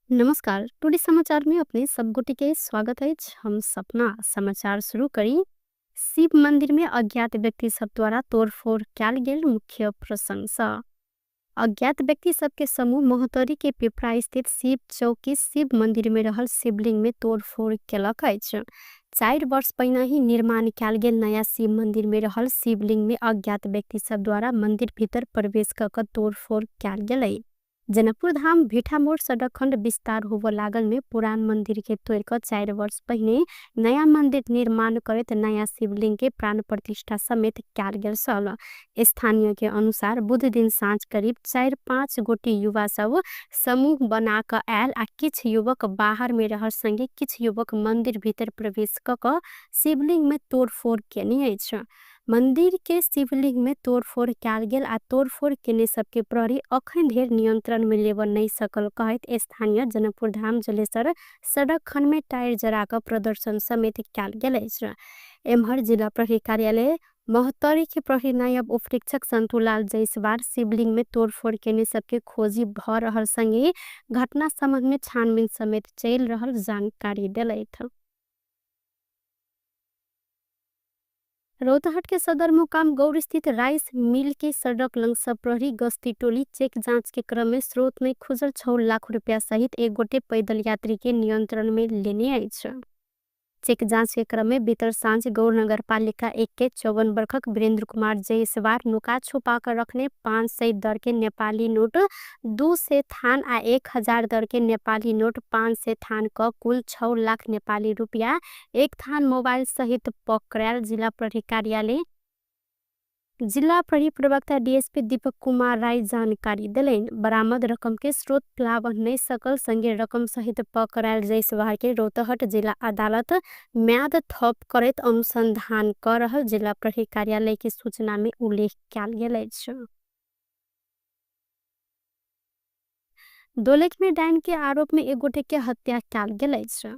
नमस्कार, टुडे समाचार में अपने सब गोटे के स्वागत है। हम सपना समाचार शुरू करी। शिव मंदिर में अज्ञात व्यक्ति सब द्वारा तोड़फोड़ कयल गेल मुख्य प्रशंसा। अज्ञात व्यक्ति सबके समूह महोत्तरी के पिपरा स्थित शिव चौकी शिव मंदिर में रहल शिवलिंग में तोड़फोड़ केलक अछि। 4 वर्ष पहिने ही निर्माण कयल गेल नया शिव मंदिर में रहल शिवलिंग में अज्ञात व्यक्ति सब द्वारा मंदिर भीतर प्रवेश क तोड़फोड़ कयल गेलै। जनकपुर धाम भिठामोड़ सड़क खंड विस्तार होबो लागल में पुरान मंदिर के तोड़ क 4 वर्ष पहिने नया मंदिर निर्माण करैत नया शिवलिंग के प्राण प्रतिष्ठा समेत कयल गेल छल। स्थानीय के अनुसार बुध दिन साँझ करीब 4-5 गोटी युवा सब समूह बना क आयल आ किछ युवक बाहर में रहल संगे किछ युवक मंदिर भीतर प्रवेश क शिवलिंग में तोड़फोड़ केने अछि। मंदिर के शिवलिंग में तोड़फोड़ कयल गेल आ तोड़फोड़ केने सबके प्रहरी अखन धरि नियंत्रण में लेबऽ नहीं सकल कहैत स्थानीय जनकपुर धाम जलेसर सड़क खंड में टायर जरा क प्रदर्शन समेत कयल गेल अछि। एम्हर जिला प्रहरी कार्यालय महोत्तरी के प्रहरी नायब उपरीक्षक संतुलाल जायसवाल शिवलिंग में तोड़फोड़ केने सबके खोजी भ रहल संगे घटना संबंध में छानबीन समेत चलि रहल जानकारी देलथि। रौतहट के सदरमुकाम गौर स्थित राइस मिल के सड़क लंग सब प्रहरी गश्ती टोली चेक जांच के क्रम में स्रोत में खुजल 6 लाख रुपया सहित एक गोटे पैदल यात्री के नियंत्रण में लेने अछि। चेक जांच के क्रम में बीतल साँझ गौर नगर पालिका 1 के 54 वर्षक वीरेंद्र कुमार जायसवाल नुका छुपा कर रखने 500 दर के नेपाली नोट 200 थान आ 1000 दर के नेपाली नोट 500 थान क कुल 6 लाख नेपाली रुपया 1 थान मोबाइल सहित पकड़ायल जिला प्रहरी कार्यालय जिला प्रहरी प्रवक्ता डीएसपी दीपक कुमार राय जानकारी देलनि। बरामद रकम के स्रोत प्लावन नहीं सकल संगे रकम सहित पकड़ायल जायसवाल के रौतहट जिला अदालत म्याद थप करैत अनुसंधान कर रहल जिला प्रहरी कार्यालय के सूचना में उल्लेख कयल गेल अछि। दोलख में डाइन के आरोप में एक गोटे के हत्या कयल गेल अछि।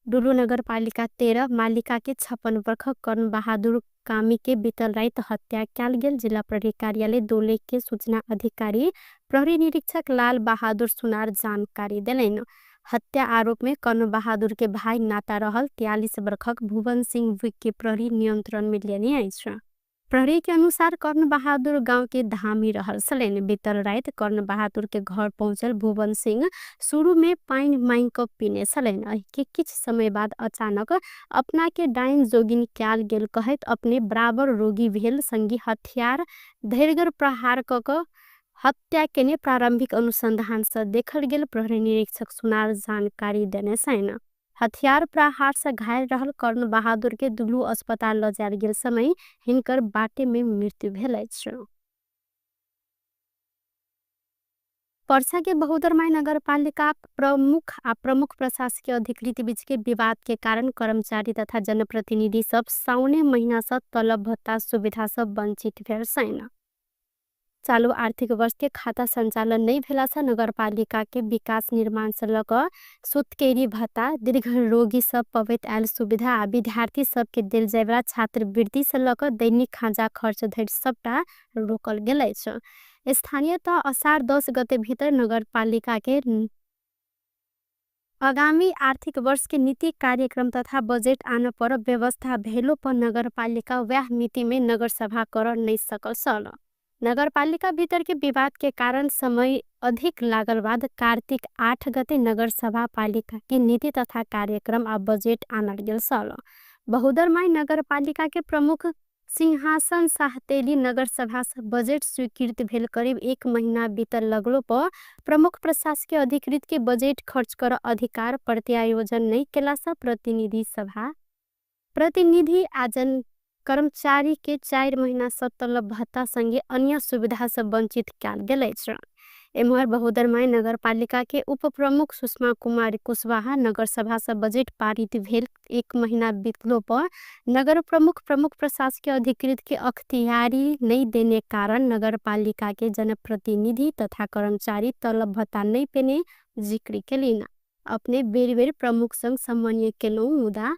डुलू नगर पालिका 13 मालिका के 56 वर्षक कर्ण बहादुर कामी के बीतल राति हत्या कयल गेल जिला प्रहरी कार्यालय दोलख के सूचना अधिकारी प्रहरी निरीक्षक लाल बहादुर सुनार जानकारी देलनि। हत्या आरोप में कर्ण बहादुर के भाई नाता रहल 43 वर्षक भुवन सिंह विक के प्रहरी नियंत्रण में लेने अछि। प्रहरी के अनुसार कर्ण बहादुर गांव के धामी रहल छलनि। बीतल राति कर्ण बहादुर के घर पहुंचल भुवन सिंह शुरू में पानि मांगि क पीने छलनि। एहि के किछ समय बाद अचानक अपना के डाइन जोगिन कयल गेल कहैत अपने बराबर रोगी भेल संगी हथियार धैर्यगर प्रहार क क हत्या केने प्रारंभिक अनुसंधान से देखल गेल प्रहरी निरीक्षक सुनार जानकारी देने छनि। हथियार प्रहार से घायल रहल कर्ण बहादुर के दुलू अस्पताल ल जायल गेल समय हिनकर बाटे में मृत्यु भेल अछि। पर्सा के बहुदरमाई नगरपालिका प्रमुख आ प्रमुख प्रशासकीय अधिकृत बीच के विवाद के कारण कर्मचारी तथा जनप्रतिनिधि सब साउने महीना से तलब भत्ता सुविधा सब वंचित भेल छनि। चालू आर्थिक वर्ष के खाता संचालन नहीं भेला से नगरपालिका के विकास निर्माण से लग सुतकेरी भत्ता दीर्घ रोगी सब पवैत आयल सुविधा आ विद्यार्थी सब के देल जायवला छात्रवृत्ति से लग दैनिक खाजा खर्च धरि सबटा रोकल गेल अछि। स्थानीय तह असार 10 गते भीतर नगरपालिका के आगामी आर्थिक वर्ष के नीति कार्यक्रम तथा बजेट आन पर व्यवस्था भेलो पर नगरपालिका वह मिति में नगरसभा कर नहीं सकल छल। नगरपालिका भीतर के विवाद के कारण समय अधिक लागल बाद कार्तिक 8 गते नगरसभा पालिका के नीति तथा कार्यक्रम आ बजेट आनल गेल छल। बहुदरमाई नगरपालिका के प्रमुख सिंहासन साहतेली नगरसभा से बजेट स्वीकृत भेल करीब 1 महीना बीतल लगलो पर प्रमुख प्रशासकीय अधिकृत के बजेट खर्च कर अधिकार प्रत्यायोजन नहीं केला से प्रतिनिधि सभा प्रतिनिधि आजन कर्मचारी के 4 महीना से तलब भत्ता संगे अन्य सुविधा से वंचित कयल गेल अछि। एम्हर बहुदरमाई नगरपालिका के उप प्रमुख सुषमा कुमारी कुशवाहा नगरसभा से बजेट पारित भेल 1 महीना बीतलो पर नगर प्रमुख प्रमुख प्रशासकीय अधिकृत के अख्तियारी नहीं देने कारण नगरपालिका के जनप्रतिनिधि तथा कर्मचारी तलब भत्ता नहीं पेने जिक्र केलिन। अपने बेर बेर प्रमुख संग समन्वय केलहुँ मुदा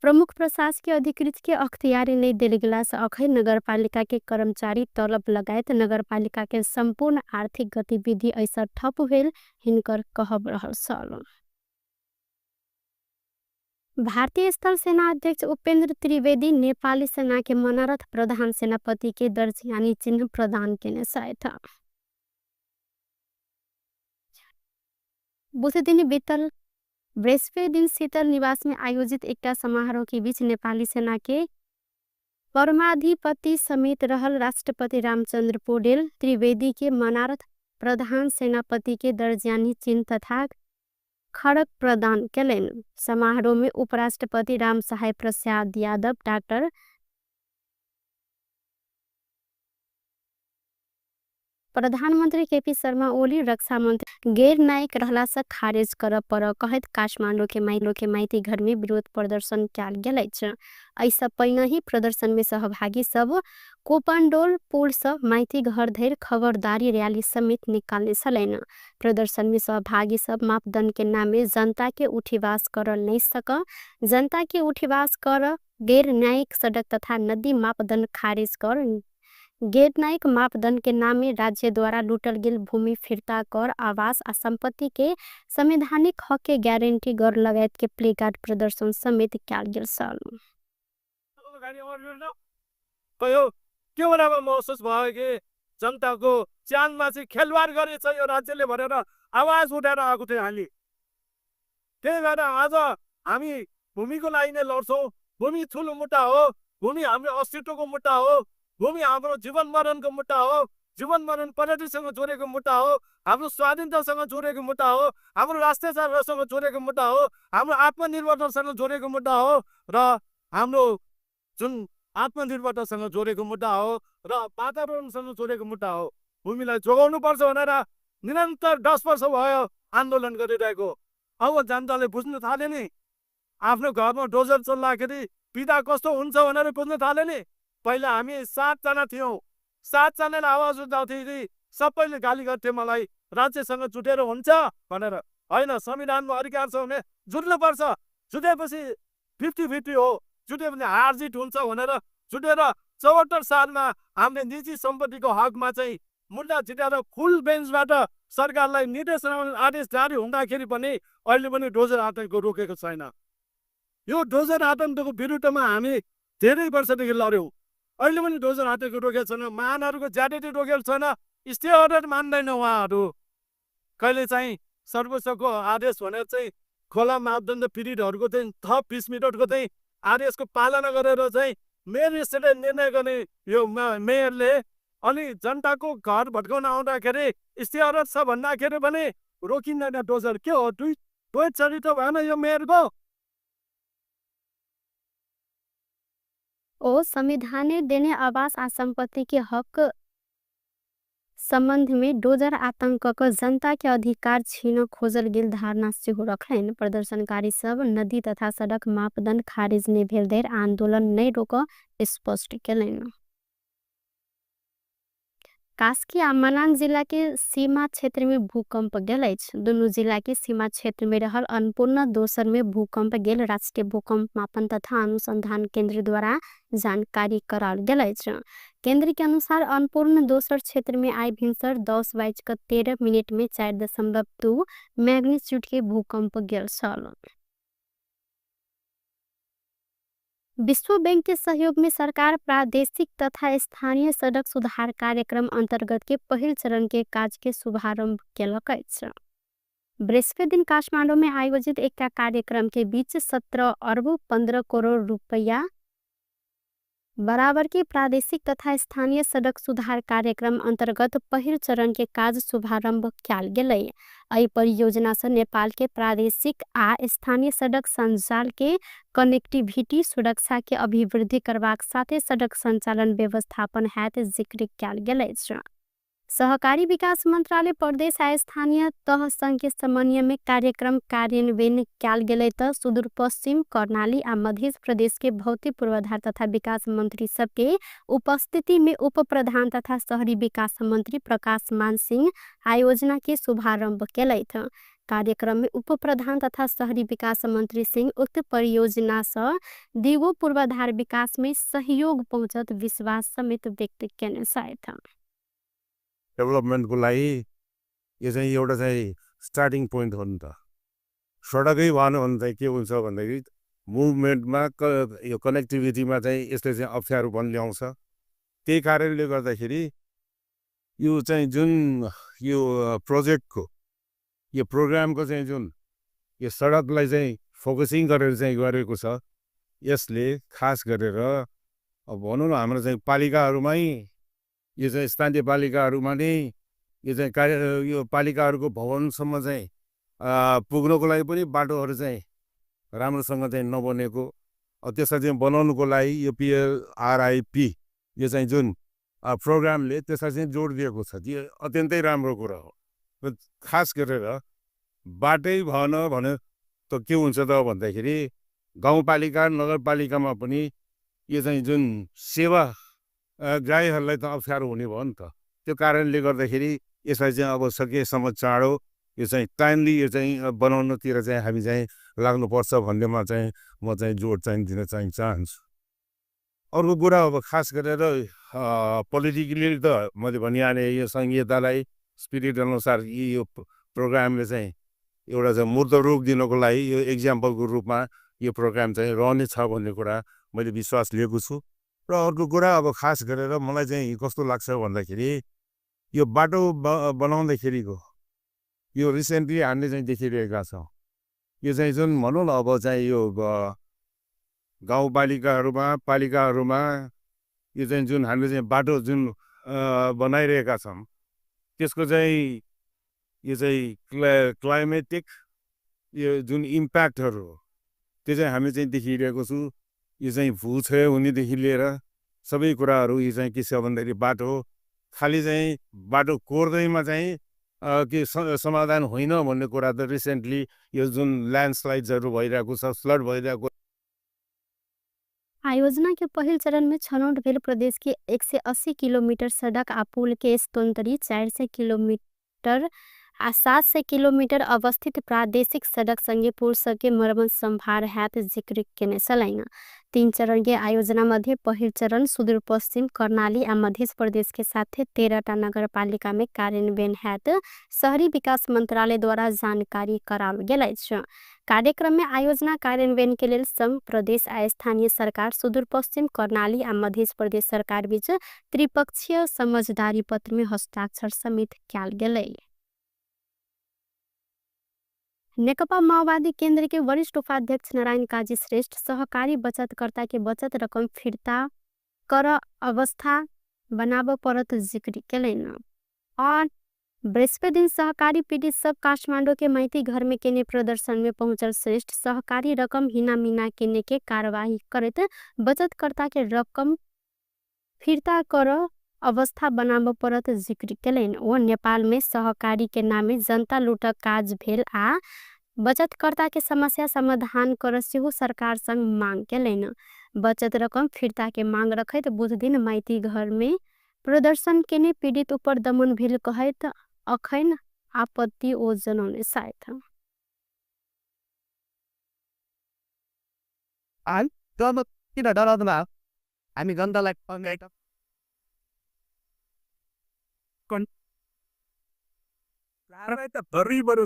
प्रमुख प्रशासकीय अधिकृत के अख्तियारी नै देल गेला से अखै नगरपालिका के कर्मचारी तलब लगायत नगरपालिका के सम्पूर्ण आर्थिक गतिविधि ऐसा ठप भेल हिनकर कहब रहल छल। भारतीय स्थल सेना अध्यक्ष उपेन्द्र त्रिवेदी नेपाली सेना के मनोरथ प्रधान सेनापति के दर्जयानी चिन्ह प्रदान केने छथि। बुधदिन बीतल बृहस्पति दिन शीतल निवास में आयोजित एकटा समारोह के बीच नेपाली सेना के परमाधिपति समेत रहल राष्ट्रपति रामचंद्र पौडेल त्रिवेदी के मनारथ प्रधान सेनापति के दर्जयानी चिन्ह तथा खड़क प्रदान केलनि। समारोह में उपराष्ट्रपति रामसहाय प्रसाद यादव, डाक्टर प्रधानमन्त्री केपी शर्मा ओली, रक्षा मन्त्री गैर नायक रहला से खारेज कर पर कहैत काठमाडौँ के माइती घर में विरोध प्रदर्शन कयल गेल अछि। एहिसँ पहिनहि प्रदर्शन में सहभागी सब कोपंडोल पुल से माइती घर धरि खबरदारी रैली समेत निकालने छलनि। प्रदर्शन में सहभागी सब मापदंड के नामे जनता के उठीवास कर नहीं सक, जनता के उठीवास कर गैर न्यायिक सड़क तथा नदी मापदंड खारिज कर, गैर न्यायिक मापदंड के नामे राज्य द्वारा लूटल गेल भूमि फिर्ता कर, आवास आ संपत्ति के संवैधानिक हक के गारंटी कर लगायत के प्लेकार्ड प्रदर्शन समेत कयल गेल छल। के बराबर महसुस भयो कि जनताको ज्यानमा चाहिँ खेलवाड गरेछ यो राज्यले भनेर आवाज उठाएर आएको थियो हामी। त्यही भएर आज हामी भूमिको लागि नै लड्छौँ। भूमि ठुलो मुद्दा हो, भूमि हाम्रो अस्तित्वको मुद्दा हो, भूमि हाम्रो जीवन मरणको मुद्दा हो, जीवन मरण प्रगतिसँग जोडेको मुद्दा हो, हाम्रो स्वाधीनतासँग जोडेको मुद्दा हो, हाम्रो राष्ट्रियतासँग जोडेको मुद्दा हो, हाम्रो आत्मनिर्भरतासँग जोडेको मुद्दा हो र हाम्रो जुन आत्मनिर्भरतासँग जोडेको मुद्दा हो र वातावरणसँग जोडेको मुद्दा हो। भूमिलाई जोगाउनुपर्छ भनेर निरन्तर 10 वर्ष भयो आन्दोलन गरिरहेको। अब जनताले बुझ्न थाले नि, आफ्नो घरमा डोजर चल्दाखेरि पीडा कस्तो हुन्छ भनेर बुझ्न थाले नि। पहिला हामी 7 जना थियौँ, 7 जनाले आवाज उठाउँथे, सबैले गाली गर्थे मलाई, राज्यसँग जुटेर हुन्छ भनेर। होइन, संविधानमा अधिकार छ भने जुट्नुपर्छ, जुटेपछि 50-50 हो, जुट्यो भने हार जित हुन्छ भनेर जुटेर 74 सालमा हामीले निजी सम्पत्तिको हकमा चाहिँ मुद्दा जितेर फुल बेन्चबाट सरकारलाई निर्देशन आदेश जारी हुँदाखेरि पनि अहिले पनि डोजर आतङ्क रोकेको छैन। यो डोजर आतङ्कको विरुद्धमा हामी धेरै वर्षदेखि लड्यौँ, अहिले पनि डोजर आतङ्क रोकेको छैन, महानहरूको ज्यादती रोकेको छैन, स्टे अर्डर मान्दैन उहाँहरू। कहिले चाहिँ सर्वोच्चको आदेश भनेर चाहिँ खोला मापदण्ड पीडितहरूको चाहिँ थप 20 मिनटको चाहिँ आदेशको पालना गरेर चाहिँ मेयर स्टेटले निर्णय गर्ने यो मेयरले अनि जनताको घर भत्काउन आउँदाखेरि स्टे अर्डर छ भन्दाखेरि पनि रोकिँदैन डोजर। के हो, दुई चरित्र भएन यो मेयरको? ओ संविधाने देने आवास आ संपत्ति के हक संबंध में डोजर आतंक क जनता के अधिकार छीन खोजल गेल धारणा सेहो रखलनि। प्रदर्शनकारी सब नदी तथा सड़क मापदंड खारिज नहि भेल धरि आंदोलन नहि रोकऽ स्पष्ट केलनि। कास्की आ मनाङ जिला के सीमा क्षेत्र में भूकंप गेल अछि। दुनू जिला के सीमा क्षेत्र में रहल अन्नपूर्ण दोसर में भूकंप गेल राष्ट्रीय भूकंप मापन तथा अनुसंधान केंद्र द्वारा जानकारी कराओल गेल अछि। केंद्र के अनुसार अन्नपूर्ण दोसर क्षेत्र में आइ भिनसर 10:13 में 4.2 मैग्नीट्यूड के भूकंप गेल छल। विश्व बैंक के सहयोग में सरकार प्रादेशिक तथा स्थानीय सड़क सुधार कार्यक्रम अंतर्गत के पहिल चरण के काज के शुभारंभ केलक अछि। बृहस्पति दिन काठमांडू में आयोजित एक कार्यक्रम के बीच 17 अरब 15 करोड़ रुपया बराबर के प्रादेशिक तथा स्थानीय सड़क सुधार कार्यक्रम अंतर्गत पहिल चरण के काज शुभारंभ कयल गेलै। एहि परियोजना से नेपाल के प्रादेशिक आ स्थानीय सड़क संजाल के कनेक्टिविटी सुरक्षा के अभिवृद्धि करबाक साथे सड़क संचालन व्यवस्थापन हैत जिक्र कयल गेल अछि। सहकारी विकास मंत्रालय प्रदेश आ स्थानीय तह संघ के समन्वय में कार्यक्रम कार्यान्वयन कयल गेलै त सुदूरपश्चिम, कर्णाली आ मध्य प्रदेश के भौतिक पूर्वाधार तथा विकास मंत्री सबके उपस्थिति में उप प्रधान तथा शहरी विकास मंत्री प्रकाश मान सिंह आयोजना के शुभारंभ केलथि। कार्यक्रम में उप प्रधान तथा शहरी विकास मंत्री सिंह उक्त परियोजना से दिगो पूर्वाधार विकास में सहयोग पहुंचत विश्वास समेत व्यक्त केने छथि। डेभलपमेन्टको लागि यो चाहिँ एउटा चाहिँ स्टार्टिङ पोइन्ट हो नि त। सडकै भएन भने चाहिँ के हुन्छ भन्दाखेरि मुभमेन्टमा यो कनेक्टिभिटीमा चाहिँ यसले चाहिँ अप्ठ्यारो पनि ल्याउँछ। त्यही कारणले गर्दाखेरि यो चाहिँ जुन यो प्रोजेक्टको यो प्रोग्रामको चाहिँ जुन यो सडकलाई चाहिँ फोकसिङ गरेर चाहिँ गरेको छ, यसले खास गरेर अब भनौँ न हाम्रो चाहिँ पालिकाहरूमै यो चाहिँ स्थानीय पालिकाहरूमा नै यो चाहिँ कार्य यो पालिकाहरूको भवनसम्म चाहिँ पुग्नको लागि पनि बाटोहरू चाहिँ राम्रोसँग चाहिँ नबनेको, त्यसलाई चाहिँ बनाउनुको लागि यो पिएलआरआइपी यो चाहिँ जुन प्रोग्रामले त्यसलाई चाहिँ जोड दिएको छ, यो अत्यन्तै राम्रो कुरा हो। र खास गरेर बाटै भएन भने त के हुन्छ त भन्दाखेरि गाउँपालिका नगरपालिकामा पनि यो चाहिँ जुन सेवा ग्राहीहरूलाई त अप्ठ्यारो हुने भयो नि त। त्यो कारणले गर्दाखेरि यसलाई चाहिँ अब सकेसम्म चाँडो यो चाहिँ टाइमली यो चाहिँ बनाउनतिर चाहिँ हामी चाहिँ लाग्नुपर्छ भन्नेमा चाहिँ म चाहिँ जोड चाहिँ दिन चाहिँ चाहन्छु। अर्को कुरा अब खास गरेर पोलिटिकली त मैले भनिहालेँ, यो संहितालाई स्पिरिट अनुसार यो प्रोग्रामले चाहिँ एउटा चाहिँ मूर्त रूप दिनको लागि यो एक्जाम्पलको रूपमा यो प्रोग्राम चाहिँ रहनेछ भन्ने कुरा मैले विश्वास लिएको छु। र अर्को कुरा अब खास गरेर मलाई चाहिँ कस्तो लाग्छ भन्दाखेरि यो बाटो बनाउँदाखेरिको यो रिसेन्टली हामीले चाहिँ देखिरहेका छौँ, यो चाहिँ जुन भनौँ न अब चाहिँ यो गाउँपालिकाहरूमा पालिकाहरूमा यो चाहिँ जुन हामीले चाहिँ बाटो जुन बनाइरहेका छौँ त्यसको चाहिँ यो चाहिँ क्लाइमेटिक यो जुन इम्प्याक्टहरू हो त्यो चाहिँ हामी चाहिँ देखिरहेको छु। यो चाहिँ भूक्षय हुनेदेखि लिएर सबै कुराहरू यो चाहिँ के छ भन्दाखेरि बाटो खालि चाहिँ बाटो कोर्दैमा चाहिँ के समाधान होइन भन्ने कुरा त रिसेन्टली यो जुन ल्यान्डस्लाइड्सहरू भइरहेको छ, फ्लड भइरहेको। आयोजना के पहिल चरण में छनौट भेल प्रदेश के 180 किलोमीटर सड़क आ पुल के स्तोन्तरी 400 किलोमीटर आ 700 किलोमीटर अवस्थित प्रादेशिक सड़क संगे पुल सबके मरम्मत संभार हैत जिक्र केने छलनि। 3 चरण के आयोजना मध्ये पहिल चरण सुदूरपश्चिम कर्णाली आ मध्य प्रदेश के साथे 13टा नगरपालिका में कार्यान्वयन हैत शहरी विकास मंत्रालय द्वारा जानकारी कराओल गेल अछि। कार्यक्रम में आयोजना कार्यान्वयन के लेल संघ प्रदेश आ स्थानीय सरकार सुदूरपश्चिम कर्णाली आ मध्य प्रदेश सरकार बीच त्रिपक्षीय समझदारी पत्र में हस्ताक्षर समेत कयल गेलै। नेकपा माओवादी केंद्र के वरिष्ठ उपाध्यक्ष नारायण काजी श्रेष्ठ सहकारी बचतकर्ता के बचत रकम फिर्ता कर अवस्था बनाब परत जिक्र केलनि। और बृहस्पति दिन सहकारी पीड़ित सब काठमांडू के माइती घर में केने प्रदर्शन में पहुंचल श्रेष्ठ सहकारी रकम हिना मिना केने के कार्यवाही करैत बचतकर्ता के रकम फिर्ता कर अवस्था बनाब परत जिक्र केलनि। ओ नेपाल में सहकारी के नामे जनता लूटक काज भेल आ बचतकर्ता के समस्या समाधान कर सेहो सरकार संग मांग केलनि। बचत रकम फिर्ता के मांग रखैत बुध दिन माइती घर में प्रदर्शन केने पीड़ित ऊपर दमन भेल कहैत अखैन आपत्ति ओ जनौने सायद। किन डराउँदैन हामी जनतालाई गरिबहरू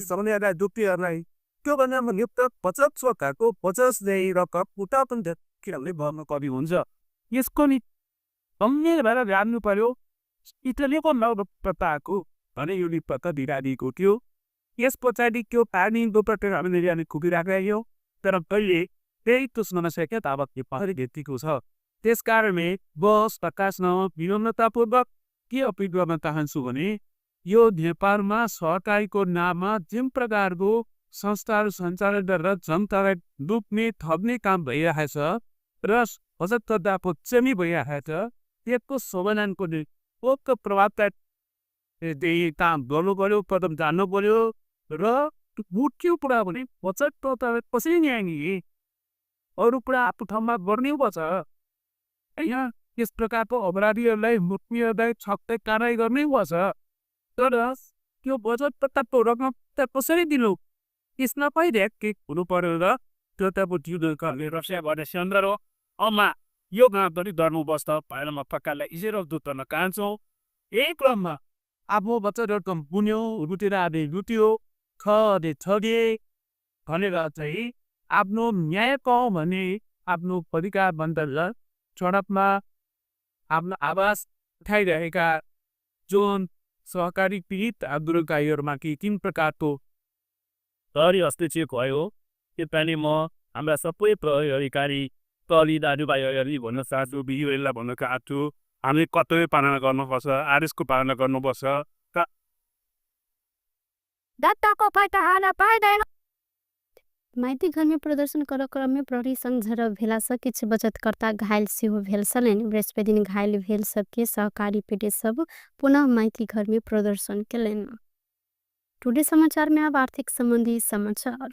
त्योभन्दा नियुक्त बचत सरकारको 50 रकम उता पनि किनभने भर्न कवि हुन्छ। यसको नि गम्भीर भएर जान्नु पर्यो। इटलीको नवप्रताको भने यो निपत्ता दिइरहेको थियो। यस पछाडि त्यो पानी हामीले कुदिरहेको थियो, तर कहिले त्यही त्यो समस्या ताबत पहले भेटिएको छ। त्यस कारणले बस प्रकाशन विनम्रतापूर्वक के अपिल गर्न चाहन्छु भने यो नेपालमा सहकारीको नाममा जुन प्रकारको संस्थाहरू सञ्चालन गरेर जनतालाई लुट्ने ठग्ने काम भइरहेको छ र बचतकर्ताको चमी भइरहेको छ, त्यसको समाधानको निम्ति प्रभावकारी काम गर्नु पर्यो, कदम जान्नु पर्यो र मुख्य कुरा भने बचतकर्तालाई कसरी न्याय दिने, अरू कुरा आफ्नो ठाउँमा गर्नै पर्छ। यहाँ यस प्रकारको अपराधीहरूलाई मुख्यलाई छक्कै कारवाही गर्नै पर्छ, तर त्यो बचतकर्ताको रकम त कसरी दिनु? हुनु पर्यो र त्यो त अब अम्मा यो गाउँ पनि डर्नुपर्छ भनेर म पक्कालाई इजेर दुत चाहन्छु। यही क्रममा आफ्नो बच्चा रकम पुन्यो लुटेर आदि लुट्यो खले ठगे भनेर चाहिँ आफ्नो न्याय पाऊँ भने आफ्नो अधिकार बन्द सडकमा आफ्नो आवाज उठाइरहेका जुन सहकारी पीडित आन्दोलनकारीहरूमाथि तिन प्रकारको प्रहरी हस्तक्षेप भयो। त्यसपालि म हाम्रा सबै प्रहरी अधिकारी प्रहरी दाजुभाइहरूलाई भन्न चाहन्छु, दिदीबहिनीलाई भन्न चाहन्छु, हामीले कर्तव्य पालना गर्नुपर्छ, आदेशको पालना गर्नुपर्छ। माइती घर में प्रदर्शन कर क्रम में प्रहरी संग झड़प भेला सँ किछु बचतकर्ता घायल सेहो भेल छलनि। बृहस्पति दिन घायल भेल सबके सहकारी पीड़ित सब पुनः माइती घर में प्रदर्शन केलनि। टुडे समाचार में अब आर्थिक संबंधी समाचार।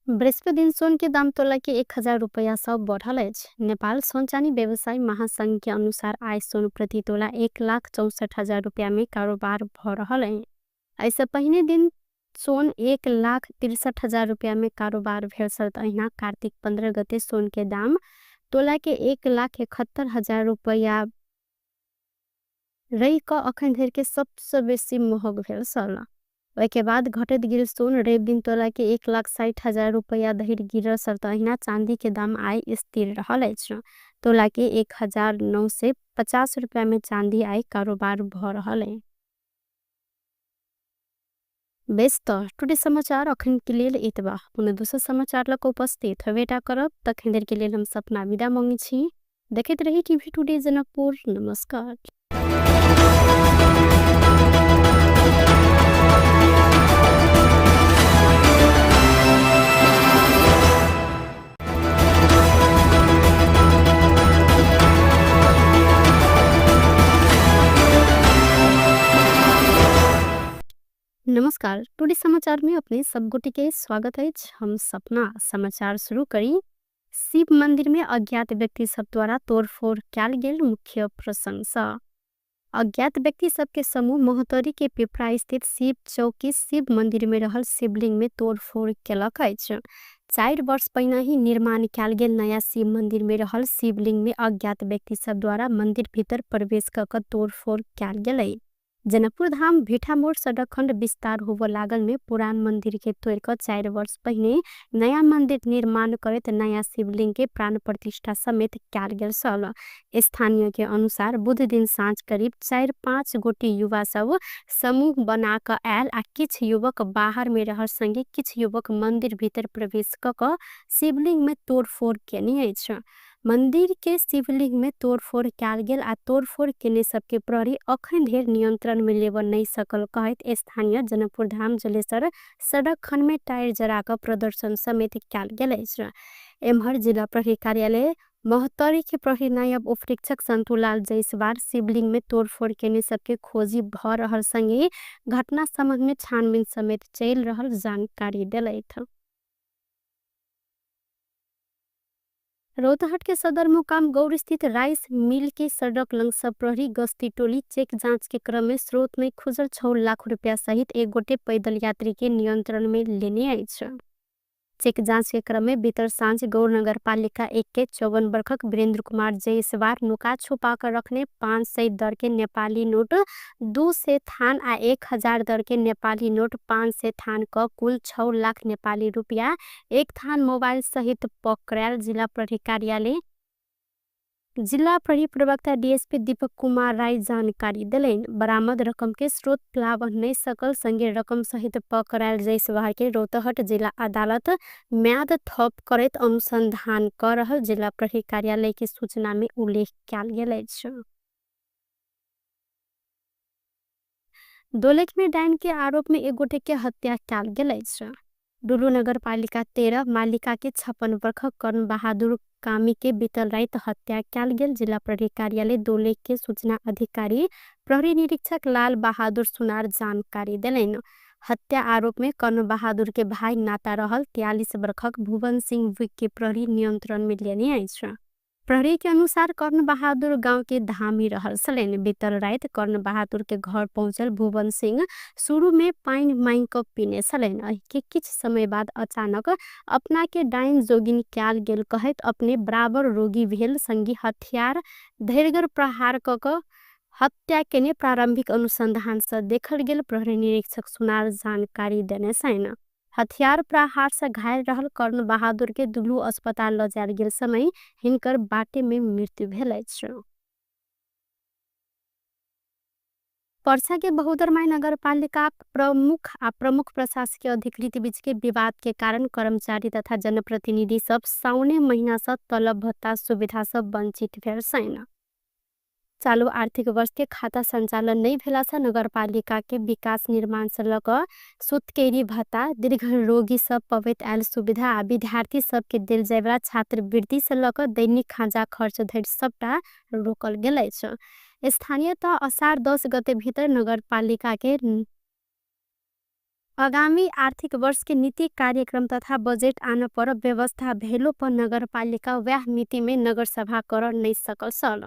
बृहस्पति दिन सोन के दाम तोला के 1000 रुपया सब बढ़ल अछि। नेपाल सोन चानी व्यवसायी महासंघ के अनुसार आय सोन प्रति तोला 1,64,000 रुपया में कारोबार भ रहल अछि। एहिसँ पहिने दिन सोन 1,63,000 रुपया में कारोबार भेल छल। अहिना कार्तिक 15 गते सोन के दाम तोला के 1,71,000 रुपया रहि कऽ अखन धरि के सबसँ बेसी महग भेल छल। ओहिके बाद घटैत गेल सोन रवि दिन तोला के 1,60,000 रुपया धरि गिरल छल। अहिना चांदी के दाम आइ स्थिर रहल अछि। तोला के 1950 रुपया में चांदी आइ कारोबार भ रहल अछि। बेस त टुडे समाचार अखन के लेल एतबा। पुनः दोसर समाचार लऽ कऽ उपस्थित होबेटा करब। तखन देर के लेल हम सपना विदा मांगै छी। देखैत रही टीवी टुडे जनकपुर। नमस्कार। नमस्कार, टुडे समाचार में अपने सब गोटे के स्वागत अछि। हम सपना समाचार शुरू करी। शिव मंदिर में अज्ञात व्यक्ति सब द्वारा तोड़फोड़ कयल गेल मुख्य प्रशंसा। अज्ञात व्यक्ति सबके समूह महोत्तरी के पिपरा स्थित शिव चौकी शिव मंदिर में रहल शिवलिंग में तोड़फोड़ केलक अछि। 4 वर्ष पहिने ही निर्माण कयल गेल नया शिव मंदिर में रहल शिवलिंग में अज्ञात व्यक्ति सब द्वारा मंदिर भीतर प्रवेश क के तोड़फोड़ कयल गेलै। जनकपुर धाम भिठामोड़ सड़क खंड विस्तार होबऽ लागल में पुरान मंदिर के तोड़ कऽ 4 वर्ष पहिने नया मंदिर निर्माण करैत नया शिवलिंग के प्राण प्रतिष्ठा समेत कयल गेल छल। स्थानीय के अनुसार बुध दिन साँझ करीब 4-5 गोटी युवा सब समूह बना कऽ आयल आ किछु युवक बाहर में रहल संगे किछु युवक मंदिर भीतर प्रवेश कऽ कऽ शिवलिंग में तोड़फोड़ केने अछि। मंदिर के शिवलिंग में तोड़फोड़ कयल गेल आ तोड़फोड़ केने सबके प्रहरी अखन धरि नियंत्रण में लेबऽ नहि सकल कहैत स्थानीय जनकपुर धाम जलेसर सड़क खंड में टायर जरा कऽ प्रदर्शन समेत कयल गेल अछि। एम्हर जिला प्रहरी कार्यालय महोत्तरी के प्रहरी नायब उपरीक्षक संतुलाल जायसवाल शिवलिंग में तोड़फोड़ केने सबके खोजी भ रहल संगे घटना संबंध में छानबीन समेत चलि रहल जानकारी देलथि। रौतहट के सदर मुकाम गौर स्थित राइस मिल के सड़क लंग सब प्रहरी गश्ती टोली चेक जांच के क्रम में स्रोत में खुजल 6 लाख रुपया सहित एक गोटे पैदल यात्री के नियंत्रण में लेने अछि। चेक जांच के क्रम में बीतल साँझ गौर नगर पालिका 1 के 54 वर्षक वीरेंद्र कुमार जायसवाल नुका छुपा कर रखने 500 दर के नेपाली नोट 200 थान आ 1000 दर के नेपाली नोट 500 थान क कुल 6 लाख नेपाली रुपया 1 थान मोबाइल सहित पकड़ायल जिला प्रहरी कार्यालय जिला प्रहरी प्रवक्ता डीएसपी दीपक कुमार राय जानकारी देलनि। बरामद रकम के स्रोत प्लावन नहीं सकल संगे रकम सहित पकड़ायल जायसवाल के रौतहट जिला अदालत म्याद थप करैत अनुसंधान कर रहल जिला प्रहरी कार्यालय के सूचना में उल्लेख कयल गेल अछि। दोलख में डाइन के आरोप में एक गोटे के हत्या कयल गेल अछि। डुलू नगर पालिका 13 मालिका के 56 वर्षक कर्ण बहादुर कामी के बीतल राति हत्या कयल गेल जिला प्रहरी कार्यालय दोलख के सूचना अधिकारी प्रहरी निरीक्षक लाल बहादुर सुनार जानकारी देलनि। हत्या आरोप में कर्ण बहादुर के भाई नाता रहल 43 वर्षक भुवन सिंह विक के प्रहरी नियंत्रण में लेने अछि। प्रहरी के अनुसार कर्ण बहादुर गांव के धामी रहल छलनि। बीतल राति कर्ण बहादुर के घर पहुंचल भुवन सिंह शुरू में पानि मांगि क पीने छलनि। एहि के किछु समय बाद अचानक अपना के डाइन जोगिन कयल गेल कहैत अपने बराबर रोगी भेल संगी हथियार धैर्गर प्रहार क क हत्या केने प्रारंभिक अनुसंधान से देखल गेल प्रहरी निरीक्षक सुनार जानकारी देने छनि। हथियार प्रहार से घायल रहल कर्ण बहादुर के दुलू अस्पताल ल जायल गेल समय हिनकर बाटे में मृत्यु भेल अछि। पर्सा के बहुदरमाई नगरपालिका प्रमुख आ प्रमुख प्रशासकीय अधिकृत बीच के विवाद के कारण कर्मचारी तथा जनप्रतिनिधि सब साउने महीना से तलब भत्ता सुविधा सब वंचित भेल छनि। चालू आर्थिक वर्ष के खाता संचालन नहीं भेला से नगरपालिका के विकास निर्माण से लग सुतकेरी भत्ता, दीर्घ रोगी सब पवैत आयल सुविधा आ विद्यार्थी सब के देल जायवला छात्रवृत्ति से लग दैनिक खाजा खर्च धरि सबटा रोकल गेल अछि। स्थानीय तह असार 10 गते भीतर नगरपालिका के आगामी आर्थिक वर्ष के नीति कार्यक्रम तथा बजेट आन पर व्यवस्था भेलो पर नगरपालिका वह मिति में नगरसभा कर नहीं सकल छल।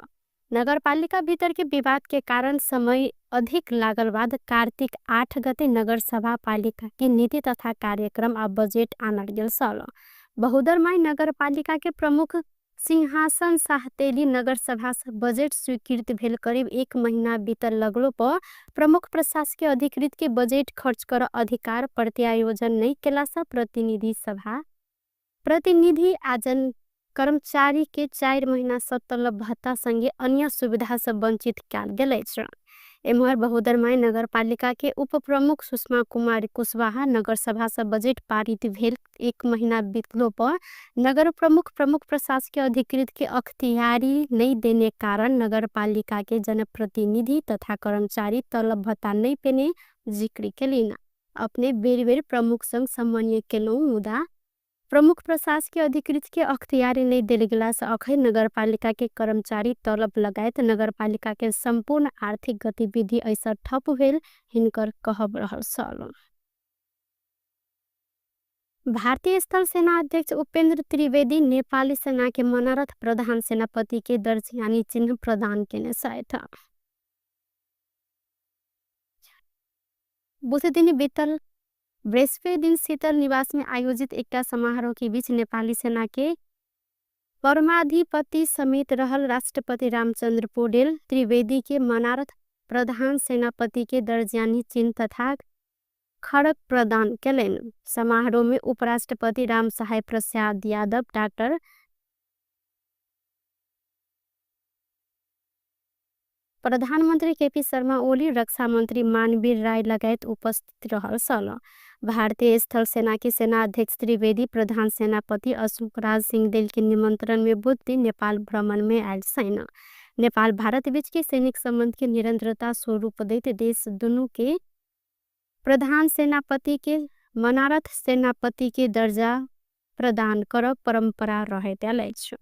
नगरपालिका भीतर के विवाद के कारण समय अधिक लागल बाद कार्तिक 8 गते नगरसभा पालिका के नीति तथा कार्यक्रम आ बजेट आनल गेल छल। बहुदरमाई नगरपालिका के प्रमुख सिंहासन साहतेली नगरसभा से बजेट स्वीकृत भेल करीब 1 महीना बीतल लगलो पर प्रमुख प्रशासकीय अधिकृत के बजेट खर्च कर अधिकार प्रत्यायोजन नहीं केला से प्रतिनिधि सभा प्रतिनिधि आजन कर्मचारी के 4 महीना से तलब भत्ता संगे अन्य सुविधा से वंचित कयल गेल अछि। एम्हर बहुदरमाई नगरपालिका के उप प्रमुख सुषमा कुमारी कुशवाहा नगरसभा से बजेट पारित भेल 1 महीना बीतलो पर नगर प्रमुख प्रमुख प्रशासकीय अधिकृत के अख्तियारी नहीं देने कारण नगरपालिका के जनप्रतिनिधि तथा कर्मचारी तलब भत्ता नहीं पेने जिक्र केलिन। अपने बेर बेर प्रमुख संग समन्वय केलहुँ मुदा प्रमुख प्रशासकीय अधिकृत के अख्तियारी नहीं देल गेला से अखन नगरपालिका के कर्मचारी तलब लगायत नगरपालिका के संपूर्ण आर्थिक गतिविधि ऐसा ठप भेल हिनकर कहब रहल छल। भारतीय स्थल सेना अध्यक्ष उपेंद्र त्रिवेदी नेपाली सेना के मनोरथ प्रधान सेनापति के दर्ज यानी चिन्ह प्रदान केने छथि। बुध दिन बीतल बृहस्पति दिन शीतल निवास में आयोजित एकटा समारोह के बीच नेपाली सेना के परमाधिपति समेत रहल राष्ट्रपति रामचंद्र पौडेल त्रिवेदी के मनारथ प्रधान सेनापति के दर्जानी चिन्ह तथा खड़क प्रदान केलनि। समारोह में उपराष्ट्रपति रामसहाय प्रसाद यादव, डॉक्टर प्रधानमंत्री केपी शर्मा ओली, रक्षा मंत्री मानवीर राय लगायत उपस्थित रहल छल। भारतीय स्थल सेना के सेना अध्यक्ष त्रिवेदी प्रधान सेनापति अशोक राज सिंह देल के निमंत्रण में बुध दिन नेपाल भ्रमण में आयल छनि। नेपाल भारत बीच के सैनिक संबंध के निरंतरता स्वरूप दैत देश दुनू के प्रधान सेनापति के मनारथ सेनापति के दर्जा प्रदान करब परंपरा रहैत आयल अछि।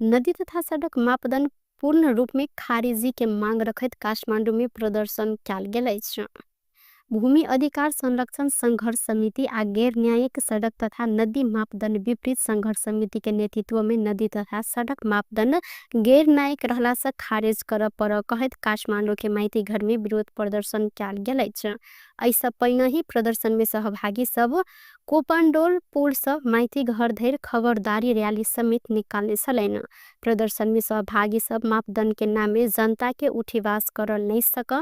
नदी तथा सड़क मापदंड पूर्ण रूप में खारिजी के मांग रखैत काठमांडू में प्रदर्शन कयल गेल अछि। भूमि अधिकार संरक्षण संघर्ष समिति आ गैर न्यायिक सड़क तथा नदी मापदंड विपरीत संघर्ष समिति के नेतृत्व में नदी तथा सड़क मापदंड गैर न्यायिक रहला से खारिज करऽ पड़ऽ कहैत काठमांडू के माइती घर में विरोध प्रदर्शन कयल गेल अछि। एहिसँ पहिने ही प्रदर्शन में सहभागी सब कोपंडोल पुल से माइती घर धरि खबरदारी रैली समेत निकालने छलनि। प्रदर्शन में सहभागी सब मापदंड के नामे जनता के उठीवास कर नहीं सक,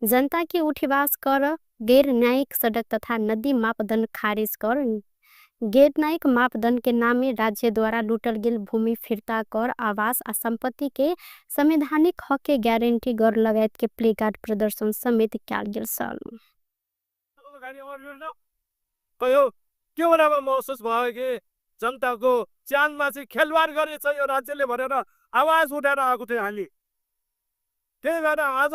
जनता के उठीवास कर गैर न्यायिक सड़क तथा नदी मापदंड खारिज कर, गैर न्यायिक मापदंड के नामे राज्य द्वारा लूटल गेल भूमि फिर्ता कर, आवास आ संपत्ति के संवैधानिक हक के गारंटी कर लगायत के प्लेकार्ड प्रदर्शन समेत कयल गेल छल। कयो के बेलामा महसुस भयो कि जनताको ज्यानमा चाहिँ खेलवाड गरेछ यो राज्यले भनेर आवाज उठाएर आएको थियो हामी। त्यही भएर आज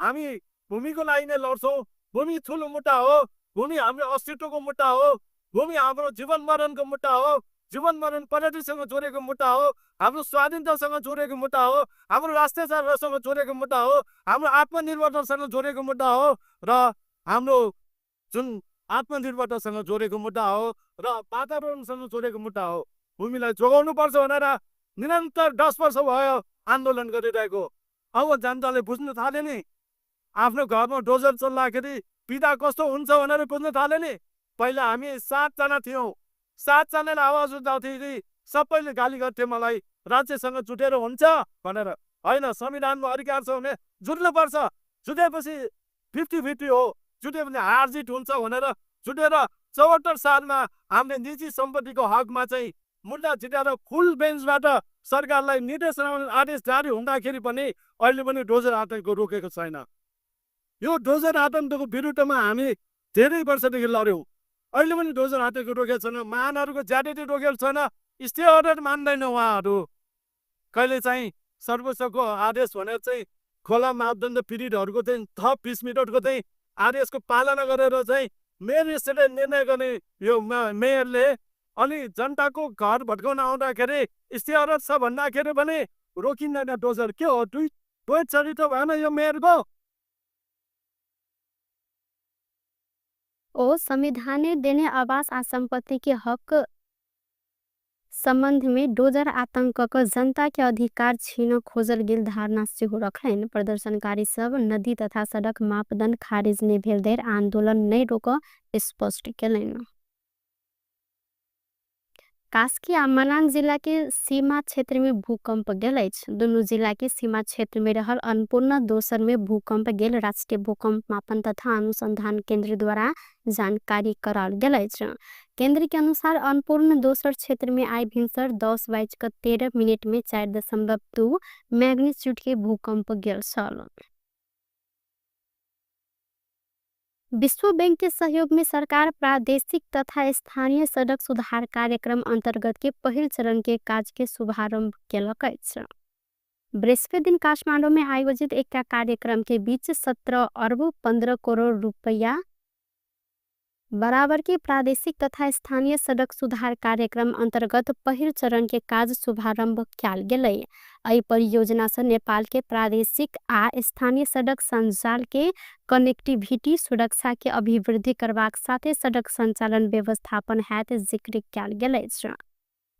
हामी भूमिको लागि नै लड्छौँ। भूमि ठुलो मुद्दा हो, भूमि हाम्रो अस्तित्वको मुद्दा हो, भूमि हाम्रो जीवन मरणको मुद्दा हो, जीवन मरण प्रगतिसँग जोडेको मुद्दा हो, हाम्रो स्वाधीनतासँग जोडेको मुद्दा हो, हाम्रो राष्ट्रियतासँग जोडेको मुद्दा हो, हाम्रो आत्मनिर्भरतासँग जोडेको मुद्दा हो र हाम्रो जुन आत्मनिर्भरतासँग जोडेको मुद्दा हो र वातावरणसँग जोडेको मुद्दा हो। भूमिलाई जोगाउनु पर्छ भनेर निरन्तर 10 वर्ष भयो आन्दोलन गरिरहेको। अब जनताले बुझ्न थाले नि, आफ्नो घरमा डोजर चल्दाखेरि पीडा कस्तो हुन्छ भनेर बुझ्न थाले नि। पहिला हामी 7 जना थियौँ, 7 जनाले आवाज उठाउँथे, सबैले गाली गर्थे मलाई, राज्यसँग जुटेर हुन्छ भनेर। होइन, संविधानमा अधिकार छ भने जुट्नुपर्छ, जुटेपछि 50-50 हो, जुट्यो भने हार जित हुन्छ भनेर जुटेर 74 सालमा हामीले निजी सम्पत्तिको हकमा चाहिँ मुद्दा जितेर फुल बेन्चबाट सरकारलाई निर्देशन आदेश जारी हुँदाखेरि पनि अहिले पनि डोजर आतङ्क रोकेको छैन। यो डोजर आतङ्कको विरुद्धमा हामी धेरै वर्षदेखि लड्यौँ, अहिले पनि डोजर आतङ्क रोकेको छैन, महानहरूको ज्यादती रोकेको छैन, स्टे अर्डर मान्दैन उहाँहरू। कहिले चाहिँ सर्वोच्चको आदेश भनेर चाहिँ खोला मापदण्ड पीडितहरूको चाहिँ थप 20 मिनटको चाहिँ आदेशको पालना गरेर चाहिँ मेयर स्टेटले निर्णय गर्ने यो मेयरले अनि जनताको घर भत्काउन आउँदाखेरि स्टे अर्डर छ भन्दाखेरि पनि रोकिँदैन डोजर। के हो, दुई चरित्र भएन यो मेयरको? ओ संविधानले देने आवास आ सम्पत्ति के हक सम्बन्ध में डोजर आतंकक जनता के अधिकार छीन खोजल गेल धारणा सेहो रखलनि। प्रदर्शनकारी सब नदी तथा सडक मापदण्ड खारिज नै भेल धरि आन्दोलन नै रोकऽ स्पष्ट केलनि। कास्की आ मनाङ जिला के सीमा क्षेत्र में भूकंप गेल अछि। दुनू जिला के सीमा क्षेत्र में रहल अन्नपूर्ण दोसर में भूकंप गेल राष्ट्रीय भूकंप मापन तथा अनुसंधान केंद्र द्वारा जानकारी कराओल गेल अछि। केंद्र के अनुसार अन्नपूर्ण दोसर क्षेत्र में आइ भिनसर 10:13 में 4.2 मैग्नीट्यूड के भूकंप गेल छल। विश्व बैंक के सहयोग में सरकार प्रादेशिक तथा स्थानीय सड़क सुधार कार्यक्रम अंतर्गत के पहिल चरण के काज के शुभारंभ केलक अछि। बृहस्पति दिन काठमांडू में आयोजित एक कार्यक्रम के बीच 17 अरब 15 करोड़ रुपया बराबर के प्रादेशिक तथा स्थानीय सड़क सुधार कार्यक्रम अंतर्गत पहिल चरण के काज शुभारंभ कयल गेलै। एहि परियोजना से नेपाल के प्रादेशिक आ स्थानीय सड़क संजाल के कनेक्टिविटी सुरक्षा के अभिवृद्धि करबाक साथे सड़क संचालन व्यवस्थापन हैत जिक्र कयल गेल अछि।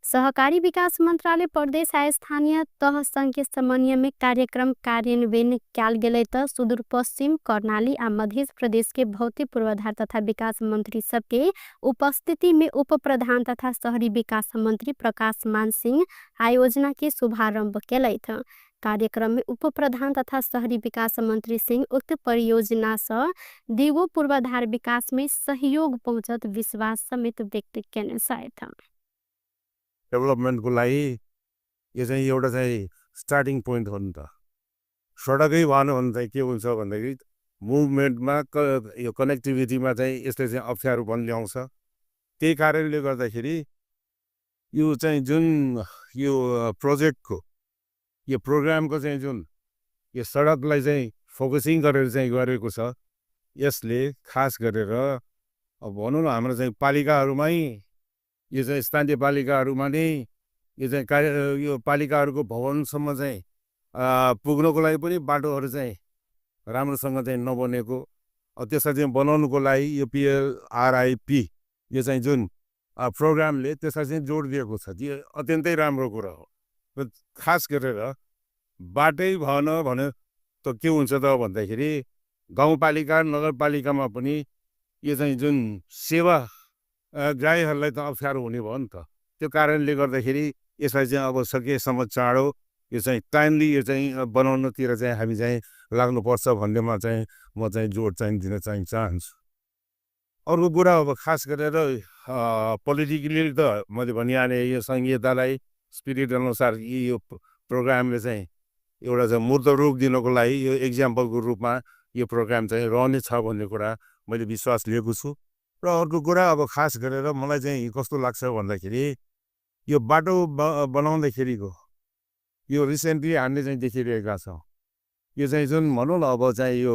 सहकारी विकास मंत्रालय प्रदेश आ स्थानीय तह संघ के समन्वय में कार्यक्रम कार्यान्वयन कयल गेलै त सुदूरपश्चिम, कर्णाली आ मध्य प्रदेश के भौतिक पूर्वाधार तथा विकास मंत्री सबके उपस्थिति में उप प्रधान तथा शहरी विकास मंत्री प्रकाश मान सिंह आयोजना के शुभारंभ केलथि। कार्यक्रम में उप प्रधान तथा शहरी विकास मंत्री सिंह उक्त परियोजना से दिगो पूर्वाधार विकास में सहयोग पहुँचत विश्वास समेत व्यक्त केने छथि। डेभलपमेन्टको लागि यो चाहिँ एउटा चाहिँ स्टार्टिङ पोइन्ट हो नि त। सडकै भएन भने चाहिँ के हुन्छ भन्दाखेरि मुभमेन्टमा यो कनेक्टिभिटीमा चाहिँ यसले चाहिँ अप्ठ्यारोपन ल्याउँछ। त्यही कारणले गर्दाखेरि यो चाहिँ जुन यो प्रोजेक्टको यो प्रोग्रामको चाहिँ जुन यो सडकलाई चाहिँ फोकसिङ गरेर चाहिँ गरेको छ, यसले खास गरेर अब भनौँ न हाम्रो चाहिँ पालिकाहरूमै यो चाहिँ स्थानीय पालिकाहरूमा नै यो चाहिँ कार्य यो पालिकाहरूको भवनसम्म चाहिँ पुग्नको लागि पनि बाटोहरू चाहिँ राम्रोसँग चाहिँ नबनेको, त्यसलाई चाहिँ बनाउनुको लागि यो पिएलआरआइपी यो चाहिँ जुन प्रोग्रामले त्यसलाई चाहिँ जोड दिएको छ, यो अत्यन्तै राम्रो कुरा हो। र खास गरेर बाटै भएन भने त के हुन्छ त भन्दाखेरि गाउँपालिका नगरपालिकामा पनि यो चाहिँ जुन सेवा ग्राहीहरूलाई त अप्ठ्यारो हुने भयो नि त। त्यो कारणले गर्दाखेरि यसलाई चाहिँ अब सकेसम्म चाँडो यो चाहिँ टाइमली यो चाहिँ बनाउनतिर चाहिँ हामी चाहिँ लाग्नुपर्छ भन्नेमा चाहिँ म चाहिँ जोड चाहिँ दिन चाहिँ चाहन्छु। अर्को कुरा अब खास गरेर पोलिटिकली त मैले भनिहालेँ, यो सङ्घीयतालाई स्पिरिट अनुसार यो प्रोग्रामले चाहिँ एउटा चाहिँ मूर्त रूप दिनको लागि यो इक्जाम्पलको रूपमा यो प्रोग्राम चाहिँ रहनेछ भन्ने कुरा मैले विश्वास लिएको छु। र अर्को कुरा अब खास गरेर मलाई चाहिँ कस्तो लाग्छ भन्दाखेरि यो बाटो बनाउँदाखेरिको यो रिसेन्टली हामीले चाहिँ देखिरहेका छौँ, यो चाहिँ जुन भनौँ न अब चाहिँ यो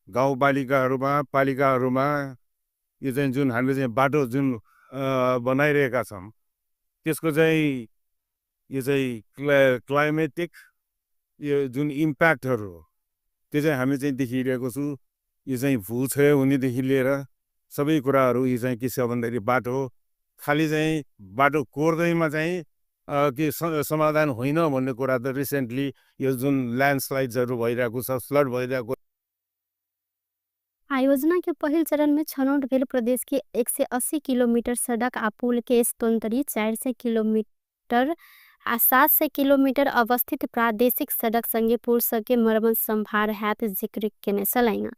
गाउँपालिकाहरूमा पालिकाहरूमा यो चाहिँ जुन हामीले चाहिँ बाटो जुन बनाइरहेका छौँ त्यसको चाहिँ यो चाहिँ क्लाइमेटिक यो जुन इम्प्याक्टहरू हो त्यो चाहिँ हामी चाहिँ देखिरहेको छु। यो चाहिँ भूक्षय हुनेदेखि लिएर सबै कुराहरू यो चाहिँ के छ भन्दाखेरि बाटो खालि चाहिँ बाटो कोर्दैमा चाहिँ के समाधान होइन भन्ने कुरा त रिसेन्टली यो जुन ल्यान्डस्लाइड्सहरू भइरहेको छ, फ्लड भइरहेको। आयोजना के पहिल चरण में छनौट भेल प्रदेश के 180 किलोमीटर सड़क आ पुल के स्तोन्तरी 400 किलोमीटर आ 700 किलोमीटर अवस्थित प्रादेशिक सड़क संगे पुल सबके मरम्मत सम्भार हैत जिक्र केने छलनि।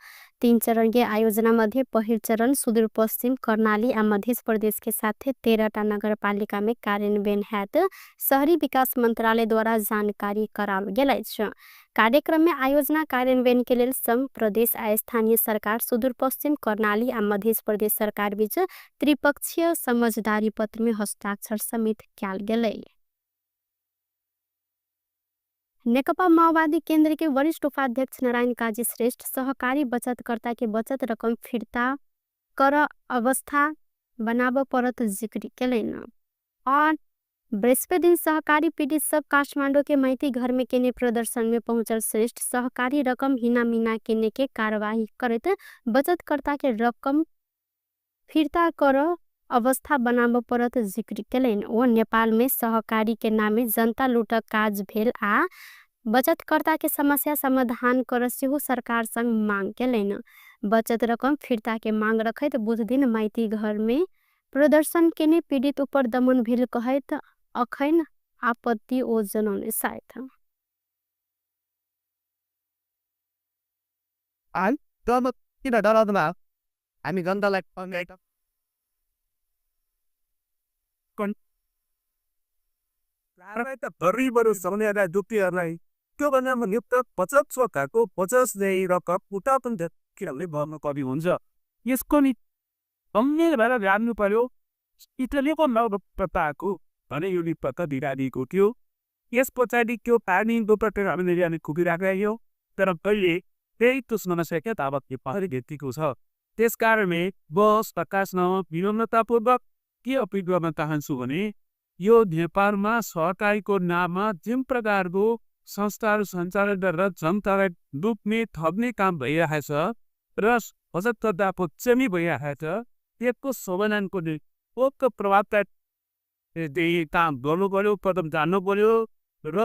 3 चरण के आयोजना मध्ये पहिल चरण सुदूरपश्चिम, कर्णाली आ मध्य प्रदेश के साथे 13टा नगरपालिका में कार्यान्वयन हैत शहरी विकास मंत्रालय द्वारा जानकारी कराओल गेल अछि। कार्यक्रम में आयोजना कार्यान्वयन के लेल संघ, प्रदेश आ स्थानीय सरकार, सुदूरपश्चिम, कर्णाली आ मध्य प्रदेश सरकार बीच त्रिपक्षीय समझदारी पत्र में हस्ताक्षर समेत कयल गेलै। नेकपा माओवादी केंद्र के वरिष्ठ उपाध्यक्ष नारायण काजी श्रेष्ठ सहकारी बचतकर्ता के बचत रकम फिर्ता कर अवस्था बनाब परत जिक्र केलनि। और बृहस्पति दिन सहकारी पीड़ित सब काठमांडू के माइती घर में केने प्रदर्शन में पहुंचल श्रेष्ठ सहकारी रकम हिना मिना केने के कार्यवाही करैत बचतकर्ता के रकम फिर्ता कर अवस्था बनाब परत जिक्र केलनि। ओ नेपाल में सहकारी के नामे जनता लूटक काज भेल आ बचतकर्ता के समस्या समाधान कर सेहो सरकार संग मांग केलनि। बचत रकम फिर्ता के मांग रखैत बुध दिन माइती घर में प्रदर्शन केने पीड़ित ऊपर दमन भेल कहैत अखैन आपत्ति ओ जनौने सायद। किन डराउँदैन हामी जनतालाई? त भरिबरु सक्नेहरूलाई, दुःखीहरूलाई त्योभन्दा नियुक्त बचत सरकारको बचत चाहिँ रकम उता पनि किनभने भर्नु कवि हुन्छ। यसको नि गम्भीर भएर जान्नु पर्यो। इटलीको नवप्रताको भने यो निपत्ता दिइरहेको थियो। यस पछाडि त्यो पानी दोपट्टि हामीले कुदिरहेको थियो, तर कहिले त्यही तुस्न नसके ताबत पहले भेटिएको छ। त्यस कारणले बस प्रकाशन विनम्रतापूर्वक के अपिल गर्न चाहन्छु भने यो नेपालमा सहकारीको नाममा जुन प्रकारको संस्थाहरू सञ्चालन गरेर जनतालाई लुट्ने ठग्ने काम भइरहेको छ र बचतकर्ताको चमी भइरहेको छ, त्यसको समाधानको पोक्त प्रभावकारी काम गर्नु पर्यो, कदम जान्नु पर्यो। र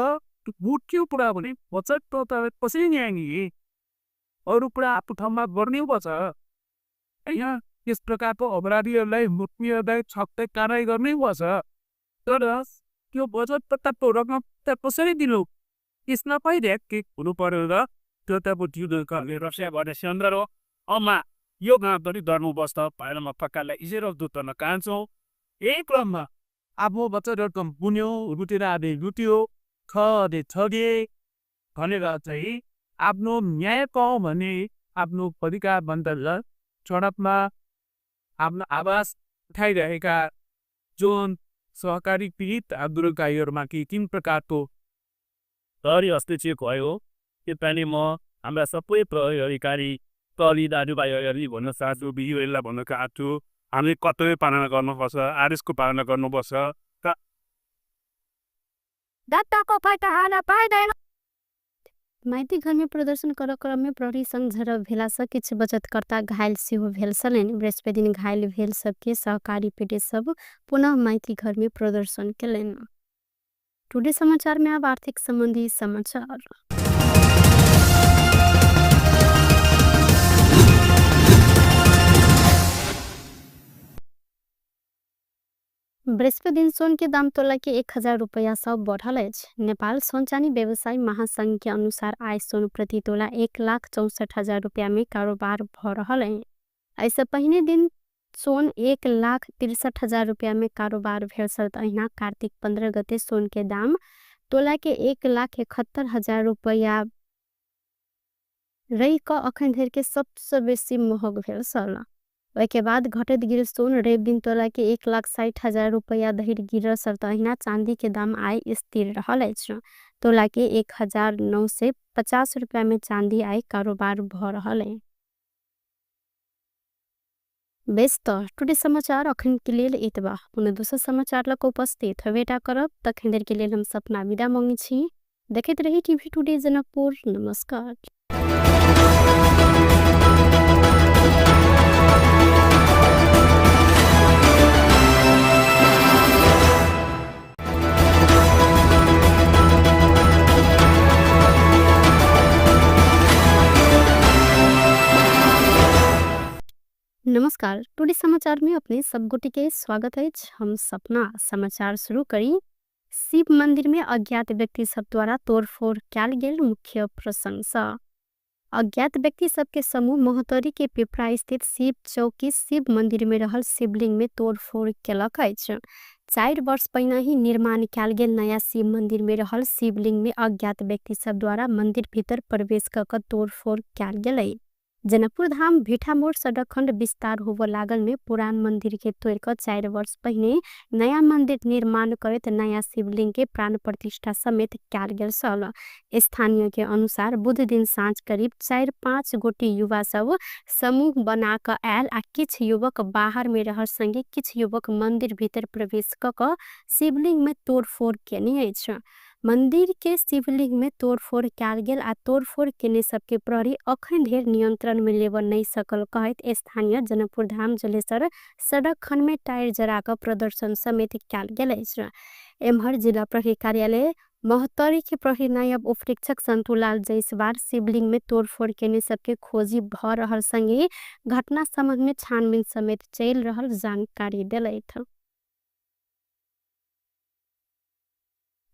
मुख्य कुरा भने बचतकर्तालाई कसरी न्याय दिने, अरू कुरा आफ्नो ठाउँमा गर्नै पर्छ होइन। यस प्रकारको अपराधीहरूलाई, लुट्नेहरूलाई छक्कै कारवाही गर्नै पर्छ, तर त्यो बचतकर्ताको रकम त कसरी दिनु, यसमा पनि के हुनु पर्यो। र त्यो त रसिया गर्ने सन्दर्भ हो। अम्मा यो गाउँ पनि डर्नुपर्छ भनेर म पक्कालाई इजेर दुध गर्न चाहन्छु। यही क्रममा आफ्नो बचत रकम बुन्यो, लुटेर आदि लुट्यो, ठगे ठगे भनेर चाहिँ आफ्नो न्याय पाऊँ भने आफ्नो अधिकार बन्द सडकमा आफ्नो आवाज उठाइरहेका जुन सहकारी पीडित आन्दोलनकारीहरूमाथि तिन प्रकारको प्रहरी हस्तक्षेप भयो। त्यसपालि म हाम्रा सबै प्रहरी अधिकारी प्रहरी दाजुभाइहरूलाई भन्न चाहन्छु, दिदीबहिनीलाई भन्न चाहन्छु, हामीले कर्तव्य पालना गर्नुपर्छ, आदेशको पालना गर्नुपर्छ। माइती घर में प्रदर्शन कर क्रम में प्रहरी संग झड़प भेला सँ किछु बचतकर्ता घायल सेहो भेल छलनि। बृहस्पति दिन घायल भेल सबके सहकारी पीड़ित सब पुनः माइती घर में प्रदर्शन केलनि। टुडे समाचार में अब आर्थिक संबंधी समाचार। बृहस्पति दिन सोन के दाम तोला के 1000 रुपया सब बढ़ल अछि। नेपाल सोन चानी व्यवसायी महासंघ के अनुसार आइ सोन प्रति तोला 1,64,000 रुपया में कारोबार भ रहल अछि। एहिसँ पहिने दिन सोन 1,63,000 रुपया में कारोबार भेल छल। अहिना कार्तिक 15 गते सोन के दाम तोला के 1,71,000 रुपया रहि कऽ अखन धरि के सबसँ बेसी महग भेल छल। ओहिके बाद घटैत गेल सोन रवि दिन तोला के 1,60,000 रुपया धरि गिरल छल। अहिना चांदी के दाम आइ स्थिर रहल अछि। तोला के 1950 रुपया में चांदी आइ कारोबार भ रहल अछि। बेस त टुडे समाचार अखन के लेल एतबा। पुनः दोसर समाचार लग उपस्थित हवेटा करब, तखन देर के लेल हम सपना विदा मांगै छी। देखैत रही टीवी टुडे जनकपुर। नमस्कार। नमस्कार, टुडे समाचार में अपने सब गोटे के स्वागत अछि। हम सपना समाचार शुरू करी। शिव मंदिर में अज्ञात व्यक्ति सब द्वारा तोड़फोड़ कयल गेल मुख्य प्रसंग। अज्ञात व्यक्ति सबके समूह महोत्तरी के पिपरा स्थित शिव चौकी शिव मंदिर में रहल शिवलिंग में तोड़फोड़ केलक अछि। 4 वर्ष पहिने ही निर्माण कयल गेल नया शिव मंदिर में रहल शिवलिंग में अज्ञात व्यक्ति सब द्वारा मंदिर भीतर प्रवेश क तोड़फोड़ कयल गेलै। जनकपुर धाम भिठामोड़ सड़क खंड विस्तार होबो लागल में पुरान मंदिर के तोड़ क 4 वर्ष पहिने नया मंदिर निर्माण करैत नया शिवलिंग के प्राण प्रतिष्ठा समेत कयल गेल छल। स्थानीय के अनुसार बुध दिन साँझ करीब 4-5 गोटी युवा सब समूह बना क आयल आ किछ युवक बाहर में रहल संगे किछ युवक मंदिर भीतर प्रवेश क शिवलिंग में तोड़फोड़ केने अछि। मंदिर के शिवलिंग में तोड़फोड़ कयल गेल आ तोड़फोड़ केने सबके प्रहरी अखन धरि नियंत्रण में लेबऽ नहि सकल कहैत स्थानीय जनकपुर धाम जलेसर सड़क खंड में टायर जरा क प्रदर्शन समेत कयल गेल अछि। एम्हर जिला प्रहरी कार्यालय महोत्तरी के प्रहरी नायब उपरीक्षक संतुलाल जयसवार शिवलिंग में तोड़फोड़ केने सबके खोजी भ रहल संगे घटना संबंध में छानबीन समेत चलि रहल जानकारी देलथि।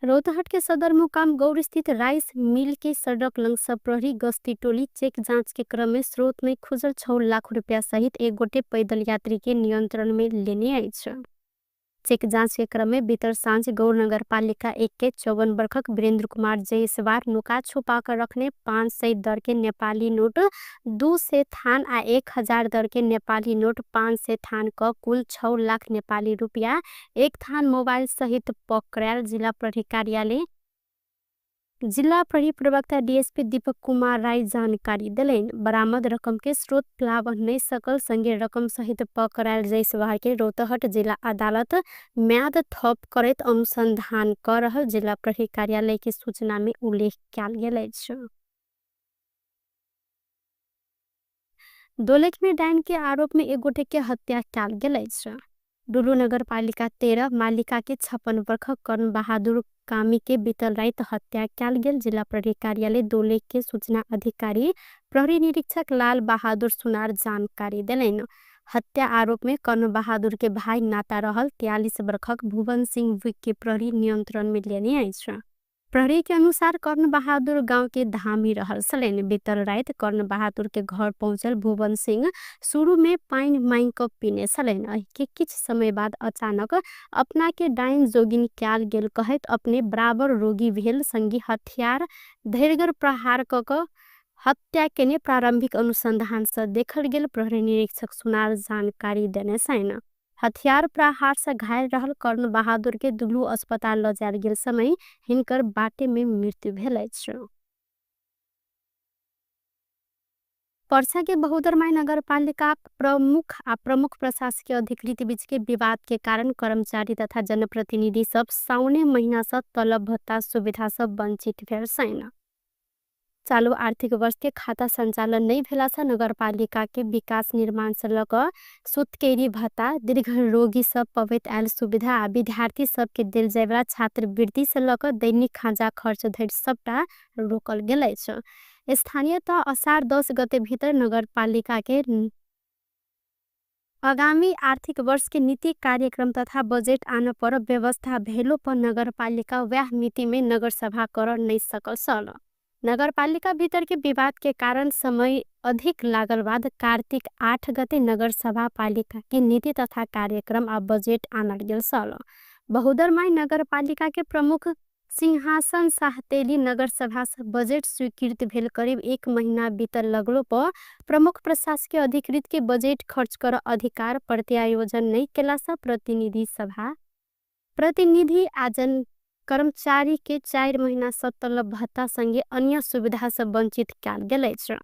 रौतहट के सदरमुकाम गौर स्थित राइस मिल के सड़क लंग सब प्रहरी गश्ती टोली चेक जांच के क्रम में स्रोत में खुजल 6 लाख रुपया सहित एक गोटे पैदल यात्री के नियंत्रण में लेने अछि। चेक जांच के क्रम में बीतल साँझ गौर नगर पालिका 1 के 54 वर्षक वीरेंद्र कुमार जयसवार नुका छुपा कर रखने 500 दर के नेपाली नोट 200 थान आ 1000 दर के नेपाली नोट 500 थान क कुल 6 लाख नेपाली रुपया 1 थान मोबाइल सहित पकड़ायल जिला प्रहरी कार्यालय जिला प्रहरी प्रवक्ता डीएसपी दीपक कुमार राय जानकारी देलनि। बरामद रकम के स्रोत लाभ नहीं सकल संगे रकम सहित पकड़ायल जयसवार के रौतहट जिला अदालत म्याद थप करैत अनुसंधान कर रहल जिला प्रहरी कार्यालय के सूचना में उल्लेख कयल गेल अछि। दोलख में डाइन के आरोप में एक गोटे के हत्या कयल गेल अछि। डुलू नगर पालिका 13 मालिका के 56 वर्षक कर्ण बहादुर कामी के बीतल राति हत्या कयल गेल जिला प्रहरी कार्यालय दोलख के सूचना अधिकारी प्रहरी निरीक्षक लाल बहादुर सुनार जानकारी देलनि। हत्या आरोप में कर्ण बहादुर के भाई नाता रहल 43 वर्षक भुवन सिंह विक के प्रहरी नियंत्रण में लेने अछि। प्रहरी के अनुसार कर्ण बहादुर गांव के धामी रहल छलनि। बीतल राति कर्ण बहादुर के घर पहुंचल भुवन सिंह शुरू में पानि मांगि क पीने छलनि। एहि के किछ समय बाद अचानक अपना के डाइन जोगिन कयल गेल कहैत अपने बराबर रोगी भेल संगी हथियार धैर्यगर प्रहार क क हत्या केने प्रारंभिक अनुसंधान से देखल गेल प्रहरी निरीक्षक सुनार जानकारी देने छनि। हथियार प्रहार से घायल रहल कर्ण बहादुर के दुलू अस्पताल ल जायल गेल समय हिनकर बाटे में मृत्यु भेल अछि। पर्सा के बहुदरमाई नगरपालिका प्रमुख आ प्रमुख प्रशासकीय अधिकृत बीच के विवाद के कारण कर्मचारी तथा जनप्रतिनिधि सब साउने महीना से तलब भत्ता सुविधा सब वंचित भेल छनि। चालू आर्थिक वर्ष के खाता संचालन नहीं भेला से नगरपालिका के विकास निर्माण से लऽ कऽ सुतकेरी भत्ता, दीर्घ रोगी सब पबैत आयल सुविधा आ विद्यार्थी सबके देल जायवला छात्रवृत्ति से लऽ कऽ दैनिक खाजा खर्च धरि सबटा रोकल गेल अछि। स्थानीय तह असार 10 गते भीतर नगरपालिका के आगामी आर्थिक वर्ष के नीति कार्यक्रम तथा बजेट आन पर व्यवस्था भेलो पर नगरपालिका वह मिति में नगरसभा कर नहीं सकल छल। नगरपालिका भीतर के विवाद के कारण समय अधिक लागल बाद कार्तिक 8 गते नगरसभा पालिका के नीति तथा कार्यक्रम आ बजेट आनल गेल छल। बहुदरमाई नगरपालिका के प्रमुख सिंहासन साहतेली नगरसभा से बजेट स्वीकृत भेल करीब 1 महीना बीतल लगलो पर प्रमुख प्रशासकीय अधिकृत के बजेट खर्च कर अधिकार प्रत्यायोजन नहीं केला से प्रतिनिधि सभा प्रतिनिधि आजन कर्मचारी के 4 महीना से तलब भत्ता संगे अन्य सुविधा से वंचित कयल गेल अछि।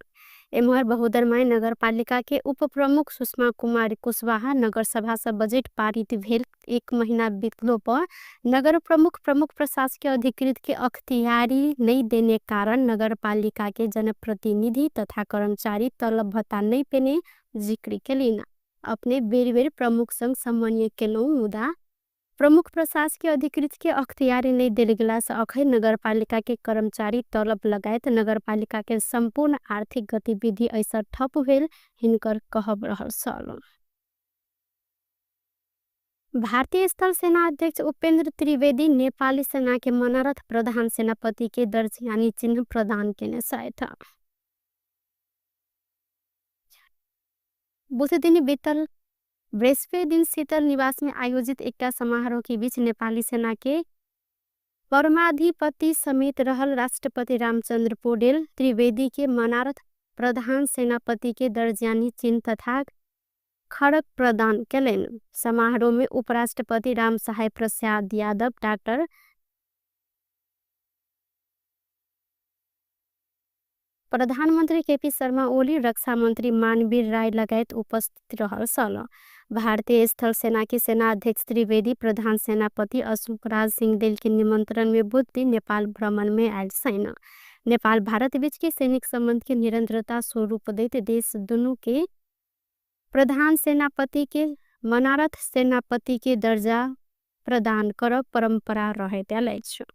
एम्हर बहुदरमाई नगरपालिका के उप प्रमुख सुषमा कुमारी कुशवाहा नगरसभा से बजेट पारित भेल 1 महीना बीतलो पर नगर प्रमुख प्रमुख प्रशासकीय अधिकृत के अख्तियारी नहीं देने कारण नगरपालिका के जनप्रतिनिधि तथा कर्मचारी तलब भत्ता नहीं पेने जिक्र केलिन। अपने बेर बेर प्रमुख संग समन्वय केलहुँ मुदा प्रमुख प्रशासकीय अधिकृत के अख्तियारी नै देल गेला से अखै नगरपालिका के कर्मचारी तलब लगायत नगरपालिका के सम्पूर्ण आर्थिक गतिविधि ऐसा ठप भेल हिनकर कहब रहल छल। भारतीय स्थल सेना अध्यक्ष उपेन्द्र त्रिवेदी नेपाली सेना के मनोरथ प्रधान सेनापति के दर्ज यानी चिन्ह प्रदान केने छथि। बुध दिन बीतल बृहस्पति दिन शीतल निवास में आयोजित एकटा समारोह के बीच नेपाली सेना के परमाधिपति समेत रहल राष्ट्रपति रामचंद्र पौडेल त्रिवेदी के मनारथ प्रधान सेनापति के दर्जानी चिन्ह तथा खड़क प्रदान केलनि। समारोह में उपराष्ट्रपति रामसहाय प्रसाद यादव, डाक्टर प्रधानमंत्री केपी शर्मा ओली, रक्षा मंत्री मानवीर राय लगायत उपस्थित रहल छल। भारतीय स्थल सेना के सेना अध्यक्ष त्रिवेदी प्रधान सेनापति अशोक राज सिंहदेल के निमंत्रण में बुध दिन नेपाल भ्रमण में आयल छनि। नेपाल भारत बीच के सैनिक संबंध के निरंतरता स्वरूप दैत देश दुनू के प्रधान सेनापति के मनारथ सेनापति के दर्जा प्रदान करब परंपरा रहैत आयल अछि।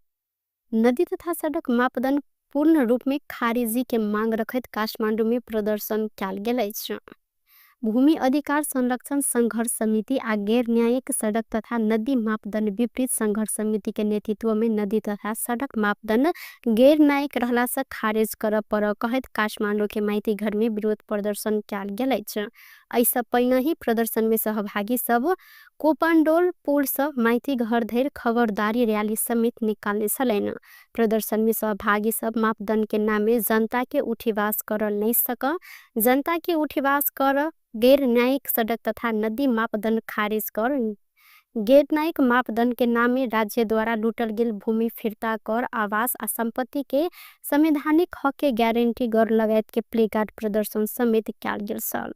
नदी तथा सड़क मापदंड पूर्ण रूप में खारिजी के मांग रखैत काठमांडू में प्रदर्शन कयल गेल अछि। भूमि अधिकार संरक्षण संघर्ष समिति आ गैर न्यायिक सड़क तथा नदी मापदंड विपरीत संघर्ष समिति के नेतृत्व में नदी तथा सड़क मापदंड गैर न्यायिक रहला से खारिज करऽ पड़ऽ कहैत काठमांडू के माइती घर में विरोध प्रदर्शन कयल गेल अछि। एहिसँ पहिने ही प्रदर्शन में सहभागी सब कोपांडोल पुल से माइती घर धरि खबरदारी रैली समेत निकालने छलनि। प्रदर्शन में सहभागी सब मापदंड के नामे जनता के उठीवास कर नहीं सक, जनता के उठीवास कर, गैर न्यायिक सड़क तथा नदी मापदंड खारिज कर, गैर न्यायिक मापदंड के नामे राज्य द्वारा लूटल गेल भूमि फिर्ता कर, आवास आ संपत्ति के संवैधानिक हक के गारंटी कर लगायत के प्लेकार्ड प्रदर्शन समेत कयल गेल छल।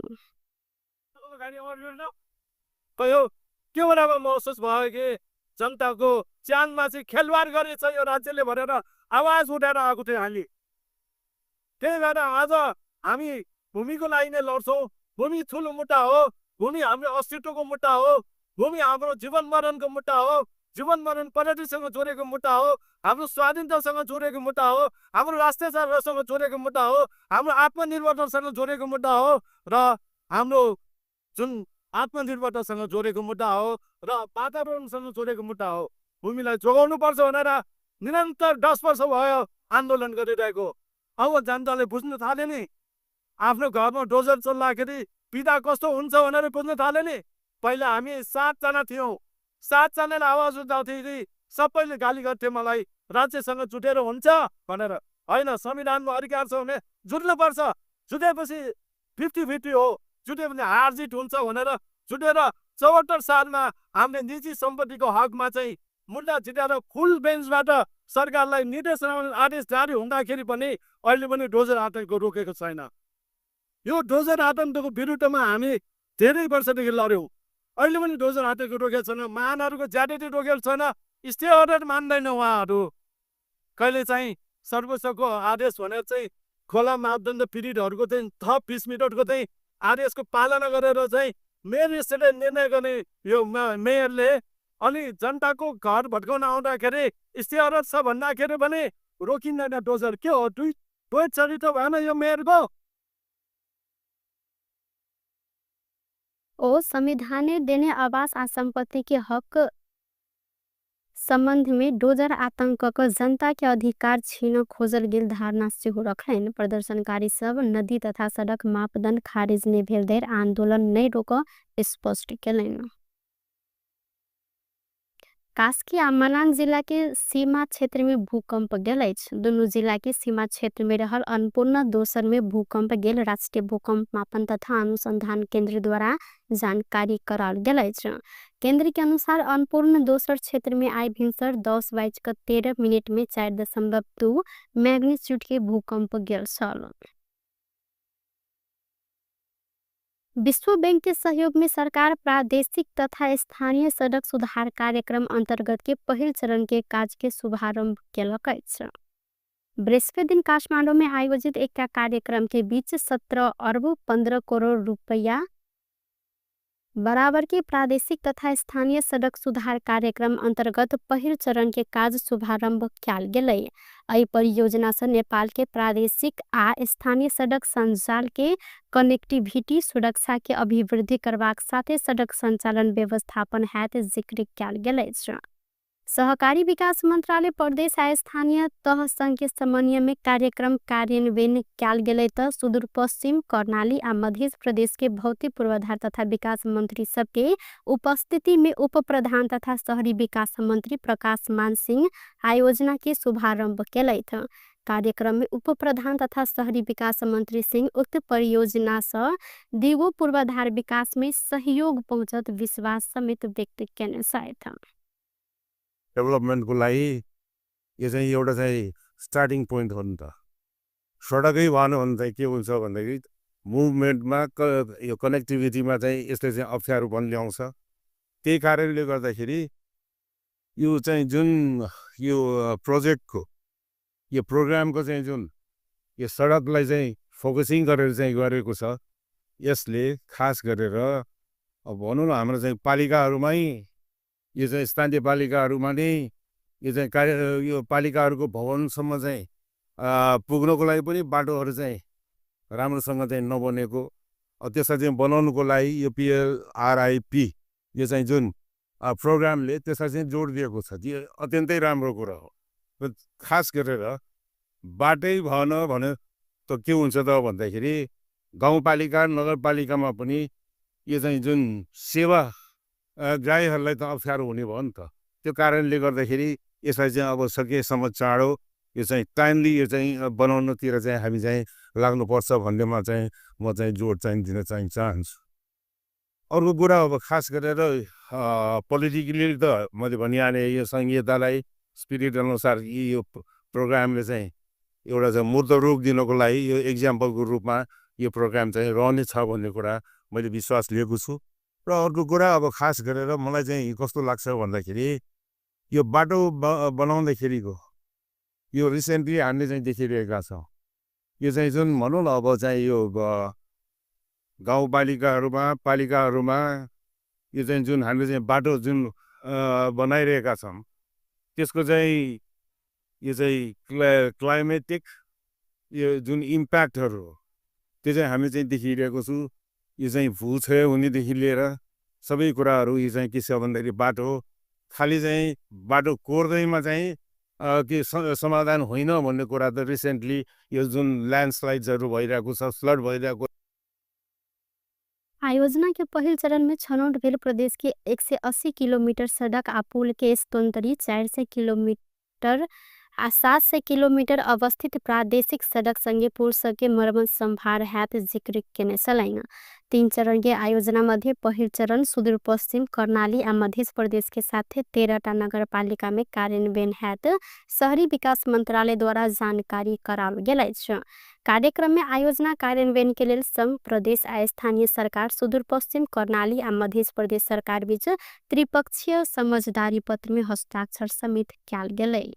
कयो के बेलामा महसुस भयो कि जनताको ज्यानमा चाहिँ खेलवाड गरेछ यो राज्यले भनेर आवाज उठाएर आएको थियो हामी। त्यही भएर आज हामी भूमिको लागि नै लड्छौँ। भूमि ठुलो मुद्दा हो, भूमि हाम्रो अस्तित्वको मुद्दा हो, भूमि हाम्रो जीवन मरणको मुद्दा हो, जीवन मरण प्रगतिसँग जोडेको मुद्दा हो, हाम्रो स्वाधीनतासँग जोडेको मुद्दा हो, हाम्रो राष्ट्रियतासँग जोडेको मुद्दा हो, हाम्रो आत्मनिर्भरतासँग जोडेको मुद्दा हो र हाम्रो जुन आत्मनिर्भरतासँग जोडेको मुद्दा हो र वातावरणसँग जोडेको मुद्दा हो। भूमिलाई जोगाउनु पर्छ भनेर निरन्तर 10 वर्ष भयो आन्दोलन गरिरहेको। अब जनताले बुझ्न थाले नि, आफ्नो घरमा डोजर चल्दाखेरि पीडा कस्तो हुन्छ भनेर बुझ्न थाले नि। पहिला हामी 7जना थियौँ, 7जनाले आवाज उठाउँथे, सबैले गाली गर्थे मलाई, राज्यसँग जुटेर हुन्छ भनेर। होइन, संविधानमा अधिकार छ भने जुट्नुपर्छ, जुटेपछि 50-50 हो, जुट्यो भने हार जित हुन्छ भनेर जुटेर 74 सालमा हामीले निजी सम्पत्तिको हकमा चाहिँ मुद्दा जिताएर फुल बेन्चबाट सरकारलाई निर्देशन आदेश जारी हुँदाखेरि पनि अहिले पनि डोजर आतङ्क रोकेको छैन। यो डोजर आतङ्कको विरुद्धमा हामी धेरै वर्षदेखि लड्यौँ, अहिले पनि डोजर आतङ्क रोकेको छैन, महानहरूको ज्यादती रोकेको छैन, स्टे अर्डर मान्दैन उहाँहरू। कहिले चाहिँ सर्वोच्चको आदेश भनेर चाहिँ खोला मापदण्ड पीडितहरूको चाहिँ थप 20 मिनटको चाहिँ आदेशको पालना गरेर चाहिँ मेयर स्टेटले निर्णय गर्ने यो मेयरले अनि जनताको घर भत्काउन आउँदाखेरि स्टे अर्डर छ भन्दाखेरि पनि रोकिँदैन डोजर। के हो, दुई चरित्र भएन यो मेयरको? ओ संविधाने देने आवास आ संपत्ति के हक संबंध में डोजर आतंक क जनता के अधिकार छीन खोजल गेल धारणा सेहो रखलनि। प्रदर्शनकारी सब नदी तथा सड़क मापदंड खारिज नहि भेल धरि आंदोलन नहि रोकऽ स्पष्ट केलनि। कास्की आ मनाङ जिला के सीमा क्षेत्र में भूकंप गेल अछि। दुनू जिला के सीमा क्षेत्र में रहल अन्नपूर्ण दोसर में भूकंप गेल राष्ट्रीय भूकंप मापन तथा अनुसंधान केंद्र द्वारा जानकारी कराओल गेल अछि। केंद्र के अनुसार अन्नपूर्ण दोसर क्षेत्र में आइ भिनसर 10:13 में 4.2 मैग्नीट्यूड के भूकंप गेल छल। विश्व बैंक के सहयोग में सरकार प्रादेशिक तथा स्थानीय सड़क सुधार कार्यक्रम अंतर्गत के पहिल चरण के काज के शुभारंभ केलक अछि। बृहस्पति दिन काठमांडू में आयोजित एक कार्यक्रम के बीच 17 अरब 15 करोड़ रुपया बराबर के प्रादेशिक तथा स्थानीय सडक सुधार कार्यक्रम अन्तर्गत पहिल चरण के काज शुभारंभ कयल गेलै। एहि परियोजना से नेपाल के प्रादेशिक आ स्थानीय सडक संजाल के कनेक्टिविटी, सुरक्षा के अभिवृद्धि करबाक साथे सडक संचालन व्यवस्थापन हैत जिक्र कयल गेल अछि। सहकारी विकास मंत्रालय प्रदेश आ स्थानीय तह संघ के समन्वय में कार्यक्रम कार्यान्वयन कयल गेलै त सुदूरपश्चिम, कर्णाली आ मध्य प्रदेश के भौतिक पूर्वाधार तथा विकास मंत्री सबके उपस्थिति में उप प्रधान तथा शहरी विकास मंत्री प्रकाश मान सिंह आयोजना के शुभारंभ केलथि। कार्यक्रम में उप प्रधान तथा शहरी विकास मंत्री सिंह उक्त परियोजना से दिगो पूर्वाधार विकास में सहयोग पहुँचत विश्वास समेत व्यक्त केने छथि। डेभलपमेन्टको लागि यो चाहिँ एउटा चाहिँ स्टार्टिङ पोइन्ट हो नि त। सडकै भएन भने चाहिँ के हुन्छ भन्दाखेरि मुभमेन्टमा यो कनेक्टिभिटीमा चाहिँ यसले चाहिँ अप्ठ्यारो पनि ल्याउँछ। त्यही कारणले गर्दाखेरि यो चाहिँ जुन यो प्रोजेक्टको यो प्रोग्रामको चाहिँ जुन यो सडकलाई चाहिँ फोकसिङ गरेर चाहिँ गरेको छ, यसले खास गरेर अब भनौँ न हाम्रो चाहिँ पालिकाहरूमै यो चाहिँ स्थानीय पालिकाहरूमा नै यो चाहिँ कार्य यो पालिकाहरूको भवनसम्म चाहिँ पुग्नको लागि पनि बाटोहरू चाहिँ राम्रोसँग चाहिँ नबनेको, त्यसलाई चाहिँ बनाउनुको लागि यो पिएलआरआइपी यो चाहिँ जुन प्रोग्रामले त्यसलाई चाहिँ जोड दिएको छ, त्यो अत्यन्तै राम्रो कुरा हो। र खास गरेर बाटै भएन भने त के हुन्छ त भन्दाखेरि गाउँपालिका नगरपालिकामा पनि यो चाहिँ जुन सेवा ग्राहीहरूलाई त अप्ठ्यारो हुने भयो नि त। त्यो कारणले गर्दाखेरि यसलाई चाहिँ अब सकेसम्म चाँडो यो चाहिँ टाइमली यो चाहिँ बनाउनतिर चाहिँ हामी चाहिँ लाग्नुपर्छ भन्नेमा चाहिँ म चाहिँ जोड चाहिँ दिन चाहिँ चाहन्छु। अर्को कुरा अब खास गरेर पोलिटिकली त मैले भनिहालेँ, यो संहितालाई स्पिरिट अनुसार यो प्रोग्रामले चाहिँ एउटा चाहिँ मूर्त रूप दिनको लागि यो इक्जाम्पलको रूपमा यो प्रोग्राम चाहिँ रहनेछ भन्ने कुरा मैले विश्वास लिएको छु। र अर्को कुरा अब खास गरेर मलाई चाहिँ कस्तो लाग्छ भन्दाखेरि यो बाटो बनाउँदाखेरिको यो रिसेन्टली हामीले चाहिँ देखिरहेका छौँ, यो चाहिँ जुन भनौँ न अब चाहिँ यो गाउँपालिकाहरूमा पालिकाहरूमा यो चाहिँ जुन हामीले चाहिँ बाटो जुन बनाइरहेका छौँ त्यसको चाहिँ यो चाहिँ क्लाइमेटिक यो जुन इम्प्याक्टहरू हो त्यो चाहिँ हामी चाहिँ देखिरहेको छु। यो चाहिँ भूक्षय हुनेदेखि लिएर सबै कुराहरू यो चाहिँ के छ भन्दाखेरि बाटो खालि चाहिँ बाटो कोर्दैमा चाहिँ के समाधान होइन भन्ने कुरा त रिसेन्टली यो जुन ल्यान्डस्लाइड्सहरू भइरहेको छ, फ्लड भइरहेको। आयोजना के पहिल चरण में छनौट भेल प्रदेश के 180 किलोमीटर सड़क आ पुल के स्तोन्तरी 400 किलोमीटर आ 700 किलोमीटर अवस्थित प्रादेशिक सड़क संगे पुल सबके मरम्मत संभार हैत जिक्र केने छलनि। 3 चरण के आयोजना मध्ये पहिल चरण सुदूरपश्चिम, कर्णाली आ मध्य प्रदेश के साथे 13टा नगरपालिका में कार्यान्वयन हैत शहरी विकास मंत्रालय द्वारा जानकारी कराओल गेल अछि। कार्यक्रम में आयोजना कार्यान्वयन के लेल संघ, प्रदेश आ स्थानीय सरकार, सुदूरपश्चिम, कर्णाली आ मध्य प्रदेश सरकार बीच त्रिपक्षीय समझदारी पत्र में हस्ताक्षर समेत कयल गेलै।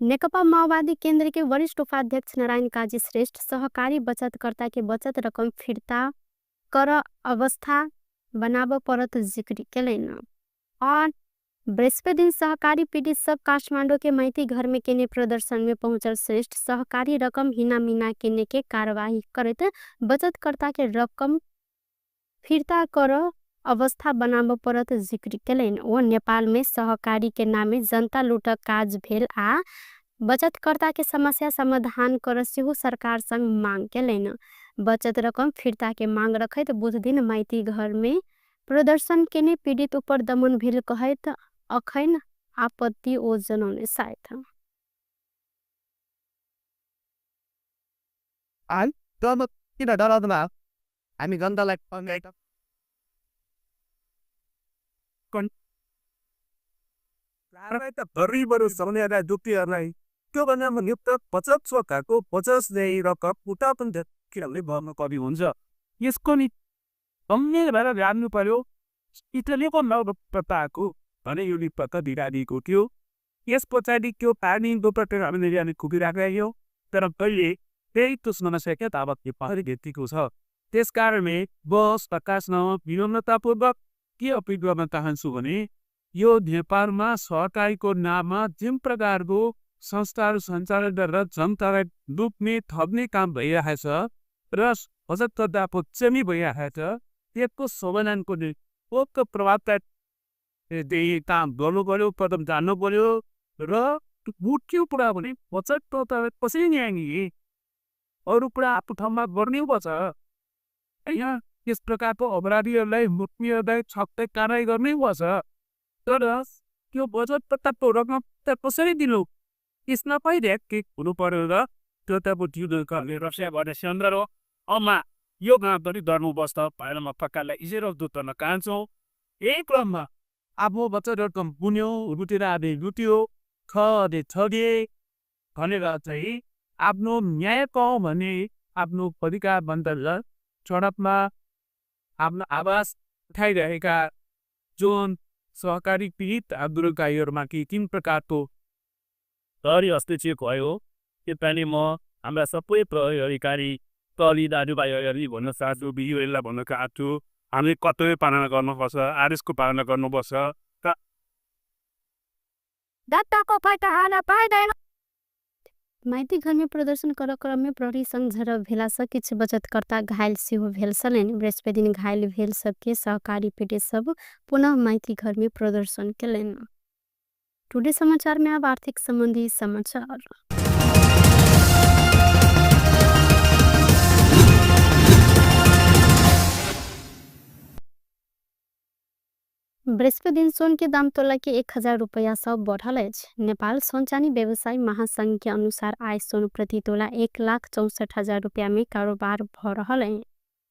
नेकपा माओवादी केंद्र के वरिष्ठ उपाध्यक्ष नारायण काजी श्रेष्ठ सहकारी बचतकर्ता के बचत रकम फिर्ता कर अवस्था बनाब परत जिक्र केलनि। और बृहस्पति दिन सहकारी पीड़ित सब काठमांडू के माइती घर में केने प्रदर्शन में पहुंचल श्रेष्ठ सहकारी रकम हिना मिना केने के कार्यवाही करैत बचतकर्ता के रकम फिर्ता कर अवस्था बनाब परत जिक्र केलनि। ओ नेपाल में सहकारी के नामे जनता लूटक काज भेल आ बचतकर्ता के समस्या समाधान कर सेहो सरकार संग मांग केलनि। बचत रकम फिर्ता के मांग रखैत बुध दिन माइती घर में प्रदर्शन केने पीड़ित ऊपर दमन भेल कहैत अखैन आपत्ति ओ जनौने सायद। किन डराउँदैन हामी जनतालाई त गरिबहरू सक्नेहरूलाई दुःखीहरूलाई त्योभन्दा नियुक्त बचत सरकारको 50 रकम उता पनि किनभने भर्नु कवि हुन्छ। यसको नि गम्भीर भएर जान्नु पर्यो। इटलीको नवप्रताको भने यो निपत्ता बिगारिएको थियो। यस पछाडि त्यो पानी हामीले कुदिराखेको थियो, तर कहिले त्यही त्यो समस्या ताबत पहाडी भेटिएको छ। त्यस कारणले बस प्रकाशन विनम्रतापूर्वक के अपिल गर्न चाहन्छु भने यो नेपालमा सहकारीको नाममा जुन प्रकारको संस्थाहरू सञ्चालन गरेर जनतालाई लुट्ने ठग्ने काम भइरहेको छ र बचतकर्ताको चेमी भइरहेको छ, त्यसको समाधानको पोक्त प्रभावकारी काम गर्नु पर्यो, कदम जान्नु पर्यो। र मुख्य कुरा भने बचतकर्तालाई कसरी न्याय दिने, अरू कुरा आफ्नो ठाउँमा गर्नै पर्छ होइन। त्यस प्रकारको अपराधीहरूलाई लुट्नेहरूलाई छक्कै कारवाही गर्नै पर्छ, तर त्यो बचतकर्ताको रकम त कसरी दिनु, यसमा पनि के हुनु पर्यो र त्यो त अब रसिया गर्ने हो। अम्मा यो गाउँ पनि डर्नुपर्छ भनेर म सरकारलाई इजेर दुत गर्न चाहन्छु। यही क्रममा आफ्नो बचत रकम बुन्यो, लुटेर आदि लुट्यो, ठगे ठगे भनेर चाहिँ आफ्नो न्याय पाऊँ भने आफ्नो अधिकार बन्द सडकमा आफ्नो आवाज उठाइरहेका जुन सहकारी पीडित आन्दोलनकारीहरूमाथि तिन प्रकारको प्रहरी हस्तक्षेप भयो। त्यसपालि म हाम्रा सबै प्रहरी अधिकारी प्रहरी दाजुभाइहरूलाई भन्न चाहन्छु, दिदीबहिनीलाई भन्न चाहन्छु, हामीले कर्तव्य पालना गर्नुपर्छ, आदेशको पालना गर्नुपर्छ। माइती घर में प्रदर्शन कर क्रम में प्रहरी संग झड़प भेला सँ किछु बचतकर्ता घायल सेहो भेल छलनि। बृहस्पति दिन घायल भेल सबके सहकारी पीड़ित सब पुनः माइती घर में प्रदर्शन केलनि। टुडे समाचार में अब आर्थिक संबंधी समाचार। बृहस्पति दिन सोन के दाम तोला के 1000 रुपया सब बढ़ल अछि। नेपाल सोन चानी व्यवसायी महासंघ के अनुसार आय सोन प्रति तोला 1,64,000 रुपया में कारोबार भ रहल अछि।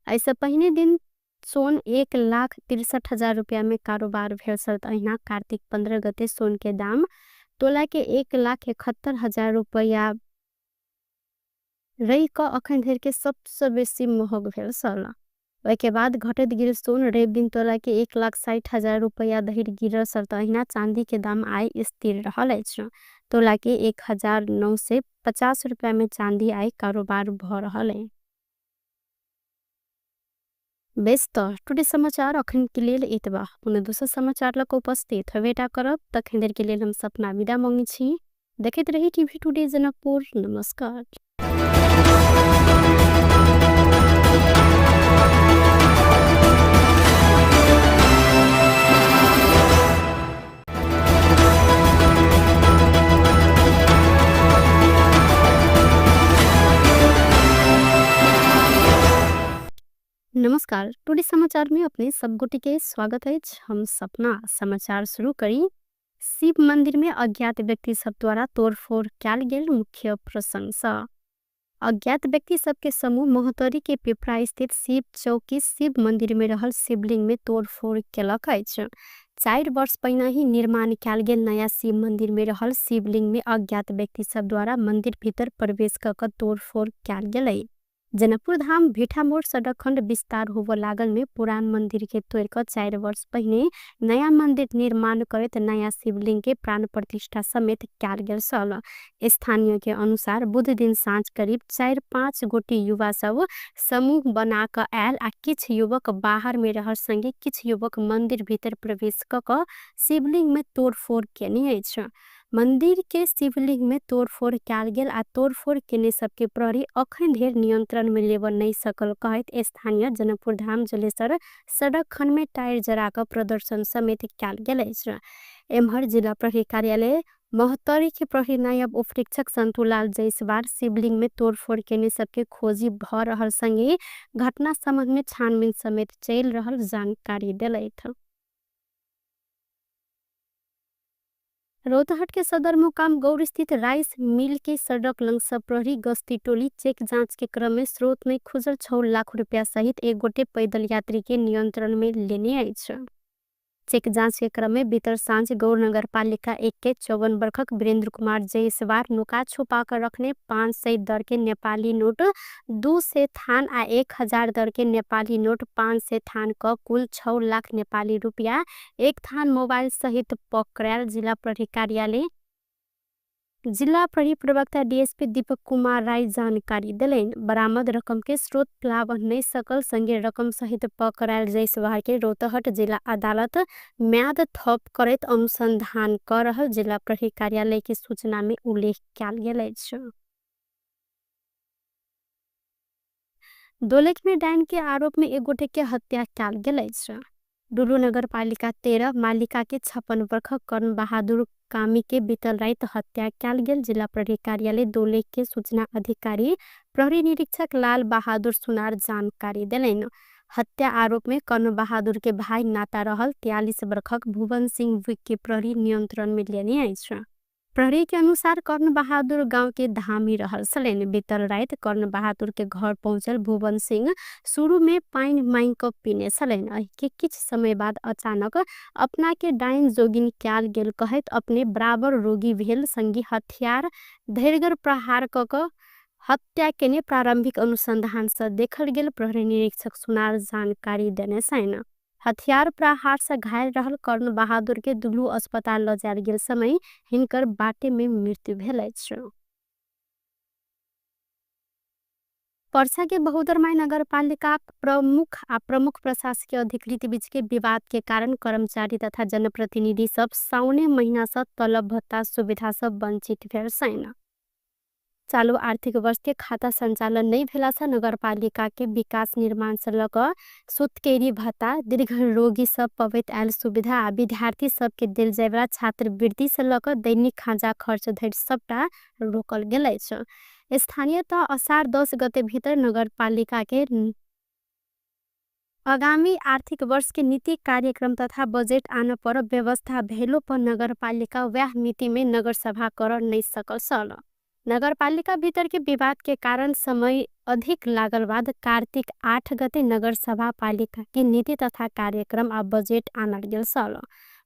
एहिसँ पहिने दिन सोन 1,63,000 रुपया में कारोबार भेल छल। अहिना कार्तिक 15 गते सोन के दाम तोला के 1,71,000 रुपया रहि कऽ अखन धरि के सबसँ बेसी महग भेल छल। ओहिके बाद घटैत गेल सोन रवि दिन तोला के 1,60,000 रुपया धरि गिरल छल। अहिना चांदी के दाम आइ स्थिर रहल अछि। तोला के 1,950 रुपया में चांदी आइ कारोबार भ रहल अछि। बेस त टुडे समाचार अखन के लेल एतबा। पुनः दोसर समाचार लऽ उपस्थित हेबेटा करब। तखन धरि के लेल हम सपना विदा मंगै छी। देखैत रही टीवी टुडे जनकपुर। नमस्कार। नमस्कार, टुडे समाचार में अपने सब गोटे के स्वागत अछि। हम सपना समाचार शुरू करी। शिव मंदिर में अज्ञात व्यक्ति सब द्वारा तोड़फोड़ कयल गेल मुख्य प्रशंसा। अज्ञात व्यक्ति सबके समूह महोत्तरी के पिपरा स्थित शिव चौकी शिव मंदिर में रहल शिवलिंग में तोड़फोड़ केलक अछि। 4 वर्ष पहिने ही निर्माण कयल गेल नया शिव मंदिर में रहल शिवलिंग में अज्ञात व्यक्ति सब द्वारा मंदिर भीतर प्रवेश क के तोड़फोड़ कयल गेलै। जनकपुर धाम भिठामोड़ सड़क खंड विस्तार होबऽ लागल में पुरान मंदिर के तोड़ कऽ 4 वर्ष पहिने नया मंदिर निर्माण करैत नया शिवलिंग के प्राण प्रतिष्ठा समेत कयल गेल छल। स्थानीय के अनुसार बुध दिन साँझ करीब 4-5 गोटी युवा सब समूह बना कऽ आयल आ किछु युवक बाहर में रहल संगे किछु युवक मंदिर भीतर प्रवेश कऽ कऽ शिवलिंग में तोड़फोड़ केने अछि। मंदिर के शिवलिंग में तोड़फोड़ कयल गेल आ तोड़फोड़ केने सबके प्रहरी अखन धरि नियंत्रण में लेबऽ नहि सकल कहैत स्थानीय जनकपुर धाम जलेसर सड़क खंड में टायर जरा कऽ प्रदर्शन समेत कयल गेल अछि। एम्हर जिला प्रहरी कार्यालय महोत्तरी के प्रहरी नायब उपरीक्षक संतुलाल जायसवाल शिवलिंग में तोड़फोड़ केने सबके खोजी भ रहल संगे घटना संबंध में छानबीन समेत चलि रहल जानकारी देलथि। रौतहट के सदरमुकाम गौर स्थित राइस मिल के सड़क लंग सब प्रहरी गश्ती टोली चेक जांच के क्रम में स्रोत में खुजल 6 लाख रुपया सहित एक गोटे पैदल यात्री के नियंत्रण में लेने अछि। चेक जांच के क्रम में भीतर साँझ गौर नगर पालिका 1 के 54 वर्षक वीरेंद्र कुमार जयसवार नुका छुपा कर रखने 500 दर के नेपाली नोट 200 थान आ 1000 दर के नेपाली नोट 500 थान क कुल 6 लाख नेपाली रुपया 1 थान मोबाइल सहित पकड़ायल जिला प्रहरी कार्यालय जिल्ला प्रहरी प्रवक्ता डीएसपी दीपक कुमार राई जानकारी देलनि। बरामद रकम के स्रोत लाभ नहि सकल संगे रकम सहित पकड़ायल जायसवाल के रौतहट जिला अदालत म्याद थप करैत अनुसंधान कर रहल जिला प्रहरी कार्यालय के सूचना में उल्लेख कयल गेल अछि। दोलख में डाइन के आरोप में एक गोटे के हत्या कयल गेल अछि। डुलु नगरपालिका 13 मालिका के 56 वर्ष कर्ण बहादुर कामी के बीतल राति हत्या कयल गेल जिला प्रहरी कार्यालय दोलख के सूचना अधिकारी प्रहरी निरीक्षक लाल बहादुर सुनार जानकारी देलनि। हत्या आरोप में कर्ण बहादुर के भाई नाता रहल 43 वर्षक भुवन सिंह विक के प्रहरी नियंत्रण में लेने अछि। प्रहरी के अनुसार कर्ण बहादुर गांव के धामी रहल छलनि। बीतल राति कर्ण बहादुर के घर पहुंचल भुवन सिंह शुरू में पानि मांगि क पीने छलनि। एहि के किछु समय बाद अचानक अपना के डाइन जोगिन कयल गेल कहैत अपने बराबर रोगी भेल संगी हथियार धैर्गर प्रहार क क हत्या केने प्रारंभिक अनुसंधान से देखल गेल प्रहरी निरीक्षक सुनार जानकारी देने छनि। हथियार प्रहार से घायल रहल कर्ण बहादुर के दुलू अस्पताल ल जायल गेल समय हिनकर बाटे में मृत्यु भेल अछि। पर्सा के बहुदरमाई नगरपालिका प्रमुख आ प्रमुख प्रशासकीय अधिकृत बीच के विवाद के कारण कर्मचारी तथा जनप्रतिनिधि सब साउने महीना से तलब भत्ता सुविधा सब वंचित भेल छनि। चालू आर्थिक वर्ष के खाता संचालन नहीं भेला से नगरपालिका के विकास निर्माण से लग सुतकेरी भत्ता, दीर्घ रोगी सब पवैत आयल सुविधा आ विद्यार्थी सब के देल जायवला छात्रवृत्ति से लग दैनिक खाजा खर्च धरि सबटा रोकल गेल अछि। स्थानीय तह असार 10 गते भीतर नगरपालिका के आगामी आर्थिक वर्ष के नीति कार्यक्रम तथा बजेट आन पर व्यवस्था भेलो पर नगरपालिका वह मिति में नगरसभा कर नहीं सकल छल। नगरपालिका भीतर के विवाद के कारण समय अधिक लागल बाद कार्तिक 8 गते नगरसभा पालिका के नीति तथा कार्यक्रम आ बजेट आनल गेल छल।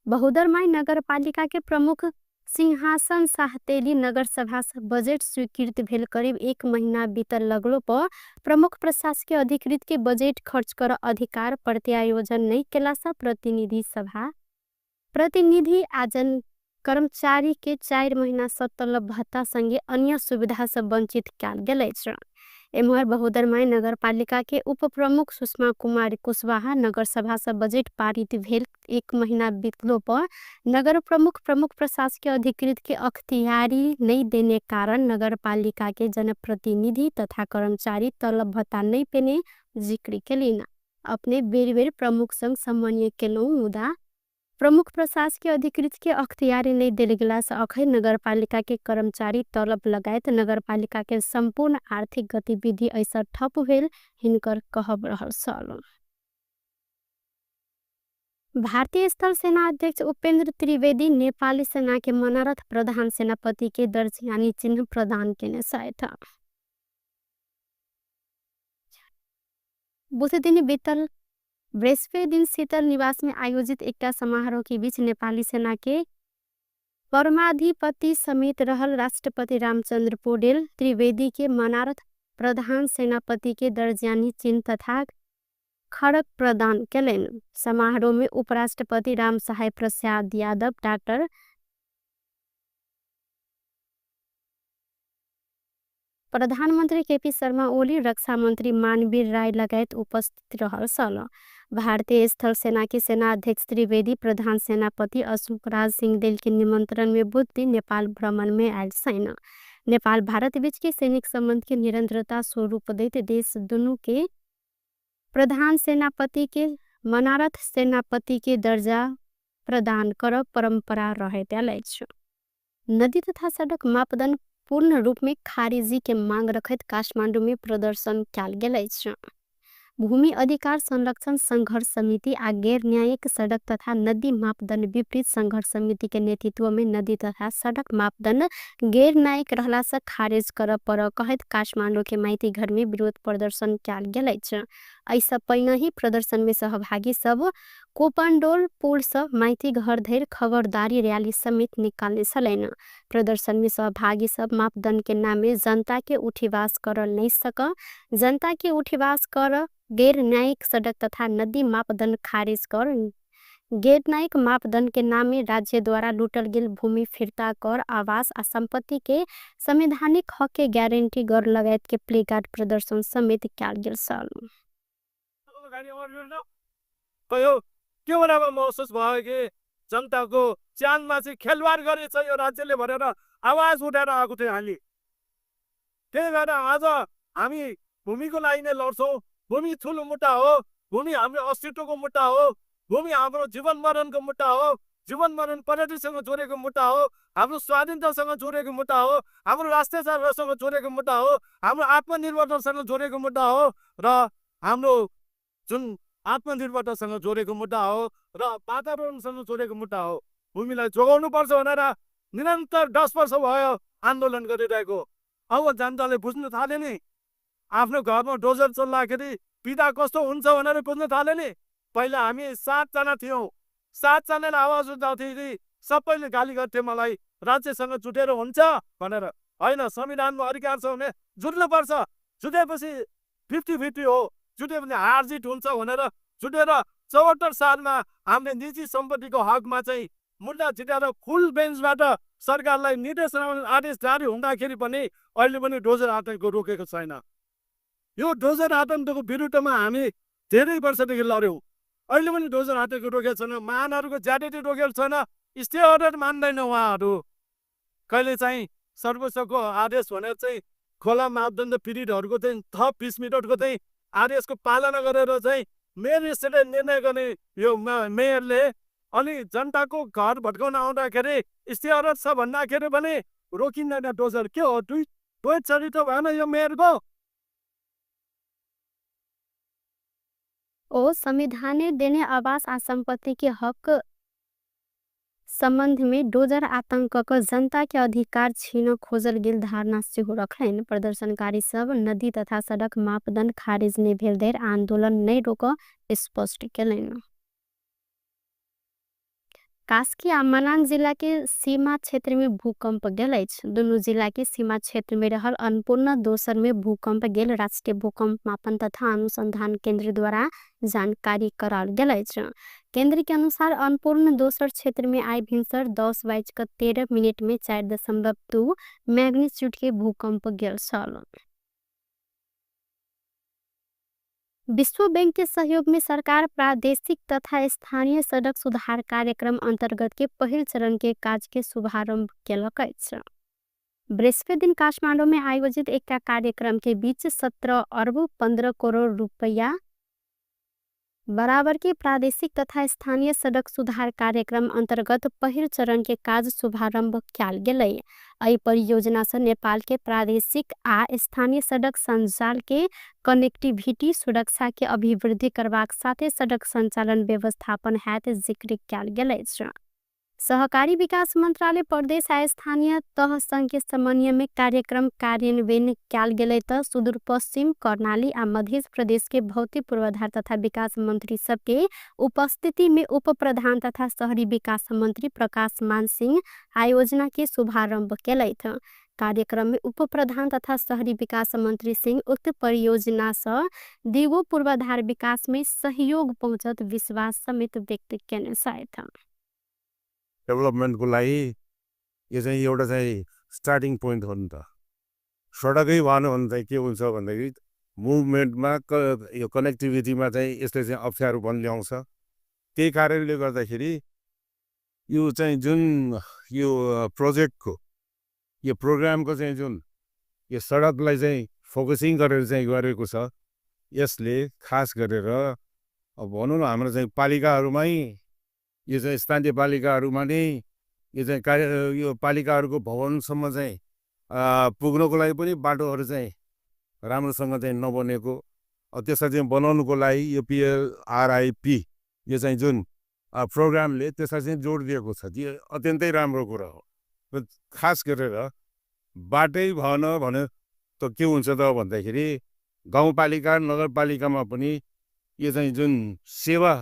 बहुदरमाई नगरपालिका के प्रमुख सिंहासन साहतेली नगरसभा से बजेट स्वीकृत भेल करीब 1 महीना बीतल लगलो पर प्रमुख प्रशासकीय अधिकृत के बजेट खर्च कर अधिकार प्रत्यायोजन नहीं केला से प्रतिनिधि सभा प्रतिनिधि आजन कर्मचारी के 4 महीना से तलब भत्ता संगे अन्य सुविधा से वंचित कयल गेल अछि। एम्हर बहुदरमाई नगरपालिका के उप प्रमुख सुषमा कुमारी कुशवाहा नगरसभा से बजेट पारित भेल 1 महीना बीतलो पर नगर प्रमुख प्रमुख प्रशासकीय अधिकृत के अख्तियारी नहीं देने कारण नगरपालिका के जनप्रतिनिधि तथा कर्मचारी तलब भत्ता नहीं पेने जिक्र केलिन। अपने बेर बेर प्रमुख संग समन्वय केलहुँ मुदा प्रमुख प्रशासकीय अधिकृत के अख्तियारी नहीं देल गेला से अखै नगरपालिका के कर्मचारी तलब लगायत नगरपालिका के संपूर्ण आर्थिक गतिविधि ऐसा ठप भेल हिनकर कहब रहल छल। भारतीय स्थल सेना अध्यक्ष उपेंद्र त्रिवेदी नेपाली सेना के मनोरथ प्रधान सेनापति के दर्ज यानी चिन्ह प्रदान केने छथि। बुध दिन बीतल बृहस्पति दिन शीतल निवास में आयोजित एकटा समारोह के बीच नेपाली सेना के परमाधिपति समेत रहल राष्ट्रपति रामचंद्र पौडेल त्रिवेदी के मनारथ प्रधान सेनापति के दर्जानी चिन्ह तथा खड़क प्रदान केलनि। समारोह में उपराष्ट्रपति रामसहाय प्रसाद यादव, डॉक्टर प्रधानमंत्री केपी शर्मा ओली, रक्षा मंत्री मानवीर राय लगायत उपस्थित रहल छल। भारतीय स्थल सेना के सेना अध्यक्ष त्रिवेदी प्रधान सेनापति अशोक राज सिंह के निमंत्रण में बुध दिन नेपाल भ्रमण में आयल छनि। नेपाल भारत बीच के सैनिक संबंध के निरंतरता स्वरूप दैत देश दुनू के प्रधान सेनापति के मनारथ सेनापति के दर्जा प्रदान करब परंपरा रहैत आयल अछि। नदी तथा सड़क मापदंड पूर्ण रूप में खारिजी के मांग रखैत काठमांडू में प्रदर्शन कयल गेल अछि। भूमि अधिकार संरक्षण संघर्ष समिति आ गैर न्यायिक सड़क तथा नदी मापदंड विपरीत संघर्ष समिति के नेतृत्व में नदी तथा सड़क मापदंड गैर न्यायिक रहला से खारिज करऽ पड़ऽ कहैत काठमांडू के माइती घर में विरोध प्रदर्शन कयल गेल अछि। एहिसँ पहिने ही प्रदर्शन में सहभागी सब कोपंडोल पुल से माइती घर धरि खबरदारी रैली समेत निकालने छलनि। प्रदर्शन में सहभागी सब मापदंड के नामे जनता के उठीवास कर नहीं सक, जनता के उठीवास कर गैर न्यायिक सड़क तथा नदी मापदंड खारिज कर गैरन्यायिक मापदण्डके नाममे राज्यद्वारा लुटल गेल भूमि फिर्ता कर, आवास आ सम्पत्तिके संवैधानिक हकके ग्यारेन्टी गर लगायतके प्लेकार्ड प्रदर्शन समेत कयल गेल छल। कयो के बेलामा महसुस भयो कि जनताको ज्यानमा चाहिँ खेलवाड गरेछ यो राज्यले भनेर आवाज उठाएर आएको थियो हामी। त्यही भएर आज हामी भूमिको लागि नै लड्छौँ। भूमि ठुलो मुद्दा हो, भूमि हाम्रो अस्तित्वको मुद्दा हो, भूमि हाम्रो जीवन मरणको मुद्दा हो, जीवन मरण प्रगतिसँग जोडेको मुद्दा हो, हाम्रो स्वाधीनतासँग जोडेको मुद्दा हो, हाम्रो राष्ट्रियतासँग जोडेको मुद्दा हो, हाम्रो आत्मनिर्भरतासँग जोडेको मुद्दा हो र हाम्रो जुन आत्मनिर्भरतासँग जोडेको मुद्दा हो र वातावरणसँग जोडेको मुद्दा हो। भूमिलाई जोगाउनुपर्छ भनेर निरन्तर 10 वर्ष भयो आन्दोलन गरिरहेको। अब जनताले बुझ्न थाल्यो नि, आफ्नो घरमा डोजर चल्दाखेरि पीडा कस्तो हुन्छ भनेर बुझ्न थाल्यो नि। पहिला हामी 7 जना थियौँ, 7 जनाले आवाज उठाउँथ्यो, सबैले गाली गर्थे मलाई, राज्यसँग जुटेर हुन्छ भनेर। होइन, संविधानमा अधिकार छ भने जुट्नुपर्छ, जुटेपछि 50-50 हो, जुट्यो भने हार जित हुन्छ भनेर जुटेर 74 सालमा हामीले निजी सम्पत्तिको हकमा चाहिँ मुद्दा जिताएर फुल बेन्चबाट सरकारलाई निर्देशन आदेश जारी हुँदाखेरि पनि अहिले पनि डोजर आतङ्क रोकेको छैन। यो डोजर आतङ्कको विरुद्धमा हामी धेरै वर्षदेखि लड्यौँ। अहिले पनि डोजर आतङ्क रोकेको छैन, महानहरूको ज्यादती रोकेको छैन, स्टे अर्डर मान्दैन उहाँहरू। कहिले चाहिँ सर्वोच्चको आदेश भनेर चाहिँ खोला मापदण्ड पीडितहरूको चाहिँ थप 20 मिनटको चाहिँ आदेशको पालना गरेर चाहिँ मेयर स्टेटले निर्णय गर्ने यो मेयरले अनि जनताको घर भत्काउन आउँदाखेरि स्टे अर्डर छ भन्दाखेरि पनि रोकिँदैन डोजर। के हो, दुई द्वैत चरित्र भएन यो मेयरको? ओ संविधानले देने आवास आ सम्पत्तिके हक सम्बन्धमे डोजर आतंक क जनताके अधिकार छिन खोजल गेल धारणा सेहो रखलनि। प्रदर्शनकारी सब नदी तथा सडक मापदण्ड खारेज नै भेलधरि आन्दोलन नै रोकऽ स्पष्ट केलनि। कास्की आ मनाङ जिल्लाके सीमा क्षेत्रमे भूकम्प गेल अछि। दुनू जिल्लाके सीमा क्षेत्रमे रहल अन्नपूर्ण दोसरमे भूकम्प गेल राष्ट्रिय भूकम्प मापन तथा अनुसन्धान केन्द्रद्वारा जानकारी कराओल गेल अछि। केन्द्रके अनुसार अन्नपूर्ण दोसर क्षेत्रमे आइ भिन्सर 10:13 में 4.2 म्याग्निच्युडके भूकम्प गेल छल। विश्व बैंक के सहयोग में सरकार प्रादेशिक तथा स्थानीय सडक सुधार कार्यक्रम अंतर्गत के पहिल चरण के काज के शुभारंभ केलक अछि। बृहस्पति दिन काठमाडौँ में आयोजित एकटा कार्यक्रम के बीच 17 अर्ब 15 करोड़ रुपैया बराबर के प्रादेशिक तथा स्थानीय सडक सुधार कार्यक्रम अंतर्गत पहिल चरण के काज शुभारंभ कयल गेलै। एहि परियोजना से नेपाल के प्रादेशिक आ स्थानीय सडक सञ्जाल के कनेक्टिविटी, सुरक्षा के अभिवृद्धि करबाक साथे सडक सञ्चालन व्यवस्थापन हैत जिक्र कयल गेल अछि। सहकारी विकास मन्त्रालय प्रदेश आ स्थानीय तह संघ समन्वय में कार्यक्रम कार्यान्वयन कयल गेलै त सुदूरपश्चिम, कर्णाली आ मध्य प्रदेश के भौतिक पूर्वाधार तथा विकास मन्त्री सबके उपस्थिति में उप प्रधान तथा शहरी विकास मन्त्री प्रकाश मान सिंह आयोजना के शुभारंभ केलथि। कार्यक्रम में उप प्रधान तथा शहरी विकास मन्त्री सिंह उक्त परियोजना सँ दिगो पूर्वाधार विकास में सहयोग पहुँचत विश्वास समेत व्यक्त केने छथि। डेभलपमेन्टको लागि यो चाहिँ एउटा चाहिँ स्टार्टिङ पोइन्ट हो नि त। सडकै भएन भने चाहिँ के हुन्छ भन्दाखेरि मुभमेन्टमा यो कनेक्टिभिटीमा चाहिँ यसले चाहिँ अप्ठ्यारोपन ल्याउँछ। त्यही कारणले गर्दाखेरि यो चाहिँ जुन यो प्रोजेक्टको, यो प्रोग्रामको चाहिँ जुन यो सडकलाई चाहिँ फोकसिङ गरेर चाहिँ गरेको छ, यसले खास गरेर अब भनौँ न, हाम्रो चाहिँ पालिकाहरूमै, यो चाहिँ स्थानीय पालिकाहरूमा नै यो चाहिँ कार्य, यो पालिकाहरूको भवनसम्म चाहिँ पुग्नको लागि पनि बाटोहरू चाहिँ राम्रोसँग चाहिँ नबनेको, त्यसलाई चाहिँ बनाउनुको लागि यो पिएलआरआइपी यो चाहिँ जुन प्रोग्रामले त्यसलाई चाहिँ जोड दिएको छ, त्यो अत्यन्तै राम्रो कुरा हो। र खास गरेर बाटै भएन भने त के हुन्छ त भन्दाखेरि गाउँपालिका, नगरपालिकामा पनि यो चाहिँ जुन सेवा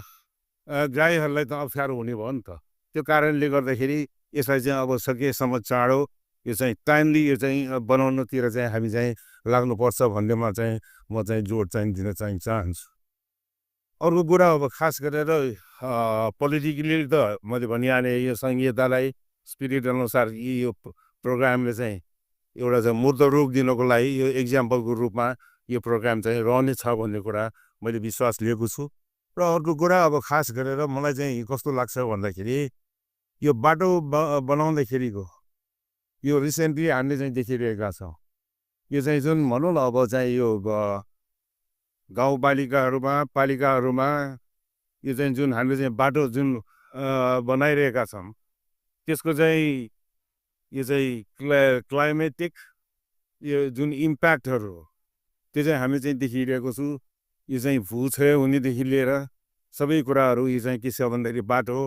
ग्राहीहरूलाई त अप्ठ्यारो हुने भयो नि त। त्यो कारणले गर्दाखेरि यसलाई चाहिँ अब सकेसम्म चाँडो यो चाहिँ टाइमली यो चाहिँ बनाउनतिर चाहिँ हामी चाहिँ लाग्नुपर्छ भन्नेमा चाहिँ म चाहिँ जोड चाहिँ दिन चाहिँ चाहन्छु। अर्को कुरा अब खास गरेर पोलिटिकली त मैले भनिहालेँ, यो सङ्घीयतालाई स्पिरिट अनुसार यो प्रोग्रामले चाहिँ एउटा चाहिँ मूर्त रूप दिनको लागि यो एक्जाम्पलको रूपमा यो प्रोग्राम चाहिँ रहनेछ भन्ने कुरा मैले विश्वास लिएको छु। र अर्को कुरा अब खास गरेर मलाई चाहिँ कस्तो लाग्छ भन्दाखेरि यो बाटो बनाउँदाखेरिको यो रिसेन्टली हामीले चाहिँ देखिरहेका छौँ। यो चाहिँ जुन भनौँ न अब चाहिँ यो गाउँपालिकाहरूमा पालिकाहरूमा यो चाहिँ जुन हामीले चाहिँ बाटो जुन बनाइरहेका छौँ त्यसको चाहिँ यो चाहिँ क्लाइमेटिक यो जुन इम्प्याक्टहरू हो त्यो चाहिँ हामी चाहिँ देखिरहेको छु। यो चाहिँ भूक्षय हुनेदेखि लिएर सबै कुराहरू यो चाहिँ के छ भन्दाखेरि बाटो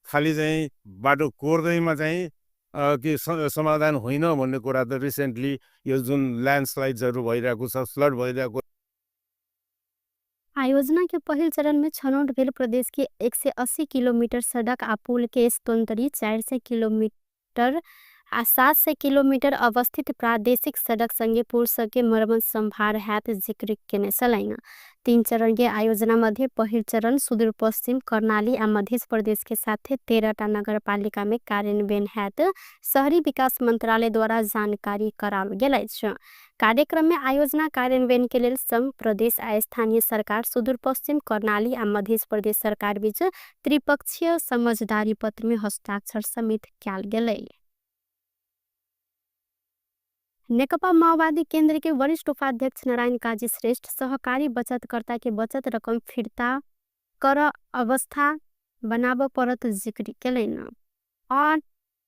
खालि चाहिँ बाटो कोर्दैमा चाहिँ के समाधान होइन भन्ने कुरा त रिसेन्टली यो जुन ल्यान्डस्लाइड्सहरू भइरहेको छ, फ्लड भइरहेको। आयोजना के पहिल चरण में छनौट भेल प्रदेश के 180 किलोमीटर सड़क आ पुल के स्तोन्तरी 400 किलोमीटर आ 700 किलोमीटर अवस्थित प्रादेशिक सड़क संगे पुल सबके मरम्मत संभार हैत जिक्र केने छलनि। 3 चरण के आयोजना मध्ये पहिल चरण सुदूरपश्चिम, कर्णाली आ मध्य प्रदेश के साथे 13टा नगरपालिका में कार्यान्वयन हैत शहरी विकास मंत्रालय द्वारा जानकारी कराओल गेल अछि। कार्यक्रम में आयोजना कार्यान्वयन के लेल संघ, प्रदेश आ स्थानीय सरकार, सुदूरपश्चिम, कर्णाली आ मध्य प्रदेश सरकार बीच त्रिपक्षीय समझदारी पत्र में हस्ताक्षर समेत कयल गेलै। नेकपा माओवादी केंद्र के वरिष्ठ उपाध्यक्ष नारायण काजी श्रेष्ठ सहकारी बचतकर्ता के बचत रकम फिर्ता कर अवस्था बनाब परत जिक्र केलनि। और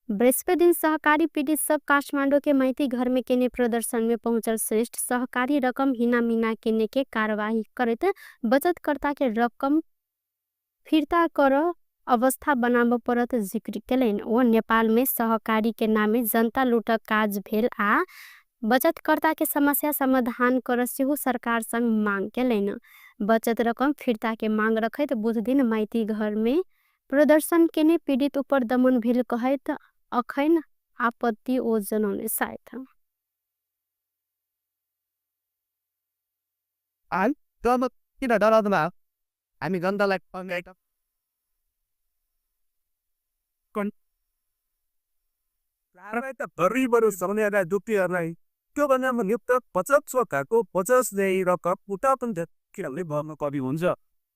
बृहस्पति दिन सहकारी पीड़ित सब काठमांडू के माइती घर में केने प्रदर्शन में पहुंचल श्रेष्ठ सहकारी रकम हिना-मिना केने के कार्यवाही करैत बचतकर्ता के रकम फिर्ता कर अवस्था बनाब परत जिक्र केलनि। ओ नेपाल में सहकारी के नामे जनता लूटक काज भेल आ बचतकर्ता के समस्या समाधान कर सेहो सरकार संग मांग केलनि। बचत रकम फिर्ता के मांग रखैत बुध दिन माइती घर में प्रदर्शन केने पीड़ित ऊपर दमन भेल कहैत अखैन आपत्ति ओ जनौने सायद। किन डराउँदैन हामी जनतालाई? गरीबहरू दुःखीहरूलाई त्योभन्दा नियुक्त बचत सरकारको बचत रकम उता पनि किनभने भर्नु कवि हुन्छ।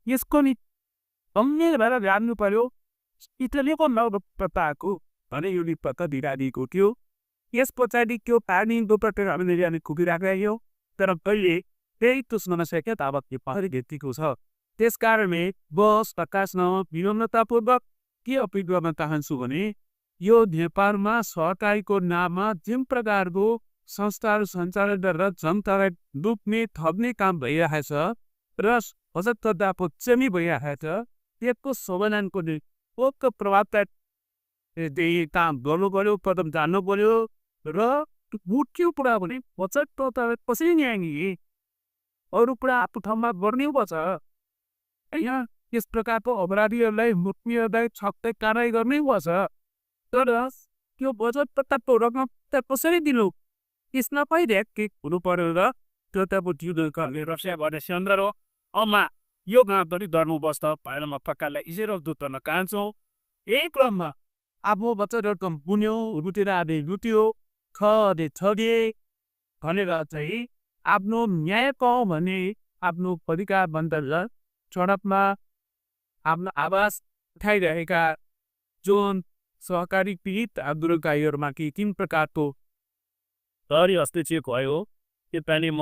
यसको नि गम्भीर भएर जान्नु पर्यो। इटलीको नवप्रताको भने यो पत्र दिइरहेको थियो। यस पछाडि त्यो पानी हामीले कुदिरहेको थियो, तर कहिले त्यही तुस्न नसके ताबत यो पहरी भेटिएको छ। त्यस कारणले बस प्रकाशन विनम्रतापूर्वक के अपिल गर्न चाहन्छु भने यो नेपालमा सहकारीको नाममा जुन प्रकारको संस्थाहरू सञ्चालन गरेर जनतालाई लुट्ने ठग्ने काम भइरहेको छ र बचतकर्ताको चेमी भइरहेको छ, त्यसको समाधानको निम्ति प्रभावकारी काम गर्नु पर्यो, कदम जान्नु पर्यो। र मुख्य कुरा भने बचतकर्तालाई कसरी न्याय दिने, अरू कुरा आफ्नो ठाउँमा गर्नै पर्छ। यहाँ यस प्रकारको अपराधीहरूलाई मुख्यलाई छक्कै कारवाही गर्नै पर्छ, तर त्यो बचतकर्ताको रकम त कसरी दिनु, यसमा पनि के हुनु पर्यो र त्यो त अब रसिया गर्ने सन्दर्भ हो। अम्मा यो गाउँ पनि डर्नुपर्छ भनेर म पक्कालाई इजेर दुध गर्न चाहन्छु। यही क्रममा आफ्नो बचत रकम पुन्यो, लुटेर आदि लुट्यो, ठगे ठगे भनेर चाहिँ आफ्नो न्याय पाऊ भने आफ्नो अधिकार बन्द सडकमा आफ्नो आवाज उठाइरहेका जुन सहकारी पीडित आन्दोलनकारीहरूमाथि तिन प्रकारको प्रहरी हस्तक्षेप भयो। त्यसपालि म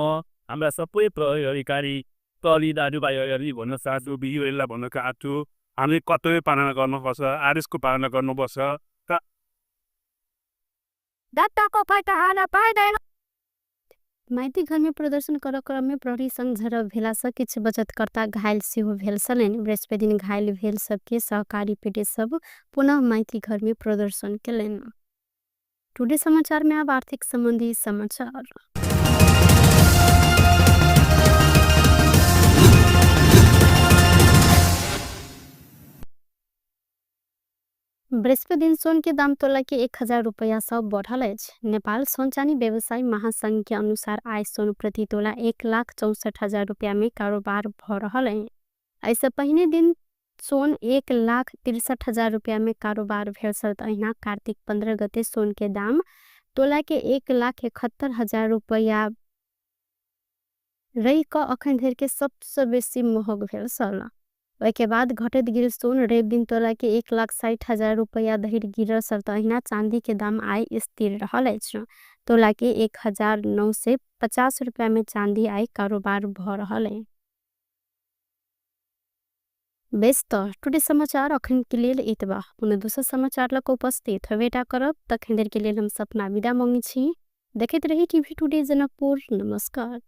हाम्रा सबै प्रहरी अधिकारी प्रहरी दाजुभाइहरूलाई भन्न चाहन्छु, बियुहरूलाई भन्न चाहन्छु, हामीले कर्तव्य पालना गर्नुपर्छ, आदेशको पालना गर्नुपर्छ। माइती घर में प्रदर्शन कर क्रम में प्रहरी संग झड़प भेला सँ किछु बचतकर्ता घायल सेहो भेल छलनि। बृहस्पति दिन घायल भेल सबके सहकारी पीड़ित सब पुनः माइती घर में प्रदर्शन केलनि। टुडे समाचार में अब आर्थिक संबंधी समाचार। बृहस्पति दिन सोन के दाम तोला के 1000 रुपया सब बढ़ल अछि। नेपाल सोन चानी व्यवसायी महासंघ के अनुसार आइ सोन प्रति तोला 1,64,000 रुपया में कारोबार भ रहल अछि। एहिसँ पहिने दिन सोन 1,63,000 रुपैया में कारोबार भेल छल। अहिना कार्तिक 15 गते सोन के दाम तोला के 1,71,000 रुपैया रही क अखन धरि के सबसे बेसी महग भेल छल। ओहिके बाद घटैत गेल सोन रवि दिन तोला के 1,60,000 रुपैया धरि गिरल छल। अहिना चांदी के दाम आइ स्थिर रहल अछि। तोला के 1,950 रुपैया में चांदी आइ कारोबार भ रहल अछि। बेस त टुडे समाचार अखन के लेल एतबा। पुनः दोसर समाचार लग उपस्थित होबेटा करब, तखन देर के लेल हम सपना विदा मांगै छी। देखैत रही टीवी टुडे जनकपुर। नमस्कार।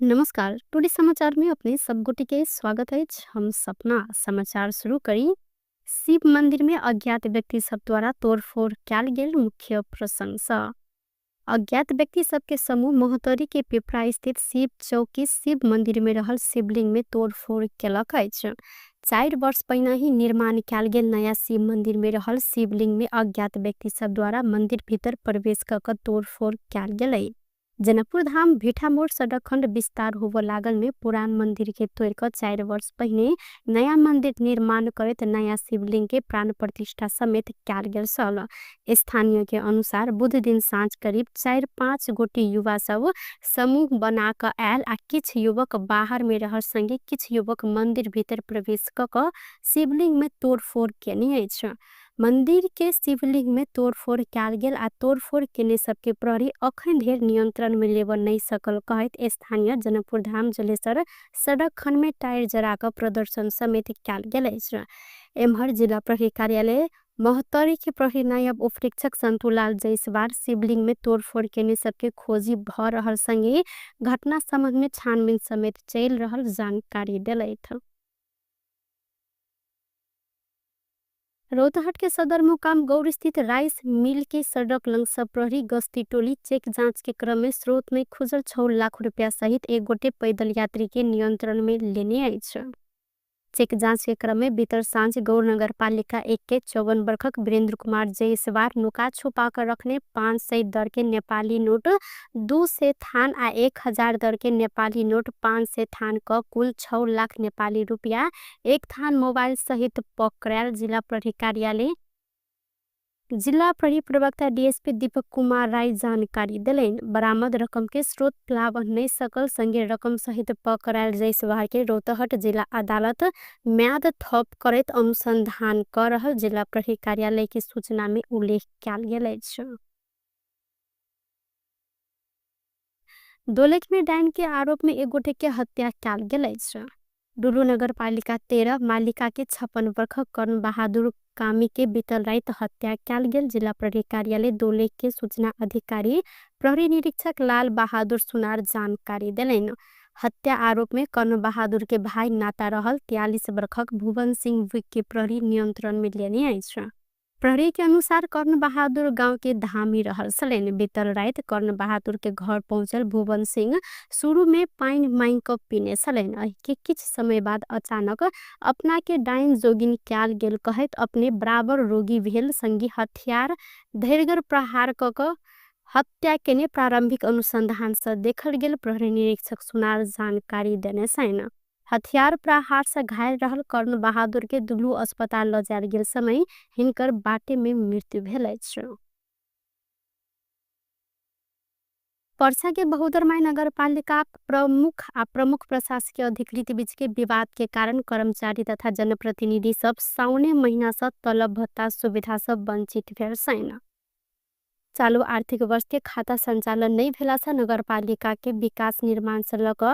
नमस्कार, टुडे समाचार में अपने सब गोटे के स्वागत अछि। हम सपना समाचार शुरू करी। शिव मंदिर में अज्ञात व्यक्ति सब द्वारा तोड़फोड़ कयल गेल मुख्य प्रसंग। अज्ञात व्यक्ति सबके समूह महोत्तरी के पिपरा स्थित शिव चौकी शिव मंदिर में रहल शिवलिंग में तोड़फोड़ केलक अछि। 4 वर्ष पहिने ही निर्माण कयल गेल नया शिव मंदिर में रहल शिवलिंग में अज्ञात व्यक्ति सब द्वारा मंदिर भीतर प्रवेश क क तोड़फोड़ कयल गेलै। जनकपुर धाम भिठामोड़ सड़क खंड विस्तार होबऽ लागल में पुरान मंदिर के तोड़ क 4 वर्ष पहिने नया मंदिर निर्माण करैत नया शिवलिंग के प्राण प्रतिष्ठा समेत कयल गेल छल। स्थानीय के अनुसार बुध दिन साँझ करीब 4-5 गोटे युवा सब समूह बना क आयल आ किछ युवक बाहर में रहल संगे किछ युवक मंदिर भीतर प्रवेश क क शिवलिंग में तोड़फोड़ केने अछि। मंदिर के शिवलिंग में तोड़फोड़ कयल गेल आ तोड़फोड़ केने सबके प्रहरी अखन धरि नियंत्रण में लेबऽ नहि सकल कहैत स्थानीय जनकपुर धाम जलेसर सड़क खंड में टायर जरा क प्रदर्शन समेत कयल गेल अछि। एम्हर जिला प्रहरी कार्यालय महोत्तरी के प्रहरी नायब उपरीक्षक संतुलाल जायसवाल शिवलिंग में तोड़फोड़ केने सबके खोजी भ रहल संगे घटना संबंध में छानबीन समेत चलि रहल जानकारी देलथि। रौतहट के सदरमुकाम गौर स्थित राइस मिल के सड़क लंग सब प्रहरी गश्ती टोली चेक जांच के क्रम में स्रोत में खुजल 6 लाख रुपया सहित एक गोटे पैदल यात्री के नियंत्रण में लेने अछि। चेक जांच के क्रम में बीतल साँझ गौर नगर पालिका 1 के 54 वर्षक वीरेंद्र कुमार जायसवाल नुका छुपा कर रखने 500 दर के नेपाली नोट 200 थान आ 1000 दर के नेपाली नोट 500 थान क कुल 6 लाख नेपाली रुपया एक थान मोबाइल सहित पकड़ायल जिला प्रहरी कार्यालय जिला प्रहरी प्रवक्ता डीएसपी दीपक कुमार राय जानकारी देलनि। बरामद रकम के स्रोत लाभ नहीं सकल संगे रकम सहित पकड़ायल जायसवाल के रौतहट जिला अदालत म्याद थप करैत अनुसंधान कर रहल जिला प्रहरी कार्यालय के सूचना में उल्लेख कयल गेल अछि। दोलख में डाइन के आरोप में एक गोटे के हत्या कयल गेल अछि। डुलू नगर पालिका 13 मालिका के 56 वर्षक कर्ण बहादुर कामी के बीतल राति हत्या कयल गेल जिला प्रहरी कार्यालय दोलख के सूचना अधिकारी प्रहरी निरीक्षक लाल बहादुर सुनार जानकारी देलनि। हत्या आरोप में कर्ण बहादुर के भाई नाता रहल 43 वर्षक भुवन सिंह विक के प्रहरी नियंत्रण में लेने अछि। प्रहरी के अनुसार कर्ण बहादुर गांव के धामी रहल छलनि। बीतल राति कर्ण बहादुर के घर पहुंचल भुवन सिंह शुरू में पानि मांगि क पीने छलनि। एहि के किछु समय बाद अचानक अपना के डाइन जोगिन कयल गेल कहैत अपने बराबर रोगी भेल संगी हथियार धैर्गर प्रहार क क हत्या केने प्रारंभिक अनुसंधान से देखल गेल प्रहरी निरीक्षक सुनार जानकारी देने छनि। हथियार प्रहार से घायल रहल कर्ण बहादुर के दुलू अस्पताल ल जायल गेल समय हिनकर बाटे में मृत्यु भेल अछि। पर्सा के बहुदरमाई नगरपालिका प्रमुख आ प्रमुख प्रशासकीय अधिकृत बीच के विवाद के कारण कर्मचारी तथा जनप्रतिनिधि सब साउने महीना से तलब भत्ता सुविधा सब वंचित भेल छनि। चालू आर्थिक वर्ष के खाता संचालन नहीं भेला से नगरपालिका के विकास निर्माण से लग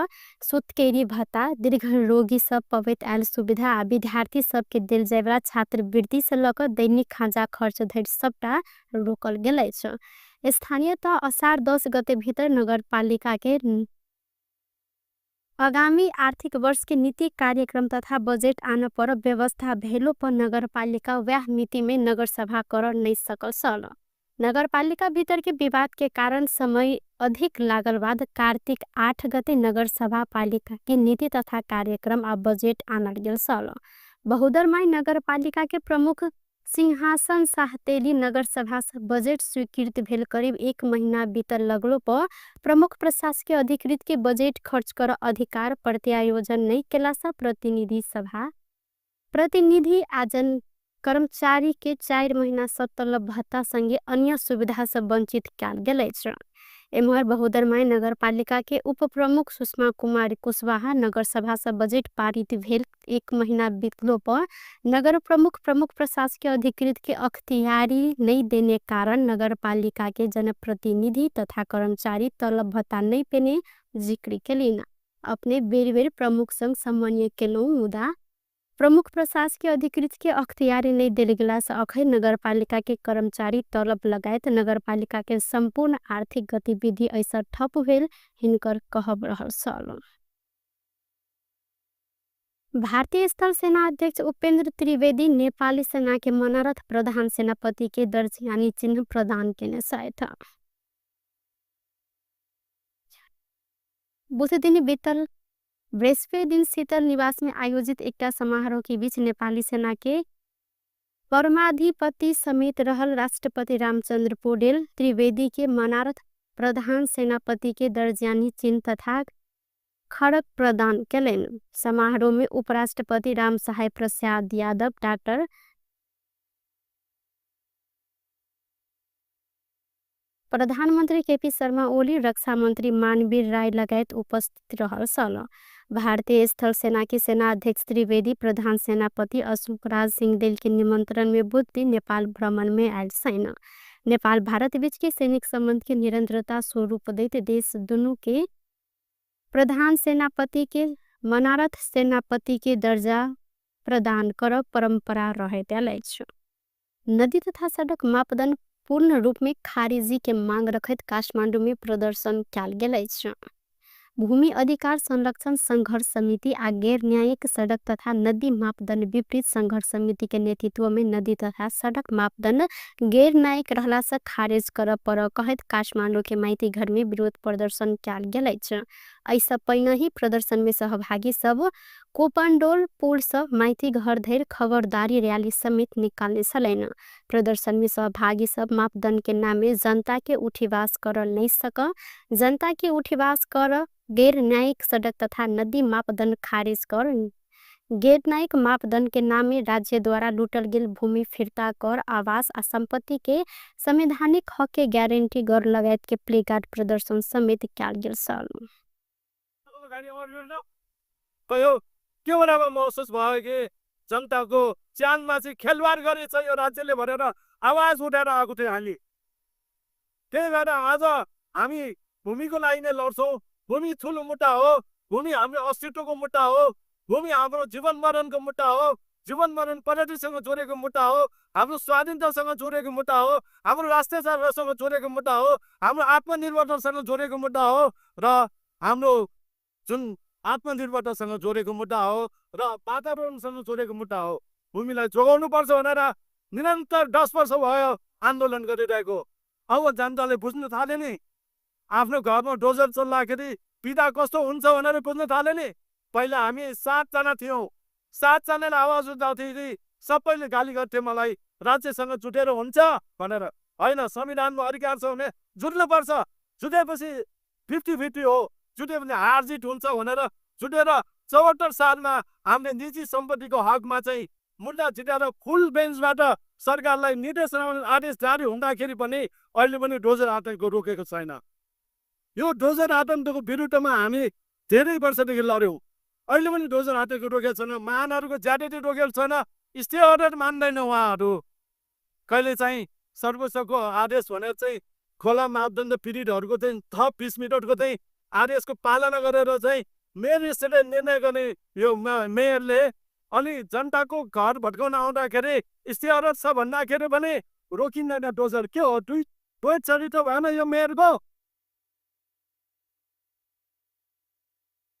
सुतकेरी भत्ता, दीर्घ रोगी सब पबैत आयल सुविधा आ विद्यार्थी सब के देल जायवला छात्रवृत्ति से लग दैनिक खाजा खर्च धरि सबटा रोकल गेल अछि। स्थानीय तह असार 10 गते भीतर नगरपालिका के आगामी आर्थिक वर्ष के नीति कार्यक्रम तथा बजेट आन पर व्यवस्था भेलो पर नगरपालिका वह मिति में नगरसभा कर नहीं सकल छल। नगरपालिका भीतर के विवाद के कारण समय अधिक लागल बाद कार्तिक 8 गते नगरसभा पालिका के नीति तथा कार्यक्रम आ बजेट आनल गेल छल। बहुदरमाई नगरपालिका के प्रमुख सिंहासन साहतेली नगरसभा से बजेट स्वीकृत भेल करीब 1 महीना बीतल लगलो पर प्रमुख प्रशासकीय अधिकृत के बजेट खर्च कर अधिकार प्रत्यायोजन नहीं केला सा प्रतिनिधि सभा प्रतिनिधि आजन कर्मचारी के 4 महीना से तलब भत्ता संगे अन्य सुविधा से वंचित कयल गेल अछि। एम्हर बहुदरमाई नगरपालिका के उप प्रमुख सुषमा कुमारी कुशवाहा नगरसभा से बजेट पारित भेल 1 महीना बीतलो पर नगर प्रमुख प्रमुख प्रशासकीय अधिकृत के अख्तियारी नहीं देने कारण नगरपालिका के जनप्रतिनिधि तथा कर्मचारी तलब भत्ता नहीं पेने जिक्र केलिन। अपने बेर बेर प्रमुख संग समन्वय केलहुँ मुदा प्रमुख प्रशासकीय अधिकृत के अख्तियारी नहीं देल गेला से अखै नगरपालिका के कर्मचारी तलब लगायत नगरपालिका के संपूर्ण आर्थिक गतिविधि ऐसा ठप भेल हिनकर कहब रहल छल। भारतीय स्थल सेना अध्यक्ष उपेंद्र त्रिवेदी नेपाली सेना के मनोरथ प्रधान सेनापति के दर्ज यानी चिन्ह प्रदान केने छथि। बुध दिन बीतल बृहस्पति दिन शीतल निवास में आयोजित एकटा समारोह के बीच नेपाली सेना के परमाधिपति समेत रहल राष्ट्रपति रामचंद्र पौडेल त्रिवेदी के मनारथ प्रधान सेनापति के दर्जानी चिन्ह तथा खड़क प्रदान केलनि। समारोह में उपराष्ट्रपति रामसहाय प्रसाद यादव, डॉक्टर प्रधानमंत्री केपी शर्मा ओली, रक्षा मंत्री मानवीर राय लगायत उपस्थित रहल छल। भारतीय स्थल सेना के सेना अध्यक्ष त्रिवेदी प्रधान सेनापति अशोक राज सिंहदेल के निमंत्रण में बुध दिन नेपाल भ्रमण में आयल सेना नेपाल भारत बीच के सैनिक संबंध के निरंतरता स्वरूप दैत देश दुनू के प्रधान सेनापति के मनारथ सेनापति के दर्जा प्रदान करब परंपरा रहैत आयल अछि। नदी तथा सड़क मापदंड पूर्ण रूप में खारिजी के मांग रखैत काठमांडू में प्रदर्शन कयल गेल अछि। भूमि अधिकार संरक्षण संघर्ष समिति आ गैर न्यायिक सड़क तथा नदी मापदंड विपरीत संघर्ष समिति के नेतृत्व में नदी तथा सड़क मापदंड गैर न्यायिक रहला से खारिज करऽ पड़ऽ कहैत काठमांडू के माइती घर में विरोध प्रदर्शन कयल गेल अछि। एहिसँ पहिने ही प्रदर्शन में सहभागी सब कोपंडोल पुल से माइती घर धरि खबरदारी रैली समेत निकालने छलनि। प्रदर्शन में सहभागी सब मापदंड के नामे जनता के उठीवास कर नहीं सक, जनता के उठीवास कर गैर न्यायिक सड़क तथा नदी मापदंड खारिज कर, गैर न्यायिक मापदंड के नामे राज्य द्वारा लूटल गेल भूमि फिर्ता कर, आवास आ संपत्ति के संवैधानिक हक के गारंटी कर लगायत के प्लेकार्ड प्रदर्शन समेत कयल गेल छल। कयो के बराबर महसुस भयो कि जनताको ज्यानमा चाहिँ खेलवाड गरेछ यो राज्यले भनेर आवाज उठाएर आएको थियो हामी। त्यही भएर आज हामी भूमिको लागि नै लड्छौँ। भूमि ठुलो मुद्दा हो, भूमि हाम्रो अस्तित्वको मुद्दा हो, भूमि हाम्रो जीवन मरणको मुद्दा हो, जीवन मरण प्रगतिसँग जोडेको मुद्दा हो, हाम्रो स्वाधीनतासँग जोडेको मुद्दा हो, हाम्रो राष्ट्रियतासँग जोडेको मुद्दा हो, हाम्रो आत्मनिर्भरतासँग जोडेको मुद्दा हो र हाम्रो जुन आत्मनिर्भरतासँग जोडेको मुद्दा हो र वातावरणसँग जोडेको मुद्दा हो। भूमिलाई जोगाउनु पर्छ भनेर निरन्तर 10 वर्ष भयो आन्दोलन गरिरहेको। अब जनताले बुझ्न थाले नि, आफ्नो घरमा डोजर चल्दाखेरि पीडा कस्तो हुन्छ भनेर बुझ्न थाले नि। पहिला हामी 7जना थियौँ, 7जनाले आवाज उठाउँथे कि सबैले गाली गर्थे मलाई, राज्यसँग जुटेर हुन्छ भनेर। होइन, संविधानमा अधिकार छ भने जुट्नुपर्छ, जुटेपछि 50-50 हो, जुट्यो भने हार जित हुन्छ भनेर जुटेर 74 सालमा हामीले निजी सम्पत्तिको हकमा चाहिँ मुद्दा जितेर फुल बेन्चबाट सरकारलाई निर्देशन आदेश जारी हुँदाखेरि पनि अहिले पनि डोजर आतङ्क रोकेको छैन। यो डोजर आतङ्कको विरुद्धमा हामी धेरै वर्षदेखि लड्यौँ, अहिले पनि डोजर आतङ्क रोकेको छैन, महानहरूको ज्यादती रोकेको छैन, स्टे अर्डर मान्दैन उहाँहरू। कहिले चाहिँ सर्वोच्चको आदेश भनेर चाहिँ खोला मापदण्ड पीडितहरूको चाहिँ थप 20 मिनटको चाहिँ आदेशको पालना गरेर चाहिँ मेयर स्टेटले निर्णय गर्ने यो मेयरले अनि जनताको घर भत्काउन आउँदाखेरि स्टे अर्डर छ भन्दाखेरि पनि रोकिँदैन डोजर। के हो, दुई चरित्र भएन यो मेयरको?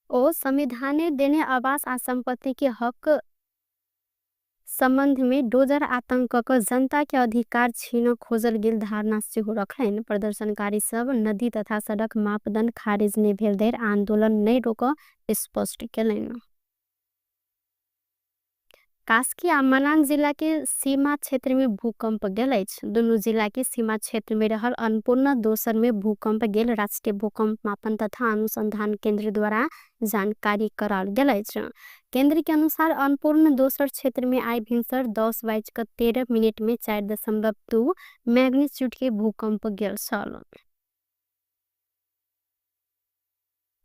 ओ संविधाने देने आवास आ संपत्ति के हक सम्बन्ध में डोजर आतंक क जनता के अधिकार छीन खोजल गेल धारणा सेहो रखलनि। प्रदर्शनकारी सब नदी तथा सड़क मापदंड खारिज नै भेल धरि आंदोलन नै रोक स्पष्ट केलनि। कास्की आ मनांग जिला के सीमा क्षेत्र में भूकंप गेल अछि। दुनु जिला के सीमा क्षेत्र में रहल अन्नपूर्ण दोसर में भूकंप गेल राष्ट्रीय भूकंप मापन तथा अनुसंधान केंद्र द्वारा जानकारी कराओल गेल अछि। केंद्र के अनुसार अन्नपूर्ण दोसर क्षेत्र में आइ भिनसर 10:13 में 4.2 मैग्नीट्यूड के भूकंप गेल छल।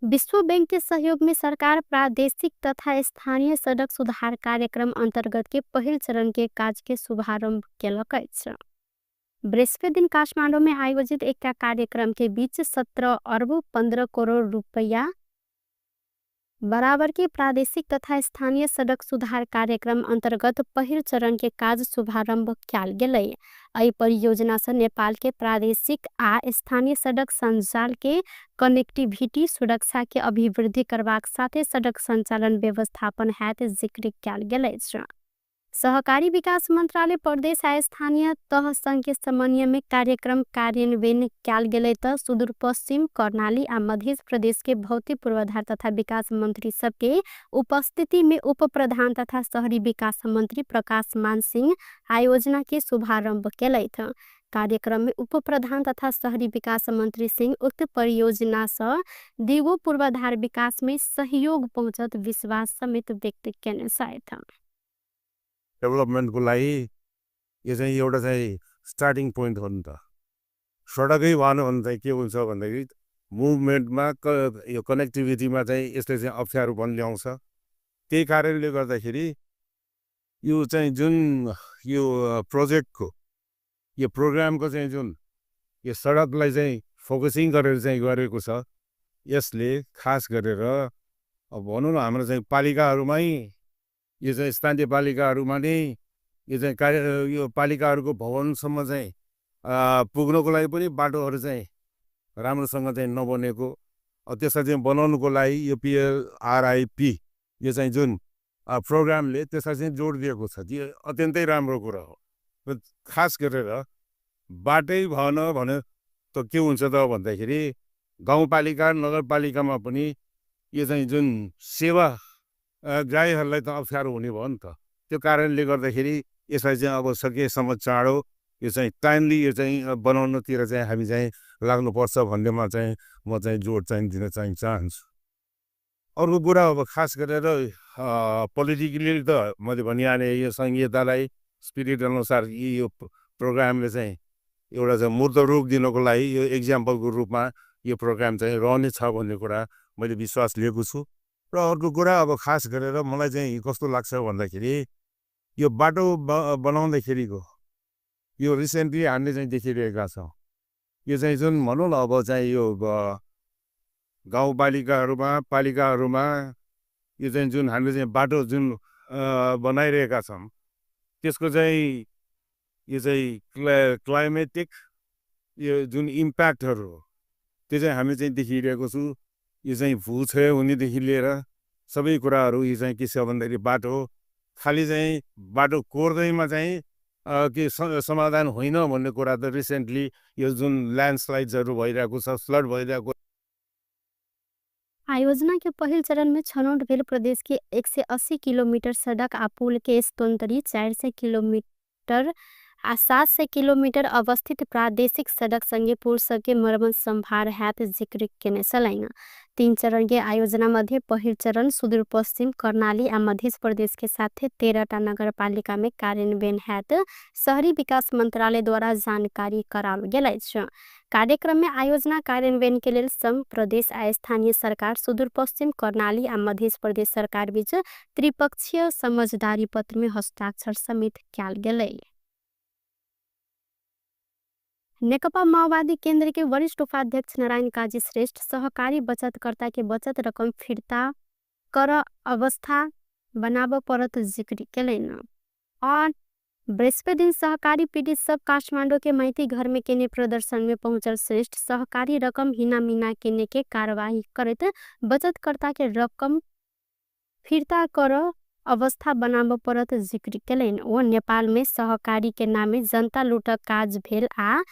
विश्व बैंक के सहयोग में सरकार प्रादेशिक तथा स्थानीय सड़क सुधार कार्यक्रम अंतर्गत के पहिल चरण के काज के शुभारंभ केलक अछि। बृहस्पति दिन काठमांडू में आयोजित एक कार्यक्रम के बीच 17 अरब 15 करोड़ रुपया बराबर के प्रादेशिक तथा स्थानीय सड़क सुधार कार्यक्रम अंतर्गत पहिल चरण के काज शुभारंभ कयल गेलै। एहि परियोजना से नेपाल के प्रादेशिक आ स्थानीय सड़क संजाल के कनेक्टिविटी सुरक्षा के अभिवृद्धि करबाक साथे सड़क संचालन व्यवस्थापन हैत जिक्र कयल गेल अछि। सहकारी विकास मंत्रालय प्रदेश आ स्थानीय तह संघ के समन्वय में कार्यक्रम कार्यान्वयन कयल गेलै त सुदूरपश्चिम कर्णाली आ मध्य प्रदेश के भौतिक पूर्वाधार तथा विकास मंत्री सबके उपस्थिति में उप प्रधान तथा शहरी विकास मंत्री प्रकाश मान सिंह आयोजना के शुभारंभ केलथि। कार्यक्रम में उप प्रधान तथा शहरी विकास मंत्री सिंह उक्त परियोजना से दिगो पूर्वाधार विकास में सहयोग पहुँचत विश्वास समेत व्यक्त केने छथि। डेभलपमेन्टको लागि यो चाहिँ एउटा चाहिँ स्टार्टिङ पोइन्ट हो नि त। सडकै भएन भने चाहिँ के हुन्छ भन्दाखेरि मुभमेन्टमा यो कनेक्टिभिटीमा चाहिँ यसले चाहिँ अप्ठ्यारोपन ल्याउँछ। त्यही कारणले गर्दाखेरि यो चाहिँ जुन यो प्रोजेक्टको यो प्रोग्रामको चाहिँ जुन यो सडकलाई चाहिँ फोकसिङ गरेर चाहिँ गरेको छ, यसले खास गरेर अब भनौँ न हाम्रो चाहिँ पालिकाहरूमै यो चाहिँ स्थानीय पालिकाहरूमा नै यो चाहिँ कार्य यो पालिकाहरूको भवनसम्म चाहिँ पुग्नको लागि पनि बाटोहरू चाहिँ राम्रोसँग चाहिँ नबनेको, त्यसलाई चाहिँ बनाउनुको लागि यो पिएलआरआइपी यो चाहिँ जुन प्रोग्रामले त्यसलाई चाहिँ जोड दिएको छ, यो अत्यन्तै राम्रो कुरा हो। र खास गरेर बाटै भएन भने त के हुन्छ त भन्दाखेरि गाउँपालिका नगरपालिकामा पनि यो चाहिँ जुन सेवा ग्राहीहरूलाई त अप्ठ्यारो हुने भयो नि त। त्यो कारणले गर्दाखेरि यसलाई चाहिँ अब सकेसम्म चाँडो यो चाहिँ टाइमली यो चाहिँ बनाउनतिर चाहिँ हामी चाहिँ लाग्नुपर्छ भन्नेमा चाहिँ म चाहिँ जोड चाहिँ दिन चाहिँ चाहन्छु। अर्को कुरा अब खास गरेर पोलिटिकली त मैले भनिहालेँ यो संहितालाई स्पिरिट अनुसार यो प्रोग्रामले चाहिँ एउटा चाहिँ मूर्त रूप दिनको लागि यो एक्जाम्पलको रूपमा यो प्रोग्राम चाहिँ रहनेछ भन्ने कुरा मैले विश्वास लिएको छु। र अर्को कुरा अब खास गरेर मलाई चाहिँ कस्तो लाग्छ भन्दाखेरि यो बाटो बनाउँदाखेरिको यो रिसेन्टली हामीले चाहिँ देखिरहेका छौँ, यो चाहिँ जुन भनौँ न अब चाहिँ यो गाउँपालिकाहरूमा पालिकाहरूमा यो चाहिँ जुन हामीले चाहिँ बाटो जुन बनाइरहेका छौँ त्यसको चाहिँ यो चाहिँ क्लाइमेटिक यो जुन इम्प्याक्टहरू हो त्यो चाहिँ हामी चाहिँ देखिरहेको छु। यो चाहिँ भूक्षय हुनेदेखि लिएर सबै कुराहरू यो चाहिँ के छ भन्दाखेरि बाटो खालि चाहिँ बाटो कोर्दैमा चाहिँ के समाधान होइन भन्ने कुरा त रिसेन्टली यो जुन ल्यान्डस्लाइड्सहरू भइरहेको छ, फ्लड भइरहेको। आयोजना के पहिल चरण में छनौट भेल प्रदेश के 180 किलोमीटर सड़क आ पुल के स्तोन्तरी 400 किलोमीटर आ 700 किलोमीटर अवस्थित प्रादेशिक सड़क संगे पुल सबके मरम्मत संभार हैत जिक्र केने छलनि। 3 चरण के आयोजना मध्ये पहिल चरण सुदूरपश्चिम कर्णाली आ मध्य प्रदेश के साथे 13टा नगरपालिका में कार्यान्वयन हैत शहरी विकास मंत्रालय द्वारा जानकारी कराओल गेल अछि। कार्यक्रम में आयोजना कार्यान्वयन के लेल संघ प्रदेश आ स्थानीय सरकार सुदूरपश्चिम कर्णाली आ मध्य प्रदेश सरकार बीच त्रिपक्षीय समझदारी पत्र में हस्ताक्षर समेत कयल गेलै। नेकपा माओवादी केंद्र के वरिष्ठ उपाध्यक्ष नारायण काजी श्रेष्ठ सहकारी बचतकर्ता के बचत रकम फिर्ता कर अवस्था बनाब परत जिक्र केलनि। और बृहस्पति दिन सहकारी पीड़ित सब काठमांडू के माइती घर में केने प्रदर्शन में पहुंचल श्रेष्ठ सहकारी रकम हिना मिना केने के कार्यवाही करैत बचतकर्ता के रकम फिर्ता कर अवस्था बनाबऽ पड़त जिक्र केलनि। ओ नेपाल में सहकारी के नामे जनता लूटक काज भेल आ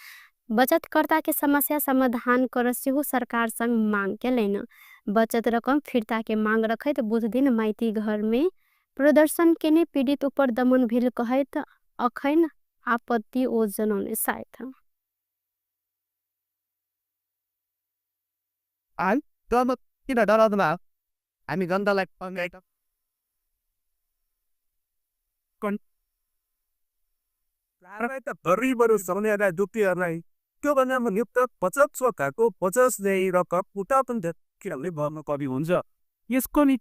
बचतकर्ता के समस्या समाधान कर सेहो सरकार संग मांग केलनि। बचत रकम फिर्ता के मांग रखैत बुध दिन माइती घर में प्रदर्शन केने पीड़ित ऊपर दमन भेल कहैत अखैन आपत्ति ओ जनौने सायत। किन डराउँदैन हामी जनतालाई त गरिबहरू समयलाई दुःखीहरूलाई त्योभन्दा नियुक्त बचत सरकारको बचत रकम उता पनि किनभने भर्नु कवि हुन्छ। यसको नि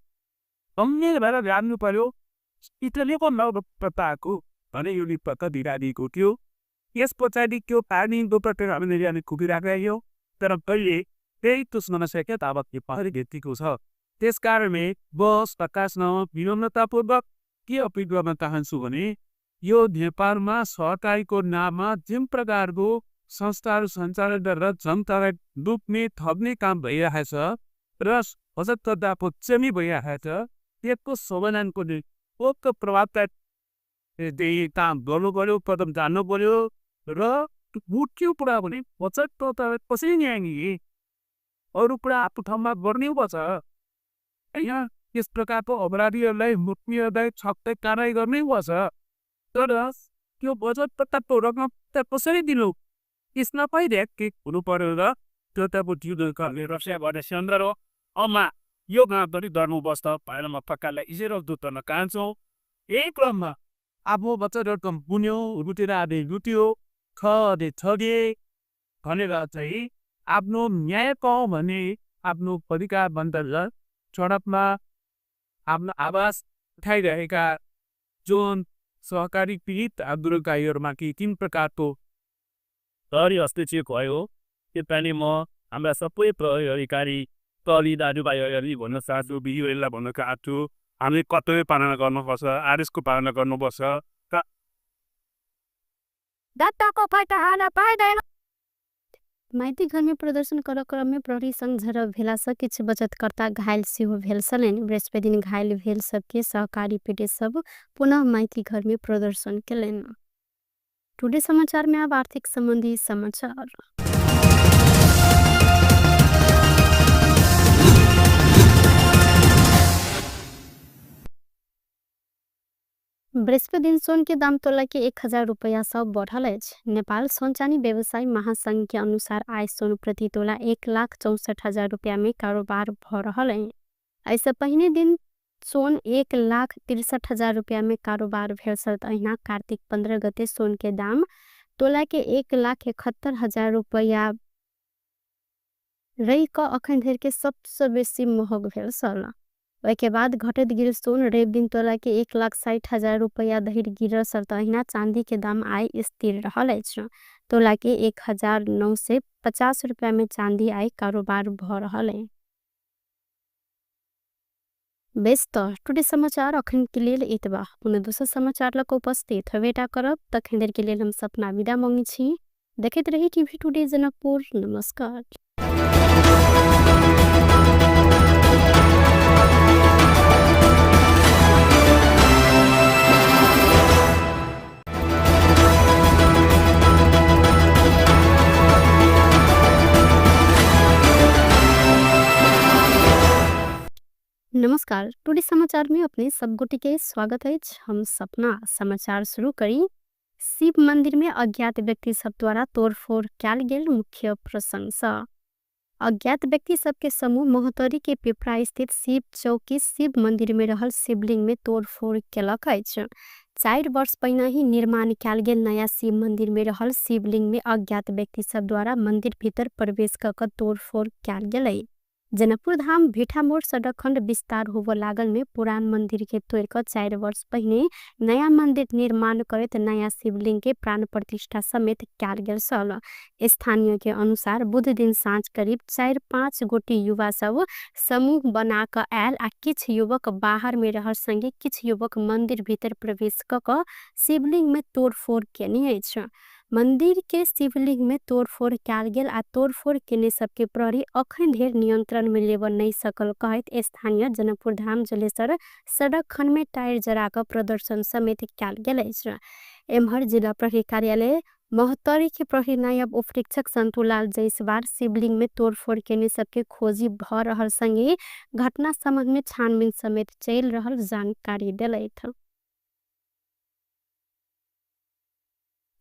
गम्भीर भएर जान्नु पर्यो। इटलीको नवप्रताको भने यो निपत्ता दिइरहेको थियो। यस पछाडि त्यो पानी हामीले कुदिराखेको थियो, तर कहिले त्यही त्यो समस्या ताबत पहले भेटिएको छ। त्यस कारणले बस प्रकाशन विनम्रतापूर्वक के अपिल गर्न चाहन्छु भने यो नेपालमा सहकारीको नाममा जुन प्रकारको संस्थाहरू सञ्चालन गरेर जनतालाई लुट्ने ठग्ने काम भइरहेको छ र बचतकर्ताको चेमी भइरहेको छ, त्यसको समाधानको निम्ति प्रभावकारी काम गर्नु पर्यो, कदम जान्नु पर्यो र मुख्य कुरा भने बचतकर्तालाई कसरी न्याय दिने, अरू कुरा आफ्नो ठाउँमा गर्नै पर्छ। यहाँ यस प्रकारको अपराधीहरूलाई मुख्यलाई छक्कै कारवाही गर्नै पर्छ, तर त्यो बचतकर्ताको रकम त कसरी दिनु, यसमा पनि के हुनु पर्यो र त्यो त अब रसिया गर्ने सन्दर्भ हो। अम्मा यो गाउँ पनि डर्नुपर्छ भनेर म पक्कालाई इजेर दुध गर्न चाहन्छु। यही क्रममा आफ्नो बचत रकम बुन्यो, लुटेर आदि लुट्यो, ठगे ठगे भनेर चाहिँ आफ्नो न्याय पाऊँ भने आफ्नो अधिकार बन्द सडकमा आफ्नो आवाज उठाइरहेका जुन सहकारी पीडित आन्दोलनकारीहरूमाथि तिन प्रकारको प्रहरी हस्तक्षेप भयो। त्यसपालि म हाम्रा सबै प्रहरी अधिकारी प्रहरी दाजुभाइहरूलाई भन्न चाहन्छु, दिदीबहिनीलाई भन्न चाहन्छु, हामीले कर्तव्य पालना गर्नुपर्छ, आदेशको पालना गर्नुपर्छ। माइती घर में प्रदर्शन कर क्रम में प्रहरी संग झड़प भेला से किछु बचतकर्ता घायल सेहो भेल छलनि। बृहस्पति दिन घायल भेल सबके सहकारी पीड़ित सब पुनः माइती घर में प्रदर्शन केलनि। टुडे समाचार में अब आर्थिक संबंधी समाचार। बृहस्पति दिन सोन के दाम तोला के 1000 रुपया सब बढ़ल अछि। नेपाल सोन चानी व्यवसायी महासंघ के अनुसार आय सोन प्रति तोला 1,64,000 रुपया में कारोबार भ रहल अछि। एहिसँ पहिने दिन सोन 1,63,000 रुपया में कारोबार भेल छल। अहिना कार्तिक 15 गते सोन के दाम तोला के 1,71,000 रुपया रहि कऽ अखन धरि के सबसँ बेसी महग भेल छल। ओहिके बाद घटैत गेल सोन रवि दिन तोला के 1,60,000 रुपया धरि गिरल छल। अहिना चांदी के दाम आइ स्थिर रहल अछि। तोला के 1,950 रुपया में चांदी आइ कारोबार भ रहल अछि। बेस त टुडे समाचार अखन के लेल एतबा। पुनः दोसर समाचार लऽ कऽ उपस्थित होबेटा करब। तखन धरि के लेल हम सपना विदा मांगै छी। देखैत रही टीवी टुडे जनकपुर। नमस्कार। नमस्कार, टुडे समाचार में अपने सब गोटे के स्वागत अछि। हम सपना समाचार शुरू करी। शिव मंदिर में अज्ञात व्यक्ति सब द्वारा तोड़फोड़ कयल गेल मुख्य प्रसंग। अज्ञात व्यक्ति सबके समूह महोत्तरी के पिपरा स्थित शिव चौकी शिव मंदिर में रहल शिवलिंग में तोड़फोड़ केलक अछि। 4 वर्ष पहिने ही निर्माण कयल गेल नया शिव मंदिर में रहल शिवलिंग में अज्ञात व्यक्ति सब द्वारा मंदिर भीतर प्रवेश क के तोड़फोड़ कयल गेलै। जनकपुर धाम भिठामोड़ सड़क खंड विस्तार होबऽ लागल में पुरान मंदिर के तोड़ कऽ 4 वर्ष पहिने नया मंदिर निर्माण करैत नया शिवलिंग के प्राण प्रतिष्ठा समेत कयल गेल छल। स्थानीय के अनुसार बुध दिन साँझ करीब 4-5 गोटी युवा सब समूह बना कऽ आयल आ किछु युवक बाहर में रहल संगे किछु युवक मंदिर भीतर प्रवेश क कऽ शिवलिंग में तोड़फोड़ केने अछि। मंदिर के शिवलिंग में तोड़फोड़ कयल गेल आ तोड़फोड़ केने सबके प्रहरी अखन धरि नियंत्रण में लेबऽ नहि सकल कहैत स्थानीय जनकपुर धाम जलेसर सड़क खंड में टायर जरा कऽ प्रदर्शन समेत कयल गेल अछि। एम्हर जिला प्रहरी कार्यालय महोत्तरी के प्रहरी नायब उपरीक्षक सन्तुलाल जयसवार शिवलिंग में तोड़फोड़ केने सबके खोजी भ रहल संगे घटना संबंध में छानबीन समेत चलि रहल जानकारी देलथि।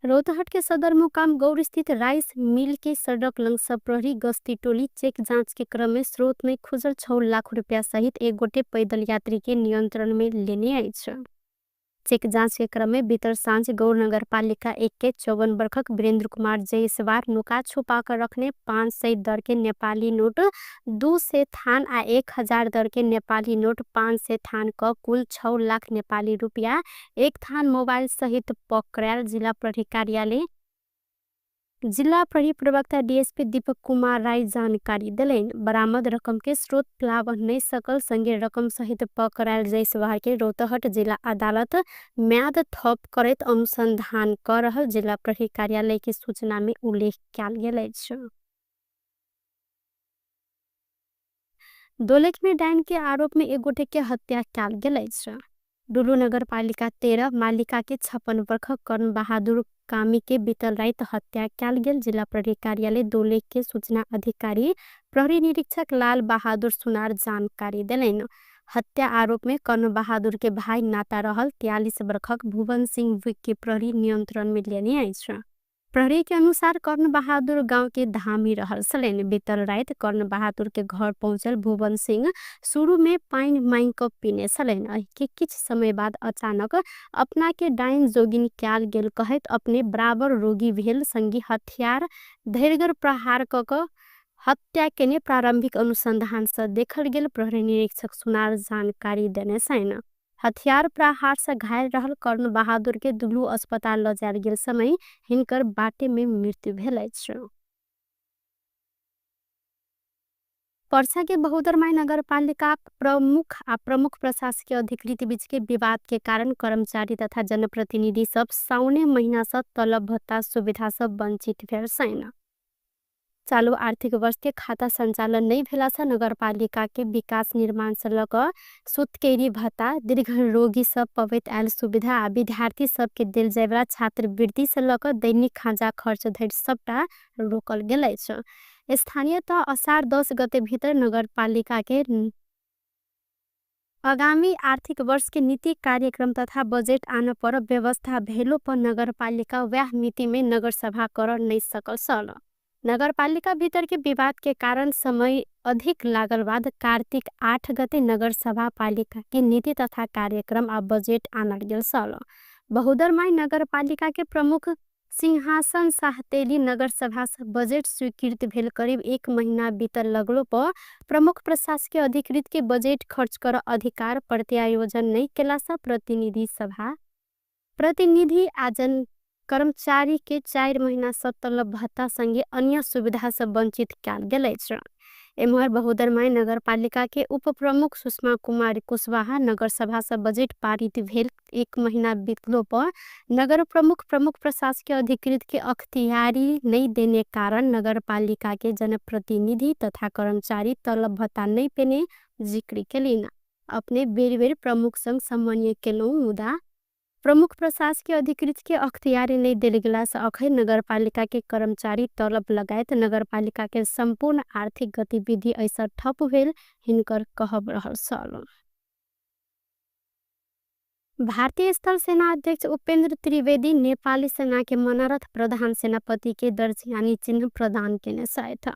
रौतहट के सदरमुकाम गौर स्थित राइस मिल के सड़क लंग सब प्रहरी गश्ती टोली चेक जांच के क्रम में स्रोत में खुजल 6 लाख रुपया सहित एक गोटे पैदल यात्री के नियंत्रण में लेने अछि। चेक जांच के क्रम में बीतल साँझ गौर नगरपालिका 1 के 54 बरखक वीरेंद्र कुमार जयसवार नुका छुपा कर रखने 500 दर के नेपाली नोट 200 थान आ 1000 दर के नेपाली नोट 500 थान क कुल 6 लाख नेपाली रुपया एक थान मोबाइल सहित पकड़ायल जिला प्रहरी कार्यालय जिला प्रहरी प्रवक्ता डीएसपी दीपक कुमार राय जानकारी देलनि। बरामद रकम के स्रोत प्लावन नहीं सकल संगे रकम सहित पकड़ायल जयसवार के रौतहट जिला अदालत म्याद थप करैत अनुसंधान कर रहल जिला प्रहरी कार्यालय के सूचना में उल्लेख कयल गेल अछि। दोलख में डाइन के आरोप में एक गोटे के हत्या कयल गेल अछि। डुलू नगरपालिका 13 मालिका के 56 बरखक कर्ण बहादुर कामी के बीतल राति हत्या कयल गेल जिला प्रहरी कार्यालय दोलख के सूचना अधिकारी प्रहरी निरीक्षक लाल बहादुर सुनार जानकारी देलनि। हत्या आरोप में कर्ण बहादुर के भाई नाता रहल 43 बरखक भुवन सिंह विक के प्रहरी नियंत्रण में लेने अछि। प्रहरी के अनुसार कर्ण बहादुर गांव के धामी रहल छलनि। बीतल राति कर्ण बहादुर के घर पहुंचल भुवन सिंह शुरू में पानि मांगि कऽ पीने छलनि। एहि के किछु समय बाद अचानक अपना के डाइन जोगिन कयल गेल कहैत अपने बराबर रोगी भेल संगी हथियार धैर्यगर प्रहार कऽ कऽ हत्या केने प्रारंभिक अनुसंधान से देखल गेल प्रहरी निरीक्षक सुनार जानकारी देने छनि। हथियार प्रहार से घायल रहल कर्ण बहादुर के दुलू अस्पताल ल जायल गेल समय हिनकर बाटे में मृत्यु भेल अछि। पर्सा के बहुदरमाई नगरपालिका प्रमुख आ प्रमुख प्रशासकीय अधिकृत बीच के विवाद के कारण कर्मचारी तथा जनप्रतिनिधि सब साउने महीना से तलब भत्ता सुविधा सब वंचित भेल छनि। चालू आर्थिक वर्ष के खाता संचालन नहीं भेला से नगरपालिका के विकास निर्माण से लऽ कऽ सुतकेरी भत्ता, दीर्घ रोगी सब पबैत आयल सुविधा आ विद्यार्थी सबके देल जायवला छात्रवृत्ति से लऽ कऽ दैनिक खाजा खर्च धरि सबटा रोकल गेल अछि। स्थानीय तह असार 10 गते भीतर नगरपालिका के आगामी आर्थिक वर्ष के नीति कार्यक्रम तथा बजेट आन पर व्यवस्था भेलो पर नगरपालिका वह मिति में नगरसभा कर नहीं सकल छल। नगरपालिका भीतर के विवाद के कारण समय अधिक लागल बाद कार्तिक 8 गते नगरसभा पालिका के नीति तथा कार्यक्रम आ बजेट आनल गेल छल। बहुदरमाई नगरपालिका के प्रमुख सिंहासन साहतेली नगरसभा से बजेट स्वीकृत भेल करीब 1 महीना बीतल लगलो पर प्रमुख प्रशासकीय अधिकृत के बजेट खर्च कर अधिकार प्रत्यायोजन नहीं केला से प्रतिनिधि सभा प्रतिनिधि आजन कर्मचारी के 4 महीना से तलब भत्ता संगे अन्य सुविधा से वंचित कयल गेल अछि। एम्हर बहुदरमाई नगरपालिका के उप प्रमुख सुषमा कुमारी कुशवाहा नगरसभा से बजेट पारित भेल 1 महीना बीतलो पर नगर प्रमुख प्रमुख प्रशासकीय अधिकृत के अख्तियारी नहीं देने कारण नगरपालिका के जनप्रतिनिधि तथा कर्मचारी तलब भत्ता नहीं पेने जिक्र केलिन। अपने बेर बेर प्रमुख संग समन्वय केलहुँ मुदा प्रमुख प्रशासकीय अधिकृत के अख्तियारी नहीं देल गेला से अखन नगरपालिका के कर्मचारी तलब लगायत नगरपालिका के संपूर्ण आर्थिक गतिविधि ऐसा ठप भेल हिनकर कहब रहल छल। भारतीय स्थल सेना अध्यक्ष उपेंद्र त्रिवेदी नेपाली सेना के मनोरथ प्रधान सेनापति के दर्ज यानी चिन्ह प्रदान केने छथि।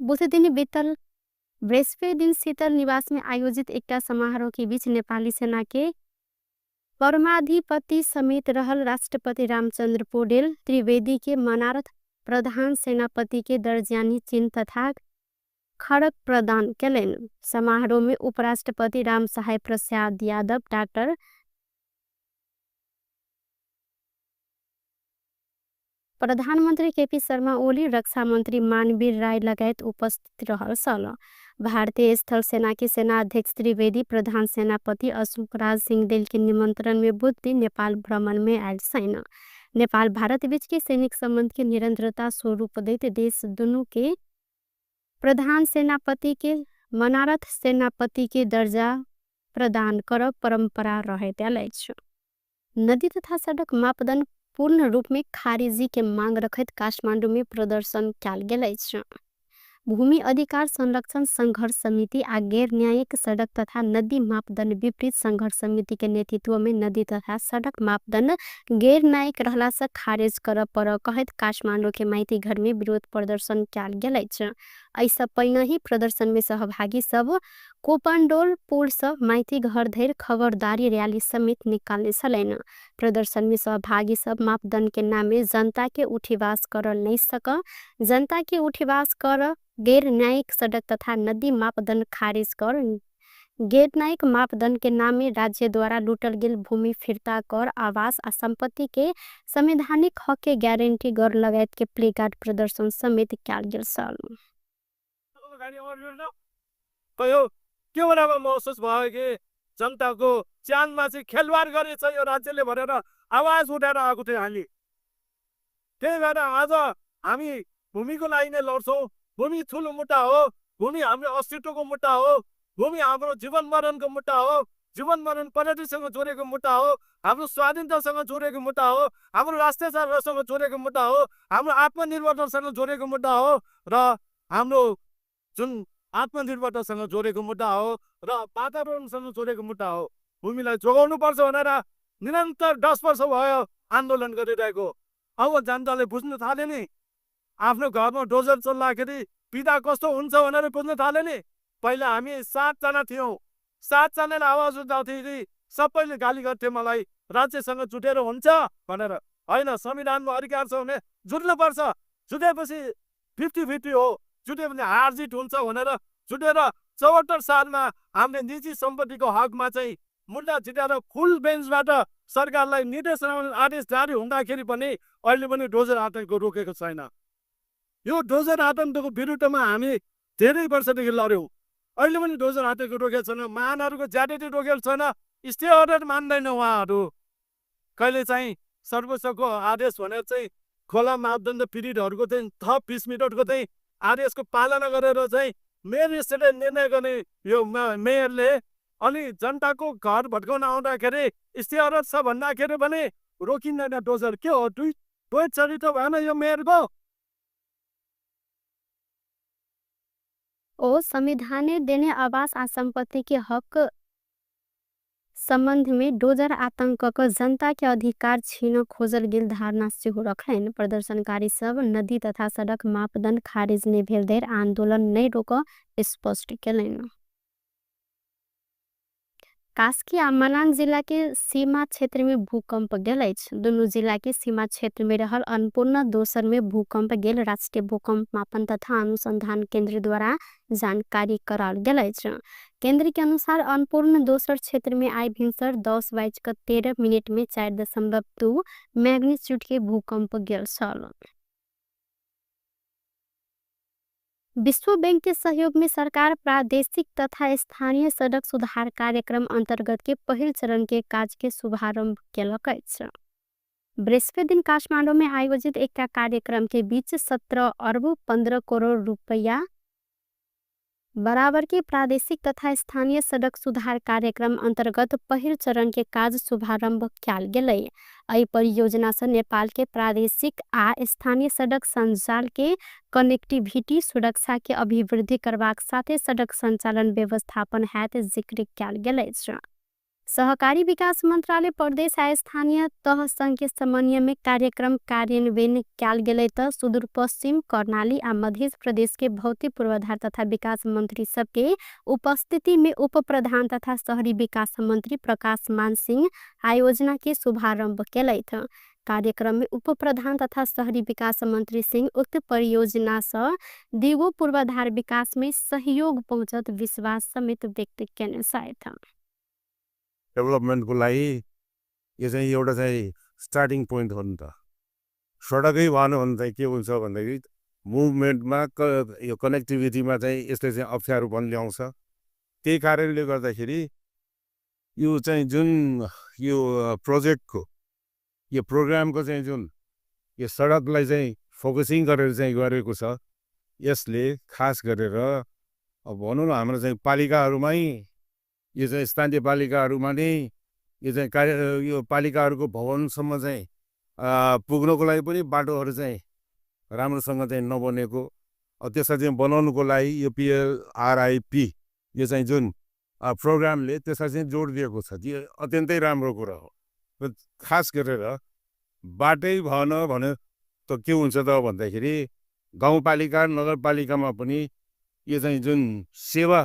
बुध दिन बीतल बृहस्पति दिन शीतल निवास में आयोजित एकटा समारोह के बीच नेपाली सेना के परमाधिपति समेत रहल राष्ट्रपति रामचंद्र पौडेल त्रिवेदी के मनारथ प्रधान सेनापति के दर्जानी चिन्ह तथा खड़क प्रदान केलनि। समारोह में उपराष्ट्रपति रामसहाय प्रसाद यादव, डॉक्टर प्रधानमन्त्री केपी शर्मा ओली, रक्षा मन्त्री मानवीर राय लगायत उपस्थित रहल छल। भारतीय स्थल सेना के सेना अध्यक्ष त्रिवेदी प्रधान सेनापति अशोक राज सिंहदेल के निमंत्रण में बुध दिन नेपाल भ्रमण में आयल छैन। नेपाल भारत बीच के सैनिक संबंध के निरंतरता स्वरूप दैत देश दुनू के प्रधान सेनापति के मनारथ सेनापति के दर्जा प्रदान करब परंपरा रहैत आयल अछि। नदी तथा सड़क मापदंड पूर्ण रूप में खारिजी के मांग रखैत काठमांडू में प्रदर्शन कयल गेल अछि। भूमि अधिकार संरक्षण संघर्ष समिति आ गैर न्यायिक सड़क तथा नदी मापदंड विपरीत संघर्ष समिति के नेतृत्व में नदी तथा सड़क मापदंड गैर न्यायिक रहला से खारिज करऽ पर कहैत काठमांडू के माइती घर में विरोध प्रदर्शन कयल गेल अछि। एहि पहिने ही प्रदर्शन में सहभागी सब कोपंडोल पुल से माइती घर धरि खबरदारी रैली समेत निकालने छलनि। प्रदर्शन में सहभागी सब मापदंड के नामे जनता के उठीवास कर नहीं सक, जनता के उठीवास कर, गैर न्यायिक सड़क तथा नदी मापदंड खारिज कर, गैर न्यायिक मापदंड के नामे राज्य द्वारा लूटल गेल भूमि फिर्ता कर, आवास आ संपत्ति के संवैधानिक हक के गारंटी कर लगायत के प्लेकार्ड प्रदर्शन समेत कयल गेल छल। कयो के बेलामा महसुस भयो कि जनताको ज्यानमा चाहिँ खेलवाड गरेछ यो राज्यले भनेर आवाज उठाएर आएको थियो हामी। त्यही भएर आज हामी भूमिको लागि नै लड्छौँ। भूमि ठुलो मुद्दा हो, भूमि हाम्रो अस्तित्वको मुद्दा हो, भूमि हाम्रो जीवन मरणको मुद्दा हो, जीवन मरण प्रगतिसँग जोडेको मुद्दा हो, हाम्रो स्वाधीनतासँग जोडेको मुद्दा हो, हाम्रो राष्ट्रियतासँग जोडेको मुद्दा हो, हाम्रो आत्मनिर्भरतासँग जोडेको मुद्दा हो र हाम्रो जुन आत्मनिर्भरतासँग जोडेको मुद्दा हो र वातावरणसँग जोडेको मुद्दा हो। भूमिलाई जोगाउनुपर्छ भनेर निरन्तर 10 वर्ष भयो आन्दोलन गरिरहेको। अब जनताले बुझ्न थाले नि, आफ्नो घरमा डोजर चल्दाखेरि पीडा कस्तो हुन्छ भनेर बुझ्न थाले नि। पहिला हामी 7 जना थियौँ, 7 जनाले आवाज उठाउँथे, सबैले गाली गर्थे मलाई, राज्यसँग जुटेर हुन्छ भनेर। होइन, संविधानमा अधिकार छ भने जुट्नुपर्छ, जुटेपछि 50-50 हो, जुट्यो भने हार जित हुन्छ भनेर जुटेर 74 सालमा हामीले निजी सम्पत्तिको हकमा चाहिँ मुद्दा जिताएर फुल बेन्चबाट सरकारलाई निर्देशन आदेश जारी हुँदाखेरि पनि अहिले पनि डोजर आतङ्क रोकेको छैन। यो डोजर आतङ्कको विरुद्धमा हामी धेरै वर्षदेखि लड्यौँ, अहिले पनि डोजर आतङ्क रोकेको छैन, महानहरूको ज्यादती रोकेको छैन, स्टे अर्डर मान्दैन उहाँहरू। कहिले चाहिँ सर्वोच्चको आदेश भनेर चाहिँ खोला मापदण्ड पीडितहरूको चाहिँ थप 20 मिनटको चाहिँ आदेशको पालना गरेर चाहिँ मेयर स्टेटले निर्णय गर्ने यो मेयरले अनि जनताको घर भत्काउन आउँदाखेरि स्टे अर्डर छ भन्दाखेरि पनि रोकिँदैन डोजर। के हो, दुई चरित्र भएन यो मेयरको? ओ संविधाने देने आवास आ संपत्ति के हक संबंध में डोजर आतंक क जनता के अधिकार छीन खोजल गेल धारणा सेहो रखलनि। प्रदर्शनकारी सब नदी तथा सड़क मापदंड खारिज नहि भेल धरि आंदोलन नहि रोकऽ स्पष्ट केलनि। कास्की आ मनाङ जिला के सीमा क्षेत्र में भूकंप गेल अछि। दुनू जिला के सीमा क्षेत्र में रहल अन्नपूर्ण दोसर में भूकंप गेल राष्ट्रीय भूकंप मापन तथा अनुसंधान केंद्र द्वारा जानकारी कराओल गेल अछि। केंद्र के अनुसार अन्नपूर्ण दोसर क्षेत्र में आइ भिनसर 10:13 में 4.2 मैग्नीट्यूड के भूकंप गेल छल। विश्व बैंक के सहयोग में सरकार प्रादेशिक तथा स्थानीय सड़क सुधार कार्यक्रम अंतर्गत के पहिल चरण के काज के शुभारंभ केलक अछि। बृहस्पति दिन काठमांडू में आयोजित एक कार्यक्रम के बीच 17 अरब 15 करोड़ रुपया बराबर के प्रादेशिक तथा स्थानीय सड़क सुधार कार्यक्रम अंतर्गत पहिल चरण के काज शुभारंभ कयल गेलै। एहि परियोजना से नेपाल के प्रादेशिक आ स्थानीय सड़क संजाल के कनेक्टिविटी सुरक्षा के अभिवृद्धि करबाक साथे सड़क संचालन व्यवस्थापन हैत जिक्र कयल गेल अछि। सहकारी विकास मंत्रालय प्रदेश आ स्थानीय तह संघ के समन्वय में कार्यक्रम कार्यान्वयन कयल गेलै त सुदूरपश्चिम, कर्णाली आ मध्य प्रदेश के भौतिक पूर्वाधार तथा विकास मंत्री सबके उपस्थिति में उप प्रधान तथा शहरी विकास मंत्री प्रकाश मान सिंह आयोजना के शुभारंभ केलथि। कार्यक्रम में उप प्रधान तथा शहरी विकास मंत्री सिंह उक्त परियोजना से दिगो पूर्वाधार विकास में सहयोग पहुँचत विश्वास समेत व्यक्त केने छथि। डेभलपमेन्टको लागि यो चाहिँ एउटा चाहिँ स्टार्टिङ पोइन्ट हो नि त। सडकै भएन भने चाहिँ के हुन्छ भन्दाखेरि मुभमेन्टमा यो कनेक्टिभिटीमा चाहिँ यसले चाहिँ अप्ठ्यारो पनि ल्याउँछ। त्यही कारणले गर्दाखेरि यो चाहिँ जुन यो प्रोजेक्टको यो प्रोग्रामको चाहिँ जुन यो सडकलाई चाहिँ फोकसिङ गरेर चाहिँ गरेको छ, यसले खास गरेर अब भनौँ न हाम्रो चाहिँ पालिकाहरूमै यो चाहिँ स्थानीय पालिकाहरूमा नै यो चाहिँ कार्य यो पालिकाहरूको भवनसम्म चाहिँ पुग्नको लागि पनि बाटोहरू चाहिँ राम्रोसँग चाहिँ नबनेको, त्यसलाई चाहिँ बनाउनुको लागि यो पिएलआरआइपी यो चाहिँ जुन प्रोग्रामले त्यसलाई चाहिँ जोड दिएको छ, त्यो अत्यन्तै राम्रो कुरा हो। र खास गरेर बाटै भएन भने त के हुन्छ त भन्दाखेरि गाउँपालिका नगरपालिकामा पनि यो चाहिँ जुन सेवा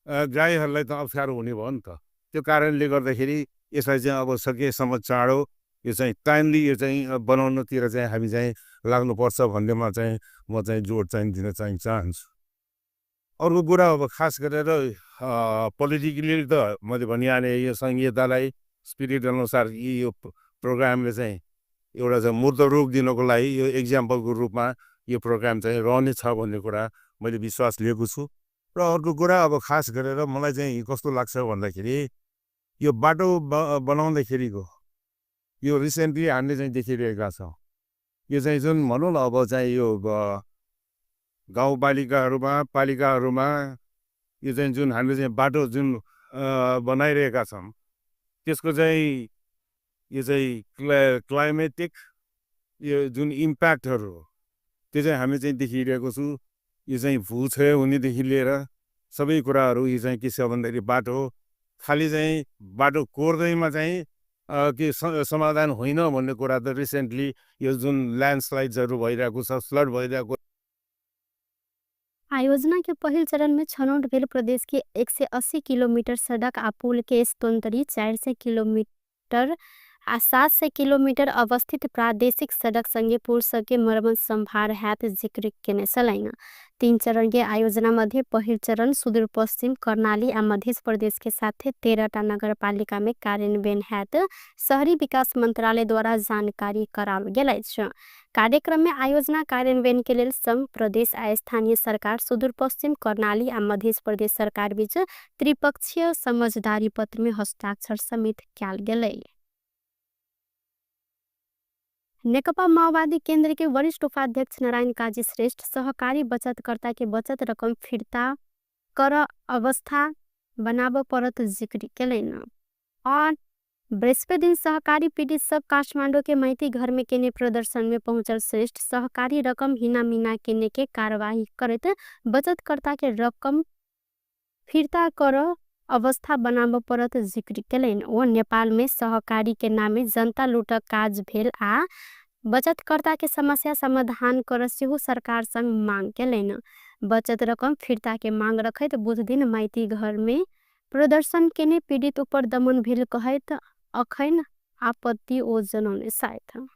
ग्राहीहरूलाई त अप्ठ्यारो हुने भयो नि त। त्यो कारणले गर्दाखेरि यसलाई चाहिँ अब सकेसम्म चाँडो यो चाहिँ टाइमली यो चाहिँ बनाउनतिर चाहिँ हामी चाहिँ लाग्नुपर्छ भन्नेमा चाहिँ म चाहिँ जोड चाहिँ दिन चाहिँ चाहन्छु। अर्को कुरा अब खास गरेर पोलिटिकली त मैले भनिहालेँ, यो संहितालाई स्पिरिट अनुसार यो प्रोग्रामले चाहिँ एउटा चाहिँ मूर्त रूप दिनको लागि यो इक्जाम्पलको रूपमा यो प्रोग्राम चाहिँ रहनेछ भन्ने कुरा मैले विश्वास लिएको छु। र अर्को कुरा अब खास गरेर मलाई चाहिँ कस्तो लाग्छ भन्दाखेरि यो बाटो बनाउँदाखेरिको यो रिसेन्टली हामीले चाहिँ देखिरहेका छौँ, यो चाहिँ जुन भनौँ न अब चाहिँ यो गाउँपालिकाहरूमा पालिकाहरूमा यो चाहिँ जुन हामीले चाहिँ बाटो जुन बनाइरहेका छौँ त्यसको चाहिँ यो चाहिँ क्लाइमेटिक यो जुन इम्प्याक्टहरू हो त्यो चाहिँ हामी चाहिँ देखिरहेको छु। यो चाहिँ भूक्षय हुनेदेखि लिएर सबै कुराहरू यो चाहिँ के छ भन्दाखेरि बाटो खालि चाहिँ बाटो कोर्दैमा चाहिँ के समाधान होइन भन्ने कुरा त रिसेन्टली यो जुन ल्यान्डस्लाइड्सहरू भइरहेको छ, फ्लड भइरहेको। आयोजना के पहिल चरण में छनौट भेल प्रदेश के 180 किलोमीटर सड़क आ पुल के स्तोन्तरी 400 किलोमीटर आ 700 किलोमीटर अवस्थित प्रादेशिक सड़क संगे पुल सबके मरम्मत संभार हैत जिक्र केने छलनि। 3 चरण के आयोजना मध्ये पहिल चरण सुदूरपश्चिम, कर्णाली आ मध्य प्रदेश के साथे 13टा नगरपालिका में कार्यान्वयन हैत शहरी विकास मंत्रालय द्वारा जानकारी कराओल गेल अछि। कार्यक्रम में आयोजना कार्यान्वयन के लेल संघ, प्रदेश आ स्थानीय सरकार, सुदूरपश्चिम, कर्णाली आ मध्य प्रदेश सरकार बीच त्रिपक्षीय समझदारी पत्र में हस्ताक्षर समेत कयल गेलै। नेकपा माओवादी केंद्र के वरिष्ठ उपाध्यक्ष नारायण काजी श्रेष्ठ सहकारी बचतकर्ता के बचत रकम फिर्ता कर अवस्था बनाब परत जिक्र केलनि। और बृहस्पति दिन सहकारी पीड़ित सब काठमांडू के माइती घर में केने प्रदर्शन में पहुंचल श्रेष्ठ सहकारी रकम हिना मिना केने के कार्यवाही करैत बचतकर्ता के रकम फिर्ता कर अवस्था बनाब परत जिक्र केलनि। ओ नेपाल में सहकारी के नामे जनता लूटक काज भेल आ बचतकर्ता के समस्या समाधान कर सेहो सरकार संग मांग केलनि। बचत रकम फिर्ता के मांग रखैत बुध दिन माइती घर में प्रदर्शन केने पीड़ित ऊपर दमन भेल कहैत अखैन आपत्ति ओ जनौने सायद।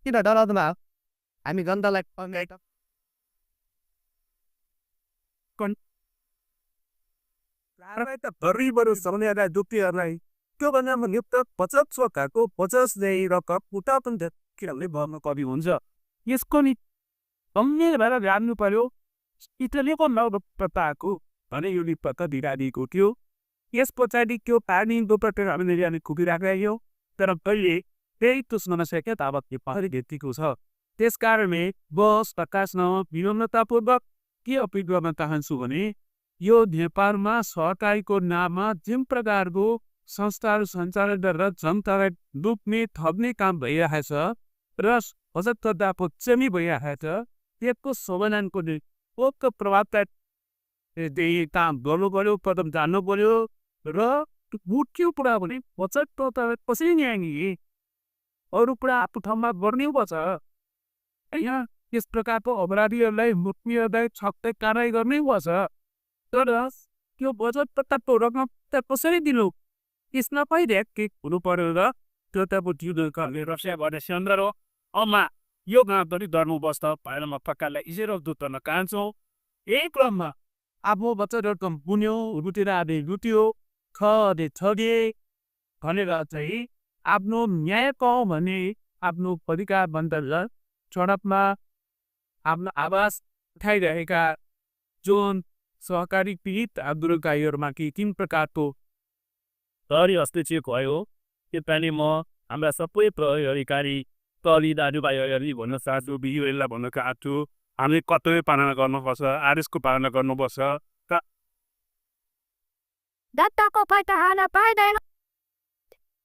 किन डराउँदैन हामी जनतालाई? गरिबहरू दुःखीहरूलाई त्योभन्दा नियुक्त बचत सरकारको 50 रकम उता पनि किनभने भर्नु कवि हुन्छ। यसको नि गम्भीर भएर जान्नु पर्यो। इटलीको नवप्रताको भने यो निपत्ता दिइरहेको थियो। यस पछाडि त्यो पानी हामीले कुदिराखेको थियो, तर कहिले त्यही तुस्न नसके ताबत पहरी भेटिएको छ। त्यस कारणले बस प्रकाशन विनम्रतापूर्वक के अपिल गर्न चाहन्छु भने यो नेपालमा सहकारीको नाममा जुन प्रकारको संस्थाहरू सञ्चालन गरेर जनतालाई लुट्ने ठग्ने काम भइरहेको छ र बचतकर्ताको चमी भइरहेको छ, त्यसको समाधानको पोक्त प्रभावलाई काम गर्नु पर्यो, कदम जान्नु पर्यो। र मुख्य कुरा भने बचतकर्तालाई कसरी न्याय दिने, अरू कुरा आफ्नो ठाउँमा गर्नै पर्छ। यहाँ यस प्रकारको अपराधीहरूलाई मुख्यहरूलाई छक्कै कारवाही गर्नै पर्छ, तर त्यो बचतकर्ताको रकम त कसरी दिनु, यसमा कहिले के हुनु पर्यो र त्यो त अब रसिया गर्ने सन्दर्भ हो। अम्मा यो गाउँ पनि डर्नुपर्छ भनेर म पक्कालाई इजेर दुत गर्न चाहन्छु। यही क्रममा आफ्नो बचत रकम बुन्यो, लुटेर आले लुट्यो, ठगे ठगे भनेर चाहिँ आफ्नो न्याय पाऊँ भने आफ्नो अधिकार बन्दर सडकमा आफ्नो आवाज उठाइरहेका जुन सहकारी पीडित आन्दोलनकारीहरूमाथि तिन प्रकारको प्रहरी हस्तक्षेप भयो। त्यसपालि म हाम्रा सबै प्रहरी अधिकारी प्रहरी दाजुभाइहरूलाई भन्न चाहन्छु, दिदीबहिनीलाई भन्न चाहन्छु, हामीले कर्तव्य पालना गर्नुपर्छ, आदेशको पालना गर्नुपर्छ।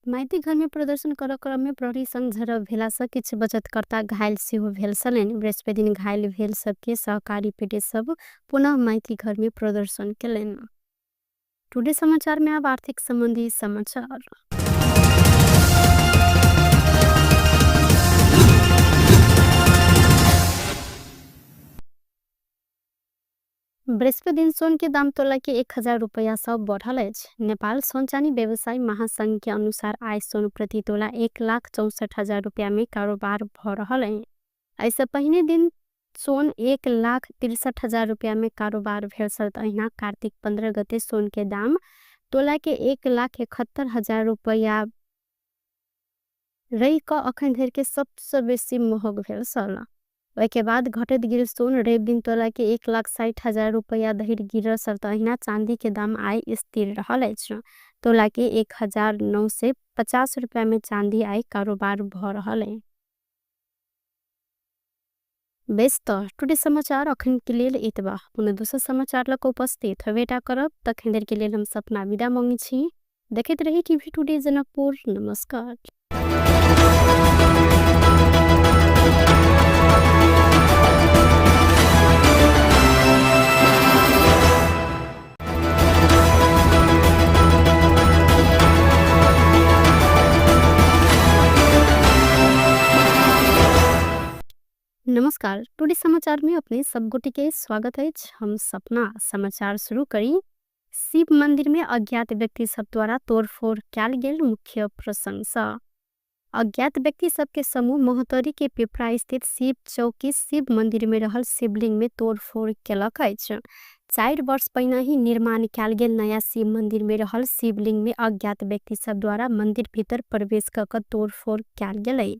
माइती घरमे प्रदर्शन कर क्रममे प्रहरी संग झडप भेलासँ किछु बचतकर्ता घायल सेहो भेल छलनि। बृहस्पति दिन घायल भेल सबके सहकारी पीड़ित सब पुनः माइती घरमे प्रदर्शन केलनि। टुडे समाचार में अब आर्थिक संबंधी समाचार। बृहस्पति दिन सोन के दाम तोला के 1000 रुपया सब बढ़ल अछि। नेपाल सोन चानी व्यवसायी महासंघ के अनुसार आय सोन प्रति तोला 1,64,000 रुपया में कारोबार भ रहल अछि। एहिसँ पहिने दिन सोन 1,63,000 रुपया में कारोबार भेल छल। अहिना कार्तिक 15 गते सोन के दाम तोला के 1,71,000 रुपया रहि कऽ अखन धरि के सबसँ बेसी महग भेल छल। ओहिके बाद घटैत गेल सोन रवि दिन तोला के 1,60,000 रुपया धरि गिरल छल। अहिना चांदी के दाम आइ स्थिर रहल अछि। तोला के 1950 रुपया में चांदी आइ कारोबार भ रहल अछि। बेस त टुडे समाचार अखन के लेल एतबा। पुनः दोसर समाचार लऽ कऽ उपस्थित होबेटा करब। तखन धरि के लेल हम सपना विदा मांगै छी। देखैत रही टीवी टुडे जनकपुर। नमस्कार। नमस्कार, टुडे समाचार में अपने सब गोटे के स्वागत अछि। हम सपना समाचार शुरू करी। शिव मंदिर में अज्ञात व्यक्ति सब द्वारा तोड़फोड़ कयल गेल मुख्य प्रशंसा। अज्ञात व्यक्ति सबके समूह महोत्तरी के पिपरा स्थित शिव चौकी शिव मंदिर में रहल शिवलिंग में तोड़फोड़ केलक अछि। 4 वर्ष पहिने ही निर्माण कयल गेल नया शिव मंदिर में रहल शिवलिंग में अज्ञात व्यक्ति सब द्वारा मंदिर भीतर प्रवेश क के तोड़फोड़ कयल गेलै।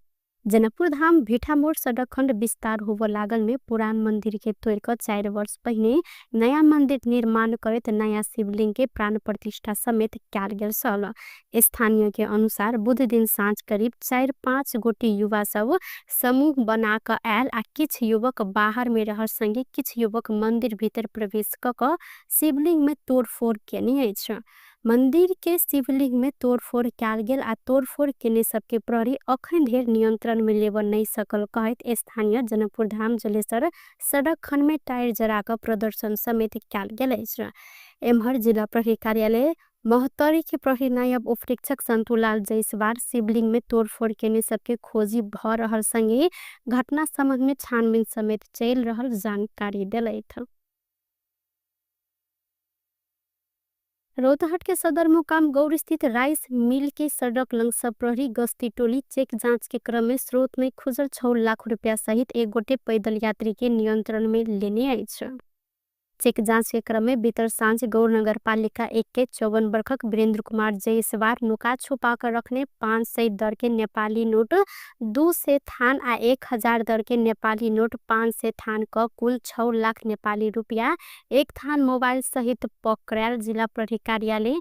जनकपुर धाम भिठामोड़ सड़क खंड विस्तार होबऽ लागल में पुरान मंदिर के तोड़ कऽ 4 वर्ष पहिने नया मंदिर निर्माण करैत नया शिवलिंग के प्राण प्रतिष्ठा समेत कयल गेल छल। स्थानीय के अनुसार बुध दिन साँझ करीब 4-5 गोटे युवा सब समूह बना कऽ आयल आ किछु युवक बाहर में रहल संगे किछु युवक मंदिर भीतर प्रवेश कऽ कऽ शिवलिंग में तोड़फोड़ केने अछि। मंदिर के शिवलिंग में तोड़फोड़ कयल गेल आ तोड़फोड़ केने सबके प्रहरी अखन धरि नियंत्रण में लेबऽ नहि सकल कहैत स्थानीय जनकपुर धाम जलेसर सड़क खंड में टायर जरा कऽ प्रदर्शन समेत कयल गेल अछि। एम्हर जिला प्रहरी कार्यालय महोत्तरी के प्रहरी नायब उपरीक्षक संतुलाल जायसवाल शिवलिंग में तोड़फोड़ केने सबके खोजी भ रहल संगे घटना संबंध में छानबीन समेत चलि रहल जानकारी देलथि। रौतहट के सदर मुकाम गौर स्थित राइस मिल के सड़क लंग सब प्रहरी गश्ती टोली चेक जांच के क्रम में स्रोत में खुजल 6 लाख रुपया सहित एक गोटे पैदल यात्री के नियंत्रण में लेने अछि। चेक जांच के क्रम में बीतल साँझ गौर नगर पालिका 1 के 54 वर्षक वीरेंद्र कुमार जायसवाल नुका छुपा कर रखने 500 दर के नेपाली नोट 200 थान आ 1000 दर के नेपाली नोट 500 थान क कुल 6 लाख नेपाली रुपया 1 थान मोबाइल सहित पकड़ायल जिला प्रहरी कार्यालय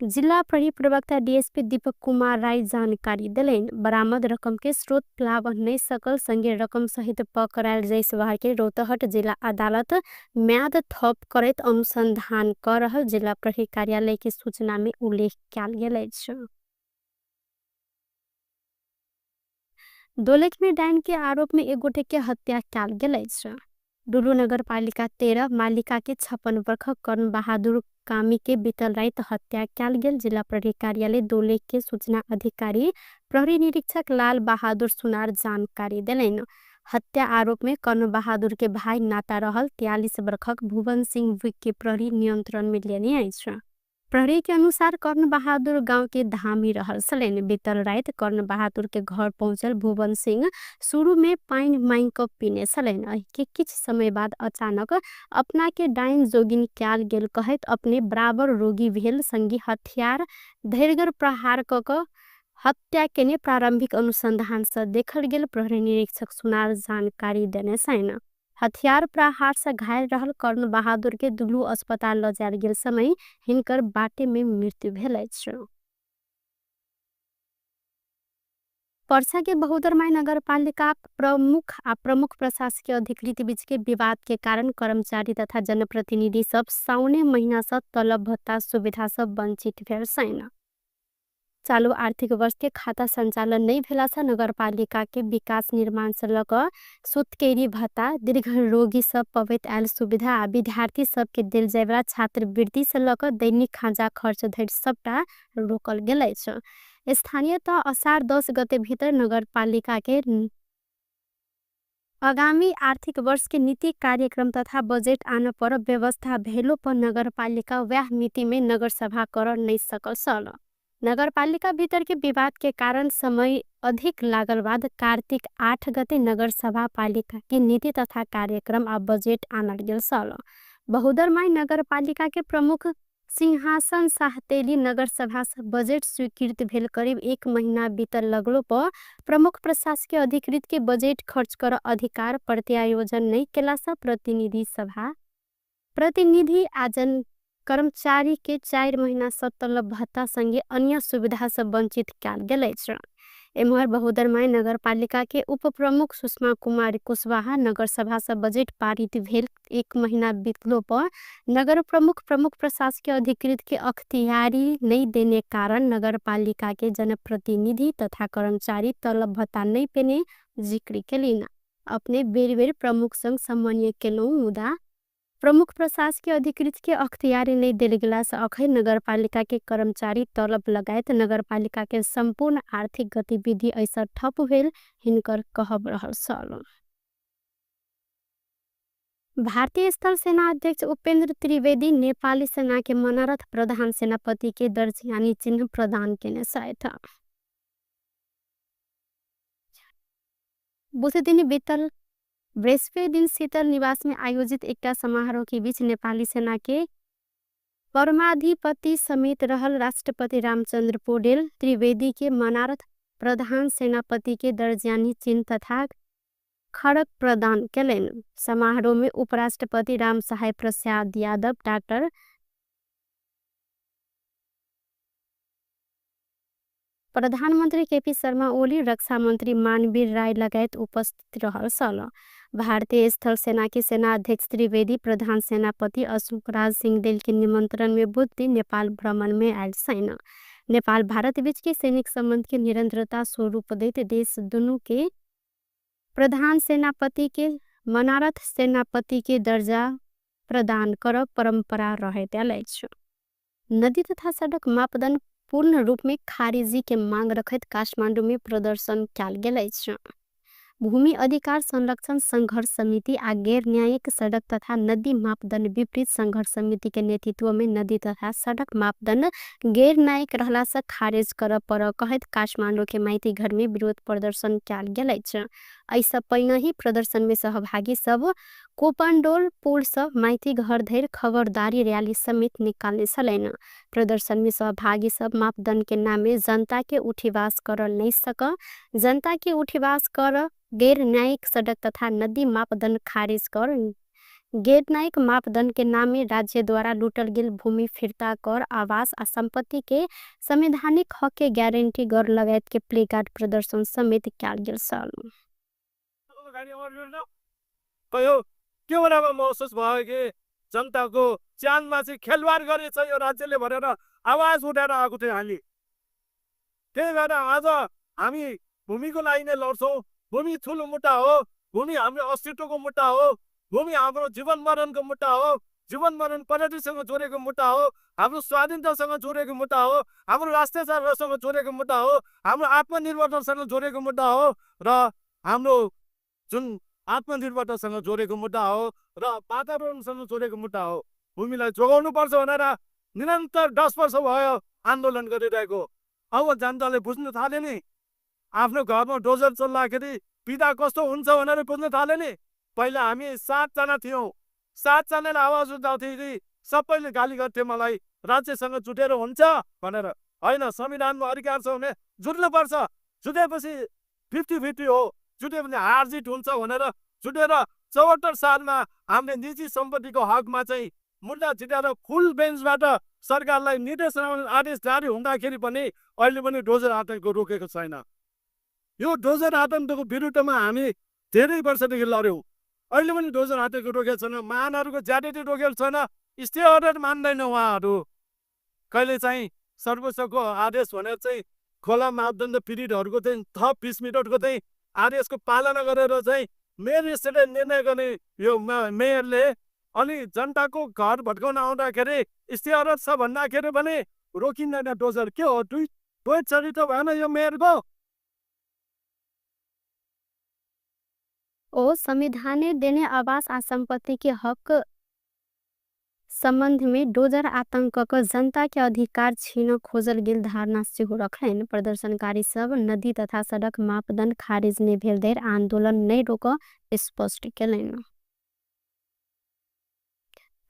जिला प्रहरी प्रवक्ता डीएसपी दीपक कुमार राय जानकारी देलनि। बरामद रकम के स्रोत लाभ नहीं सकल संगे रकम सहित पकड़ायल जायसवाल के रौतहट जिला अदालत म्याद थप करैत अनुसंधान कर रहल जिला प्रहरी कार्यालय के सूचना में उल्लेख कयल गेल अछि। दोलख में डाइन के आरोप में एक गोटे के हत्या कयल गेल अछि। डुलू नगर पालिका 13 मालिका के 56 वर्षक कर्ण बहादुर कामी के बीतल राति हत्या कयल गेल जिला प्रहरी कार्यालय दोलख के सूचना अधिकारी प्रहरी निरीक्षक लाल बहादुर सुनार जानकारी देलनि। हत्या आरोप में कर्ण बहादुर के भाई नाता रहल 43 वर्षक भुवन सिंह विक के प्रहरी नियंत्रण में लेने अछि। प्रहरी के अनुसार कर्ण बहादुर गांव के धामी रहल छलनि। बीतल राति कर्ण बहादुर के घर पहुंचल भुवन सिंह शुरू में पानि मांगि क पीने छलनि। एहि के किछु समय बाद अचानक अपना के डाइन जोगिन कयल गेल कहैत अपने बराबर रोगी भेल संगी हथियार धैर्गर प्रहार क क हत्या केने प्रारंभिक अनुसंधान से देखल गेल प्रहरी निरीक्षक सुनार जानकारी देने छनि। हथियार प्रहार से घायल रहल कर्ण बहादुर के दुलू अस्पताल ल जायल गेल समय हिनकर बाटे में मृत्यु भेल अछि। पर्सा के बहुदरमाई नगरपालिका प्रमुख आ प्रमुख प्रशासकीय अधिकृत बीच के विवाद के कारण कर्मचारी तथा जनप्रतिनिधि सब साउने महीना से तलब भत्ता सुविधा सब वंचित भेल छनि। चालू आर्थिक वर्ष के खाता संचालन नहीं भेला से नगरपालिका के विकास निर्माण से लग सुतकेरी भत्ता, दीर्घ रोगी सब पबैत आयल सुविधा आ विद्यार्थी सब के देल जायवला छात्रवृत्ति से लग दैनिक खाजा खर्च धरि सबटा रोकल गेल अछि। स्थानीय तह असार 10 गते भीतर नगरपालिका के आगामी आर्थिक वर्ष के नीति कार्यक्रम तथा बजेट आन पर व्यवस्था भेलो पर नगरपालिका वह मिति में नगरसभा कर नहीं सकल छल। नगरपालिका भीतर के विवाद के कारण समय अधिक लागल बाद कार्तिक 8 गते नगरसभा पालिका के नीति तथा कार्यक्रम आ बजेट आनल गेल छल। बहुदरमाई नगरपालिका के प्रमुख सिंहासन साहतेली नगरसभा से बजेट स्वीकृत भेल करीब 1 महीना बीतल लगलो पर प्रमुख प्रशासकीय अधिकृत के बजेट खर्च कर अधिकार प्रत्यायोजन नहीं केला से प्रतिनिधि सभा प्रतिनिधि आजन कर्मचारी के 4 महीना से तलब भत्ता संगे अन्य सुविधा से वंचित कयल गेल अछि। एम्हर बहुदरमाई नगरपालिका के उप प्रमुख सुषमा कुमारी कुशवाहा नगरसभा से बजेट पारित भेल 1 महीना बीतलो पर नगर प्रमुख प्रमुख प्रशासकीय अधिकृत के अख्तियारी नहीं देने कारण नगरपालिका के जनप्रतिनिधि तथा कर्मचारी तलब भत्ता नहीं पेने जिक्र केलिन। अपने बेर बेर प्रमुख संग समन्वय केलहुँ मुदा प्रमुख प्रशासकीय अधिकृत के अख्तियारी नहीं देल गेला से अखै नगरपालिका के कर्मचारी तलब लगायत नगरपालिका के संपूर्ण आर्थिक गतिविधि ऐसा ठप भेल हिनकर कहब रहल छल। भारतीय स्थल सेना अध्यक्ष उपेंद्र त्रिवेदी नेपाली सेना के मनोरथ प्रधान सेनापति के दर्ज यानी चिन्ह प्रदान केने छथि। बुध दिन बीतल बृहस्पति दिन शीतल निवास में आयोजित एकटा समारोह के बीच नेपाली सेना के परमाधिपति समेत रहल राष्ट्रपति रामचंद्र पौडेल त्रिवेदी के मनारथ प्रधान सेनापति के दर्जानी चिन्ह तथा खड़क प्रदान केलनि। समारोह में उपराष्ट्रपति रामसहाय प्रसाद यादव, डॉक्टर प्रधानमंत्री केपी शर्मा ओली, रक्षा मंत्री मानवीर राय लगायत उपस्थित रहल छल। भारतीय स्थल सेना के सेना अध्यक्ष त्रिवेदी प्रधान सेनापति अशोक राज सिंह देल के निमंत्रण में बुध दिन नेपाल भ्रमण में आयल छनि। नेपाल भारत बीच के सैनिक संबंध के निरंतरता स्वरूप दैत देश दुनू के प्रधान सेनापति के मनारथ सेनापति के दर्जा प्रदान करब परंपरा रहैत आयल अछि। नदी तथा सड़क मापदंड पूर्ण रूप में खारिजी के मांग रखैत काठमांडू में प्रदर्शन कयल गेल अछि। भूमि अधिकार संरक्षण संघर्ष समिति आ गैर न्यायिक सड़क तथा नदी मापदंड विपरीत संघर्ष समिति के नेतृत्व में नदी तथा सड़क मापदंड गैर न्यायिक रहला से खारिज करऽ पड़ऽ कहैत काठमांडू के माइती घर में विरोध प्रदर्शन कयल गेल अछि। एहिसँ पहिने ही प्रदर्शन में सहभागी सब कोपंडोल पुल से माइती घर धरि खबरदारी रैली समेत निकालने छलनि। प्रदर्शन में सहभागी सब मापदंड के नामे जनता के उठीवास कर नहीं सक, जनता के उठीवास कर गैर न्यायिक सड़क तथा नदी मापदंड खारिज कर, गैर न्यायिक मापदंड के नामे राज्य द्वारा लूटल गेल भूमि फिर्ता कर, आवास आ संपत्ति के संवैधानिक हक के गारंटी कर लगायत के प्लेकार्ड प्रदर्शन समेत कयल गेल छल। कयो के बेलामा महसुस भयो कि जनताको ज्यानमा चाहिँ खेलवाड गरेछ यो राज्यले भनेर आवाज उठाएर आएको थियो हामी। त्यही भएर आज हामी भूमिको लागि नै लड्छौँ। भूमि ठुलो मुद्दा हो, भूमि हाम्रो अस्तित्वको मुद्दा हो, भूमि हाम्रो जीवन मरणको मुद्दा हो, जीवन मरण प्रगतिसँग जोडेको मुद्दा हो, हाम्रो स्वाधीनतासँग जोडेको मुद्दा हो, हाम्रो राष्ट्रियतासँग जोडेको मुद्दा हो, हाम्रो आत्मनिर्भरतासँग जोडेको मुद्दा हो र हाम्रो जुन आत्मनिर्भरतासँग जोडेको मुद्दा हो र वातावरणसँग जोडेको मुद्दा हो। भूमिलाई जोगाउनु पर्छ भनेर निरन्तर 10 वर्ष भयो आन्दोलन गरिरहेको। अब जनताले बुझ्न थाले नि, आफ्नो घरमा डोजर चल्दाखेरि पीडा कस्तो हुन्छ भनेर बुझ्न थाले नि। पहिला हामी 7 जना थियौँ, 7 जनाले आवाज उठाउँथे, सबैले गाली गर्थे मलाई, राज्यसँग जुटेर हुन्छ भनेर। होइन, संविधानमा अधिकार छ भने जुट्नुपर्छ, जुटेपछि 50-50 हो, जुट्यो भने हार जित हुन्छ भनेर जुटेर 74 सालमा हामीले निजी सम्पत्तिको हकमा चाहिँ मुद्दा जितेर फुल बेन्चबाट सरकारलाई निर्देशन आदेश जारी हुँदाखेरि पनि अहिले पनि डोजर आतङ्क रोकेको छैन। यो डोजर आतङ्कको विरुद्धमा हामी धेरै वर्षदेखि लड्यौँ, अहिले पनि डोजर आतङ्क रोकेको छैन, महानहरूको ज्यादती रोकेको छैन, स्टे अर्डर मान्दैन उहाँहरू। कहिले चाहिँ सर्वोच्चको आदेश भनेर चाहिँ खोला मापदण्ड पीडितहरूको चाहिँ थप 20 मिनटको चाहिँ आदेशको पालना गरेर चाहिँ मेयर स्टेटले निर्णय गर्ने यो मेयरले अनि जनताको घर भत्काउन आउँदाखेरि स्टे अर्डर छ भन्दाखेरि पनि रोकिँदैन डोजर। के हो, दुई चरित्र भएन यो मेयरको? ओ संविधानले देने आवास आ सम्पत्ति के हक सम्बन्ध में डोजर आतंकक जनता के अधिकार छीन खोजल गेल धारणा सेहो रखलनि। प्रदर्शनकारी सब नदी तथा सड़क मापदण्ड खारिज नहि भेल धरि आंदोलन नहि रोकऽ स्पष्ट केलनि।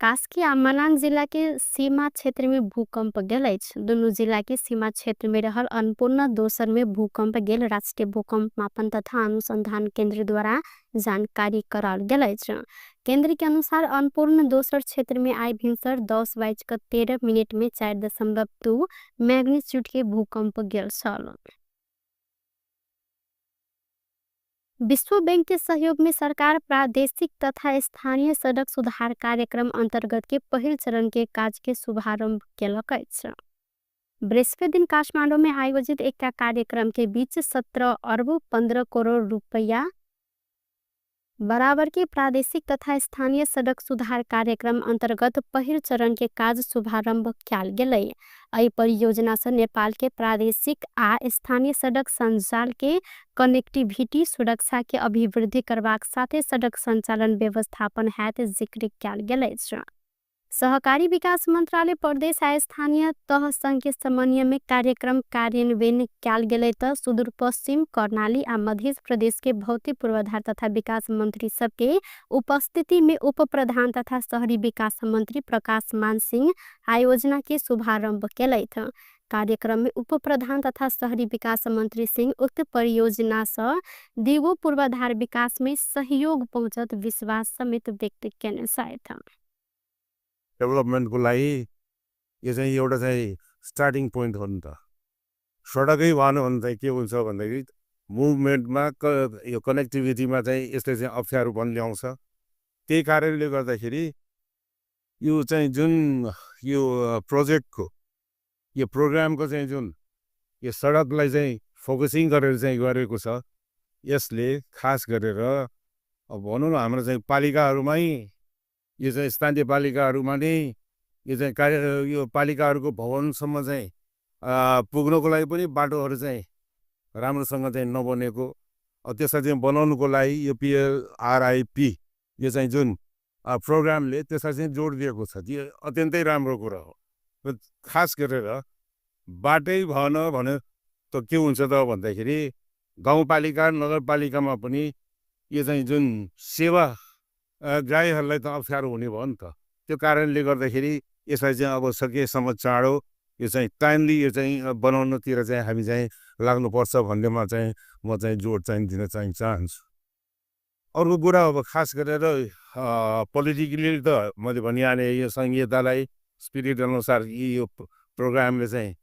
कास्की आ मनाङ जिला के सीमा क्षेत्र में भूकंप गेल अछि। दुनू जिला के सीमा क्षेत्र में रहल अन्नपूर्ण दोसर में भूकंप गेल राष्ट्रीय भूकंप मापन तथा अनुसंधान केंद्र द्वारा जानकारी कराओल गेल अछि। केंद्र के अनुसार अन्नपूर्ण दोसर क्षेत्र में आइ भिनसर 10:13 में 4.2 मैग्नीट्यूड के भूकंप गेल छल। विश्व बैंक के सहयोग में सरकार प्रादेशिक तथा स्थानीय सड़क सुधार कार्यक्रम अंतर्गत के पहिल चरण के काज के शुभारंभ केलक अछि। बृहस्पति दिन काठमांडू में आयोजित एक कार्यक्रम के बीच 17 अरब 15 करोड़ रुपया बराबर के प्रादेशिक तथा स्थानीय सड़क सुधार कार्यक्रम अंतर्गत पहिल चरण के काज शुभारंभ कयल गेलै। एहि परियोजना से नेपाल के प्रादेशिक आ स्थानीय सड़क संजाल के कनेक्टिविटी सुरक्षा के अभिवृद्धि करबाक साथे सड़क संचालन व्यवस्थापन हैत जिक्र कयल गेल अछि। सहकारी विकास मंत्रालय प्रदेश आ स्थानीय तह संघ के समन्वय में कार्यक्रम कार्यान्वयन कयल गेलै त सुदूरपश्चिम, कर्णाली आ मध्य प्रदेश के भौतिक पूर्वाधार तथा विकास मंत्री सबके उपस्थिति में उप प्रधान तथा शहरी विकास मंत्री प्रकाश मान सिंह आयोजना के शुभारंभ केलथि। कार्यक्रम में उप प्रधान तथा शहरी विकास मंत्री सिंह उक्त परियोजना से दिगो पूर्वाधार विकास में सहयोग पहुँचत विश्वास समेत व्यक्त केने छथि। डेभलपमेन्टको लागि यो चाहिँ एउटा चाहिँ स्टार्टिङ पोइन्ट हो नि त। सडकै भएन भने चाहिँ के हुन्छ भन्दाखेरि मुभमेन्टमा यो कनेक्टिभिटीमा चाहिँ यसले चाहिँ अप्ठ्यारोपन ल्याउँछ। त्यही कारणले गर्दाखेरि यो चाहिँ जुन यो प्रोजेक्टको यो प्रोग्रामको चाहिँ जुन यो सडकलाई चाहिँ फोकसिङ गरेर चाहिँ गरेको छ, यसले खास गरेर अब भनौँ न हाम्रो चाहिँ पालिकाहरूमै यो चाहिँ स्थानीय पालिकाहरूमा नै यो चाहिँ कार्य यो पालिकाहरूको भवनसम्म चाहिँ पुग्नको लागि पनि बाटोहरू चाहिँ राम्रोसँग चाहिँ नबनेको, त्यसलाई चाहिँ बनाउनुको लागि यो पिएलआरआइपी यो चाहिँ जुन प्रोग्रामले त्यसलाई चाहिँ जोड दिएको छ, त्यो अत्यन्तै राम्रो कुरा हो। खास गरेर बाटै भएन भने त के हुन्छ त भन्दाखेरि गाउँपालिका नगरपालिकामा पनि यो चाहिँ जुन सेवा ग्राहीहरूलाई त अप्ठ्यारो हुने भयो नि त। त्यो कारणले गर्दाखेरि यसलाई चाहिँ अब सकेसम्म चाँडो यो चाहिँ टाइमली यो चाहिँ बनाउनतिर चाहिँ हामी चाहिँ लाग्नुपर्छ भन्नेमा चाहिँ म चाहिँ जोड चाहिँ दिन चाहिँ चाहन्छु। अर्को कुरा अब खास गरेर पोलिटिकली त मैले भनिहालेँ, यो संहितालाई स्पिरिट अनुसार यो प्रोग्रामले चाहिँ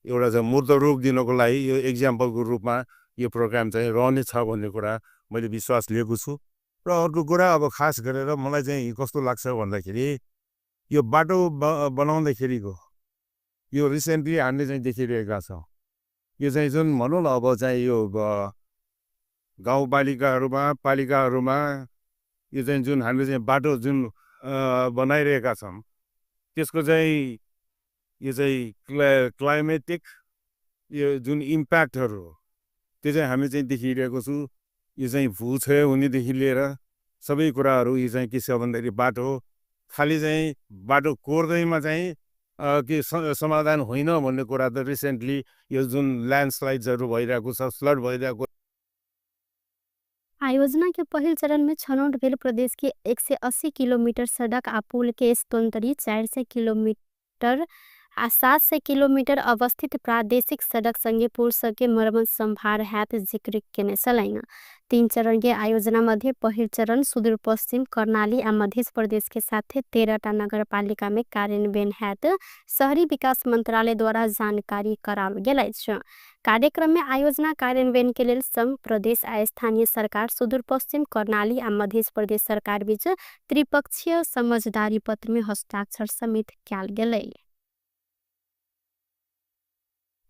एउटा चाहिँ मूर्त रूप दिनको लागि यो इक्जाम्पलको रूपमा यो प्रोग्राम चाहिँ रहनेछ भन्ने कुरा मैले विश्वास लिएको छु। र अर्को कुरा अब खास गरेर मलाई चाहिँ कस्तो लाग्छ भन्दाखेरि यो बाटो बनाउँदाखेरिको यो रिसेन्टली हामीले चाहिँ देखिरहेका छौँ, यो चाहिँ जुन भनौँ न अब चाहिँ यो गाउँपालिकाहरूमा पालिकाहरूमा यो चाहिँ जुन हामीले चाहिँ बाटो जुन बनाइरहेका छौँ त्यसको चाहिँ यो चाहिँ क्लाइमेटिक यो जुन इम्प्याक्टहरू हो त्यो चाहिँ हामी चाहिँ देखिरहेको छु। यो चाहिँ भूक्षय हुनेदेखि लिएर सबै कुराहरू यो चाहिँ के छ भन्दाखेरि बाटो खालि चाहिँ बाटो कोर्दैमा चाहिँ के समाधान होइन भन्ने कुरा त रिसेन्टली यो जुन ल्यान्डस्लाइड्सहरू भइरहेको छ, फ्लड भइरहेको। आयोजना के पहिल चरण में छनौट भेल प्रदेश के 180 किलोमीटर सड़क आ पुल के स्तोन्तरी 400 किलोमीटर आ 700 किलोमीटर अवस्थित प्रादेशिक सड़क संगे पुल सबके मरम्मत सम्भार हैत जिक्र केने छलनि। 3 चरण के आयोजना मध्ये पहिल चरण सुदूरपश्चिम, कर्णाली आ मध्य प्रदेश के साथे 13टा नगरपालिका में कार्यान्वयन हैत शहरी विकास मंत्रालय द्वारा जानकारी कराओल गेल अछि। कार्यक्रम में आयोजना कार्यान्वयन के लेल संघ, प्रदेश आ स्थानीय सरकार, सुदूरपश्चिम, कर्णाली आ मध्य प्रदेश सरकार बीच त्रिपक्षीय समझदारी पत्र में हस्ताक्षर समेत कयल गेलै।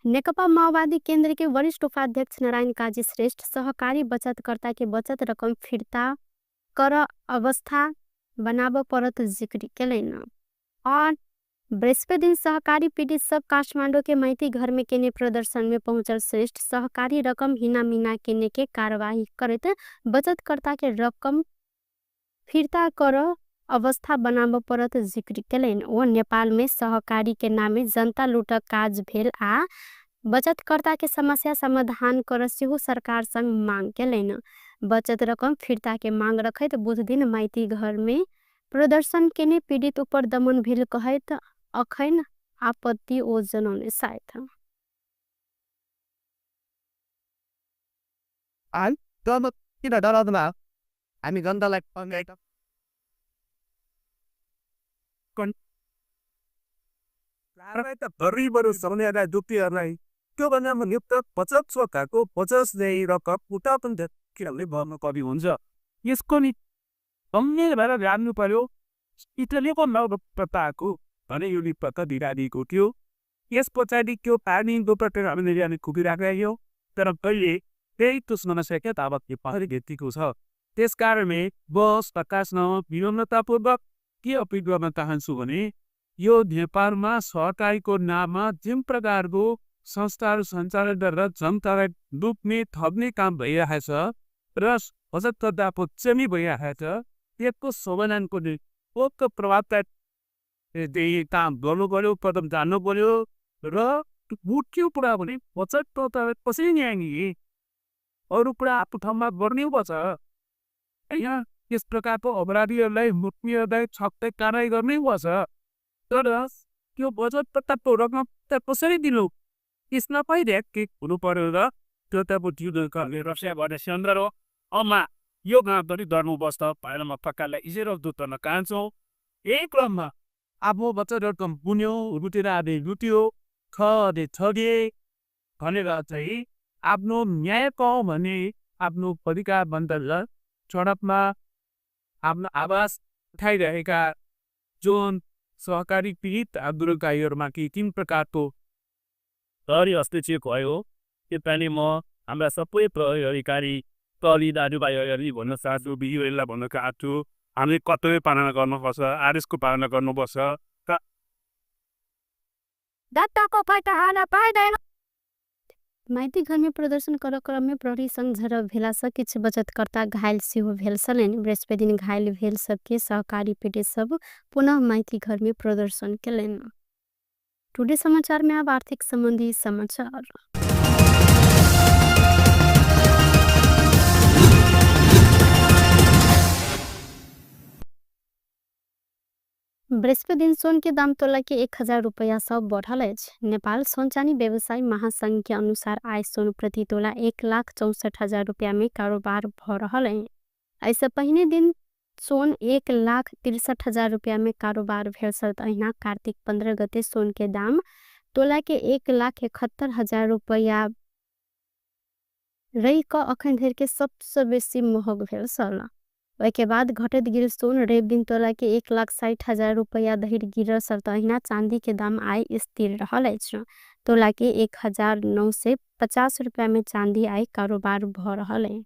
नेकपा माओवादी केंद्र के वरिष्ठ उपाध्यक्ष नारायण काजी श्रेष्ठ सहकारी बचतकर्ता के बचत रकम फिर्ता कर अवस्था बनाब परत जिक्र केलनि। और बृहस्पति दिन सहकारी पीड़ित सब काठमांडू के माइती घर में केने प्रदर्शन में पहुंचल श्रेष्ठ सहकारी रकम हिना मिना केने के कार्यवाही करैत बचतकर्ता के रकम फिर्ता कर अवस्था बनाब परत जिक्र केलनि। ओ नेपाल में सहकारी के नामे जनता लूटक काज भेल आ बचतकर्ता के समस्या समाधान कर सेहो सरकार संग मांग केलनि। बचत रकम फिर्ता के मांग रखैत बुध दिन माइती घर में प्रदर्शन केने पीड़ित ऊपर दमन भेल कहैत अखैन आपत्ति ओ जनौने सायद। किन डराउँदैन हामी जनतालाई? त भरिबरु सक्नेहरूलाई, दुःखीहरूलाई त्योभन्दा नियुक्त बचत सरकारको बचत चाहिँ रकम उता पनि किनभने भर्नु कवि हुन्छ। यसको नि गम्भीर भएर जान्नु पर्यो। इटलीको नवप्रताको भने यो निपत्ता दिइरहेको थियो। यस पछाडि त्यो पानीको प्रकार हामीले कुदिरहेको थियो, तर कहिले त्यही तुस्न नसके ताबत यो पहले भेटिएको छ। त्यस कारणले बस प्रकाशन विनम्रतापूर्वक के अपिल गर्न चाहन्छु भने यो नेपालमा सहकारीको नाममा जुन प्रकारको संस्थाहरू सञ्चालन गरेर जनतालाई लुट्ने ठग्ने काम भइरहेको छ र बचतकर्ताको चमी भइरहेको छ, त्यसको समाधानको निम्ति प्रभावकारी काम गर्नु पर्यो, कदम जान्नु पर्यो। र मुख्य कुरा भने बचतकर्तालाई कसरी न्याय दिने, अरू कुरा आफ्नो ठाउँमा गर्नै पर्छ। यहाँ यस प्रकारको अपराधीहरूलाई मुख्यलाई छक्कै कारवाही गर्नै पर्छ, तर त्यो बचतकर्ताको रकम त कसरी दिनु, यसमा पनि के हुनु पर्यो। र त्यो त रसिया गर्ने सन्दर्भ हो। अम्मा यो गाउँ पनि डर्नुपर्छ भनेर म पक्कालाई इजेर दुध गर्न चाहन्छु। यही क्रममा आफ्नो बचत रकम बुन्यो, लुटेर आदि लुट्यो, ठगे ठगे भनेर चाहिँ आफ्नो न्याय पाऊँ भने आफ्नो अधिकार बन्द सडकमा आफ्नो आवाज उठाइरहेका जुन सहकारी पीडित आन्दोलनकारीहरूमाथि तिन प्रकारको प्रहरी हस्तक्षेप भयो। त्यसपालि म हाम्रा सबै प्रहरी अधिकारी प्रहरी दाजुभाइहरूलाई भन्न चाहन्छु, दिदीबहिनीलाई भन्न चाहन्छु, हामीले कर्तव्य पालना गर्नुपर्छ, आदेशको पालना गर्नुपर्छ। माइती घर में प्रदर्शन कर क्रम में प्रहरी संग झड़प भेला सँ किछु बचतकर्ता घायल सेहो भेल छलनि। बृहस्पति दिन घायल भेल सबके सहकारी पीड़ित सब पुनः माइती घर में प्रदर्शन केलनि। टुडे समाचार में अब आर्थिक संबंधी समाचार। बृहस्पति दिन सोन के दाम तोला के 1000 रुपया सब बढ़ल अछि। नेपाल सोन चानी व्यवसायी महासंघ के अनुसार आइ सोन प्रति तोला 1,64,000 रुपया में कारोबार भ रहल अछि। एहिसँ पहिने दिन सोन 1,63,000 रुपया में कारोबार भेल छल। अहिना कार्तिक 15 गते सोन के दाम तोला के 1,71,000 रुपया रहि कऽ अखन धरि के सबसँ बेसी महग भेल छल। ओहिके बाद घटैत गेल सोन रवि दिन तोला के 1,60,000 रुपया धरि गिरल छल। अहिना चांदी के दाम आइ स्थिर रहल अछि। तोला के 1,950 रुपया में चांदी आइ कारोबार भ रहल अछि।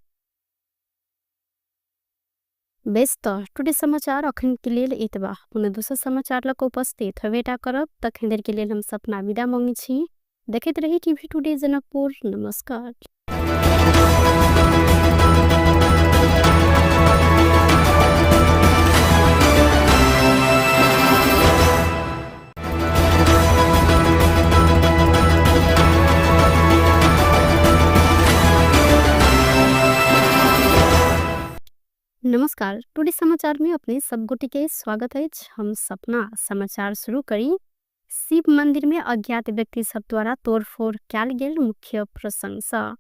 बेस त टुडे समाचार अखन के लेल एतबा। पुनः दोसर समाचार लग उपस्थित हवेटा करब, तखन देर के लेल हम सपना विदा मांगै छी। देखैत रही टीवी टुडे जनकपुर। नमस्कार। नमस्कार, टुडे समाचार में अपने सब गोटे के स्वागत अछि। हम सपना समाचार शुरू करी। शिव मंदिर में अज्ञात व्यक्ति सब द्वारा तोड़फोड़ कयल गेल मुख्य प्रसंग।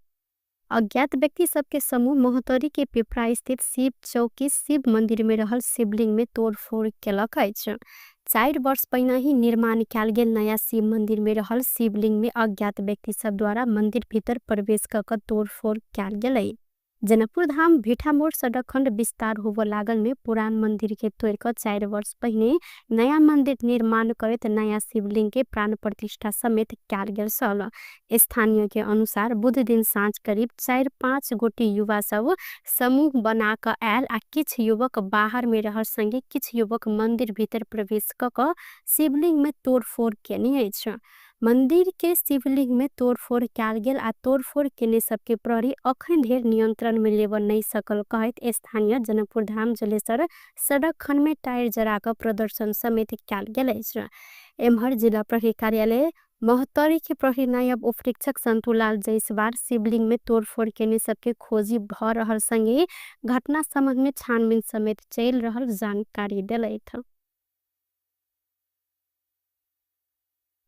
अज्ञात व्यक्ति सबके समूह महोत्तरी के पिपरा स्थित शिव चौकी शिव मंदिर में रहल शिवलिंग में तोड़फोड़ केलक अछि। 4 वर्ष पहिने ही निर्माण कयल गेल नया शिव मंदिर में रहल शिवलिंग में अज्ञात व्यक्ति सब द्वारा मंदिर भीतर प्रवेश क तोड़फोड़ कयल गेलै। जनकपुर धाम भिठामोड़ सड़क खंड विस्तार होबो लागल में पुरान मंदिर के तोड़ क 4 वर्ष पहिने नया मंदिर निर्माण करैत नया शिवलिंग के प्राण प्रतिष्ठा समेत कयल गेल छल। स्थानीय के अनुसार बुध दिन साँझ करीब 4-5 गोटी युवा सब समूह बना क आयल आ किछ युवक बाहर में रहल संगे किछ युवक मंदिर भीतर प्रवेश क शिवलिंग में तोड़फोड़ केने अछि। मंदिर के शिवलिंग में तोड़फोड़ कयल गेल आ तोड़फोड़ केने सबके प्रहरी अखन धरि नियंत्रण में लेबऽ नहि सकल कहैत स्थानीय जनकपुर धाम जलेसर सड़क खंड में टायर जरा क प्रदर्शन समेत कयल गेल अछि। एम्हर जिला प्रहरी कार्यालय महोत्तरी के प्रहरी नायब उपरीक्षक संतुलाल जयसवार शिवलिंग में तोड़फोड़ केने सबके खोजी भ रहल संगे घटना संबंध में छानबीन समेत चलि रहल जानकारी देलथि।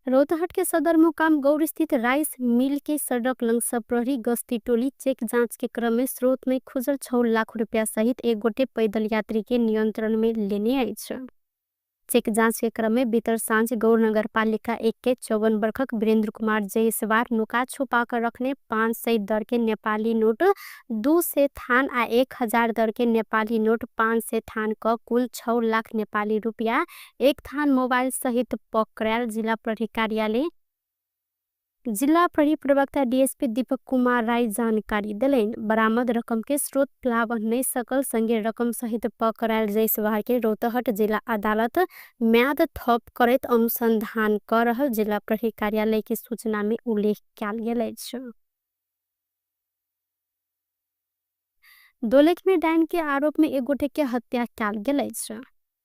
रौतहट के सदरमुकाम गौर स्थित राइस मिल के सड़क लंग सब प्रहरी गश्ती टोली चेक जांच के क्रम में स्रोत में खुजल 6 लाख रुपया सहित एक गोटे पैदल यात्री के नियंत्रण में लेने अछि। चेक जांच के क्रम में बीतल साँझ गौर नगर पालिका 1 के 54 वर्षक वीरेंद्र कुमार जयसवार नुका छुपा कर रखने 500 दर के नेपाली नोट 200 थान आ 1000 दर के नेपाली नोट 500 थान क कुल 6 लाख नेपाली रुपया 1 थान मोबाइल सहित पकड़ायल जिला प्रहरी कार्यालय जिला प्रहरी प्रवक्ता डीएसपी दीपक कुमार राय जानकारी देलनि। बरामद रकम के स्रोत लाभ नहीं सकल संगे रकम सहित पकड़ायल जयसवार के रौतहट जिला अदालत म्याद थप करैत अनुसंधान कर रहल जिला प्रहरी कार्यालय के सूचना में उल्लेख कयल गेल अछि। दोलख में डाइन के आरोप में एक गोटे के हत्या कयल गेल अछि।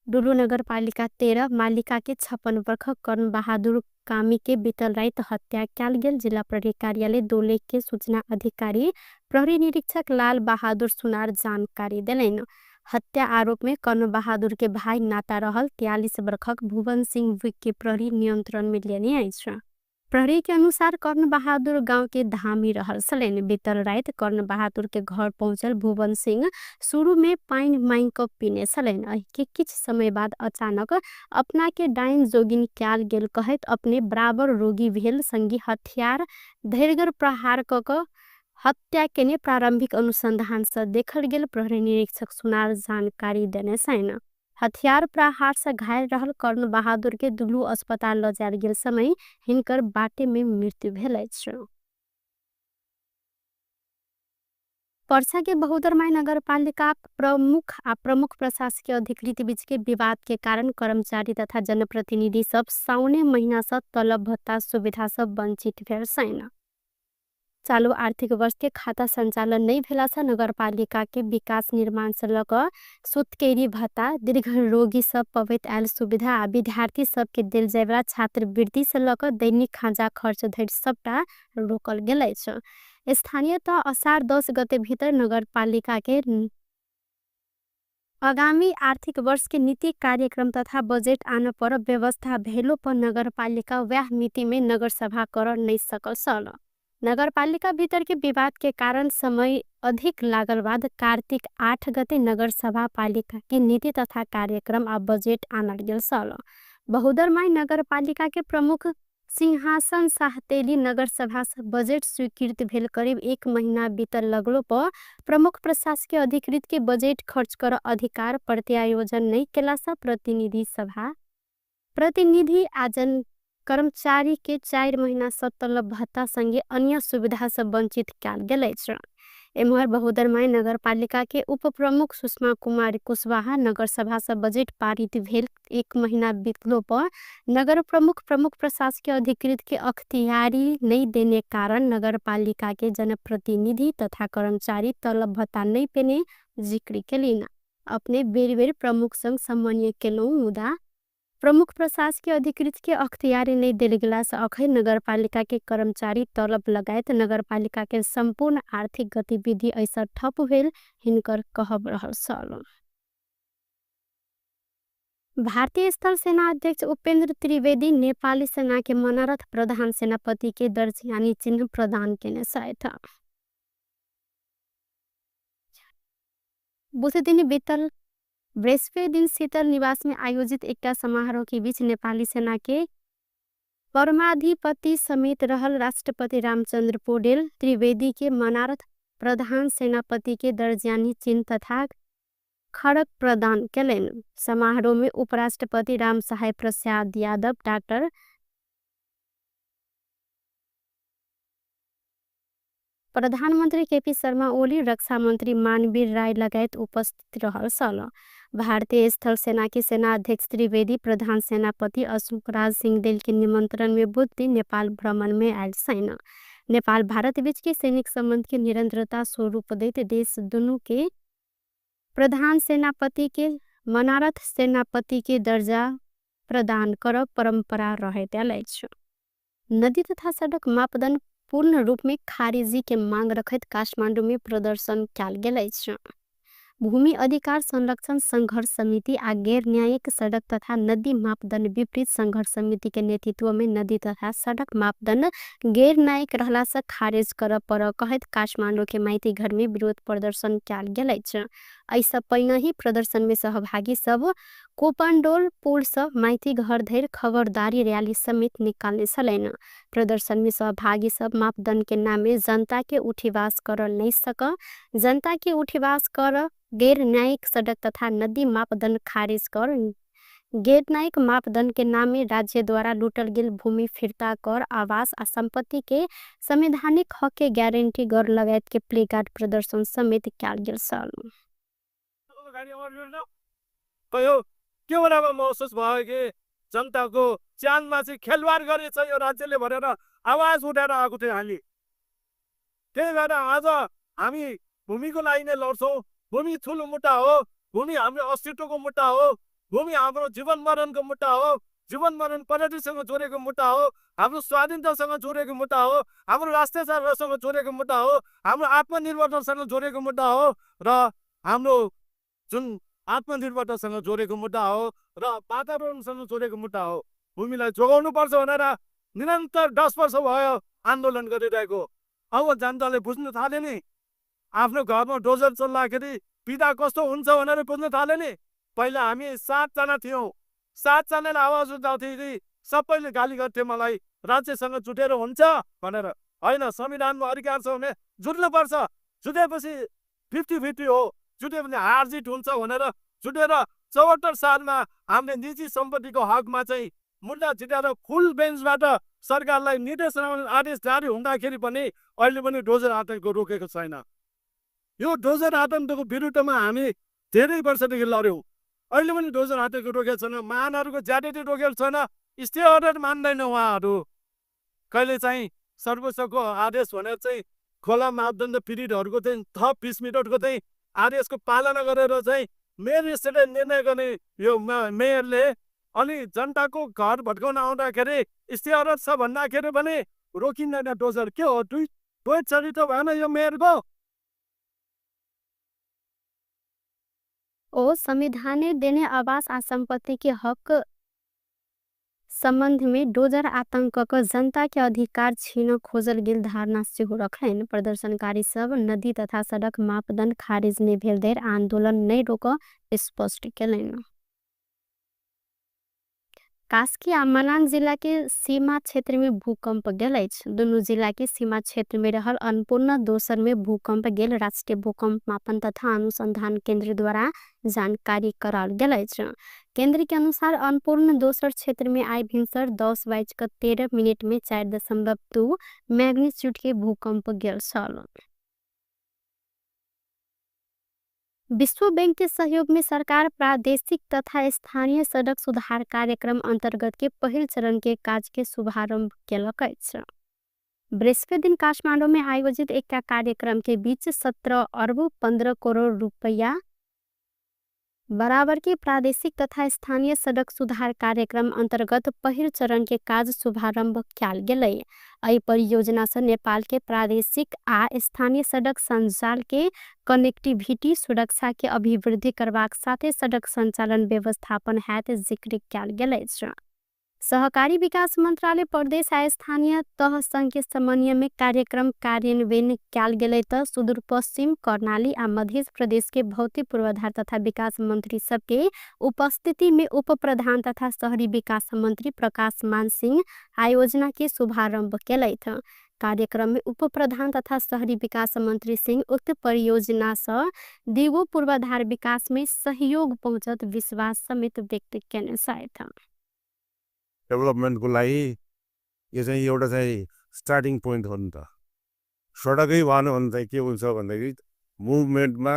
डुलू नगर पालिका 13 मालिका के 56 वर्षक कर्ण बहादुर कामी के बीतल राति हत्या कयल गेल जिला प्रहरी कार्यालय दोलख के सूचना अधिकारी प्रहरी निरीक्षक लाल बहादुर सुनार जानकारी देलनि। हत्या आरोप में कर्ण बहादुर के भाई नाता रहल 43 वर्षक भुवन सिंह विक के प्रहरी नियंत्रण में लेने अछि। प्रहरी के अनुसार कर्ण बहादुर गांव के धामी रहल छलनि। बीतल राति कर्ण बहादुर के घर पहुंचल भुवन सिंह शुरू में पानि मांगि क पीने छलनि। एहि के किछ समय बाद अचानक अपना के डाइन जोगिन कयल गेल कहैत अपने बराबर रोगी भेल संगी हथियार धैर्गर प्रहार क क हत्या केने प्रारंभिक अनुसंधान से देखल गेल प्रहरी निरीक्षक सुनार जानकारी देने छनि। हथियार प्रहार से घायल रहल कर्ण बहादुर के दुलू अस्पताल ल जायल गेल समय हिनकर बाटे में मृत्यु भेल अछि। पर्सा के बहुदरमाई नगरपालिका प्रमुख आ प्रमुख प्रशासकीय अधिकृत बीच के विवाद के कारण कर्मचारी तथा जनप्रतिनिधि सब साउने महीना से तलब भत्ता सुविधा सब वंचित भेल छनि। चालू आर्थिक वर्ष के खाता संचालन नहीं भेला से नगरपालिका के विकास निर्माण से लऽ कऽ सुतकेरी भत्ता, दीर्घ रोगी सब पबैत आयल सुविधा आ विद्यार्थी सबके देल जायवला छात्रवृत्ति से लऽ कऽ दैनिक खाजा खर्च धरि सबटा रोकल गेल अछि। स्थानीय तह असार 10 गते भीतर नगरपालिका के आगामी आर्थिक वर्ष के नीति कार्यक्रम तथा बजेट आन पर व्यवस्था भेलो पर नगरपालिका वह मिति में नगरसभा कर नहीं सकल छल। नगरपालिका भीतर के विवाद के कारण समय अधिक लागल बाद कार्तिक 8 गते नगरसभा पालिका के नीति तथा कार्यक्रम आ बजेट आनल गेल छल। बहुदरमाई नगरपालिका के प्रमुख सिंहासन साहतेली नगरसभा से बजेट स्वीकृत भेल करीब 1 महीना बीतल लगलो पर प्रमुख प्रशासकीय अधिकृत के बजेट खर्च कर अधिकार प्रत्यायोजन नहीं केला से प्रतिनिधि सभा प्रतिनिधि आजन कर्मचारी के 4 महीना से तलब भत्ता संगे अन्य सुविधा से वंचित कयल गेल अछि। एम्हर बहुदरमाई नगरपालिका के उप प्रमुख सुषमा कुमारी कुशवाहा नगरसभा से बजेट पारित भेल 1 महीना बीतलो पर नगर प्रमुख प्रमुख प्रशासकीय अधिकृत के अख्तियारी नहीं देने कारण नगरपालिका के जनप्रतिनिधि तथा कर्मचारी तलब भत्ता नहीं पेने जिक्र केलिन। अपने बेर बेर प्रमुख संग समन्वय केलहुँ मुदा प्रमुख प्रशासकीय अधिकृत के अख्तियारी नै देल गेला से अखै नगरपालिका के कर्मचारी तलब लगायत नगरपालिका के सम्पूर्ण आर्थिक गतिविधि ऐसा ठप भेल हिनकर कहब रहल छल। भारतीय स्थल सेना अध्यक्ष उपेन्द्र त्रिवेदी नेपाली सेना के मनोरथ प्रधान सेनापति के दर्ज यानी चिन्ह प्रदान केने छथि। बुध दिन बीतल बृहस्पति दिन शीतल निवास में आयोजित एकटा समारोह के बीच नेपाली सेना के परमाधिपति समेत रहल राष्ट्रपति रामचंद्र पौडेल त्रिवेदी के मनारथ प्रधान सेनापति के दर्जानी चिन्ह तथा खड़क प्रदान केलनि। समारोह में उपराष्ट्रपति रामसहाय प्रसाद यादव, डाक्टर प्रधानमंत्री केपी शर्मा ओली, रक्षा मंत्री मानवीर राय लगायत उपस्थित रहल छल। भारतीय स्थल सेना के सेना अध्यक्ष त्रिवेदी प्रधान सेनापति अशोक राज सिंहदेल के निमंत्रण में बुध दिन नेपाल भ्रमण में आयल छनि। नेपाल भारत बीच के सैनिक संबंध के निरंतरता स्वरूप दैत देश दुनू के प्रधान सेनापति के मनारथ सेनापति के दर्जा प्रदान करब परंपरा रहैत आयल अछि। नदी तथा सड़क मापदंड पूर्ण रूप में खारिजी के मांग रखैत काठमांडू में प्रदर्शन कयल गेल अछि। भूमि अधिकार संरक्षण संघर्ष समिति आ गैर न्यायिक सड़क तथा नदी मापदंड विपरीत संघर्ष समिति के नेतृत्व में नदी तथा सड़क मापदंड गैर न्यायिक रहला से खारिज करऽ पड़ऽ कहैत काठमांडू के माइती घर में विरोध प्रदर्शन कयल गेल अछि। एहिसँ पहिने ही प्रदर्शन में सहभागी सब कोपंडोल पुल से माइती घर धरि खबरदारी रैली समेत निकालने छलनि। प्रदर्शन में सहभागी सब मापदंड के नामे जनता के उठीवास कर नहीं सक, जनता के उठीवास कर, गैर न्यायिक सड़क तथा नदी मापदंड खारिज कर, गैर न्यायिक मापदंड के नामे राज्य द्वारा लूटल गेल भूमि फिर्ता कर, आवास आ संपत्ति के संवैधानिक हक के गारंटी कर लगायत के प्लेकार्ड प्रदर्शन समेत कयल गेल छल। कयो के बेलामा महसुस भयो कि जनताको ज्यानमा चाहिँ खेलवाड गरेछ यो राज्यले भनेर आवाज उठाएर आएको थियो हामी। त्यही भएर आज हामी भूमिको लागि नै लड्छौँ। भूमि ठुलो मुद्दा हो, भूमि हाम्रो अस्तित्वको मुद्दा हो, भूमि हाम्रो जीवन मरणको मुद्दा हो, जीवन मरण प्रगतिसँग जोडेको मुद्दा हो, हाम्रो स्वाधीनतासँग जोडेको मुद्दा हो, हाम्रो राष्ट्रियतासँग जोडेको मुद्दा हो, हाम्रो आत्मनिर्भरतासँग जोडेको मुद्दा हो र हाम्रो जुन आत्मनिर्भरतासँग जोडेको मुद्दा हो र वातावरणसँग जोडेको मुद्दा हो। भूमिलाई जोगाउनु पर्छ भनेर निरन्तर 10 वर्ष भयो आन्दोलन गरिरहेको। अब जनताले बुझ्न थाले नि, आफ्नो घरमा डोजर चल्दाखेरि पीडा कस्तो हुन्छ भनेर बुझ्न थाले नि। पहिला हामी 7जना थियौँ, 7जनाले आवाज उठाउँथे, सबैले गाली गर्थे मलाई, राज्यसँग जुटेर हुन्छ भनेर। होइन, संविधानमा अधिकार छ भने जुट्नुपर्छ, जुटेपछि 50-50 हो, जुट्यो भने हार जित हुन्छ भनेर जुटेर 74 सालमा हामीले निजी सम्पत्तिको हकमा चाहिँ मुद्दा जितेर फुल बेन्चबाट सरकारलाई निर्देशन आदेश जारी हुँदाखेरि पनि अहिले पनि डोजर आतङ्क रोकेको छैन। यो डोजर आतङ्कको विरुद्धमा हामी धेरै वर्षदेखि लड्यौँ, अहिले पनि डोजर आतङ्क रोकेको छैन, महानहरूको ज्यादती रोकेको छैन, स्टे अर्डर मान्दैन उहाँहरू। कहिले चाहिँ सर्वोच्चको आदेश भनेर चाहिँ खोला मापदण्ड पीडितहरूको चाहिँ थप 20 मिनटको चाहिँ आदेशको पालना गरेर चाहिँ मेयर स्टेटले निर्णय गर्ने यो मेयरले अनि जनताको घर भत्काउन आउँदाखेरि स्टे अर्डर छ भन्दाखेरि पनि रोकिँदैन डोजर। के हो, दुई चरित्र भएन यो मेयरको? ओ संविधाने देने आवास आ संपत्ति के हक संबंध में डोजर आतंक क जनता के अधिकार छीन खोजल गेल धारणा सेहो रखलनि। प्रदर्शनकारी सब नदी तथा सड़क मापदंड खारिज नहि भेल धरि आंदोलन नहि रोकऽ स्पष्ट केलनि। कास्की आ मनाङ जिला के सीमा क्षेत्र में भूकंप गेल अछि। दुनू जिला के सीमा क्षेत्र में रहल अन्नपूर्ण दोसर में भूकंप गेल राष्ट्रीय भूकंप मापन तथा अनुसंधान केंद्र द्वारा जानकारी कराओल गेल अछि। केंद्र के अनुसार अन्नपूर्ण दोसर क्षेत्र में आइ भिनसर 10:13 में 4.2 मैग्नीट्यूड के भूकंप गेल छल। विश्व बैंक के सहयोग में सरकार प्रादेशिक तथा स्थानीय सड़क सुधार कार्यक्रम अंतर्गत के पहिल चरण के काज के शुभारंभ केलक अछि। बृहस्पति दिन काठमांडू में आयोजित एक कार्यक्रम के बीच 17 अरब 15 करोड़ रुपया बराबर के प्रादेशिक तथा स्थानीय सडक सुधार कार्यक्रम अन्तर्गत पहिल चरण के काज शुभारंभ कयल गेलै। एहि परियोजना से नेपाल के प्रादेशिक आ स्थानीय सडक संजाल के कनेक्टिविटी, सुरक्षा के अभिवृद्धि करबाक साथे सडक संचालन व्यवस्थापन हैत जिक्र कयल गेल अछि। सहकारी विकास मंत्रालय प्रदेश आ स्थानीय तह संघ के समन्वय में कार्यक्रम कार्यान्वयन कयल गेलै त सुदूरपश्चिम, कर्णाली आ मध्य प्रदेश के भौतिक पूर्वाधार तथा विकास मंत्री सबके उपस्थिति में उप प्रधान तथा शहरी विकास मंत्री प्रकाश मान सिंह आयोजना के शुभारंभ केलथि। कार्यक्रम में उप प्रधान तथा शहरी विकास मंत्री सिंह उक्त परियोजना से दिगो पूर्वाधार विकास में सहयोग पहुँचत विश्वास समेत व्यक्त केने छथि। डेभलपमेन्टको लागि यो चाहिँ एउटा चाहिँ स्टार्टिङ पोइन्ट हो नि त। सडकै भएन भने चाहिँ के हुन्छ भन्दाखेरि मुभमेन्टमा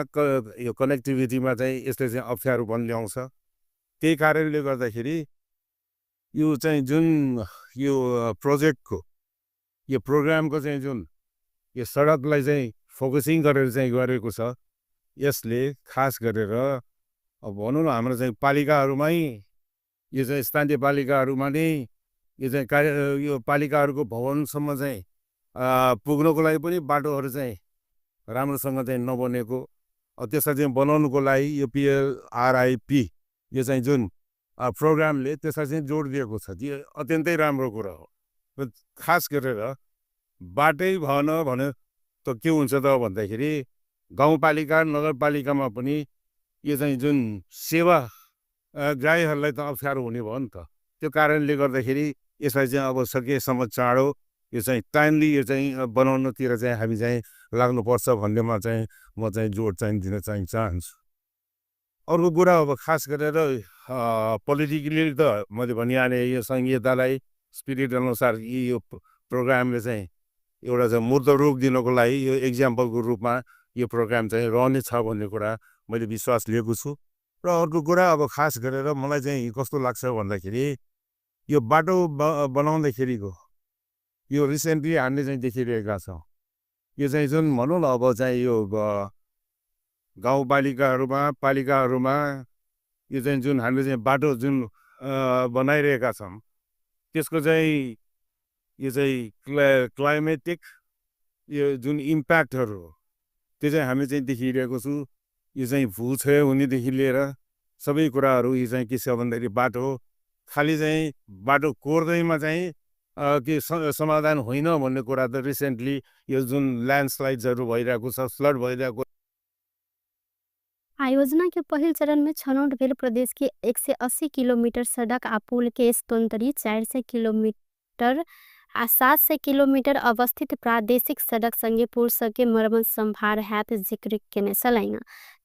यो कनेक्टिभिटीमा चाहिँ यसले चाहिँ अप्ठ्यारो पनि ल्याउँछ। त्यही कारणले गर्दाखेरि यो चाहिँ जुन यो प्रोजेक्टको यो प्रोग्रामको चाहिँ जुन यो सडकलाई चाहिँ फोकसिङ गरेर चाहिँ गरेको छ, यसले खास गरेर अब भनौँ न हाम्रो चाहिँ पालिकाहरूमै यो चाहिँ स्थानीय पालिकाहरूमा नै यो चाहिँ कार्य यो पालिकाहरूको भवनसम्म चाहिँ पुग्नको लागि पनि बाटोहरू चाहिँ राम्रोसँग चाहिँ नबनेको, त्यसलाई चाहिँ बनाउनुको लागि यो पिएलआरआइपी यो चाहिँ जुन प्रोग्रामले त्यसलाई चाहिँ जोड दिएको छ, त्यो अत्यन्तै राम्रो कुरा हो। र खास गरेर बाटै भएन भने त के हुन्छ त भन्दाखेरि गाउँपालिका नगरपालिकामा पनि यो चाहिँ जुन सेवा ग्राहीहरूलाई त अप्ठ्यारो हुने भयो नि त। त्यो कारणले गर्दाखेरि यसलाई चाहिँ अब सकेसम्म चाँडो यो चाहिँ टाइमली यो चाहिँ बनाउनतिर चाहिँ हामी चाहिँ लाग्नुपर्छ भन्नेमा चाहिँ म चाहिँ जोड चाहिँ दिन चाहिँ चाहन्छु। अर्को कुरा अब खास गरेर पोलिटिकली त मैले भनिहालेँ, यो संहितालाई स्पिरिट अनुसार यो प्रोग्रामले चाहिँ एउटा चाहिँ मूर्त रूप दिनको लागि यो एक्जाम्पलको रूपमा यो प्रोग्राम चाहिँ रहनेछ भन्ने कुरा मैले विश्वास लिएको छु। र अर्को कुरा अब खास गरेर मलाई चाहिँ कस्तो लाग्छ भन्दाखेरि यो बाटो बनाउँदाखेरिको यो रिसेन्टली हामीले चाहिँ देखिरहेका छौँ, यो चाहिँ जुन भनौँ न अब चाहिँ यो गाउँपालिकाहरूमा पालिकाहरूमा यो चाहिँ जुन हामीले चाहिँ बाटो जुन बनाइरहेका छौँ त्यसको चाहिँ यो चाहिँ क्लाइमेटिक यो जुन इम्प्याक्टहरू हो त्यो चाहिँ हामी चाहिँ देखिरहेको छु। यो चाहिँ भूक्षय हुनेदेखि लिएर सबै कुराहरू यो चाहिँ के छ भन्दाखेरि बाटो खालि चाहिँ बाटो कोर्दैमा चाहिँ के समाधान होइन भन्ने कुरा त रिसेन्टली यो जुन ल्यान्डस्लाइड्सहरू भइरहेको छ, फ्लड भइरहेको। आयोजना के पहिल चरण में छनौट भेल प्रदेश के 180 किलोमीटर सड़क आ पुल के स्तोन्तरी 400 किलोमीटर आ 700 किलोमीटर अवस्थित प्रादेशिक सड़क संगे पुल सबके मरम्मत संभार हैत जिक्र केने छलनि।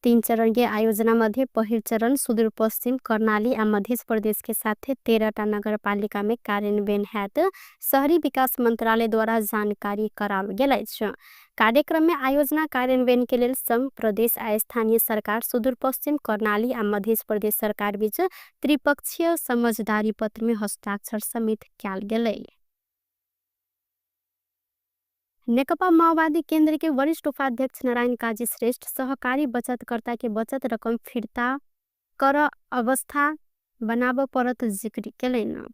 3 चरण के आयोजना मध्ये पहिल चरण सुदूरपश्चिम, कर्णाली आ मध्य प्रदेश के साथे 13टा नगरपालिका में कार्यान्वयन हैत शहरी विकास मंत्रालय द्वारा जानकारी कराओल गेल अछि। कार्यक्रम में आयोजना कार्यान्वयन के लेल संघ, प्रदेश आ स्थानीय सरकार, सुदूरपश्चिम, कर्णाली आ मध्य प्रदेश सरकार बीच त्रिपक्षीय समझदारी पत्र में हस्ताक्षर समेत कयल गेलै। नेकपा माओवादी केंद्र के वरिष्ठ उपाध्यक्ष नारायण काजी श्रेष्ठ सहकारी बचतकर्ता के बचत रकम फिर्ता कर अवस्था बनाब परत जिक्र केलनि।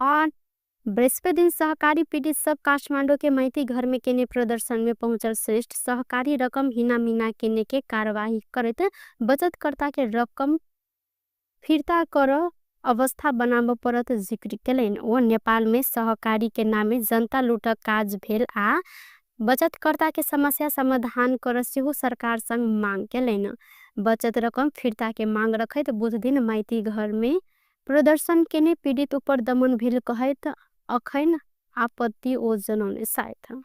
और बृहस्पति दिन सहकारी पीड़ित सब काठमांडू के माइती घर में केने प्रदर्शन में पहुंचल श्रेष्ठ सहकारी रकम हिना मिना केने के कार्यवाही करैत बचतकर्ता के रकम फिर्ता कर अवस्था बनाब परत जिक्र केलनि। ओ नेपाल में सहकारी के नामे जनता लूटक काज भेल आ बचतकर्ता के समस्या समाधान कर सेहो सरकार संग मांग केलनि। बचत रकम फिर्ता के मांग रखैत बुध दिन माइती घर में प्रदर्शन केने पीड़ित ऊपर दमन भेल कहैत अखैन आपत्ति ओ जनौने सायद।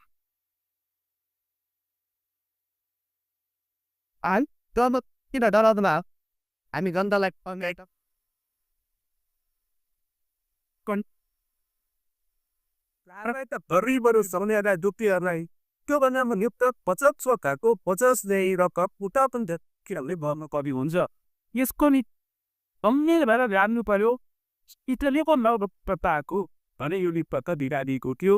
किन डराउँदैन हामी जनतालाई त गरिबहरू सबैलाई दुःखीहरूलाई त्योभन्दा नियुक्त बचत सरकारको 50 रकम उता पनि किनभने भर्नु कवि हुन्छ। यसको नि गम्भीर भएर जान्नु पर्यो। इटलीको नगरपालिकाको भने यो निपत्ता दिइरहेको थियो।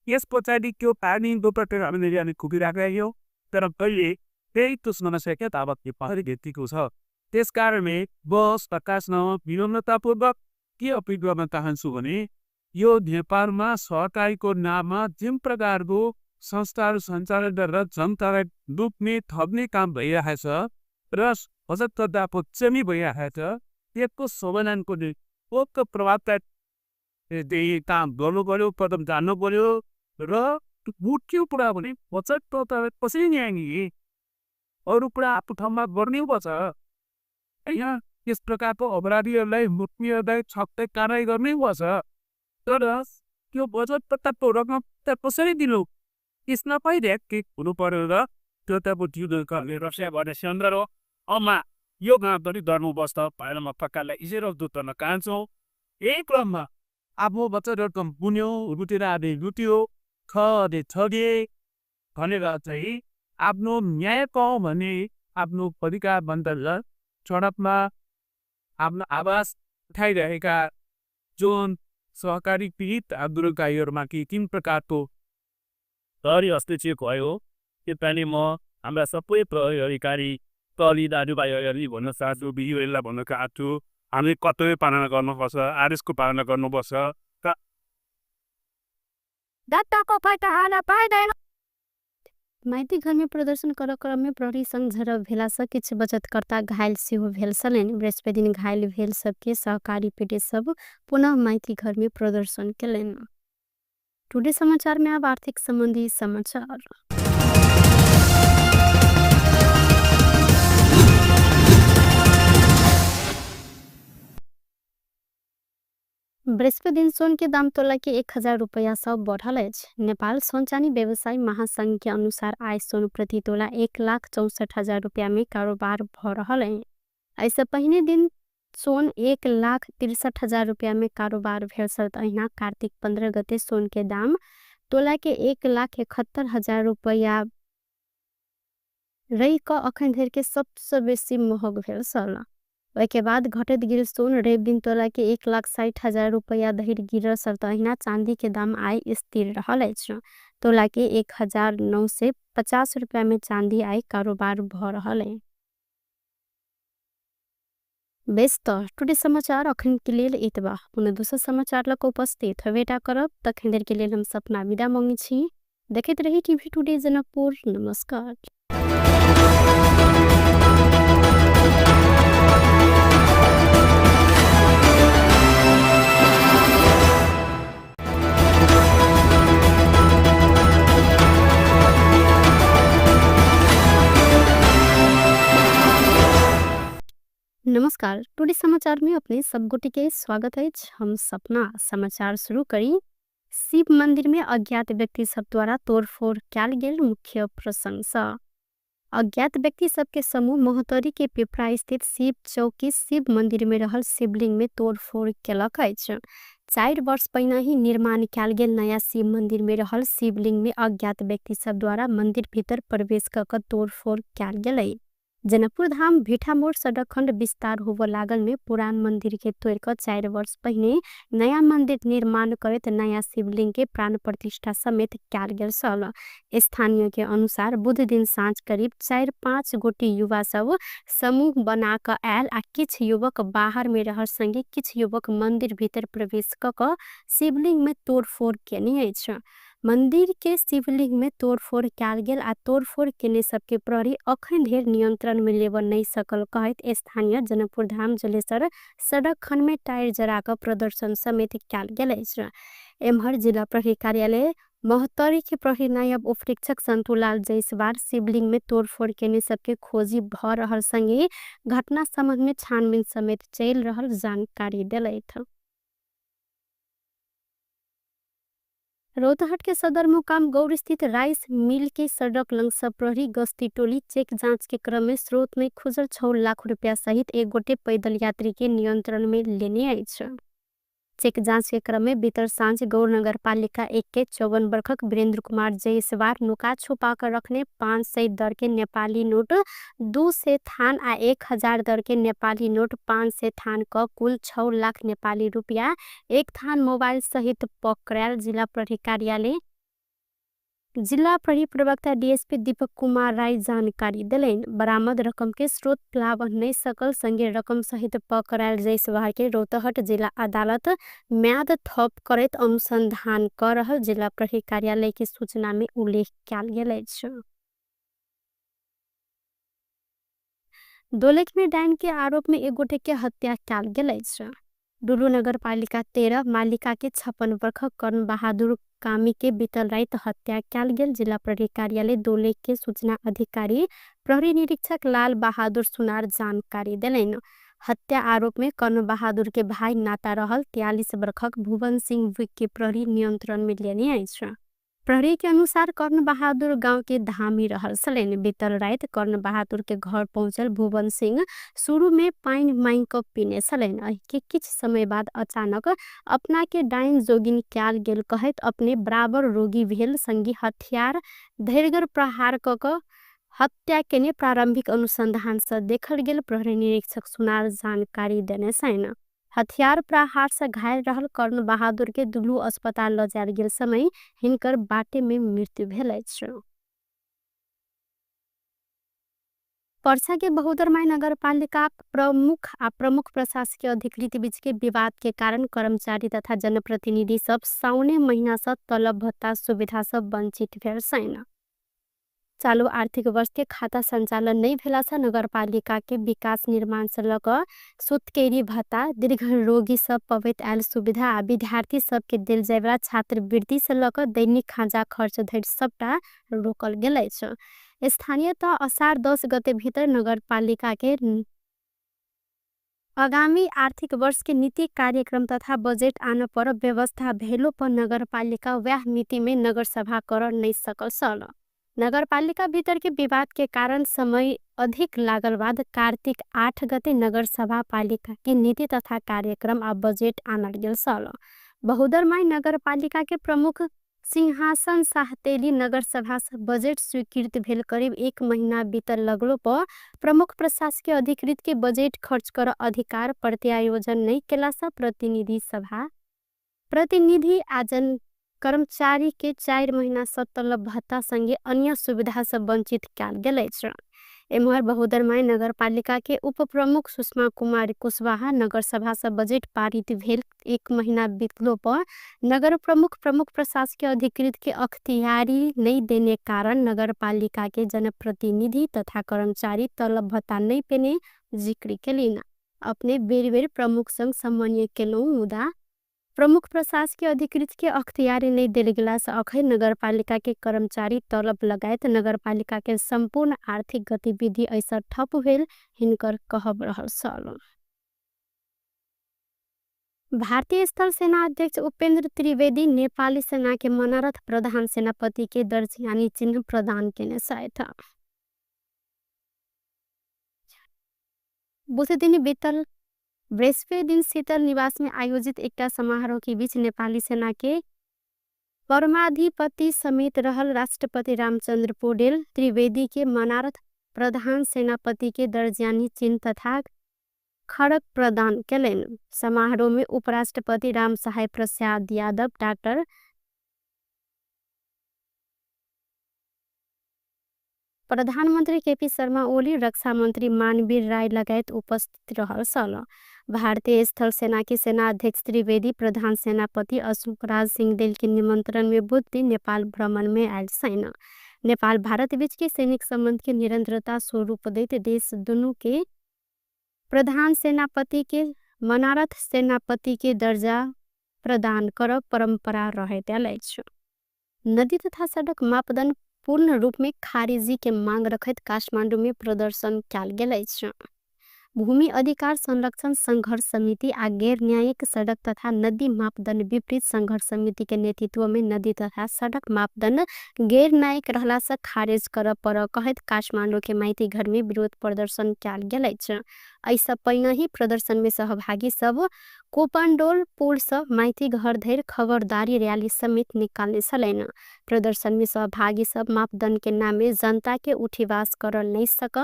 यस पछाडि त्यो पानी हामीले कुदिरहेको थियो, तर कहिले त्यही त्यो समस्या ताबत पहाडी भेटिएको छ। त्यस कारणले बस प्रकाशन विनम्रतापूर्वक के अपिल गर्न चाहन्छु भने यो नेपालमा सहकारीको नाममा जुन प्रकारको संस्थाहरू सञ्चालन गरेर जनतालाई लुट्ने ठग्ने काम भइरहेको छ र बचतकर्ताको चमी भइरहेको छ, त्यसको समाधानको पोक्त प्रभावकारी काम गर्नु पर्यो, कदम जान्नु पर्यो। र मुख्य कुरा भने बचतकर्तालाई कसरी न्याय दिने, अरू कुरा आफ्नो ठाउँमा गर्नै पर्छ होइन। यस प्रकारको अपराधीहरूलाई लुट्नेहरूलाई छक्कै कारवाही गर्नै पर्छ, तर त्यो बचतकर्ताको रकम त कसरी दिनु, यसमा पनि के हुनु पर्यो र त्यो त अब रसिया गर्ने सन्दर्भ हो। अम्मा यो गाउँ पनि डर्नुपर्छ भनेर म सरकारलाई इसारा दोहोऱ्याउन चाहन्छु। यही क्रममा आफ्नो बचत रकम बुन्यो, लुटेर आदि लुट्यो, ठगे ठगे भनेर चाहिँ आफ्नो न्याय पाऊँ भने आफ्नो अधिकार बन्द सडकमा आफ्नो आवाज उठाइरहेका जुन सहकारी पीडित आन्दोलनकारीहरूमाथि तिन प्रकारको प्रहरी हस्तक्षेप भयो। त्यसपालि म हाम्रा सबै प्रहरी अधिकारी प्रहरी दाजुभाइहरूलाई भन्न चाहन्छु, दिदीबहिनीलाई भन्न चाहन्छु, हामीले कर्तव्य पालना गर्नुपर्छ, आदेशको पालना गर्नुपर्छ। माइती घर में प्रदर्शन कर क्रम में प्रहरी संग झड़प भेला सँ किछु बचतकर्ता घायल सेहो भेल छलनि। बृहस्पति दिन घायल भेल सबके सहकारी पीड़ित सब पुनः माइती घर में प्रदर्शन केलनि। टुडे समाचार में अब आर्थिक संबंधी समाचार। बृहस्पति दिन सोन के दाम तोला के 1000 रुपया सब बढ़ल अछि। नेपाल सोन चानी व्यवसायी महासंघ के अनुसार आय सोन प्रति तोला 1,64,000 रुपया में कारोबार भ रहल अछि। एहिसँ पहिने दिन सोन 1,63,000 रुपया में कारोबार भेल छल। अहिना कार्तिक 15 गते सोन के दाम तोला के 1,71,000 रुपया रहि कऽ अखन धरि के सबसँ बेसी महग भेल छल। ओहिके बाद घटैत गेल सोन रवि दिन तोला के 1,60,000 रुपया धरि गिरल छल। अहिना चांदी के दाम आइ स्थिर रहल अछि। तोला के 1950 रुपया में चांदी आइ कारोबार भ रहल अछि। बेस त टुडे समाचार अखन के लेल एतबा। पुनः दोसर समाचार लऽ उपस्थित हेबेटा करब। तखन धरि के लेल हम सपना विदा मंगै छी। देखैत रही टीवी टुडे जनकपुर। नमस्कार। नमस्कार, टुडे समाचार में अपने सब गोटे के स्वागत अछि। हम सपना समाचार शुरू करी। शिव मंदिर में अज्ञात व्यक्ति सब द्वारा तोड़फोड़ कयल गेल मुख्य प्रशंसा। अज्ञात व्यक्ति सबके समूह महोत्तरी के पिपरा स्थित शिव चौकी शिव मंदिर में रहल शिवलिंग में तोड़फोड़ केलक अछि। 4 वर्ष पहिने ही निर्माण कयल गेल नया शिव मंदिर में रहल शिवलिंग में अज्ञात व्यक्ति सब द्वारा मंदिर भीतर प्रवेश क के तोड़फोड़ कयल गेलै। जनकपुर धाम भिठामोड़ सड़क खंड विस्तार होबऽ लागल में पुरान मंदिर के तोड़ कऽ 4 वर्ष पहिने नया मंदिर निर्माण करैत नया शिवलिंग के प्राण प्रतिष्ठा समेत कयल गेल छल। स्थानीय के अनुसार बुध दिन साँझ करीब 4-5 गोटी युवा सब समूह बना कऽ आयल आ किछु युवक बाहर में रहल संगे किछु युवक मंदिर भीतर प्रवेश कऽ कऽ शिवलिंग में तोड़फोड़ केने अछि। मंदिर के शिवलिंग में तोड़फोड़ कयल गेल आ तोड़फोड़ केने सबके प्रहरी अखन धरि नियंत्रण में लेबऽ नहि सकल कहैत स्थानीय जनकपुर धाम जलेसर सड़क खंड में टायर जरा कऽ प्रदर्शन समेत कयल गेल अछि। एम्हर जिला प्रहरी कार्यालय महोत्तरी के प्रहरी नायब उपरीक्षक संतुलाल जायसवाल शिवलिंग में तोड़फोड़ केने सबके खोजी भ रहल संगे घटना संबंध में छानबीन समेत चलि रहल जानकारी देलथि। रौतहट के सदरमुकाम गौर स्थित राइस मिल के सड़क लंग से प्रहरी गश्ती टोली चेक जांच के क्रम में स्रोत में खुजल 6 लाख रुपया सहित एक गोटे पैदल यात्री के नियंत्रण में लेने अछि। चेक जांच के क्रम में बीतल साँझ गौर नगर पालिका 1 के 54 वर्षक वीरेंद्र कुमार जायसवाल नुका छुपा कर रखने 500 दर के नेपाली नोट 200 थान आ 1000 दर के नेपाली नोट 500 थान क कुल 6 लाख नेपाली रुपया 1 थान मोबाइल सहित पकड़ायल जिला प्रहरी कार्यालय जिल्ला प्रहरी प्रवक्ता डीएसपी दीपक कुमार राई जानकारी देलनि। बरामद रकम के स्रोत लाभ नहि सकल संगे रकम सहित पकड़ायल जायसवाल के रौतहट जिला अदालत म्याद थप करैत अनुसंधान क रहल जिला प्रहरी कार्यालय के सूचना में उल्लेख कयल गेल अछि। दोलख में डाइन के आरोप में एक गोटे के हत्या कयल गेल अछि। डुलू नगरपालिका 13 मालिका के 56 वर्षक कर्ण बहादुर कामी के बीतल राति हत्या कयल गेल जिला प्रहरी कार्यालय दोलख के सूचना अधिकारी प्रहरी निरीक्षक लाल बहादुर सुनार जानकारी देलनि। हत्या आरोप में कर्ण बहादुर के भाई नाता रहल 43 वर्षक भुवन सिंह विक के प्रहरी नियंत्रण में लेने अछि। प्रहरी के अनुसार कर्ण बहादुर गांव के धामी रहल छलनि। बीतल राति कर्ण बहादुर के घर पहुंचल भुवन सिंह शुरू में पानि मांगि क पीने छलनि। एहि के किछु समय बाद अचानक अपना के डाइन जोगिन कयल गेल कहैत अपने बराबर रोगी भेल संगी हथियार धैर्यगर प्रहार क क हत्या केने प्रारंभिक अनुसंधान से देखल गेल प्रहरी निरीक्षक सुनार जानकारी देने छनि। हथियार प्रहार से घायल रहल कर्ण बहादुर के दुलू अस्पताल ल जायल गेल समय हिनकर बाटे में मृत्यु भेल अछि। पर्सा के बहुदरमाई नगरपालिका प्रमुख आ प्रमुख प्रशासकीय अधिकृत बीच के विवाद के कारण कर्मचारी तथा जनप्रतिनिधि सब साउने महीना से तलब भत्ता सुविधा सब वंचित भेल छनि। चालू आर्थिक वर्ष के खाता संचालन नहीं भेला से नगरपालिका के विकास निर्माण से लग सुतकेरी भत्ता, दीर्घ रोगी सब पवैत आयल सुविधा आ विद्यार्थी सब के देल जायवला छात्रवृत्ति से लग दैनिक खाजा खर्च धरि सबटा रोकल गेल अछि। स्थानीय तह असार 10 गते भीतर नगरपालिका के आगामी आर्थिक वर्ष के नीति कार्यक्रम तथा बजेट आन पर व्यवस्था भेलो पर नगरपालिका वह मिति में नगरसभा कर नहीं सकल छल। नगरपालिका भीतर के विवाद के कारण समय अधिक लागल बाद कार्तिक 8 गते नगरसभा पालिका के नीति तथा कार्यक्रम आ बजेट आनल गेल छल। बहुदरमाई नगरपालिका के प्रमुख सिंहासन साहतेली नगरसभा से बजेट स्वीकृत भेल करीब 1 महीना बीतल लगलो पर प्रमुख प्रशासकीय अधिकृत के बजेट खर्च कर अधिकार प्रत्यायोजन नहीं केला से प्रतिनिधि सभा प्रतिनिधि आजन कर्मचारी के 4 महीना से तलब भत्ता संगे अन्य सुविधा से वंचित कयल गेल अछि। एम्हर बहुदरमाई नगरपालिका के उप प्रमुख सुषमा कुमारी कुशवाहा नगरसभा से बजेट पारित भेल 1 महीना बीतलो पर नगर प्रमुख प्रमुख प्रशासकीय अधिकृत के अख्तियारी नहीं देने कारण नगरपालिका के जनप्रतिनिधि तथा कर्मचारी तलब भत्ता नहीं पेने जिक्र केलिन। अपने बेर बेर प्रमुख संग समन्वय केलहुँ मुदा प्रमुख प्रशासकीय अधिकृत के अख्तियारी नहीं देल गेला से अखन नगरपालिका के कर्मचारी तलब लगायत नगरपालिका के संपूर्ण आर्थिक गतिविधि ऐसा ठप भेल हिनकर कहब रहल छल। भारतीय स्थल सेना अध्यक्ष उपेंद्र त्रिवेदी नेपाली सेना के मनोरथ प्रधान सेनापति के दर्ज यानी चिन्ह प्रदान केने छथि। बुध दिन बीतल बृहस्पति दिन शीतल निवास में आयोजित एकटा समारोह के बीच नेपाली सेना के परमाधिपति समेत रहल राष्ट्रपति रामचंद्र पौडेल त्रिवेदी के मनारथ प्रधान सेनापति के दर्जानी चिन्ह तथा खड़क प्रदान केलनि। समारोह में उपराष्ट्रपति रामसहाय प्रसाद यादव, डॉक्टर प्रधानमंत्री केपी शर्मा ओली, रक्षा मंत्री मानवीर राय लगायत उपस्थित रहल छल। भारतीय स्थल सेना के सेना अध्यक्ष त्रिवेदी प्रधान सेनापति अशोक राज सिंहदेल के निमंत्रण में बुध दिन नेपाल भ्रमण में आयल छनि। नेपाल भारत बीच के सैनिक संबंध के निरंतरता स्वरूप दैत देश दुनू के प्रधान सेनापति के मनारथ सेनापति के दर्जा प्रदान करब परंपरा रहैत आयल अछि। नदी तथा सड़क मापदंड पूर्ण रूप में खारिजी के मांग रखैत काठमांडू में प्रदर्शन कयल गेल अछि। भूमि अधिकार संरक्षण संघर्ष समिति आ गैर न्यायिक सड़क तथा नदी मापदंड विपरीत संघर्ष समिति के नेतृत्व में नदी तथा सड़क मापदंड गैर न्यायिक रहला से खारिज करऽ पड़ऽ कहैत काठमांडू के माइती घर में विरोध प्रदर्शन कयल गेल अछि। एहि पहिने ही प्रदर्शन में सहभागी सब कोपांडोल पुल से माइती घर धरि खबरदारी रैली समेत निकालने छलनि। प्रदर्शन में सहभागी सब मापदंड के नामे जनता के उठीवास कर नहीं सक,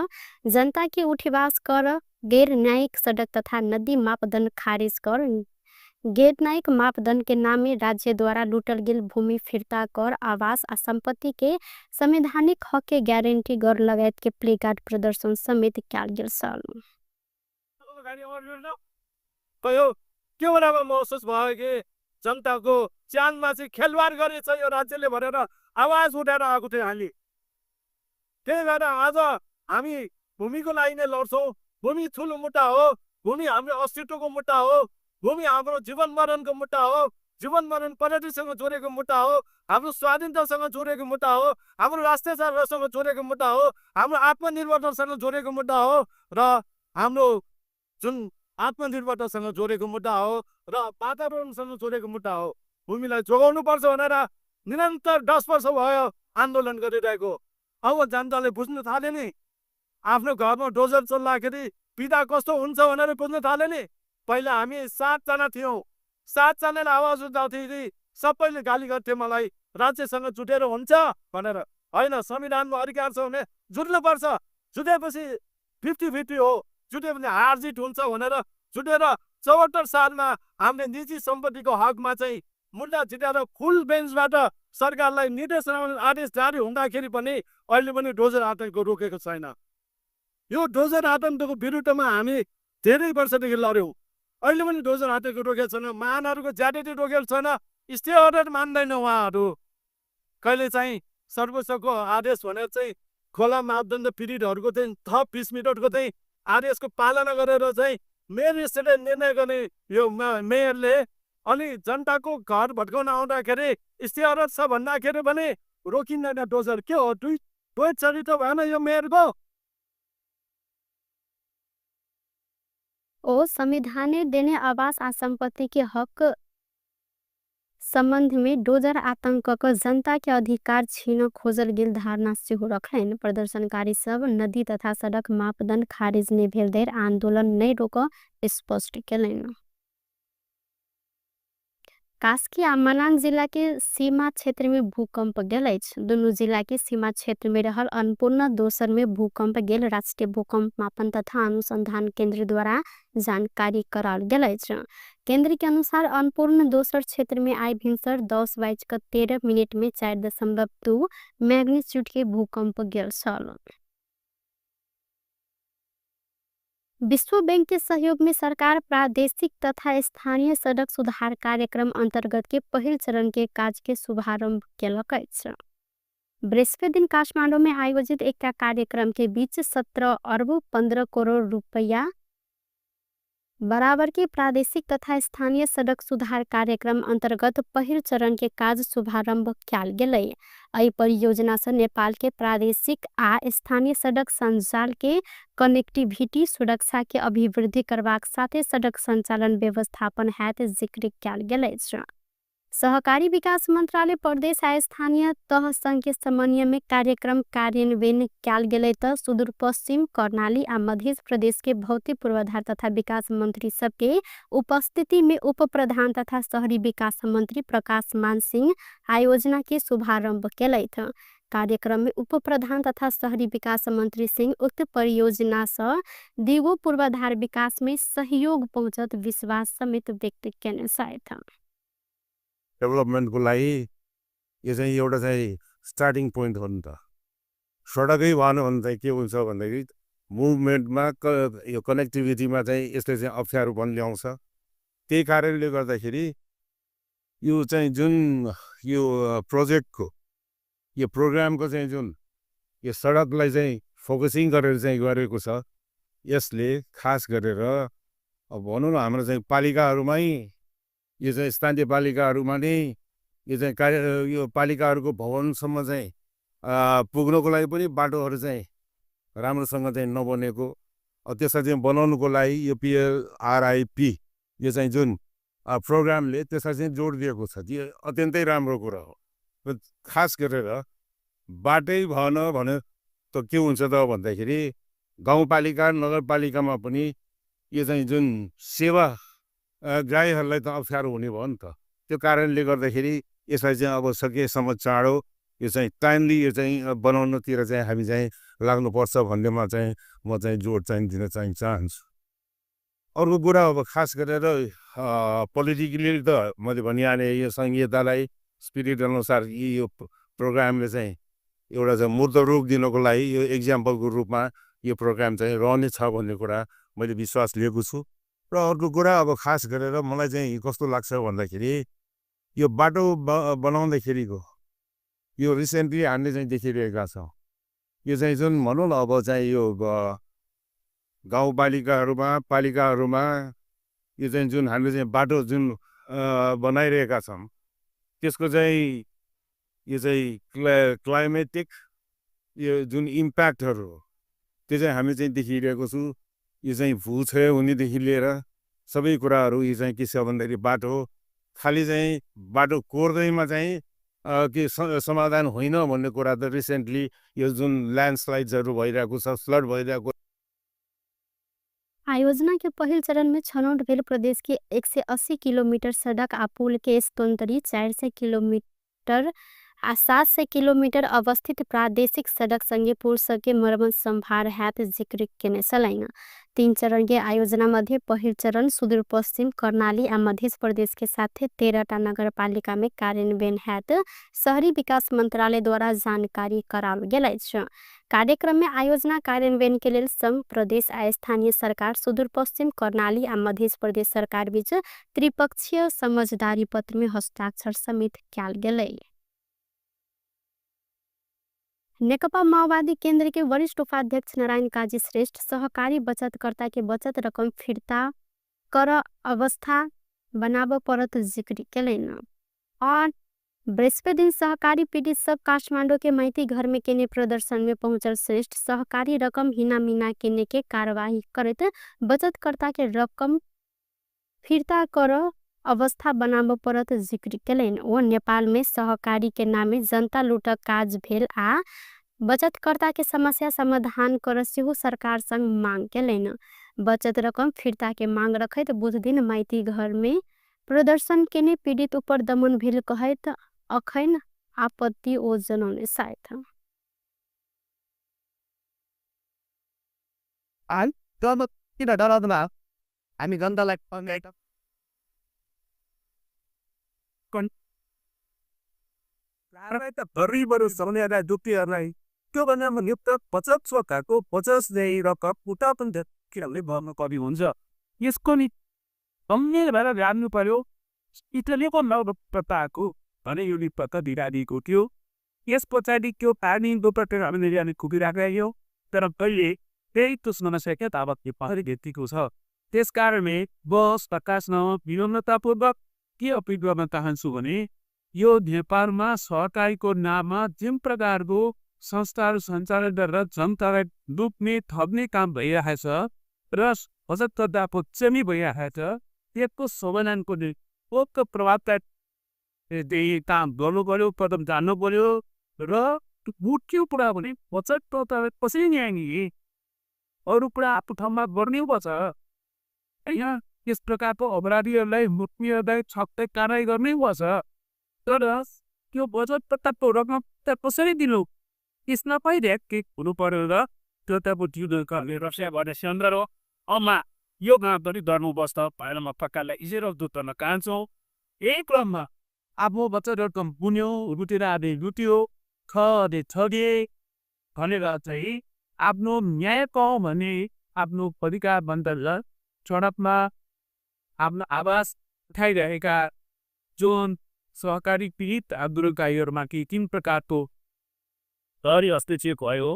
जनता के उठीवास कर गैर न्यायिक सड़क तथा नदी मापदंड खारिज कर गैरन्यायिक मापदण्डके नाममे राज्यद्वारा लुटल गेल भूमि फिर्ता कर, आवास आ सम्पत्तिके संवैधानिक हकके ग्यारेन्टी गर लगायतके प्लेकार्ड प्रदर्शन समेत कयल गेल छल। कयो के बेलामा महसुस भयो कि जनताको ज्यानमा चाहिँ खेलवाड गरेछ यो राज्यले भनेर आवाज उठाएर आएको थियो हामी। त्यही भएर आज हामी भूमिको लागि नै लड्छौँ। भूमि ठुलो मुद्दा हो, भूमि हाम्रो अस्तित्वको मुद्दा हो, भूमि हाम्रो जीवन मरणको मुद्दा हो, जीवन मरण प्रगतिसँग जोडेको मुद्दा हो, हाम्रो स्वाधीनतासँग जोडेको मुद्दा हो, हाम्रो राष्ट्रियतासँग जोडेको मुद्दा हो, हाम्रो आत्मनिर्भरतासँग जोडेको मुद्दा हो र हाम्रो जुन आत्मनिर्भरतासँग जोडेको मुद्दा हो र वातावरणसँग जोडेको मुद्दा हो। भूमिलाई जोगाउनु पर्छ भनेर निरन्तर 10 वर्ष भयो आन्दोलन गरिरहेको। अब जनताले बुझ्न थाल्यो नि, आफ्नो घरमा डोजर चल्दाखेरि पीडा कस्तो हुन्छ भनेर बुझ्न थाल्यो नि। पहिला हामी 7 जना थियौँ, 7 जनाले आवाज उठाउँथ्यो, सबैले गाली गर्थे मलाई, राज्यसँग जुटेर हुन्छ भनेर। होइन, संविधानमा अधिकार छ भने जुट्नुपर्छ, जुटेपछि 50-50 हो, जुट्यो भने हार जित हुन्छ भनेर जुटेर 74 सालमा हामीले निजी सम्पत्तिको हकमा चाहिँ मुद्दा जितेर फुल बेन्चबाट सरकारलाई निर्देशन आदेश जारी हुँदाखेरि पनि अहिले पनि डोजर आतङ्क रोकेको छैन। यो डोजर आतङ्कको विरुद्धमा हामी धेरै वर्षदेखि लड्यौँ। अहिले पनि डोजर आतङ्क रोकेको छैन, महानहरूको ज्यादती रोकेको छैन, स्टे अर्डर मान्दैन उहाँहरू। कहिले चाहिँ सर्वोच्चको आदेश भनेर चाहिँ खोला मापदण्ड पीडितहरूको चाहिँ थप 20 मिनटको चाहिँ आदेशको पालना गरेर चाहिँ मेयर स्टेटले निर्णय गर्ने यो मेयरले अनि जनताको घर भत्काउन आउँदाखेरि स्टे अर्डर छ भन्दाखेरि पनि रोकिँदैन डोजर। के हो, दुई द्वैत चरित्र भएन यो मेयरको? ओ संविधानले देने आवास आ सम्पत्तिके हक सम्बन्धमे डोजर आतंक क जनताके अधिकार छिन खोजल गेल धारणा सेहो रखलनि। प्रदर्शनकारी सब नदी तथा सडक मापदण्ड खारेज नै भेलधरि आन्दोलन नै रोकऽ स्पष्ट केलनि। कास्की आ मनाङ जिल्लाके सीमा क्षेत्रमे भूकम्प गेल अछि। दुनू जिल्लाके सीमा क्षेत्रमे रहल अन्नपूर्ण दोसरमे भूकम्प गेल राष्ट्रिय भूकम्प मापन तथा अनुसन्धान केन्द्रद्वारा जानकारी कराओल गेल अछि। केन्द्रके अनुसार अन्नपूर्ण दोसर क्षेत्रमे आइ भिन्सर 10:13 में 4.2 म्याग्निच्युडके भूकम्प गेल छल। विश्व बैंक के सहयोग में सरकार प्रादेशिक तथा स्थानीय सडक सुधार कार्यक्रम अंतर्गत के पहिल चरण के काज के शुभारंभ केलक अछि। बृहस्पति दिन काठमाडौँ में आयोजित एकटा कार्यक्रम के बीच 17 अर्ब 15 करोड़ रुपैया बराबर के प्रादेशिक तथा स्थानीय सडक सुधार कार्यक्रम अंतर्गत पहिल चरण के काज शुभारंभ कयल गेलै। एहि परियोजना से नेपाल के प्रादेशिक आ स्थानीय सडक सञ्जाल के कनेक्टिविटी, सुरक्षा के अभिवृद्धि करबाक साथे सडक सञ्चालन व्यवस्थापन हैत जिक्र कयल गेल अछि। सहकारी विकास मन्त्रालय प्रदेश आ स्थानीय तह संघ समन्वय में कार्यक्रम कार्यान्वयन कयल गेलै त सुदूरपश्चिम, कर्णाली आ मध्य प्रदेश के भौतिक पूर्वाधार तथा विकास मन्त्री सबके उपस्थिति में उप प्रधान तथा शहरी विकास मन्त्री प्रकाश मान सिंह आयोजना के शुभारंभ केलथि। कार्यक्रम में उप प्रधान तथा शहरी विकास मन्त्री सिंह उक्त परियोजना सँ दिगो पूर्वाधार विकास में सहयोग पहुँचत विश्वास समेत व्यक्त केने छथि। डेभलपमेन्टको लागि यो चाहिँ एउटा चाहिँ स्टार्टिङ पोइन्ट हो नि त। सडकै भएन भने चाहिँ के हुन्छ भन्दाखेरि मुभमेन्टमा यो कनेक्टिभिटीमा चाहिँ यसले चाहिँ अप्ठ्यारोपन ल्याउँछ। त्यही कारणले गर्दाखेरि यो चाहिँ जुन यो प्रोजेक्टको, यो प्रोग्रामको चाहिँ जुन यो सडकलाई चाहिँ फोकसिङ गरेर चाहिँ गरेको छ, यसले खास गरेर अब भनौँ न, हाम्रो चाहिँ पालिकाहरूमै, यो चाहिँ स्थानीय पालिकाहरूमा नै यो चाहिँ कार्य, यो पालिकाहरूको भवनसम्म चाहिँ पुग्नको लागि पनि बाटोहरू चाहिँ राम्रोसँग चाहिँ नबनेको, त्यसलाई चाहिँ बनाउनुको लागि यो पिएलआरआइपी यो चाहिँ जुन प्रोग्रामले त्यसलाई चाहिँ जोड दिएको छ, त्यो अत्यन्तै राम्रो कुरा हो। र खास गरेर बाटै भएन भने त के हुन्छ त भन्दाखेरि गाउँपालिका, नगरपालिकामा पनि यो चाहिँ जुन सेवा ग्राहीहरूलाई त अप्ठ्यारो हुने भयो नि त। त्यो कारणले गर्दाखेरि यसलाई चाहिँ अब सकेसम्म चाँडो यो चाहिँ टाइमली यो चाहिँ बनाउनतिर चाहिँ हामी चाहिँ लाग्नुपर्छ भन्नेमा चाहिँ म चाहिँ जोड चाहिँ दिन चाहिँ चाहन्छु। अर्को कुरा अब खास गरेर पोलिटिकली त मैले भनिहालेँ, यो सङ्घीयतालाई स्पिरिट अनुसार यो प्रोग्रामले चाहिँ एउटा चाहिँ मूर्त रूप दिनको लागि यो एक्जाम्पलको रूपमा यो प्रोग्राम चाहिँ रहनेछ भन्ने कुरा मैले विश्वास लिएको छु। र अर्को कुरा अब खास गरेर मलाई चाहिँ कस्तो लाग्छ भन्दाखेरि यो बाटो बनाउँदाखेरिको यो रिसेन्टली हामीले चाहिँ देखिरहेका छौँ। यो चाहिँ जुन भनौँ न अब चाहिँ यो गाउँपालिकाहरूमा पालिकाहरूमा यो चाहिँ जुन हामीले चाहिँ बाटो जुन बनाइरहेका छौँ त्यसको चाहिँ यो चाहिँ क्लाइमेटिक यो जुन इम्प्याक्टहरू हो त्यो चाहिँ हामी चाहिँ देखिरहेको छु। यो चाहिँ भूक्षय हुनेदेखि लिएर सबै कुराहरू यो चाहिँ के छ भन्दाखेरि बाटो खालि चाहिँ बाटो कोर्दैमा चाहिँ के समाधान होइन भन्ने कुरा त रिसेन्टली यो जुन ल्यान्डस्लाइड्सहरू भइरहेको छ, फ्लड भइरहेको। आयोजना के पहिल चरण में छनौट भेल प्रदेश के 180 किलोमीटर सड़क आ पुल के स्तोन्तरी 400 किलोमीटर आ 700 किलोमीटर अवस्थित प्रादेशिक सड़क संगे पुल सबके मरम्मत संभार हैत जिक्र केने छलनि। 3 चरण के आयोजना मध्ये पहिल चरण सुदूरपश्चिम, कर्णाली आ मध्य प्रदेश के साथे 13टा नगरपालिका में कार्यान्वयन हैत शहरी विकास मंत्रालय द्वारा जानकारी कराओल गेल अछि। कार्यक्रम में आयोजना कार्यान्वयन के लेल संघ, प्रदेश आ स्थानीय सरकार, सुदूरपश्चिम, कर्णाली आ मध्य प्रदेश सरकार बीच त्रिपक्षीय समझदारी पत्र में हस्ताक्षर समेत कयल गेलै। नेकपा माओवादी केंद्र के वरिष्ठ उपाध्यक्ष नारायण काजी श्रेष्ठ सहकारी बचतकर्ता के बचत रकम फिर्ता कर अवस्था बनाब परत जिक्र केलनि। और बृहस्पति दिन सहकारी पीड़ित सब काठमांडू के माइती घर में केने प्रदर्शन में पहुंचल श्रेष्ठ सहकारी रकम हिना-मिना केने के कार्यवाही करैत बचतकर्ता के रकम फिर्ता कर अवस्था बनाब परत जिक्र केलनि। ओ नेपाल में सहकारी के नामे जनता लूटक काज भेल आ बचतकर्ता के समस्या समाधान कर सेहो सरकार संग मांग केलनि। बचत रकम फिर्ता के मांग रखैत बुध दिन माइती घर में प्रदर्शन केने पीड़ित ऊपर दमन भेल कहैत अखैन आपत्ति ओ जनौने सायद। किन डराउँदैन हामी जनतालाई? त दुःखीहरूलाई त्यो भन्दा नियुक्त बचत सरकारको बचत रकम उता पनि किनभने भर्नु कवि हुन्छ। यसको नि गम्भीर भएर जान्नु पर्यो। इटलीको नवप्रताको भने यो निपत्ता दिइरहेको थियो। यस पछाडि त्यो पानी हामीले कुदिरहेको थियो, तर कहिले त्यही तुस्न नसके ताबत पहरी भेटिएको छ। त्यस कारणले बस प्रकाशन विनम्रतापूर्वक के अपिल गर्न चाहन्छु भने यो नेपालमा सहकारीको नाममा जुन प्रकारको संस्थाहरू सञ्चालन गरेर जनतालाई लुट्ने ठग्ने काम भइरहेको छ र बचतकर्ताको चेमी भइरहेको छ, त्यसको समाधानको निम्ति प्रभावकारी काम गर्नु पर्यो, कदम जान्नु पर्यो। र मुख्य कुरा भने बचतकर्तालाई कसरी न्याय दिने, अरू कुरा आफ्नो ठाउँमा गर्नै पर्छ। यहाँ यस प्रकारको अपराधीहरूलाई मुख्यलाई छक्कै कारवाही गर्नै पर्छ, तर त्यो बचतकर्ताको रकम त कसरी दिनु, यसमा पनि के हुनु पर्यो र त्यो त अब रसिया गर्ने सन्दर्भ हो। अम्मा यो गाउँ पनि डर्नुपर्छ भनेर म पक्कालाई इजेर दुत गर्न चाहन्छु। यही क्रममा आफ्नो बचत रकम बुन्यो, लुटेर आदि लुट्यो, ठगे ठगे भनेर चाहिँ आफ्नो न्याय पाऊँ भने आफ्नो अधिकार बन्द सडकमा आफ्नो आवाज उठाइरहेका जुन सहकारी पीडित आन्दोलनकारीहरूमाथि तिन प्रकारको प्रहरी हस्तक्षेप भयो।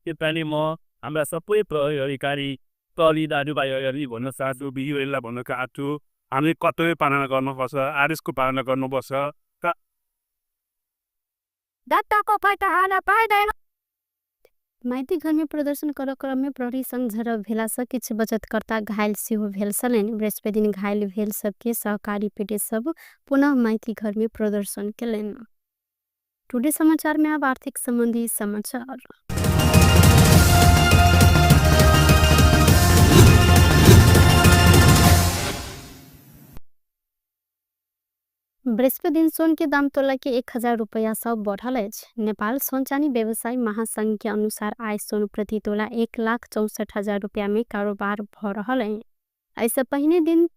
त्यसपालि म हाम्रा सबै प्रहरी अधिकारी प्रहरी दाजुभाइहरूलाई भन्न चाहन्छु, दिदीबहिनीलाई भन्न चाहन्छु, हामीले कर्तव्य पालना गर्नुपर्छ, आदेशको पालना गर्नुपर्छ। माइती घर में प्रदर्शन कर क्रम में प्रहरी संग झड़प भेला सँ किछु बचतकर्ता घायल सेहो भेल छलनि। बृहस्पति दिन घायल भेल सबके सहकारी पीड़ित सब पुनः माइती घर में प्रदर्शन केलनि। टुडे समाचार में अब आर्थिक संबंधी समाचार। बृहस्पति दिन सोन के दाम तोला के 1000 रुपया सब बढ़ल अछि। नेपाल सोन चानी व्यवसायी महासंघ के अनुसार आइ सोन प्रति तोला 1,64,000 रुपया में कारोबार भ रहल अछि। एहिसँ पहिने दिन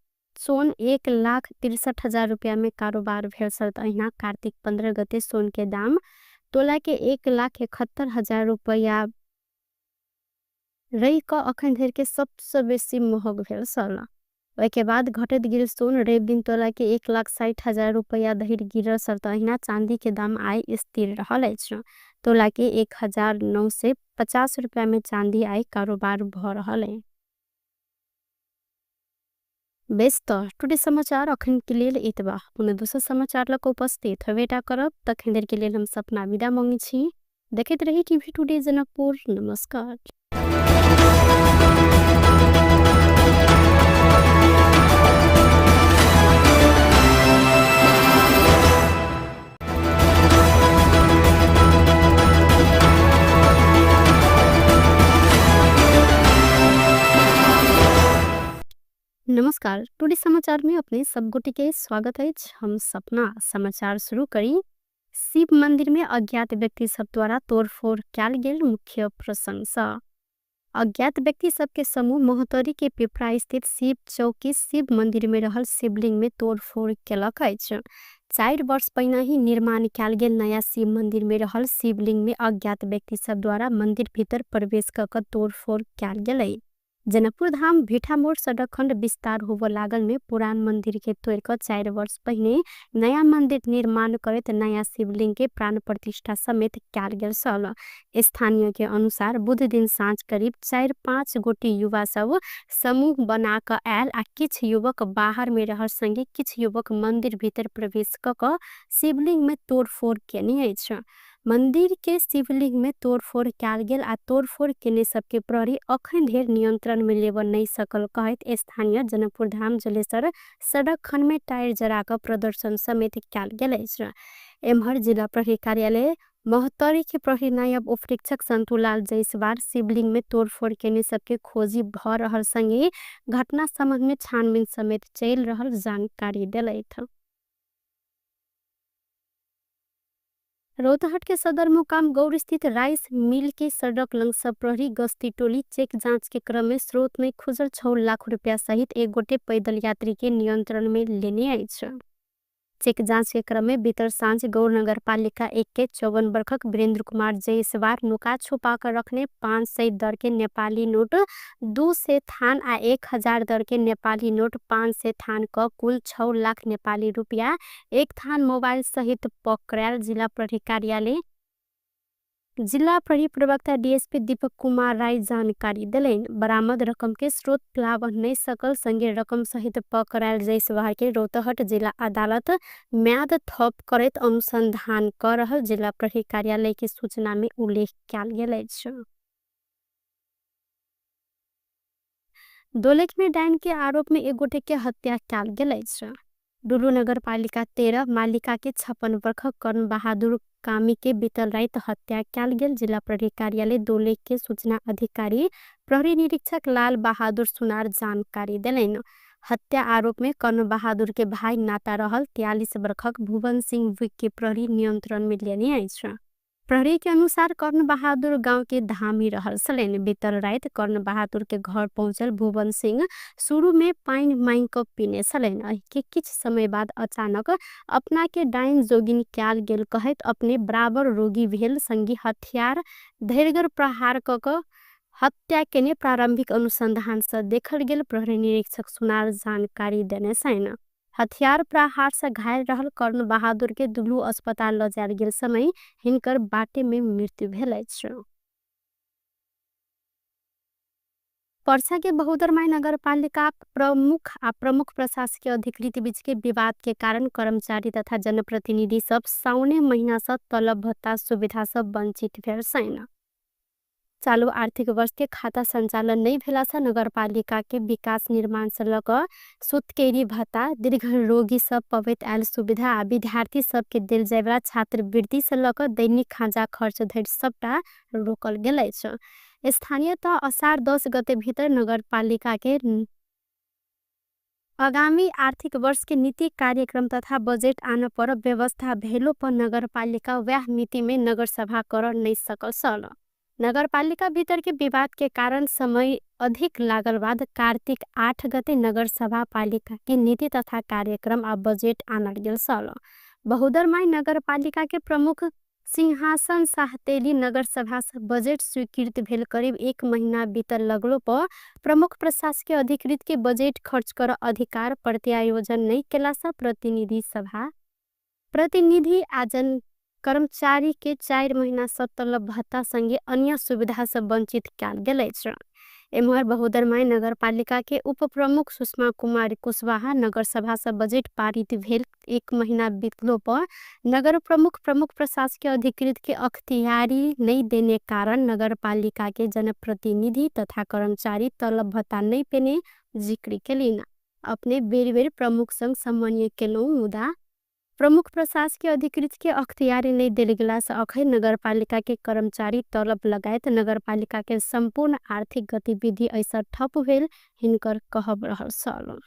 सोन 1,63,000 रुपैयाँ में कारोबार भेल छल। अहिना कार्तिक 15 गते सोन के दाम तोला के 1,71,000 रुपैया रही क अखन धरि के सबसे बेसी महग भेल छल। ओहिके बाद घटैत गेल सोन रवि दिन तोला के 1,60,000 रुपैया धरि गिरल छल। अहिना चांदी के दाम आइ स्थिर रहल अछि। तोला के 1,950 रुपैया में चांदी आइ कारोबार भ रहल अछि। बेस त टुडे समाचार अखन के लेल एतबा। पुनः दोसर समाचार लक उपस्थित होबेटा करब। तखन देर के लेल हम सपना विदा मांगै छी। देखैत रही टीवी टुडे जनकपुर। नमस्कार। नमस्कार, टुडे समाचार में अपने सब गोटे के स्वागत अछि। हम सपना समाचार शुरू करी। शिव मंदिर में अज्ञात व्यक्ति सब द्वारा तोड़फोड़ कयल गेल मुख्य प्रशंसा। अज्ञात व्यक्ति सबके समूह महोत्तरी के पिपरा स्थित शिव चौकी शिव मंदिर में रहल शिवलिंग में तोड़फोड़ केलक अछि। 4 वर्ष पहिने ही निर्माण कयल गेल नया शिव मंदिर में रहल शिवलिंग में अज्ञात व्यक्ति सब द्वारा मंदिर भीतर प्रवेश क क तोड़फोड़ कयल गेलै। जनकपुर धाम भिठामोड़ सड़क खंड विस्तार होबऽ लागल में पुरान मंदिर के तोड़ क 4 वर्ष पहिने नया मंदिर निर्माण करैत नया शिवलिंग के प्राण प्रतिष्ठा समेत कयल गेल छल। स्थानीय के अनुसार बुध दिन साँझ करीब 4-5 गोटी युवा सब समूह बना क आयल आ किछ युवक बाहर में रहल संगे किछ युवक मंदिर भीतर प्रवेश क क शिवलिंग में तोड़फोड़ केने अछि। मंदिर के शिवलिंग में तोड़फोड़ कयल गेल आ तोड़फोड़ केने सबके प्रहरी अखन धरि नियंत्रण में लेबऽ नहि सकल कहैत स्थानीय जनकपुर धाम जलेसर सड़क खंड में टायर जरा क प्रदर्शन समेत कयल गेल अछि। एम्हर जिला प्रहरी कार्यालय महोत्तरी के प्रहरी नायब उपरीक्षक संतुलाल जायसवाल शिवलिंग में तोड़फोड़ केने सबके खोजी भ रहल संगे घटना संबंध में छानबीन समेत चलि रहल जानकारी देलथि। रौतहट के सदरमुकाम गौर स्थित राइस मिल के सड़क लंग सब प्रहरी गश्ती टोली चेक जांच के क्रम में स्रोत में खुजल 6 लाख रुपया सहित एक गोटे पैदल यात्री के नियंत्रण में लेने अछि। चेक जांच के क्रम में बीतल साँझ गौर नगर पालिका 1 के 54 वर्षक वीरेंद्र कुमार जायसवाल नुका छुपा कर रखने 500 दर के नेपाली नोट 200 थान आ 1000 दर के नेपाली नोट 500 थान क कुल 6 लाख नेपाली रुपया एक थान मोबाइल सहित पकड़ायल जिला प्रहरी कार्यालय जिला प्रहरी प्रवक्ता डीएसपी दीपक कुमार राय जानकारी देलनि। बरामद रकम के स्रोत लाभ नहीं सकल संगे रकम सहित पकड़ायल जायसवाल के रौतहट जिला अदालत म्याद थप करैत अनुसंधान कर रहल जिला प्रहरी कार्यालय के सूचना में उल्लेख कयल गेल अछि। दोलख में डाइन के आरोप में एक गोटे के हत्या कयल गेल अछि। डुलू नगर पालिका 13 मालिका के 56 वर्षक कर्ण बहादुर कामी के बीतल राति हत्या कयल गेल जिला प्रहरी कार्यालय दोलख के सूचना अधिकारी प्रहरी निरीक्षक लाल बहादुर सुनार जानकारी देलनि। हत्या आरोप में कर्ण बहादुर के भाई नाता रहल 43 वर्षक भुवन सिंह विक के प्रहरी नियंत्रण में लेने अछि। प्रहरी के अनुसार कर्ण बहादुर गांव के धामी रहल छलनि। बीतल राति कर्ण बहादुर के घर पहुंचल भुवन सिंह शुरू में पानि मांगि क पीने छलनि। एहि के किछु समय बाद अचानक अपना के डाइन जोगिन कयल गेल कहैत अपने बराबर रोगी भेल संगी हथियार धैर्गर प्रहार क क हत्या केने प्रारंभिक अनुसंधान से देखल गेल प्रहरी निरीक्षक सुनार जानकारी देने छनि। हथियार प्रहार से घायल रहल कर्ण बहादुर के दुलू अस्पताल ल जायल गेल समय हिनकर बाटे में मृत्यु भेल अछि। पर्सा के बहुदरमाई नगरपालिका प्रमुख आ प्रमुख प्रशासकीय अधिकृत बीच के विवाद के कारण कर्मचारी तथा जनप्रतिनिधि सब साउने महीना से तलब भत्ता सुविधा सब वंचित भेल छनि। चालू आर्थिक वर्ष के खाता संचालन नहीं भेला से नगरपालिका के विकास निर्माण से लग सुतकेरी भत्ता दीर्घ रोगी सब पबैत आयल सुविधा आ विद्यार्थी सब के देल जायवला छात्रवृत्ति से लग दैनिक खाजा खर्च धरि सबटा रोकल गेल अछि। स्थानीय तह असार 10 गते भीतर नगरपालिका के आगामी आर्थिक वर्ष के नीति कार्यक्रम तथा बजेट आन पर व्यवस्था भेलो पर नगरपालिका वह मिति में नगरसभा कर नहीं सकल छल। नगरपालिका भीतर के विवाद के कारण समय अधिक लागल बाद कार्तिक 8 गते नगरसभा पालिका के नीति तथा कार्यक्रम आ बजेट आनल गेल छल। बहुदरमाई नगरपालिका के प्रमुख सिंहासन साहतेली नगरसभा से बजेट स्वीकृत भेल करीब 1 महीना बीतल लगलो पर प्रमुख प्रशासकीय अधिकृत के बजेट खर्च कर अधिकार प्रत्यायोजन नहीं केला से प्रतिनिधि सभा प्रतिनिधि आजन कर्मचारी के 4 महीना से तलब भत्ता संगे अन्य सुविधा से वंचित कयल गेल अछि। एम्हर बहुदरमाई नगरपालिका के उप प्रमुख सुषमा कुमारी कुशवाहा नगरसभा से बजेट पारित भेल 1 महीना बीतलो पर नगर प्रमुख प्रमुख प्रशासकीय अधिकृत के अख्तियारी नहीं देने कारण नगरपालिका के जनप्रतिनिधि तथा कर्मचारी तलब भत्ता नहीं पेने जिक्र केलिन। अपने बेर बेर प्रमुख संग समन्वय केलहुँ मुदा प्रमुख प्रशासकीय अधिकृत के अख्तियारी नहीं देल गेला से अखै नगरपालिका के कर्मचारी तलब लगायत नगरपालिका के संपूर्ण आर्थिक गतिविधि ऐसा ठप भेल हिनकर कहब रहल छल।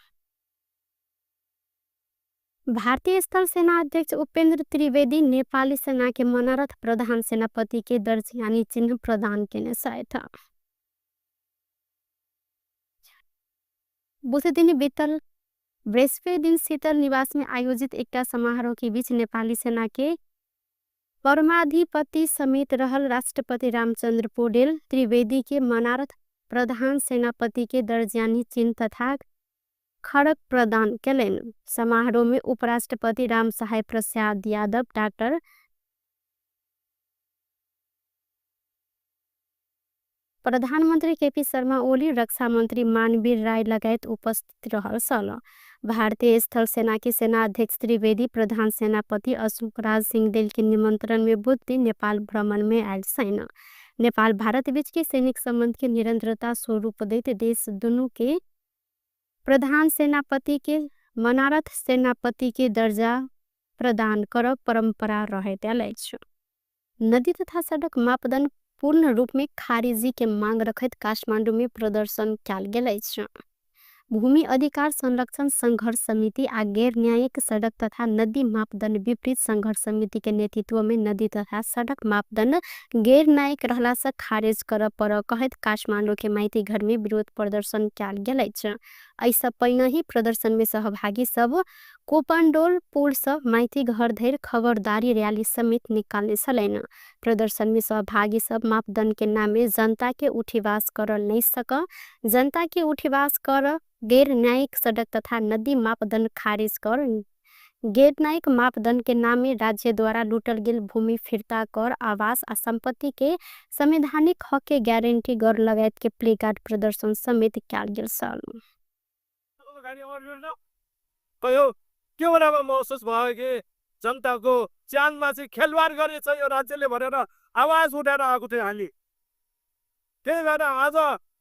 भारतीय स्थल सेना अध्यक्ष उपेंद्र त्रिवेदी नेपाली सेना के मनोरथ प्रधान सेनापति के दर्ज यानी चिन्ह प्रदान केने छथि। बुध दिन बीतल बृहस्पति दिन शीतल निवास में आयोजित एकटा समारोह के बीच नेपाली सेना के परमाधिपति समेत रहल राष्ट्रपति रामचंद्र पौडेल त्रिवेदी के मनारथ प्रधान सेनापति के दर्जानी चिन्ह तथा खड़क प्रदान केलनि। समारोह में उपराष्ट्रपति रामसहाय प्रसाद यादव, डॉक्टर प्रधानमंत्री केपी शर्मा ओली, रक्षा मंत्री मानवीर राय लगायत उपस्थित रहल छल। भारतीय स्थल सेना के सेना अध्यक्ष त्रिवेदी प्रधान सेनापति अशोक राज सिंहदेल के निमंत्रण में बुध दिन नेपाल भ्रमण में आयल छनि। नेपाल भारत बीच के सैनिक संबंध के निरंतरता स्वरूप दैत देश दुनू के प्रधान सेनापति के मनारथ सेनापति के दर्जा प्रदान करब परंपरा रहैत आयल अछि। नदी तथा सड़क मापदंड पूर्ण रूप में खारिजी के मांग रखैत काठमांडू में प्रदर्शन कयल गेल अछि। भूमि अधिकार संरक्षण संघर्ष समिति आ गैर न्यायिक सड़क तथा नदी मापदंड विपरीत संघर्ष समिति के नेतृत्व में नदी तथा सड़क मापदंड गैर न्यायिक रहला से खारिज करऽ पड़ऽ कहैत काठमांडू के माइती घर में विरोध प्रदर्शन कयल गेल अछि। एहिसँ पहिने ही प्रदर्शन में सहभागी सब कोपंडोल पुल से माइती घर धरि खबरदारी रैली समेत निकालने छलनि। प्रदर्शन में सहभागी सब मापदंड के नामे जनता के उठीवास कर नहीं सक, जनता के उठीवास कर गैर न्यायिक सड़क तथा नदी मापदंड खारिज कर, गैर न्यायिक मापदंड के नामे राज्य द्वारा लूटल गेल भूमि फिर्ता कर, आवास आ संपत्ति के संवैधानिक हक के गारंटी कर लगायत के प्लेकार्ड प्रदर्शन समेत कयल गेल छल। कयो के बेलामा महसुस भयो कि जनताको ज्यानमा चाहिँ खेलवाड गरेछ यो राज्यले भनेर आवाज उठाएर आएको थियो हामी। त्यही भएर आज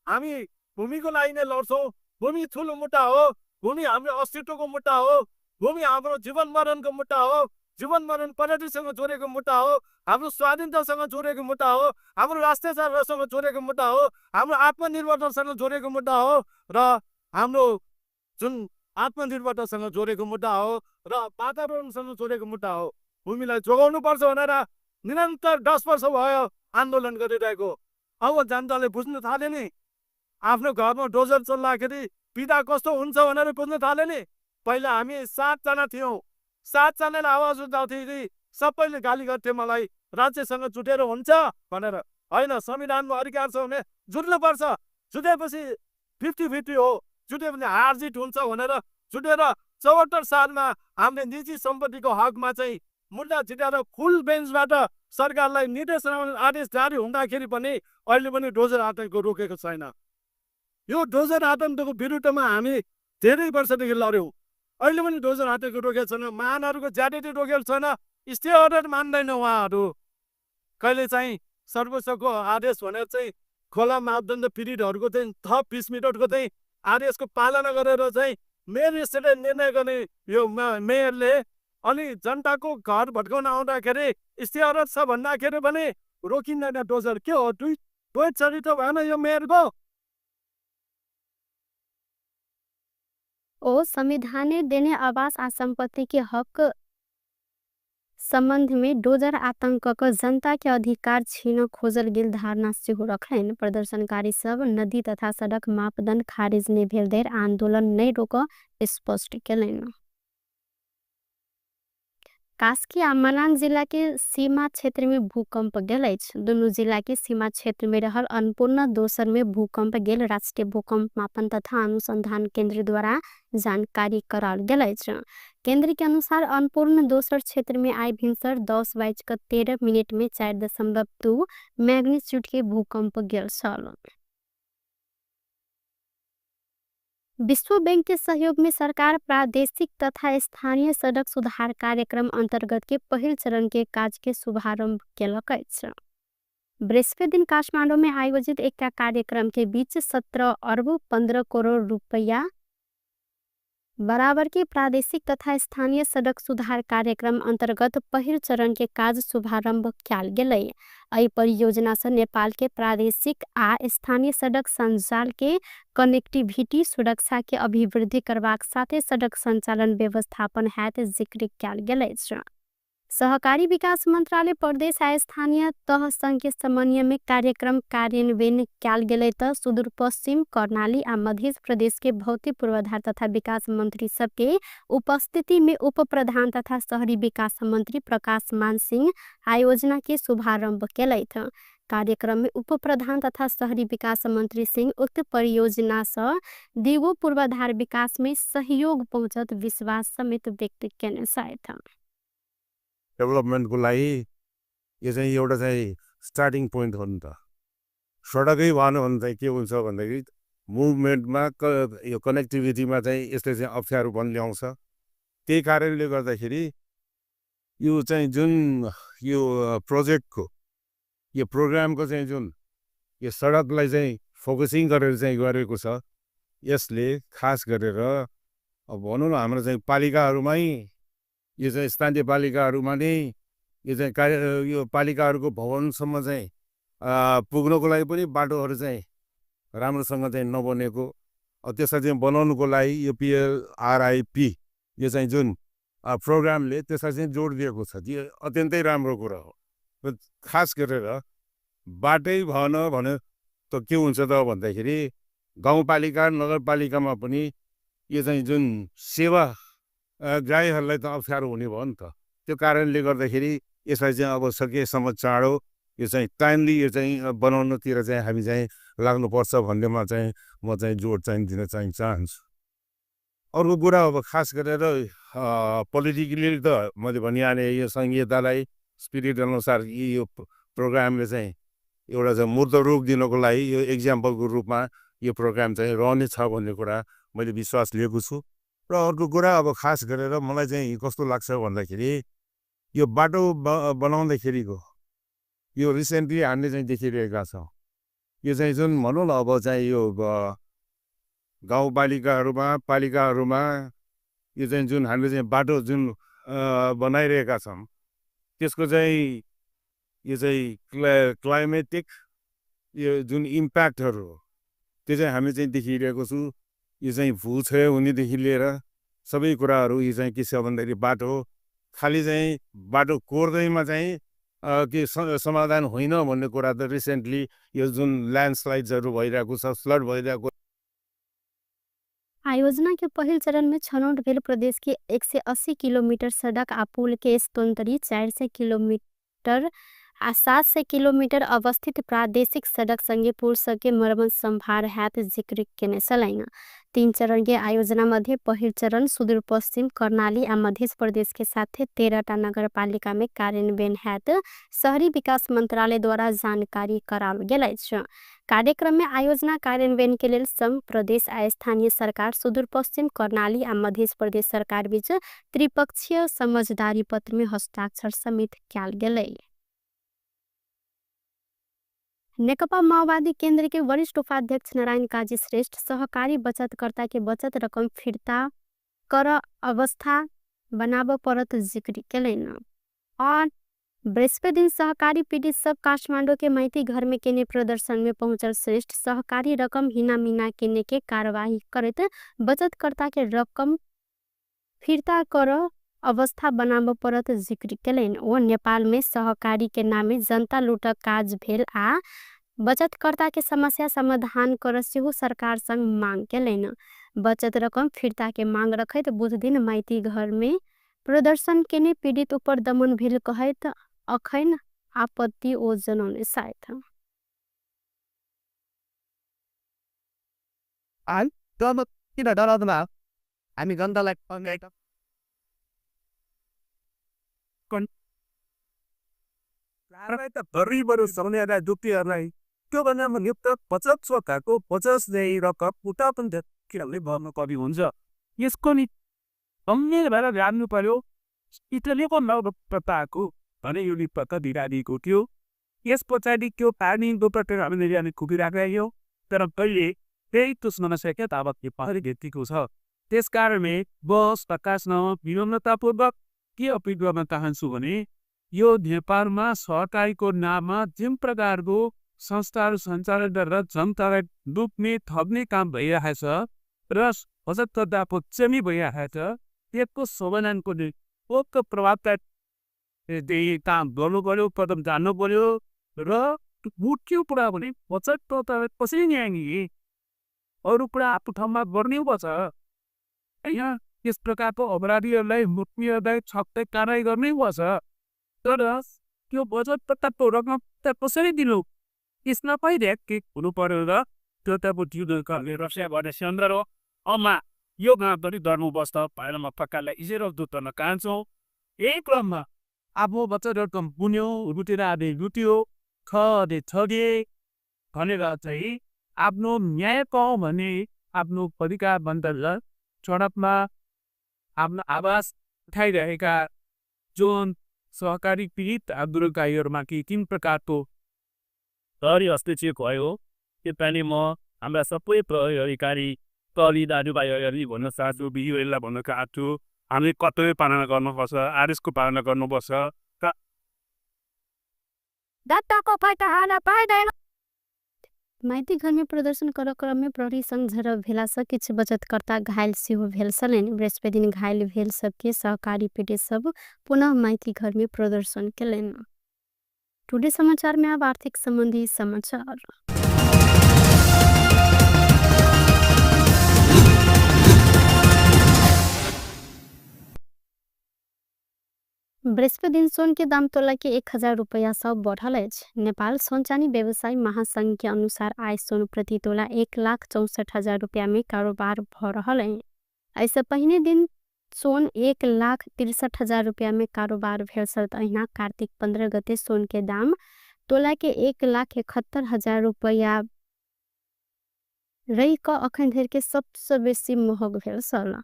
हामी भूमिको लागि नै लड्छौँ। भूमि ठुलो मुद्दा हो, भूमि हाम्रो अस्तित्वको मुद्दा हो, भूमि हाम्रो जीवन मरणको मुद्दा हो, जीवन मरण प्रगतिसँग जोडेको मुद्दा हो, हाम्रो स्वाधीनतासँग जोडेको मुद्दा हो, हाम्रो राष्ट्रियतासँग जोडेको मुद्दा हो, हाम्रो आत्मनिर्भरतासँग जोडेको मुद्दा हो र हाम्रो जुन आत्मनिर्भरतासँग जोडेको मुद्दा हो र वातावरणसँग जोडेको मुद्दा हो। भूमिलाई जोगाउनु पर्छ भनेर निरन्तर 10 वर्ष भयो आन्दोलन गरिरहेको। अब जनताले बुझ्न थाले नि, आफ्नो घरमा डोजर चल्दाखेरि पीडा कस्तो हुन्छ भनेर बुझ्न थाले नि। पहिला हामी 7जना थियौँ, 7जनाले आवाज उठाउँथे कि सबैले गाली गर्थे मलाई, राज्यसँग जुटेर हुन्छ भनेर। होइन, संविधानमा अधिकार छ भने जुट्नुपर्छ, जुटेपछि 50-50 हो, जुट्यो भने हार जित हुन्छ भनेर जुटेर 74 सालमा हामीले निजी सम्पत्तिको हकमा चाहिँ मुद्दा जितेर फुल बेन्चबाट सरकारलाई निर्देशन आदेश जारी हुँदाखेरि पनि अहिले पनि डोजर आतङ्क रोकेको छैन। यो डोजर आतङ्कको विरुद्धमा हामी धेरै वर्षदेखि लड्यौँ, अहिले पनि डोजर आतङ्क रोकेको छैन, महानहरूको ज्यादती रोकेको छैन, स्टे अर्डर मान्दैन उहाँहरू। कहिले चाहिँ सर्वोच्चको आदेश भनेर चाहिँ खोला मापदण्ड पीडितहरूको चाहिँ थप 20 मिनटको चाहिँ आदेशको पालना गरेर चाहिँ मेयर स्टेटले निर्णय गर्ने यो मेयरले अनि जनताको घर भत्काउन आउँदाखेरि स्टे अर्डर छ भन्दाखेरि पनि रोकिँदैन डोजर। के हो, दुई चरित्र भएन यो मेयरको? ओ संविधाने देने आवास आ संपत्ति के हक सम्बन्ध में डोजर आतंक क जनता के अधिकार छीन खोजल गेल धारणा सेहो रखलनि। प्रदर्शनकारी सब नदी तथा सड़क मापदंड खारिज नै भेल धरि आंदोलन नै रोक स्पष्ट केलनि। कास्की आ मनांग जिला के सीमा क्षेत्र में भूकंप गेल अछि। दुनु जिला के सीमा क्षेत्र में रहल अन्नपूर्ण दोसर में भूकंप गेल राष्ट्रीय भूकंप मापन तथा अनुसंधान केंद्र द्वारा जानकारी कराओल गेल अछि। केंद्र के अनुसार अन्नपूर्ण दोसर क्षेत्र में आइ भिनसर 10:13 में 4.2 मैग्नीट्यूड के भूकंप गेल छल। विश्व बैंक के सहयोग में सरकार प्रादेशिक तथा स्थानीय सड़क सुधार कार्यक्रम अंतर्गत के पहिल चरण के काज के शुभारंभ केलक अछि। बृहस्पति दिन काठमांडू में आयोजित एक कार्यक्रम के बीच 17 अरब 15 करोड़ रुपया बराबर के प्रादेशिक तथा स्थानीय सड़क सुधार कार्यक्रम अंतर्गत पहिल चरण के काज शुभारंभ कयल गेलै। एहि परियोजना से नेपाल के प्रादेशिक आ स्थानीय सड़क संजाल के कनेक्टिविटी सुरक्षा के अभिवृद्धि करबाक साथे सड़क संचालन व्यवस्थापन हैत जिक्र कयल गेल अछि। सहकारी विकास मंत्रालय प्रदेश आ स्थानीय तह संघ के समन्वय में कार्यक्रम कार्यान्वयन कयल गेलै त सुदूरपश्चिम कर्णाली आ मध्य प्रदेश के भौतिक पूर्वाधार तथा विकास मंत्री सबके उपस्थिति में उप प्रधान तथा शहरी विकास मंत्री प्रकाश मान सिंह आयोजना के शुभारंभ केलथि। कार्यक्रम में उप प्रधान तथा शहरी विकास मंत्री सिंह उक्त परियोजना से दिगो पूर्वाधार विकास में सहयोग पहुँचत विश्वास समेत व्यक्त केने छथि। डेभलपमेन्टको लागि यो चाहिँ एउटा चाहिँ स्टार्टिङ पोइन्ट हो नि त। सडकै भएन भने चाहिँ के हुन्छ भन्दाखेरि मुभमेन्टमा यो कनेक्टिभिटीमा चाहिँ यसले चाहिँ अप्ठ्यारोपन ल्याउँछ। त्यही कारणले गर्दाखेरि यो चाहिँ जुन यो प्रोजेक्टको यो प्रोग्रामको चाहिँ जुन यो सडकलाई चाहिँ फोकसिङ गरेर चाहिँ गरेको छ, यसले खास गरेर अब भनौँ न हाम्रो चाहिँ पालिकाहरूमै यो चाहिँ स्थानीय पालिकाहरूमा नै यो चाहिँ कार्य यो पालिकाहरूको भवनसम्म चाहिँ पुग्नको लागि पनि बाटोहरू चाहिँ राम्रोसँग चाहिँ नबनेको, त्यसलाई चाहिँ बनाउनुको लागि यो पिएलआरआइपी यो चाहिँ जुन प्रोग्रामले त्यसलाई चाहिँ जोड दिएको छ, यो अत्यन्तै राम्रो कुरा हो। र खास गरेर बाटै भएन भने त के हुन्छ त भन्दाखेरि गाउँपालिका नगरपालिकामा पनि यो चाहिँ जुन सेवा ग्राहीहरूलाई त अप्ठ्यारो हुने भयो नि त। त्यो कारणले गर्दाखेरि यसलाई चाहिँ अब सकेसम्म चाँडो यो चाहिँ टाइमली यो चाहिँ बनाउनतिर चाहिँ हामी चाहिँ लाग्नुपर्छ भन्नेमा चाहिँ म चाहिँ जोड चाहिँ दिन चाहिँ चाहन्छु। अर्को कुरा अब खास गरेर पोलिटिकली त मैले भनिहालेँ यो सङ्घीयतालाई स्पिरिट अनुसार यो प्रोग्रामले चाहिँ एउटा चाहिँ मूर्त रूप दिनको लागि यो एक्जाम्पलको रूपमा यो प्रोग्राम चाहिँ रहनेछ भन्ने कुरा मैले विश्वास लिएको छु। र अर्को कुरा अब खास गरेर मलाई चाहिँ कस्तो लाग्छ भन्दाखेरि यो बाटो बनाउँदाखेरिको यो रिसेन्टली हामीले चाहिँ देखिरहेका छौँ, यो चाहिँ जुन भनौँ न अब चाहिँ यो गाउँपालिकाहरूमा पालिकाहरूमा यो चाहिँ जुन हामीले चाहिँ बाटो जुन बनाइरहेका छौँ त्यसको चाहिँ यो चाहिँ क्लाइमेटिक यो जुन इम्प्याक्टहरू हो त्यो चाहिँ हामी चाहिँ देखिरहेको छु। यो चाहिँ भूक्षय हुनेदेखि लिएर सबै कुराहरू यो चाहिँ के छ भन्दाखेरि बाटो खालि चाहिँ बाटो कोर्दैमा चाहिँ के समाधान होइन भन्ने कुरा त रिसेन्टली यो जुन ल्यान्डस्लाइड्सहरू भइरहेको छ, फ्लड भइरहेको। आयोजना के पहिल चरण में छनौट भेल प्रदेश के 180 किलोमीटर सड़क आ पुल के स्तोन्तरी 400 किलोमीटर आ 700 किलोमीटर अवस्थित प्रादेशिक सड़क संगे पुल सबके मरम्मत संभार हैत जिक्र केने छलनि। 3 चरण के आयोजना मध्ये पहिल चरण सुदूरपश्चिम कर्णाली आ मध्य प्रदेश के साथे 13टा नगरपालिका में कार्यान्वयन हैत शहरी विकास मंत्रालय द्वारा जानकारी कराओल गेल अछि। कार्यक्रम में आयोजना कार्यान्वयन के लेल संघ प्रदेश आ स्थानीय सरकार सुदूरपश्चिम कर्णाली आ मध्य प्रदेश सरकार बीच त्रिपक्षीय समझदारी पत्र में हस्ताक्षर समेत कयल गेलै। नेकपा माओवादी केंद्र के वरिष्ठ उपाध्यक्ष नारायण काजी श्रेष्ठ सहकारी बचतकर्ता के बचत रकम फिर्ता कर अवस्था बनाब परत जिक्र केलनि। और बृहस्पति दिन सहकारी पीड़ित सब काठमांडू के माइती घर में केने प्रदर्शन में पहुंचल श्रेष्ठ सहकारी रकम हिना मिना केने के कार्यवाही करैत बचतकर्ता के रकम फिर्ता कर अवस्था बनाबऽ पड़त जिक्र केलनि। ओ नेपालमे सहकारीके नामे जनता लुटक काज भेल आ बचतकर्ताके समस्या समाधान कर सेहो सरकार संग मांग केलनि। बचत रकम फिर्ताके मांग रखैत बुधदिन माइती घरमे प्रदर्शन केने पीडित उपर दमन भेल कहैत अखैन आपत्ति ओ जनौने सायद। किन डराउँदैन हामी जनतालाई त गरिबहरू सक्नेहरूलाई दुःखीहरूलाई त्योभन्दा नियुक्त बचत सरकारको बचत रकम उता पनि किनभने भर्नु कवि हुन्छ। यसको नि गम्भीर भएर जान्नु पर्यो। इटलीको नवप्रताको भने यो निपत्ता दिइरहेको थियो। यस पछाडि त्यो पानीको प्रकार हामीले हामी कुदिराखेका थियौँ, तर कहिले त्यही त्यो समस्या ताबत पहले भेटिएको छ। त्यस कारणले बस प्रकाशन विनम्रतापूर्वक के अपिल गर्न चाहन्छु भने यो नेपालमा सहकारीको नाममा जुन प्रकारको संस्थाहरू सञ्चालन गरेर जनतालाई लुट्ने ठग्ने काम भइरहेको छ र बचतकर्ताको चमी भइरहेको छ, त्यसको समाधानको निम्ति प्रभावकारी काम गर्नु पर्यो, कदम जान्नु पर्यो र मुख्य कुरा भने बचतकर्तालाई कसरी न्याय दिने, अरू कुरा आफ्नो ठाउँमा गर्नै पर्छ। यहाँ यस प्रकारको अपराधीहरूलाई मुख्यलाई छक्कै कारवाही गर्नै पर्छ, तर त्यो बचतकर्ताको रकम त कसरी दिनु, यसमा पनि के हुनु पर्यो र त्यो त अब रसिया गर्ने सन्दर्भ हो। अम्मा यो गाउँ पनि डर्नुपर्छ भनेर म पक्कालाई इजेर दुध गर्न चाहन्छु। यही क्रममा आफ्नो बचत रकम बुन्यो, लुटेर आदि लुट्यो, ठगे ठगे भनेर चाहिँ आफ्नो न्याय पाऊँ भने आफ्नो अधिकार बन्द सडकमा आफ्नो आवाज उठाइरहेका जुन सहकारी पीडित आन्दोलनकारीहरूमाथि तिन प्रकारको प्रहरी हस्तक्षेप भयो। त्यसपालि म हाम्रा सबै प्रहरी अधिकारी प्रहरी दाजुभाइहरूलाई भन्न चाहन्छु, दिदीबहिनीलाई भन्न चाहन्छु, हामीले कर्तव्य पालना गर्नुपर्छ, आदेशको पालना गर्नुपर्छ। माइती घरमे प्रदर्शन कर क्रममे प्रहरी संग झडप भेलासँ किछु बचतकर्ता घायल सेहो भेल छलनि। बृहस्पतिदिन घायल भेल सबके सहकारी पीडित सब पुनः माइती घरमे प्रदर्शन केलनि। टुडे समाचार में अब आर्थिक संबंधी समाचार। बृहस्पति दिन सोन के दाम तोला के 1000 रुपया सब बढ़ल अछि। नेपाल सोन चानी व्यवसायी महासंघ के अनुसार आय सोन प्रति तोला 1,64,000 रुपया में कारोबार भ रहल अछि। एहिसँ पहिने दिन सोन 1,63,000 रुपया में कारोबार भेल छल। अहिना कार्तिक 15 गते सोन के दाम तोला के 1,71,000 रुपया रहि क अखन धरि के सबसँ बेसी महग भेल छल।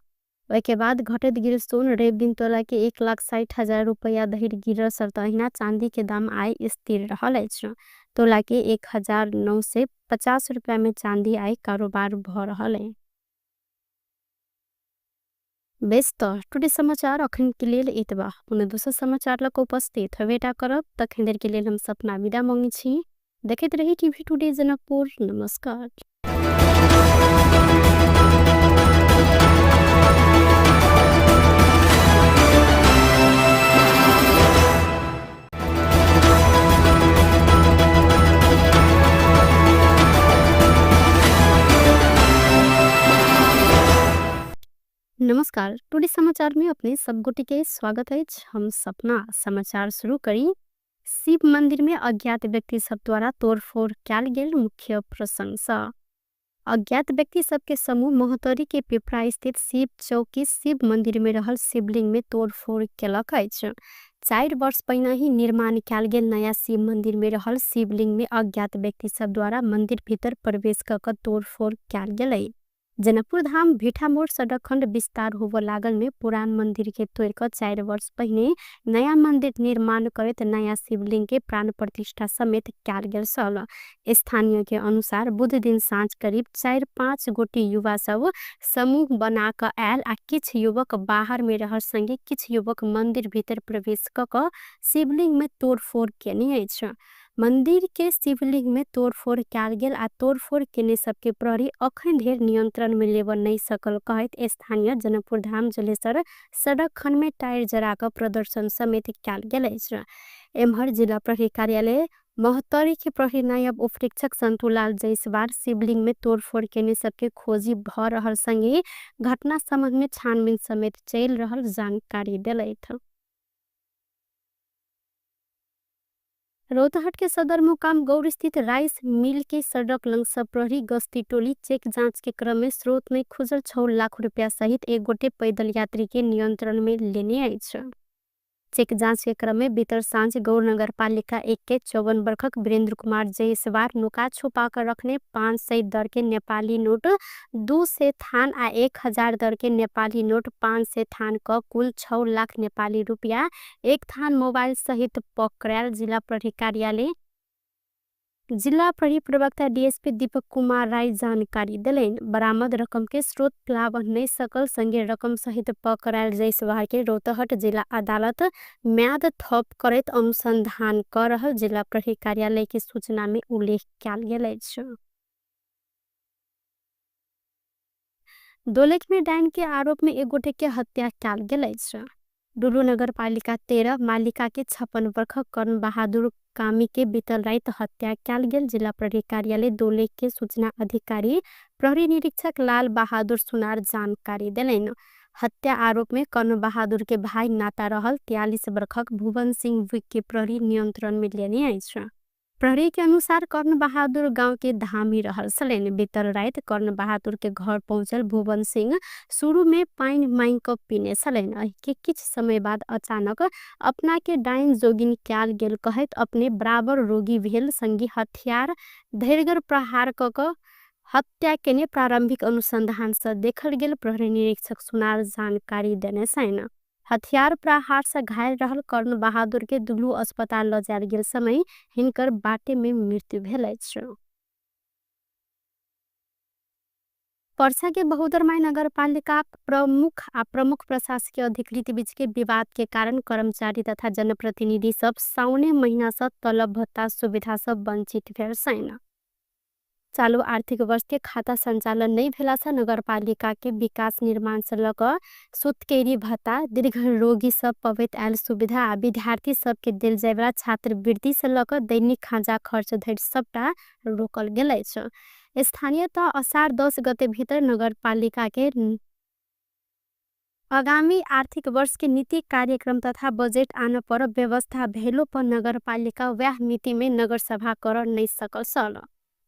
ओहिके बाद घटैत गेल सोन रवि दिन तोला के 1,60,000 रुपया धरि गिरल छल। अहिना चांदी के दाम आइ स्थिर रहल अछि। तोला के 1,950 रुपया में चांदी आइ कारोबार भ रहल अछि। बेस त टुडे समाचार अखन के लेल एतबा। पुनः दोसर समाचार लग उपस्थित हवेटा करब। तखन देर के लेल हम सपना विदा मांगै छी। देखैत रही टीवी टुडे जनकपुर। नमस्कार। नमस्कार, टुडे समाचार में अपने सब गोटे के स्वागत है। हम सपना समाचार शुरू करी। शिव मंदिर में अज्ञात व्यक्ति सब द्वारा तोड़फोड़ कयल गेल मुख्य प्रशंसा। अज्ञात व्यक्ति सबके समूह महोत्तरी के पिपरा स्थित शिव चौकी शिव मंदिर में रहल शिवलिंग में तोड़फोड़ केलक अछि। 4 वर्ष पहिने ही निर्माण कयल गेल नया शिव मंदिर में रहल शिवलिंग में अज्ञात व्यक्ति सब द्वारा मंदिर भीतर प्रवेश क क तोड़फोड़ कयल गेलै। जनकपुर धाम भिठामोड़ सड़क खंड विस्तार होबऽ लागल में पुरान मंदिर के तोड़ क 4 वर्ष पहिने नया मंदिर निर्माण करैत नया शिवलिंग के प्राण प्रतिष्ठा समेत कयल गेल छल। स्थानीय के अनुसार बुध दिन साँझ करीब 4-5 गोटी युवा सब समूह बना क आयल आ किछु युवक बाहर में रहल संगे किछु युवक मंदिर भीतर प्रवेश क क शिवलिंग में तोड़फोड़ केने अछि। मंदिर के शिवलिंग में तोड़फोड़ कयल गेल आ तोड़फोड़ केने सबके प्रहरी अखन धरि नियंत्रण में लेबऽ नहि सकल कहैत स्थानीय जनकपुर धाम जलेसर सड़क खंड में टायर जरा कऽ प्रदर्शन समेत कयल गेल अछि। एम्हर जिला प्रहरी कार्यालय महोत्तरी के प्रहरी नायब उपरीक्षक संतुलाल जायसवाल शिवलिंग में तोड़फोड़ केने सबके खोजी भ रहल संगे घटना संबंध में छानबीन समेत चलि रहल जानकारी देलथि। रौतहट के सदरमुकाम गौर स्थित राइस मिल के सड़क लंग सब प्रहरी गश्ती टोली चेक जांच के क्रम में स्रोत में खुजल 6 लाख रुपया सहित एक गोटे पैदल यात्री के नियंत्रण में लेने अछि। चेक जांच के क्रम में बीतल साँझ गौर नगरपालिका 1 के 54 वर्षक वीरेंद्र कुमार जयसवार नुका छुपा कर रखने 500 दर के नेपाली नोट 200 थान आ 1000 दर के नेपाली नोट 500 थान क कुल 6 लाख नेपाली रुपया एक थान मोबाइल सहित पकड़ायल जिला प्रहरी कार्यालय जिला प्रहरी प्रवक्ता डीएसपी दीपक कुमार राय जानकारी देलनि। बरामद रकम के स्रोत लाभ नहीं सकल संगे रकम सहित पकड़ायल जयसवार के रौतहट जिला अदालत म्याद थप करैत अनुसंधान कर रहल जिला प्रहरी कार्यालय के सूचना में उल्लेख कयल गेल अछि। दोलख में डाइन के आरोप में एक गोटे के हत्या कयल गेल अछि। डुलू नगरपालिका 13 मालिका के 56 वर्षक कर्ण बहादुर कामी के बीतल राति हत्या कयल गेल जिला प्रहरी कार्यालय दोलख के सूचना अधिकारी प्रहरी निरीक्षक लाल बहादुर सुनार जानकारी देलनि। हत्या आरोप में कर्ण बहादुर के भाई नाता रहल 43 वर्षक भुवन सिंह विक के प्रहरी नियंत्रण में लेने अछि। प्रहरी के अनुसार कर्ण बहादुर गांव के धामी रहल छलनि। बीतल राति कर्ण बहादुर के घर पहुंचल भुवन सिंह शुरू में पानि मांगि कऽ पीने छलनि। एहि के किछु समय बाद अचानक अपना के डाइन जोगिन कयल गेल कहैत अपने बराबर रोगी भेल संगी हथियार धैर्यगर प्रहार कऽ कऽ हत्या केने प्रारंभिक अनुसंधान से देखल गेल प्रहरी निरीक्षक सुनार जानकारी देने छनि। हथियार प्रहार से घायल रहल कर्ण बहादुर के दुलू अस्पताल ल जायल गेल समय हिनकर बाटे में मृत्यु भेल अछि। पर्सा के बहुदरमाई नगरपालिका प्रमुख आ प्रमुख प्रशासकीय अधिकृत बीच के विवाद के कारण कर्मचारी तथा जनप्रतिनिधि सब साउने महीना से तलब भत्ता सुविधा सब वंचित भेल छनि। चालू आर्थिक वर्ष के खाता संचालन नहीं भेला से नगरपालिका के विकास निर्माण से लऽ कऽ सुतकेरी भत्ता, दीर्घ रोगी सब पबैत आयल सुविधा आ विद्यार्थी सबके देल जायवला छात्रवृत्ति से लऽ कऽ दैनिक खाजा खर्च धरि सबटा रोकल गेल अछि। स्थानीय तह असार 10 गते भीतर नगरपालिका के आगामी आर्थिक वर्ष के नीति कार्यक्रम तथा बजेट आन पर व्यवस्था भेलो पर नगरपालिका वह मिति में नगरसभा कर नहीं सकल छल।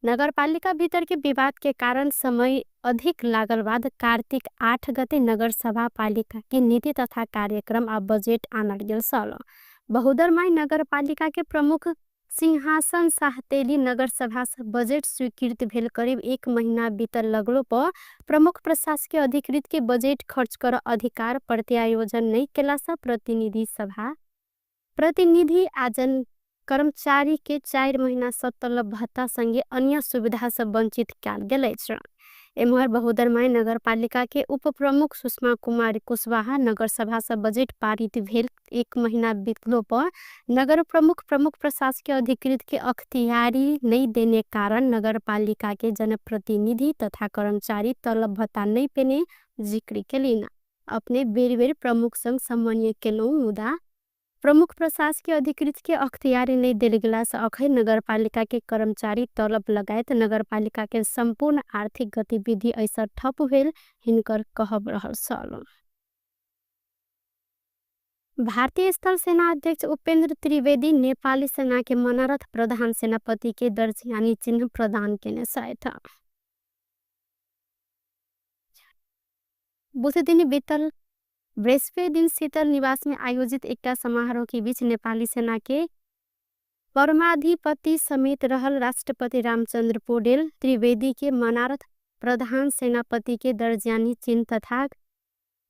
नगरपालिका भीतर के विवाद के कारण समय अधिक लागल बाद कार्तिक 8 गते नगरसभा पालिका के नीति तथा कार्यक्रम आ बजेट आनल गेल छल। बहुदरमाई नगरपालिका के प्रमुख सिंहासन साहतेली नगरसभा से बजेट स्वीकृत भेल करीब 1 महीना बीतल लगलो पर प्रमुख प्रशासकीय अधिकृत के बजेट खर्च कर अधिकार प्रत्यायोजन नहीं केला से प्रतिनिधि सभा प्रतिनिधि आजन कर्मचारी के 4 महीना से तलब भत्ता संगे अन्य सुविधा से वंचित कयल गेल अछि। एम्हर बहुदरमाई नगरपालिका के उप प्रमुख सुषमा कुमारी कुशवाहा नगरसभा से बजेट पारित भेल 1 महीना बीतलो पर नगर प्रमुख प्रमुख प्रशासकीय अधिकृत के अख्तियारी नहीं देने कारण नगरपालिका के जनप्रतिनिधि तथा कर्मचारी तलब भत्ता नहीं पेने जिक्र केलिन। अपने बेर बेर प्रमुख संग समन्वय केलहुँ मुदा प्रमुख प्रशासकीय अधिकृत के अख्तियारी नहीं देल गेला से अखन नगरपालिका के कर्मचारी तलब लगायत नगरपालिका के संपूर्ण आर्थिक गतिविधि ऐसा ठप भेल हिनकर कहब रहल छल। भारतीय स्थल सेना अध्यक्ष उपेंद्र त्रिवेदी नेपाली सेना के मनोरथ प्रधान सेनापति के दर्ज यानी चिन्ह प्रदान केने छथि। बुध दिन बीतल बृहस्पति दिन शीतल निवास में आयोजित एकटा समारोह के बीच नेपाली सेना के परमाधिपति समेत रहल राष्ट्रपति रामचंद्र पौडेल त्रिवेदी के मनारथ प्रधान सेनापति के दर्जानी चिन्ह तथा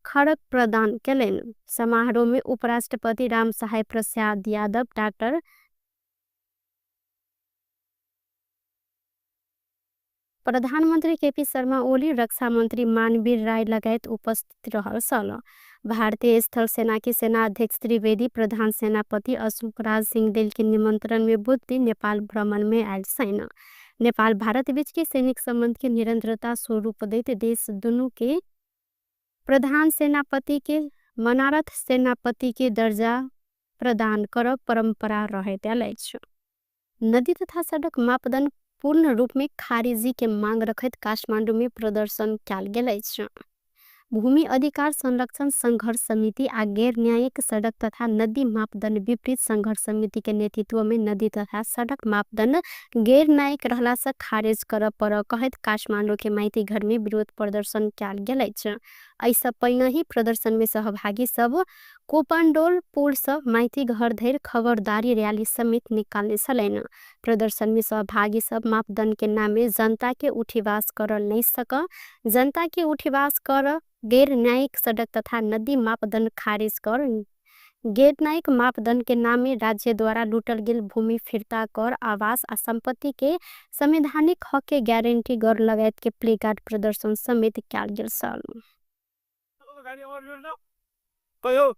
खड़क प्रदान केलनि। समारोह में उपराष्ट्रपति रामसहाय प्रसाद यादव, डॉक्टर प्रधानमंत्री केपी शर्मा ओली, रक्षा मंत्री मानवीर राय लगायत उपस्थित रहल छल। भारतीय स्थल सेना के सेना अध्यक्ष त्रिवेदी प्रधान सेनापति अशोक राज सिंहदेल के निमंत्रण में बुध दिन नेपाल भ्रमण में आयल सैन। नेपाल भारत बीच के सैनिक संबंध के निरंतरता स्वरूप दैत देश दुनू के प्रधान सेनापति के मनारथ सेनापति के दर्जा प्रदान करब परंपरा रहैत आयल अछि। नदी तथा सड़क मापदंड पूर्ण रूप में खारिजी के मांग रखैत काठमांडू में प्रदर्शन कयल गेल अछि। भूमि अधिकार संरक्षण संघर्ष समिति आ गैर न्यायिक सड़क तथा नदी मापदंड विपरीत संघर्ष समिति के नेतृत्व में नदी तथा सड़क मापदंड गैर न्यायिक रहला से खारिज करऽ पड़ऽ कहैत काठमांडू के माइती घर में विरोध प्रदर्शन कयल गेल अछि। एहिसँ पहिने ही प्रदर्शन में सहभागी सब कोपंडोल पुल से माइती घर धरि खबरदारी रैली समेत निकालने छलनि। प्रदर्शन में सहभागी सब मापदंड के नामे जनता के उठीवास कर नहीं सक, जनता के उठीवास कर, गैर न्यायिक सड़क तथा नदी मापदंड खारिज कर, गैर न्यायिक मापदंड के नामे राज्य द्वारा लूटल गेल भूमि फिर्ता कर, आवास आ संपत्ति के संवैधानिक हक के गारंटी कर लगायत के प्लेकार्ड प्रदर्शन समेत कयल गेल छल। कयो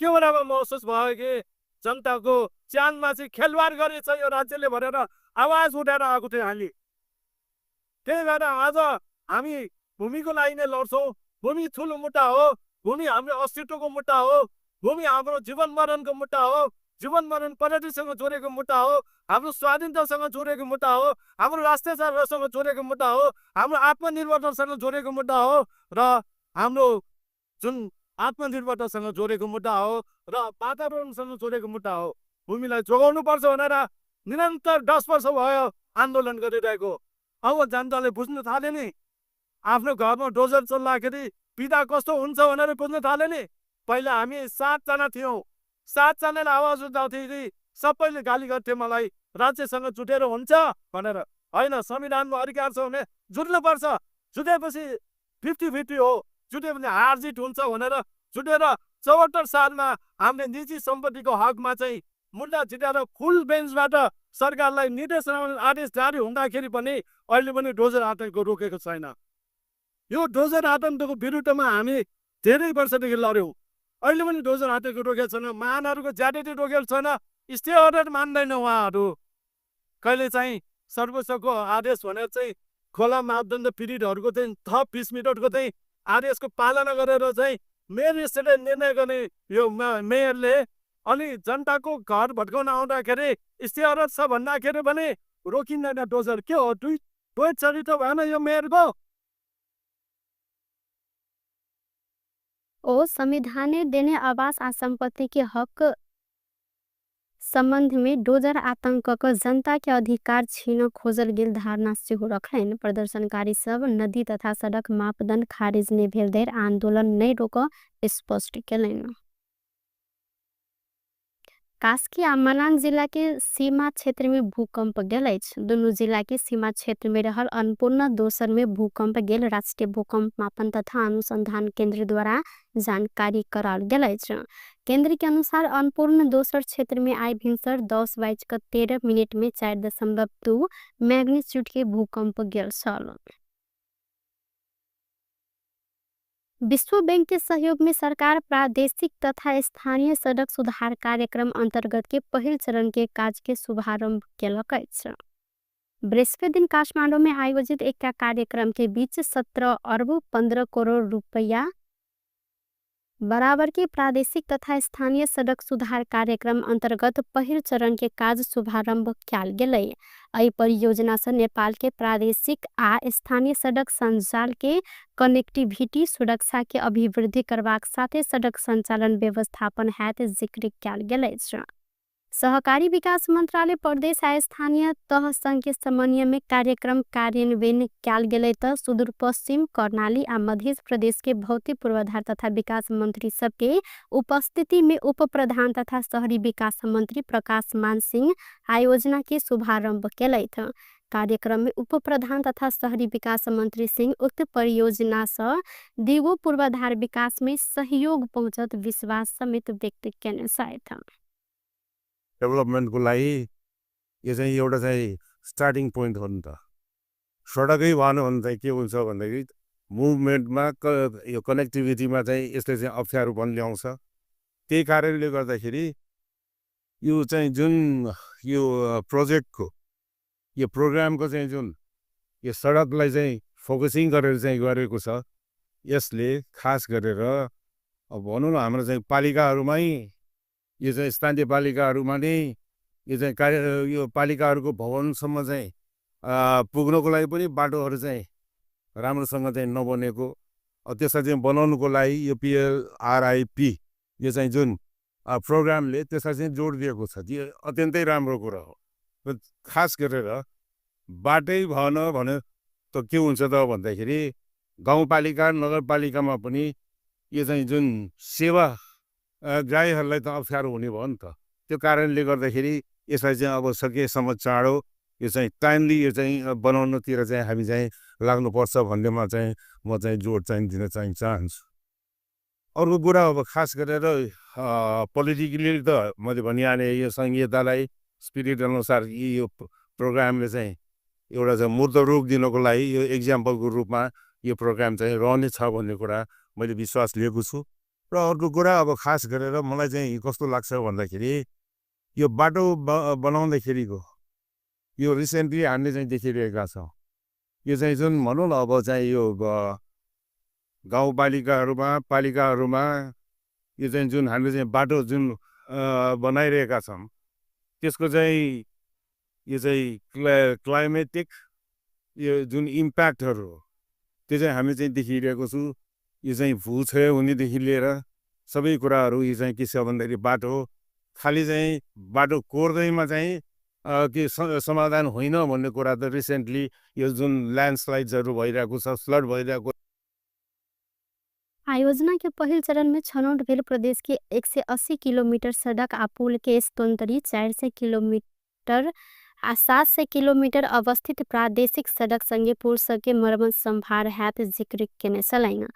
के बराबर महसुस भयो कि जनताको ज्यानमा चाहिँ खेलवाड गरेछ यो राज्यले भनेर आवाज उठाएर आएको थियो हामी। त्यही भएर आज हामी भूमिको लागि नै लड्छौँ। भूमि ठुलो मुद्दा हो, भूमि हाम्रो अस्तित्वको मुद्दा हो, भूमि हाम्रो जीवन मरणको मुद्दा हो, जीवन मरण प्रगतिसँग जोडेको मुद्दा हो, हाम्रो स्वाधीनतासँग जोडेको मुद्दा हो, हाम्रो राष्ट्रियतासँग जोडेको मुद्दा हो, हाम्रो आत्मनिर्भरतासँग जोडेको मुद्दा हो र हाम्रो जुन आत्मनिर्भरतासँग जोडेको मुद्दा हो र वातावरणसँग जोडेको मुद्दा हो। भूमिलाई जोगाउनुपर्छ भनेर निरन्तर 10 वर्ष भयो आन्दोलन गरिरहेको। अब जनताले बुझ्न थाले नि, आफ्नो घरमा डोजर चल्दाखेरि पीडा कस्तो हुन्छ भनेर बुझ्न थाले नि। पहिला हामी 7 जना थियौँ, 7 जनाले आवाज उठाउँथे, सबैले गाली गर्थे मलाई, राज्यसँग जुटेर हुन्छ भनेर। होइन, संविधानमा अधिकार छ भने जुट्नुपर्छ, जुटेपछि 50-50 हो, जुट्यो भने हार जित हुन्छ भनेर जुटेर 74 सालमा हामीले निजी सम्पत्तिको हकमा चाहिँ मुद्दा जितेर फुल बेन्चबाट सरकारलाई निर्देशन आदेश जारी हुँदाखेरि पनि अहिले पनि डोजर आतङ्क रोकेको छैन। यो डोजर आतङ्कको विरुद्धमा हामी धेरै वर्षदेखि लड्यौँ, अहिले पनि डोजर आतङ्क रोकेको छैन, महानहरूको ज्यादती रोकेको छैन, स्टे अर्डर मान्दैन उहाँहरू। कहिले चाहिँ सर्वोच्चको आदेश भनेर चाहिँ खोला मापदण्ड पीडितहरूको चाहिँ थप 20 मिनटको चाहिँ आदेशको पालना गरेर चाहिँ मेयर स्टेटले निर्णय गर्ने यो मेयरले अनि जनताको घर भत्काउन आउँदाखेरि स्टे अर्डर छ भन्दाखेरि पनि रोकिँदैन डोजर। के हो, दुई चरित्र भएन यो मेयरको? ओ संविधाने देने आवास आ संपत्ति के हक संबंध में डोजर आतंक क जनता के अधिकार छीन खोजल गेल धारणा सेहो रखलनि। प्रदर्शनकारी सब नदी तथा सड़क मापदंड खारिज नहि भेल धरि आंदोलन नहि रोकऽ स्पष्ट केलनि। कास्की आ मनाङ जिला के सीमा क्षेत्र में भूकंप गेल अछि। दुनू जिला के सीमा क्षेत्र में रहल अन्नपूर्ण दोसर में भूकंप गेल राष्ट्रीय भूकंप मापन तथा अनुसंधान केंद्र द्वारा जानकारी कराओल गेल अछि। केंद्र के अनुसार अन्नपूर्ण दोसर क्षेत्र में आइ भिनसर 10:13 में 4.2 मैग्नीट्यूड के भूकंप गेल छल। विश्व बैंक के सहयोग में सरकार प्रादेशिक तथा स्थानीय सड़क सुधार कार्यक्रम अंतर्गत के पहिल चरण के काज के शुभारंभ केलक अछि। बृहस्पति दिन काठमांडू में आयोजित एक कार्यक्रम के बीच 17 अरब 15 करोड़ रुपया बराबर के प्रादेशिक तथा स्थानीय सड़क सुधार कार्यक्रम अंतर्गत पहिल चरण के काज शुभारंभ कयल गेलै। एहि परियोजना से नेपाल के प्रादेशिक आ स्थानीय सड़क संजाल के कनेक्टिविटी सुरक्षा के अभिवृद्धि करबाक साथे सड़क संचालन व्यवस्थापन हैत जिक्र कयल गेल अछि। सहकारी विकास मंत्रालय प्रदेश आ स्थानीय तह संघ के समन्वय में कार्यक्रम कार्यान्वयन कयल गेलै त सुदूरपश्चिम, कर्णाली आ मध्य प्रदेश के भौतिक पूर्वाधार तथा विकास मंत्री सबके उपस्थिति में उप प्रधान तथा शहरी विकास मंत्री प्रकाश मान सिंह आयोजना के शुभारंभ केलथि। कार्यक्रम में उप प्रधान तथा शहरी विकास मंत्री सिंह उक्त परियोजना से दिगो पूर्वाधार विकास में सहयोग पहुँचत विश्वास समेत व्यक्त केने छथि। डेभलपमेन्टको लागि यो चाहिँ एउटा चाहिँ स्टार्टिङ पोइन्ट हो नि त। सडकै भएन भने चाहिँ के हुन्छ भन्दाखेरि मुभमेन्टमा यो कनेक्टिभिटीमा चाहिँ यसले चाहिँ अप्ठ्यारोपन ल्याउँछ। त्यही कारणले गर्दाखेरि यो चाहिँ जुन यो प्रोजेक्टको यो प्रोग्रामको चाहिँ जुन यो सडकलाई चाहिँ फोकसिङ गरेर चाहिँ गरेको छ, यसले खास गरेर अब भनौँ न हाम्रो चाहिँ पालिकाहरूमै यो चाहिँ स्थानीय पालिकाहरूमा नै यो चाहिँ कार्य यो पालिकाहरूको भवनसम्म चाहिँ पुग्नको लागि पनि बाटोहरू चाहिँ राम्रोसँग चाहिँ नबनेको, त्यसलाई चाहिँ बनाउनुको लागि यो पिएलआरआइपी यो चाहिँ जुन प्रोग्रामले त्यसलाई चाहिँ जोड दिएको छ, त्यो अत्यन्तै राम्रो कुरा हो। र खास गरेर बाटै भएन भने त के हुन्छ त भन्दाखेरि गाउँपालिका नगरपालिकामा पनि यो चाहिँ जुन सेवा ग्राहीहरूलाई त अप्ठ्यारो हुने भयो नि त। त्यो कारणले गर्दाखेरि यसलाई चाहिँ अब सकेसम्म चाँडो यो चाहिँ टाइमली यो चाहिँ बनाउनतिर चाहिँ हामी चाहिँ लाग्नुपर्छ भन्नेमा चाहिँ म चाहिँ जोड चाहिँ दिन चाहिँ चाहन्छु। अर्को कुरा अब खास गरेर पोलिटिकली त मैले भनिहालेँ, यो सङ्घीयतालाई स्पिरिट अनुसार यो प्रोग्रामले चाहिँ एउटा चाहिँ मूर्त रूप दिनको लागि यो इक्जाम्पलको रूपमा यो प्रोग्राम चाहिँ रहनेछ भन्ने कुरा मैले विश्वास लिएको छु। र अर्को कुरा अब खास गरेर मलाई चाहिँ कस्तो लाग्छ भन्दाखेरि यो बाटो बनाउँदाखेरिको यो रिसेन्टली हामीले चाहिँ देखिरहेका छौँ, यो चाहिँ जुन भनौँ न अब चाहिँ यो गाउँपालिकाहरूमा पालिकाहरूमा यो चाहिँ जुन हामीले चाहिँ बाटो जुन बनाइरहेका छौँ त्यसको चाहिँ यो चाहिँ क्लाइमेटिक यो जुन इम्प्याक्टहरू हो त्यो चाहिँ हामी चाहिँ देखिरहेको छु। यो चाहिँ भूक्षय हुनेदेखि लिएर सबै कुराहरू यो चाहिँ के छ भन्दाखेरि बाटो खालि चाहिँ बाटो कोर्दैमा चाहिँ के समाधान होइन भन्ने कुरा त रिसेन्टली यो जुन ल्यान्डस्लाइड्सहरू भइरहेको छ, फ्लड भइरहेको। आयोजना के पहिल चरण में छनौट भेल प्रदेश के 180 किलोमीटर सड़क आ पुल के स्तोन्तरी 400 किलोमीटर आ 700 किलोमीटर अवस्थित प्रादेशिक सड़क संगे पुल सबके मरम्मत संभार हैत जिक्र केने छलनि।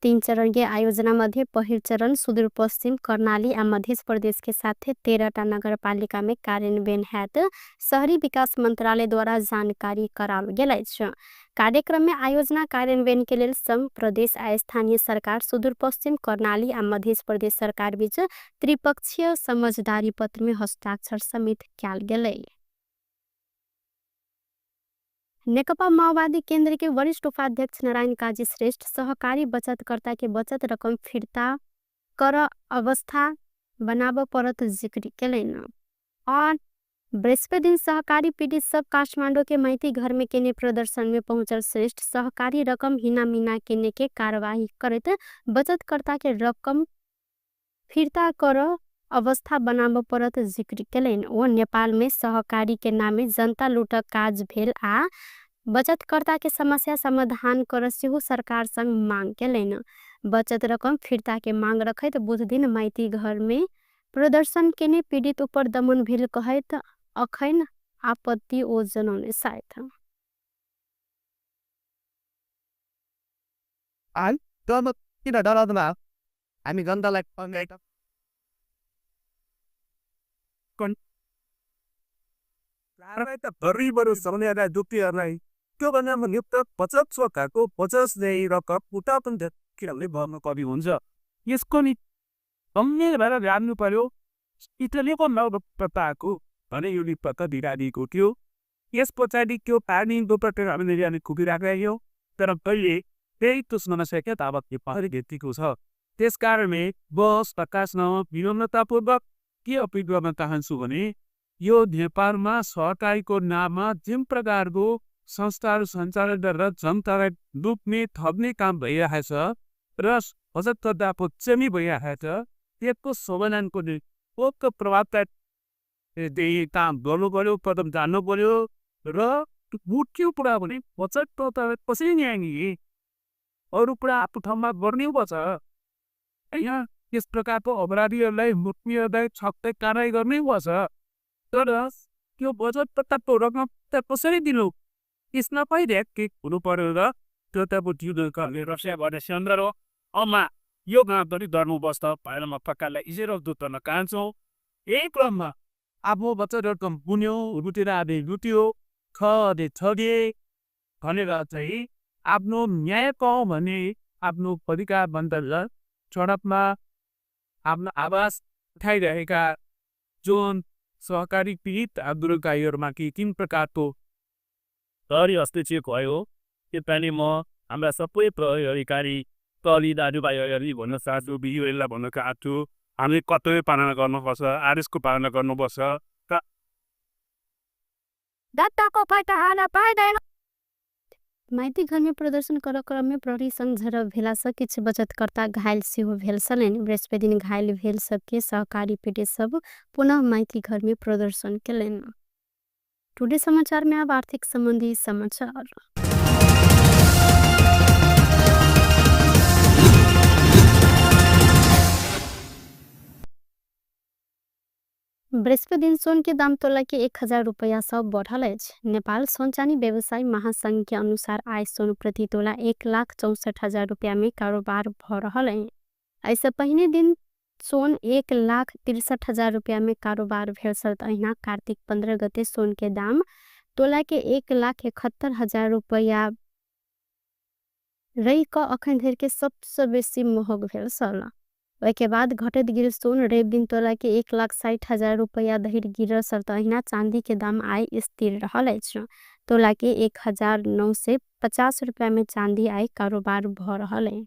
3 चरण के आयोजना मध्ये पहिल चरण सुदूरपश्चिम, कर्णाली आ मध्य प्रदेश के साथे 13टा नगरपालिका में कार्यान्वयन हैत शहरी विकास मंत्रालय द्वारा जानकारी कराओल गेल अछि। कार्यक्रम में आयोजना कार्यान्वयन के लेल संघ, प्रदेश आ स्थानीय सरकार, सुदूरपश्चिम, कर्णाली आ मध्य प्रदेश सरकार बीच त्रिपक्षीय समझदारी पत्र में हस्ताक्षर समेत कयल गेलै। नेकपा माओवादी केंद्र के वरिष्ठ उपाध्यक्ष नारायण काजी श्रेष्ठ सहकारी बचतकर्ता के बचत रकम फिर्ता कर अवस्था बनाब परत जिक्र केलनि। और बृहस्पति दिन सहकारी पीड़ित सब काठमांडू के माइती घर में केने प्रदर्शन में पहुंचल श्रेष्ठ सहकारी रकम हिना मिना केने के कार्यवाही करैत बचतकर्ता के रकम फिर्ता कर अवस्था बनाब परत जिक्र केलनि। ओ नेपाल में सहकारी के नामे जनता लूटक काज भेल आ बचतकर्ता के समस्या समाधान कर सेहो सरकार संग मांग केलनि। बचत रकम फिर्ता के मांग रखैत बुध दिन माइती घर में प्रदर्शन केने पीड़ित ऊपर दमन भेल कहैत अखैन आपत्ति ओ जनौने सायद। किन डराउँदैन हामी जनतालाई दुःखीहरूलाई त्योभन्दा नियुक्त बचत सरकारको 50 रकम उता पनि किनभने भर्नु कवि हुन्छ। यसको नि गम्भीर भएर जान्नु पर्यो। इटलीको नवप्रताको भने यो निपत्ता दिइरहेको थियो। यस पछाडि त्यो पानी हामीले कुदिरहेको थियो, तर कहिले त्यही त्यो समस्या ताबत पहले भेटिएको छ। त्यस कारणले बस प्रकाशन विनम्रतापूर्वक के अपिल गर्न चाहन्छु भने यो नेपालमा सहकारीको नाममा जुन प्रकारको संस्थाहरू सञ्चालन गरेर जनतालाई लुट्ने थप्ने काम भइरहेको छ र बचतकर्ताको चमी भइरहेको छ, त्यसको समाधानको निम्ति प्रभावकारी काम गर्नु पर्यो, कदम जान्नु पर्यो र मुख्य कुरा भने बचतकर्तालाई कसरी न्याय दिने, अरू कुरा आफ्नो ठाउँमा गर्नै पर्छ। यहाँ यस प्रकारको अपराधीहरूलाई मुख्यहरूलाई छक्कै कारवाही गर्नै पर्छ, तर त्यो बचतकर्ताको रकम त कसरी दिनु, यसमा कहिले के हुनु पर्यो र त्यो त अब जिउले रसियाबाट सन्दर्भ अमा यो गाउँ पनि डर्नुपर्छ भनेर म पक्कालाई इजेर दूत गर्न चाहन्छु। यही क्रममा आफ्नो बचत रकम पुन्यो, लुटेर आदि लुट्यो, ठगे ठगे भनेर चाहिँ आफ्नो न्याय पाऊँ भन्ने आफ्नो अधिकार बन्दर सडकमा आफ्नो आवाज उठाइरहेका जुन सहकारी पीडित आन्दोलनकारीहरूमाथि तिन प्रकारको प्रहरी हस्तक्षेप भयो। त्यसपालि म हाम्रा सबै प्रहरी अधिकारी प्रहरी दाजुभाइहरूलाई भन्न चाहन्छु, दिदीबहिनीलाई भन्न चाहन्छु, हामीले कर्तव्य पालना गर्नुपर्छ, आदेशको पालना गर्नुपर्छ। माइती घरमे प्रदर्शन कर क्रममे प्रहरी संग झडप भेलासँ किछु बचतकर्ता घायल सेहो भेल छलनि। बृहस्पति दिन घायल भेल सबके सहकारी पीडित सब पुनः माइती घरमे प्रदर्शन केलनि। टुडे समाचार में अब आर्थिक संबंधी समाचार। बृहस्पति दिन सोन के दाम तोला के 1000 रुपया सब बढ़ल अछि। नेपाल सोन चानी व्यवसायी महासंघ के अनुसार आय सोन प्रति तोला 1,64,000 रुपया में कारोबार भ रहल अछि। एहिसँ पहिने दिन सोन 1,63,000 रुपया में कारोबार भेल छल। अहिना कार्तिक 15 गते सोन के दाम तोला के 1,71,000 रुपया रहि कऽ अखन धरि के सबसँ बेसी महग भेल छल। ओहिके बाद घटैत गेल सोन रवि दिन तोला के 1,60,000 रुपया धरि गिरल छल। अहिना चांदी के दाम आइ स्थिर रहल अछि। तोला के 1950 रुपया में चांदी आइ कारोबार भ रहल अछि।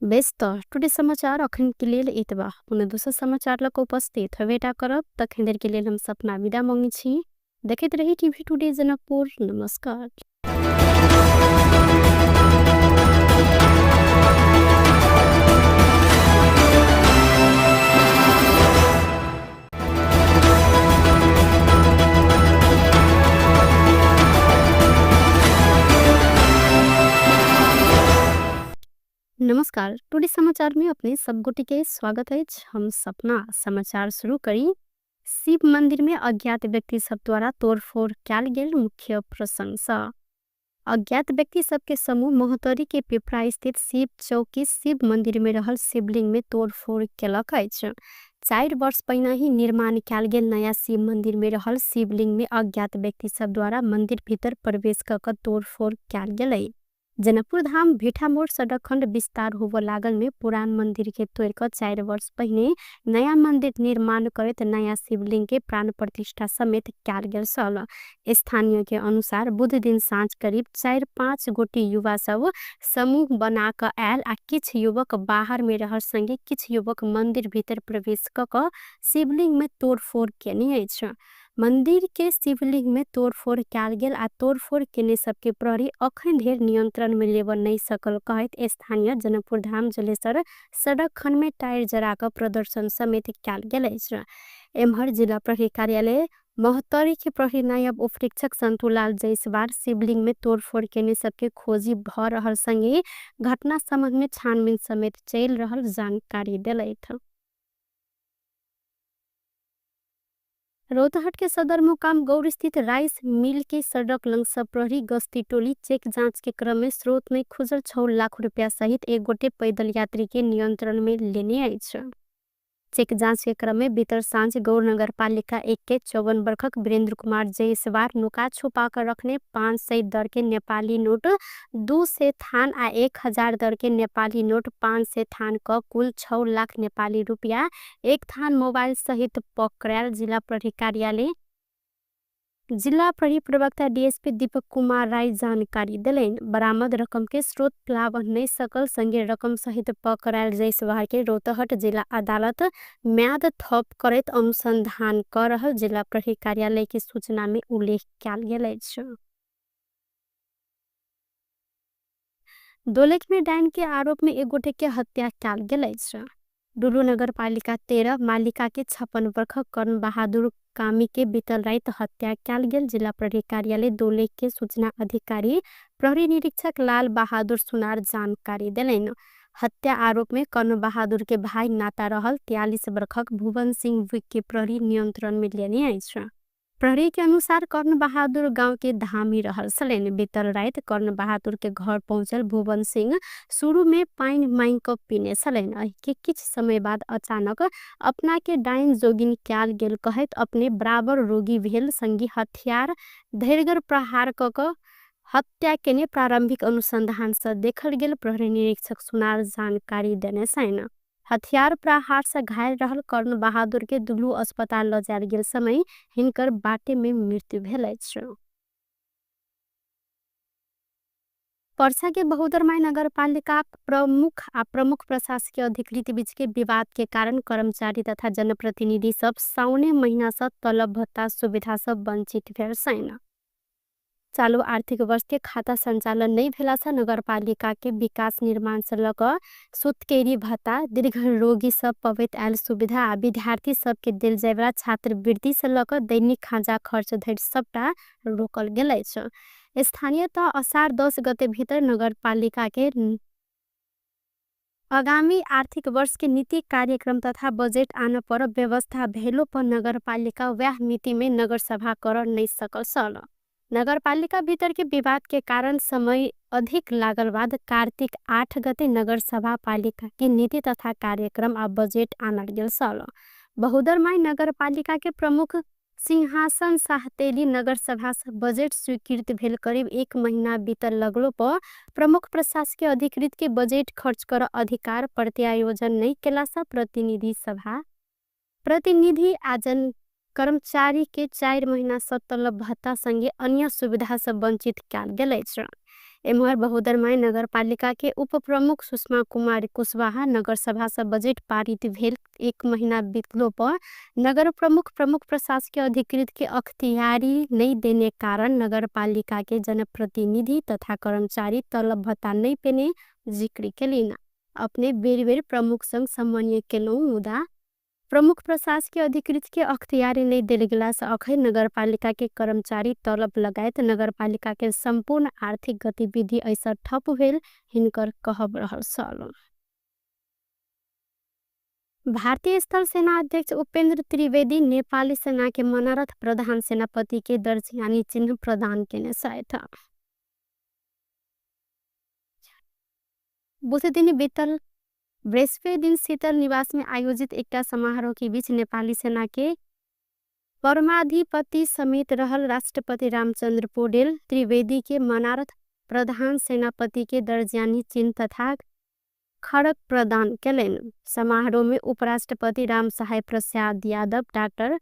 बेस त टुडे समाचार अखन के लेल एतबा। पुनः दोसर समाचार लऽ कऽ उपस्थित होबेटा करब। तखन धरि के लेल हम सपना विदा मांगै छी। देखैत रही टीवी टुडे जनकपुर। नमस्कार। नमस्कार, टुडे समाचार में अपने सब गोटे के स्वागत अछि। हम सपना समाचार शुरू करी। शिव मंदिर में अज्ञात व्यक्ति सब द्वारा तोड़फोड़ कयल गेल मुख्य प्रशंसा। अज्ञात व्यक्ति सबके समूह महोत्तरी के पिपरा स्थित शिव चौकी शिव मंदिर में रहल शिवलिंग में तोड़फोड़ केलक अछि। 4 वर्ष पहिने ही निर्माण कयल गेल नया शिव मंदिर में रहल शिवलिंग में अज्ञात व्यक्ति सब द्वारा मंदिर भीतर प्रवेश क के तोड़फोड़ कयल गेलै। जनकपुर धाम भिठामोड़ सड़क खंड विस्तार होबऽ लागल में पुरान मंदिर के तोड़ कऽ 4 वर्ष पहिने नया मंदिर निर्माण करैत नया शिवलिंग के प्राण प्रतिष्ठा समेत कयल गेल छल। स्थानीय के अनुसार बुध दिन साँझ करीब 4-5 गोटी युवा सब समूह बना कऽ आयल आ किछु युवक बाहर में रहल संगे किछु युवक मंदिर भीतर प्रवेश कऽ कऽ शिवलिंग में तोड़फोड़ केने अछि। मंदिर के शिवलिंग में तोड़फोड़ कयल गेल आ तोड़फोड़ केने सबके प्रहरी अखन धरि नियंत्रण में लेबऽ नहि सकल कहैत स्थानीय जनकपुर धाम जलेसर सड़क खंड में टायर जरा कऽ प्रदर्शन समेत कयल गेल अछि। एम्हर जिला प्रहरी कार्यालय महोत्तरी के प्रहरी नायब उपरीक्षक संतुलाल जायसवाल शिवलिंग में तोड़फोड़ केने सबके खोजी भ रहल संगे घटना संबंध में छानबीन समेत चलि रहल जानकारी देलथि। रौतहट के सदर मुकाम गौर स्थित राइस मिल के सड़क लंग सब प्रहरी गश्ती टोली चेक जांच के क्रम में स्रोत में खुजल 6 लाख रुपया सहित एक गोटे पैदल यात्री के नियंत्रण में लेने अछि। चेक जांच के क्रम में बीतल साँझ गौर नगर पालिका 1 के 54 वर्षक वीरेंद्र कुमार जायसवाल नुका छुपा कर रखने 500 दर के नेपाली नोट 200 थान आ 1000 दर के नेपाली नोट 500 थान क कुल 6 लाख नेपाली रुपया 1 थान मोबाइल सहित पकड़ायल जिला प्रहरी कार्यालय जिला प्रहरी प्रवक्ता डीएसपी दीपक कुमार राय जानकारी देलनि। बरामद रकम के स्रोत लाभ नहीं सकल संगे रकम सहित पकड़ायल जायसवाल के रौतहट जिला अदालत म्याद थप करैत अनुसंधान कर रहल जिला प्रहरी कार्यालय के सूचना में उल्लेख कयल गेल अछि। दोलख में डाइन के आरोप में एक गोटे के हत्या कयल गेल अछि। डुलू नगर पालिका 13 मालिका के 56 वर्षक कर्ण बहादुर कामी के बीतल राति हत्या कयल गेल जिला प्रहरी कार्यालय दोलख के सूचना अधिकारी प्रहरी निरीक्षक लाल बहादुर सुनार जानकारी देलनि। हत्या आरोप में कर्ण बहादुर के भाई नाता रहल 43 वर्षक भुवन सिंह विक के प्रहरी नियंत्रण में लेने अछि। प्रहरी के अनुसार कर्ण बहादुर गांव के धामी रहल छलनि। बीतल राति कर्ण बहादुर के घर पहुंचल भुवन सिंह शुरू में पानि मांगि कऽ पीने छलनि। एहिके किछु समय बाद अचानक अपना के डाइन जोगिन कयल गेल कहैत अपने बराबर रोगी भेल संगी हथियार धैर्गर प्रहार कऽ कऽ हत्या केने प्रारंभिक अनुसंधान से देखल गेल प्रहरी निरीक्षक सुनार जानकारी देने छैन। हथियार प्रहार से घायल रहल कर्ण बहादुर के दुलू अस्पताल ल जायल गेल समय हिनकर बाटे में मृत्यु भेल अछि। पर्सा के बहुदरमाई नगरपालिका प्रमुख आ प्रमुख प्रशासकीय अधिकृत बीच के विवाद के कारण कर्मचारी तथा जनप्रतिनिधि सब साउने महीना से तलब भत्ता सुविधा सब वंचित भेल छैन। चालू आर्थिक वर्ष के खाता संचालन नहीं भेला से नगरपालिका के विकास निर्माण से लग सुतकेरी भत्ता, दीर्घ रोगी सब पवैत आयल सुविधा आ विद्यार्थी सब के देल जायवला छात्रवृत्ति से लग दैनिक खाजा खर्च धरि सबटा रोकल गेल अछि। स्थानीय तह असार 10 गते भीतर नगरपालिका के आगामी आर्थिक वर्ष के नीति कार्यक्रम तथा बजेट आन पर व्यवस्था भेलो पर नगरपालिका वह मिति में नगरसभा कर नहीं सकल सल। नगरपालिका भीतर के विवाद के कारण समय अधिक लागल बाद कार्तिक 8 गते नगरसभा पालिका के नीति तथा कार्यक्रम आ बजेट आनल गेल सल। बहुदरमाई नगरपालिका के प्रमुख सिंहासन साहतेली नगरसभा से बजेट स्वीकृत भेल करीब 1 महीना बीतल लगलो पर प्रमुख प्रशासकीय अधिकृत के बजेट खर्च कर अधिकार प्रत्यायोजन नहीं केला सा प्रतिनिधि सभा प्रतिनिधि आजन कर्मचारी के 4 महीना से तलब भत्ता संगे अन्य सुविधा से वंचित कयल गेल अछि। एम्हर बहुदरमाई नगरपालिका के उप प्रमुख सुषमा कुमारी कुशवाहा नगरसभा से बजेट पारित भेल 1 महीना बीतलो पर नगर प्रमुख प्रमुख प्रशासकीय अधिकृत के अख्तियारी नहीं देने कारण नगरपालिका के जनप्रतिनिधि तथा कर्मचारी तलब भत्ता नहीं पेने जिक्र केलिन। अपने बेर बेर प्रमुख संग समन्वय केलहुँ मुदा प्रमुख प्रशासकीय अधिकृत के अख्तियारी नहीं देल गेला से अखै नगरपालिका के कर्मचारी तलब लगायत नगरपालिका के संपूर्ण आर्थिक गतिविधि ऐसा ठप भेल हिनकर कहब रहल छल। भारतीय स्थल सेना अध्यक्ष उपेंद्र त्रिवेदी नेपाली सेना के मनोरथ प्रधान सेनापति के दर्ज यानी चिन्ह प्रदान केने छथि। बुध दिन बीतल बृहस्पति दिन शीतल निवास में आयोजित एकटा समारोह के बीच नेपाली सेना के परमाधिपति समेत रहल राष्ट्रपति रामचंद्र पौडेल त्रिवेदी के मनारथ प्रधान सेनापति के दर्जानी चिन्ह तथा खड़क प्रदान केलनि। समारोह में उपराष्ट्रपति रामसहाय प्रसाद यादव, डॉक्टर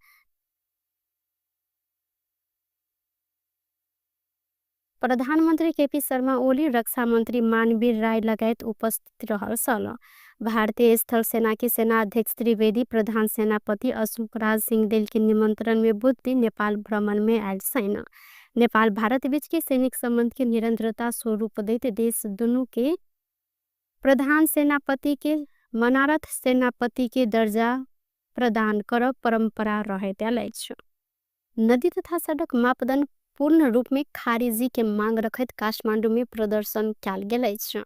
प्रधानमंत्री केपी शर्मा ओली, रक्षा मंत्री मानवीर राय लगायत उपस्थित रहल छल। भारतीय स्थल सेना के सेना अध्यक्ष त्रिवेदी प्रधान सेनापति अशोक राज सिंह देल के निमंत्रण में बुध दिन नेपाल भ्रमण में आयल सेना। नेपाल भारत बीच के सैनिक संबंध के निरंतरता स्वरूप दैत देश दुनू के प्रधान सेनापति के मनारथ सेनापति के दर्जा प्रदान कर परंपरा रहैत आयल अछि। नदी तथा सड़क मापदंड पूर्ण रूप में खारिजी के मांग रखैत काठमांडू में प्रदर्शन कयल गेल अछि।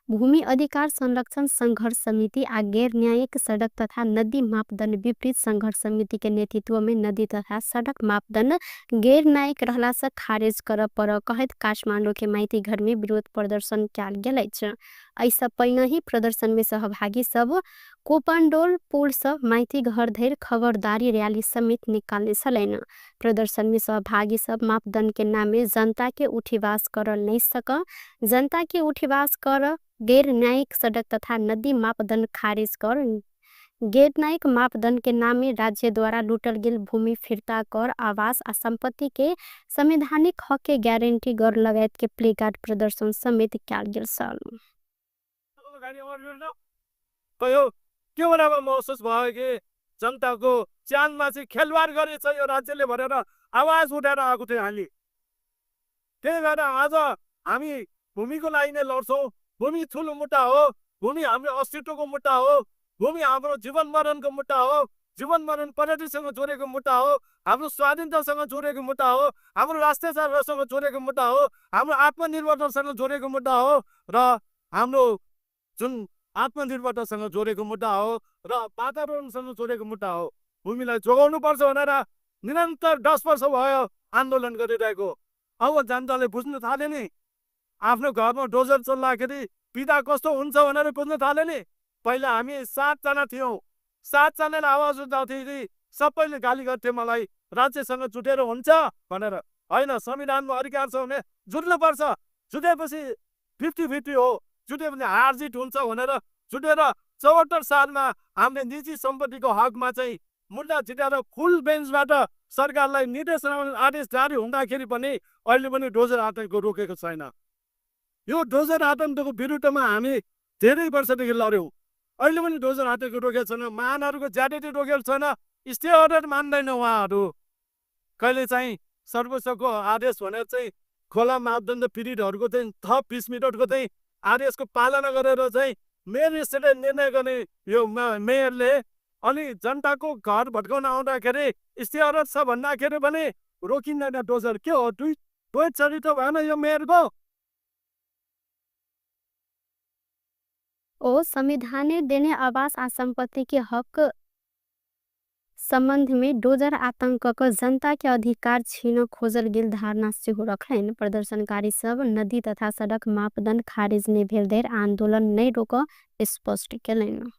भूमि अधिकार संरक्षण संघर्ष समिति आ गैर न्यायिक सड़क तथा नदी मापदंड विपरीत संघर्ष समिति के नेतृत्व में नदी तथा सड़क मापदंड गैर न्यायिक रहला से खारिज कर पर कहैत काठमांडू के माइती घर में विरोध प्रदर्शन कयल गेल अछि। एहिसँ पहिने ही प्रदर्शन में सहभागी सब कोपंडोल पुल से माइती घर धरि खबरदारी रैली समेत निकालने छलनि। प्रदर्शन में सहभागी सब मापदंड के नामे जनता के उठीवास कर नहीं सक, जनता के उठीवास कर गैर न्यायिक सड़क तथा नदी मापदंड खारिज कर, गैर न्यायिक मापदंड के नामे राज्य द्वारा लूटल गेल भूमि फिर्ता कर, आवास आ संपत्ति के संवैधानिक हक के गारंटी कर लगायत के प्लेकार्ड प्रदर्शन समेत कयल गेल छल। कयो के बेलामा महसुस भयो कि जनताको ज्यानमा चाहिँ खेलवाड गरेछ यो राज्यले भनेर आवाज उठाएर आएको थियो हामी। त्यही भएर आज हामी भूमिको लागि नै लड्छौँ। भूमि ठुलो मुद्दा हो, भूमि हाम्रो अस्तित्वको मुद्दा हो, भूमि हाम्रो जीवन मरणको मुद्दा हो, जीवन मरण प्रगतिसँग जोडेको मुद्दा हो, हाम्रो स्वाधीनतासँग जोडेको मुद्दा हो, हाम्रो राष्ट्रियतासँग जोडेको मुद्दा हो, हाम्रो आत्मनिर्भरतासँग जोडेको मुद्दा हो र हाम्रो जुन आत्मनिर्भरतासँग जोडेको मुद्दा हो र वातावरणसँग जोडेको मुद्दा हो। भूमिलाई जोगाउनु पर्छ भनेर निरन्तर 10 वर्ष भयो आन्दोलन गरिरहेको। अब जनताले बुझ्न थाले नि, आफ्नो घरमा डोजर चल्दाखेरि पिता कस्तो हुन्छ भनेर बुझ्न थाले नि। पहिला हामी 7 जना थियौँ, 7 जनाले आवाज उठाउँथ्यो कि सबैले गाली गर्थे मलाई, राज्यसँग जुटेर हुन्छ भनेर। होइन, संविधानमा अधिकार छ भने जुट्नुपर्छ। जुटेपछि 50-50 हो, जुट्यो भने हार जित हुन्छ भनेर जुटेर 74 सालमा हामीले निजी सम्पत्तिको हकमा चाहिँ मुद्दा जितेर फुल बेन्चबाट सरकारलाई निर्देशन आदेश जारी हुँदाखेरि पनि अहिले पनि डोजर आतङ्क रोकेको छैन। यो डोजर आतङ्कको विरुद्धमा हामी धेरै वर्षदेखि लड्यौँ, अहिले पनि डोजर आतङ्क रोकेको छैन, महानहरूको ज्यादती रोकेको छैन, स्टे अर्डर मान्दैन उहाँहरू। कहिले चाहिँ सर्वोच्चको आदेश भनेर चाहिँ खोला मापदण्ड पीडितहरूको चाहिँ थप 20 मिनटको चाहिँ आदेशको पालना गरेर चाहिँ मेयर स्टेटले निर्णय गर्ने यो मेयरले अनि जनताको घर भत्काउन आउँदाखेरि स्टे अर्डर छ भन्दाखेरि पनि रोकिँदैन डोजर। के हो, दुई द्वैत चरित्र भएन यो मेयरको? ओ संविधानले देने आवास आ सम्पत्ति के हक सम्बन्ध में डोजर आतंक क जनता के अधिकार छीन खोजल गेल धारणा सेहो रखलनि। प्रदर्शनकारी सब नदी तथा सडक मापदण्ड खारेज नै भेल धरि आन्दोलन नै रोकऽ स्पष्ट केलनि।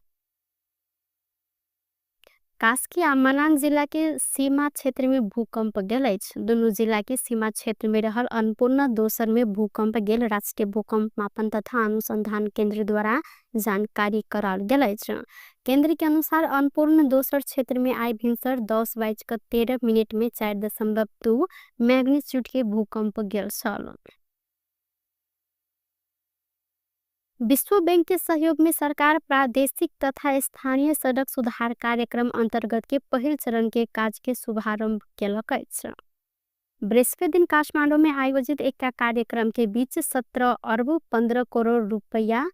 कास्की आ मनाङ जिला के सीमा क्षेत्र में भूकंप गेल अछि। दुनू जिला के सीमा क्षेत्र में रहल अन्नपूर्ण दोसर में भूकंप गेल राष्ट्रीय भूकंप मापन तथा अनुसंधान केंद्र द्वारा जानकारी कराओल गेल अछि। केंद्र के अनुसार अन्नपूर्ण दोसर क्षेत्र में आइ भिनसर 10:13 में 4.2 मैग्नीट्यूड के भूकंप गेल छल। विश्व बैंक के सहयोग में सरकार प्रादेशिक तथा स्थानीय सड़क सुधार कार्यक्रम अंतर्गत के पहिल चरण के काज के शुभारंभ केलक अछि। बृहस्पति दिन काठमांडू में आयोजित एक कार्यक्रम के बीच 17 अर्ब 15 करोड़ रुपया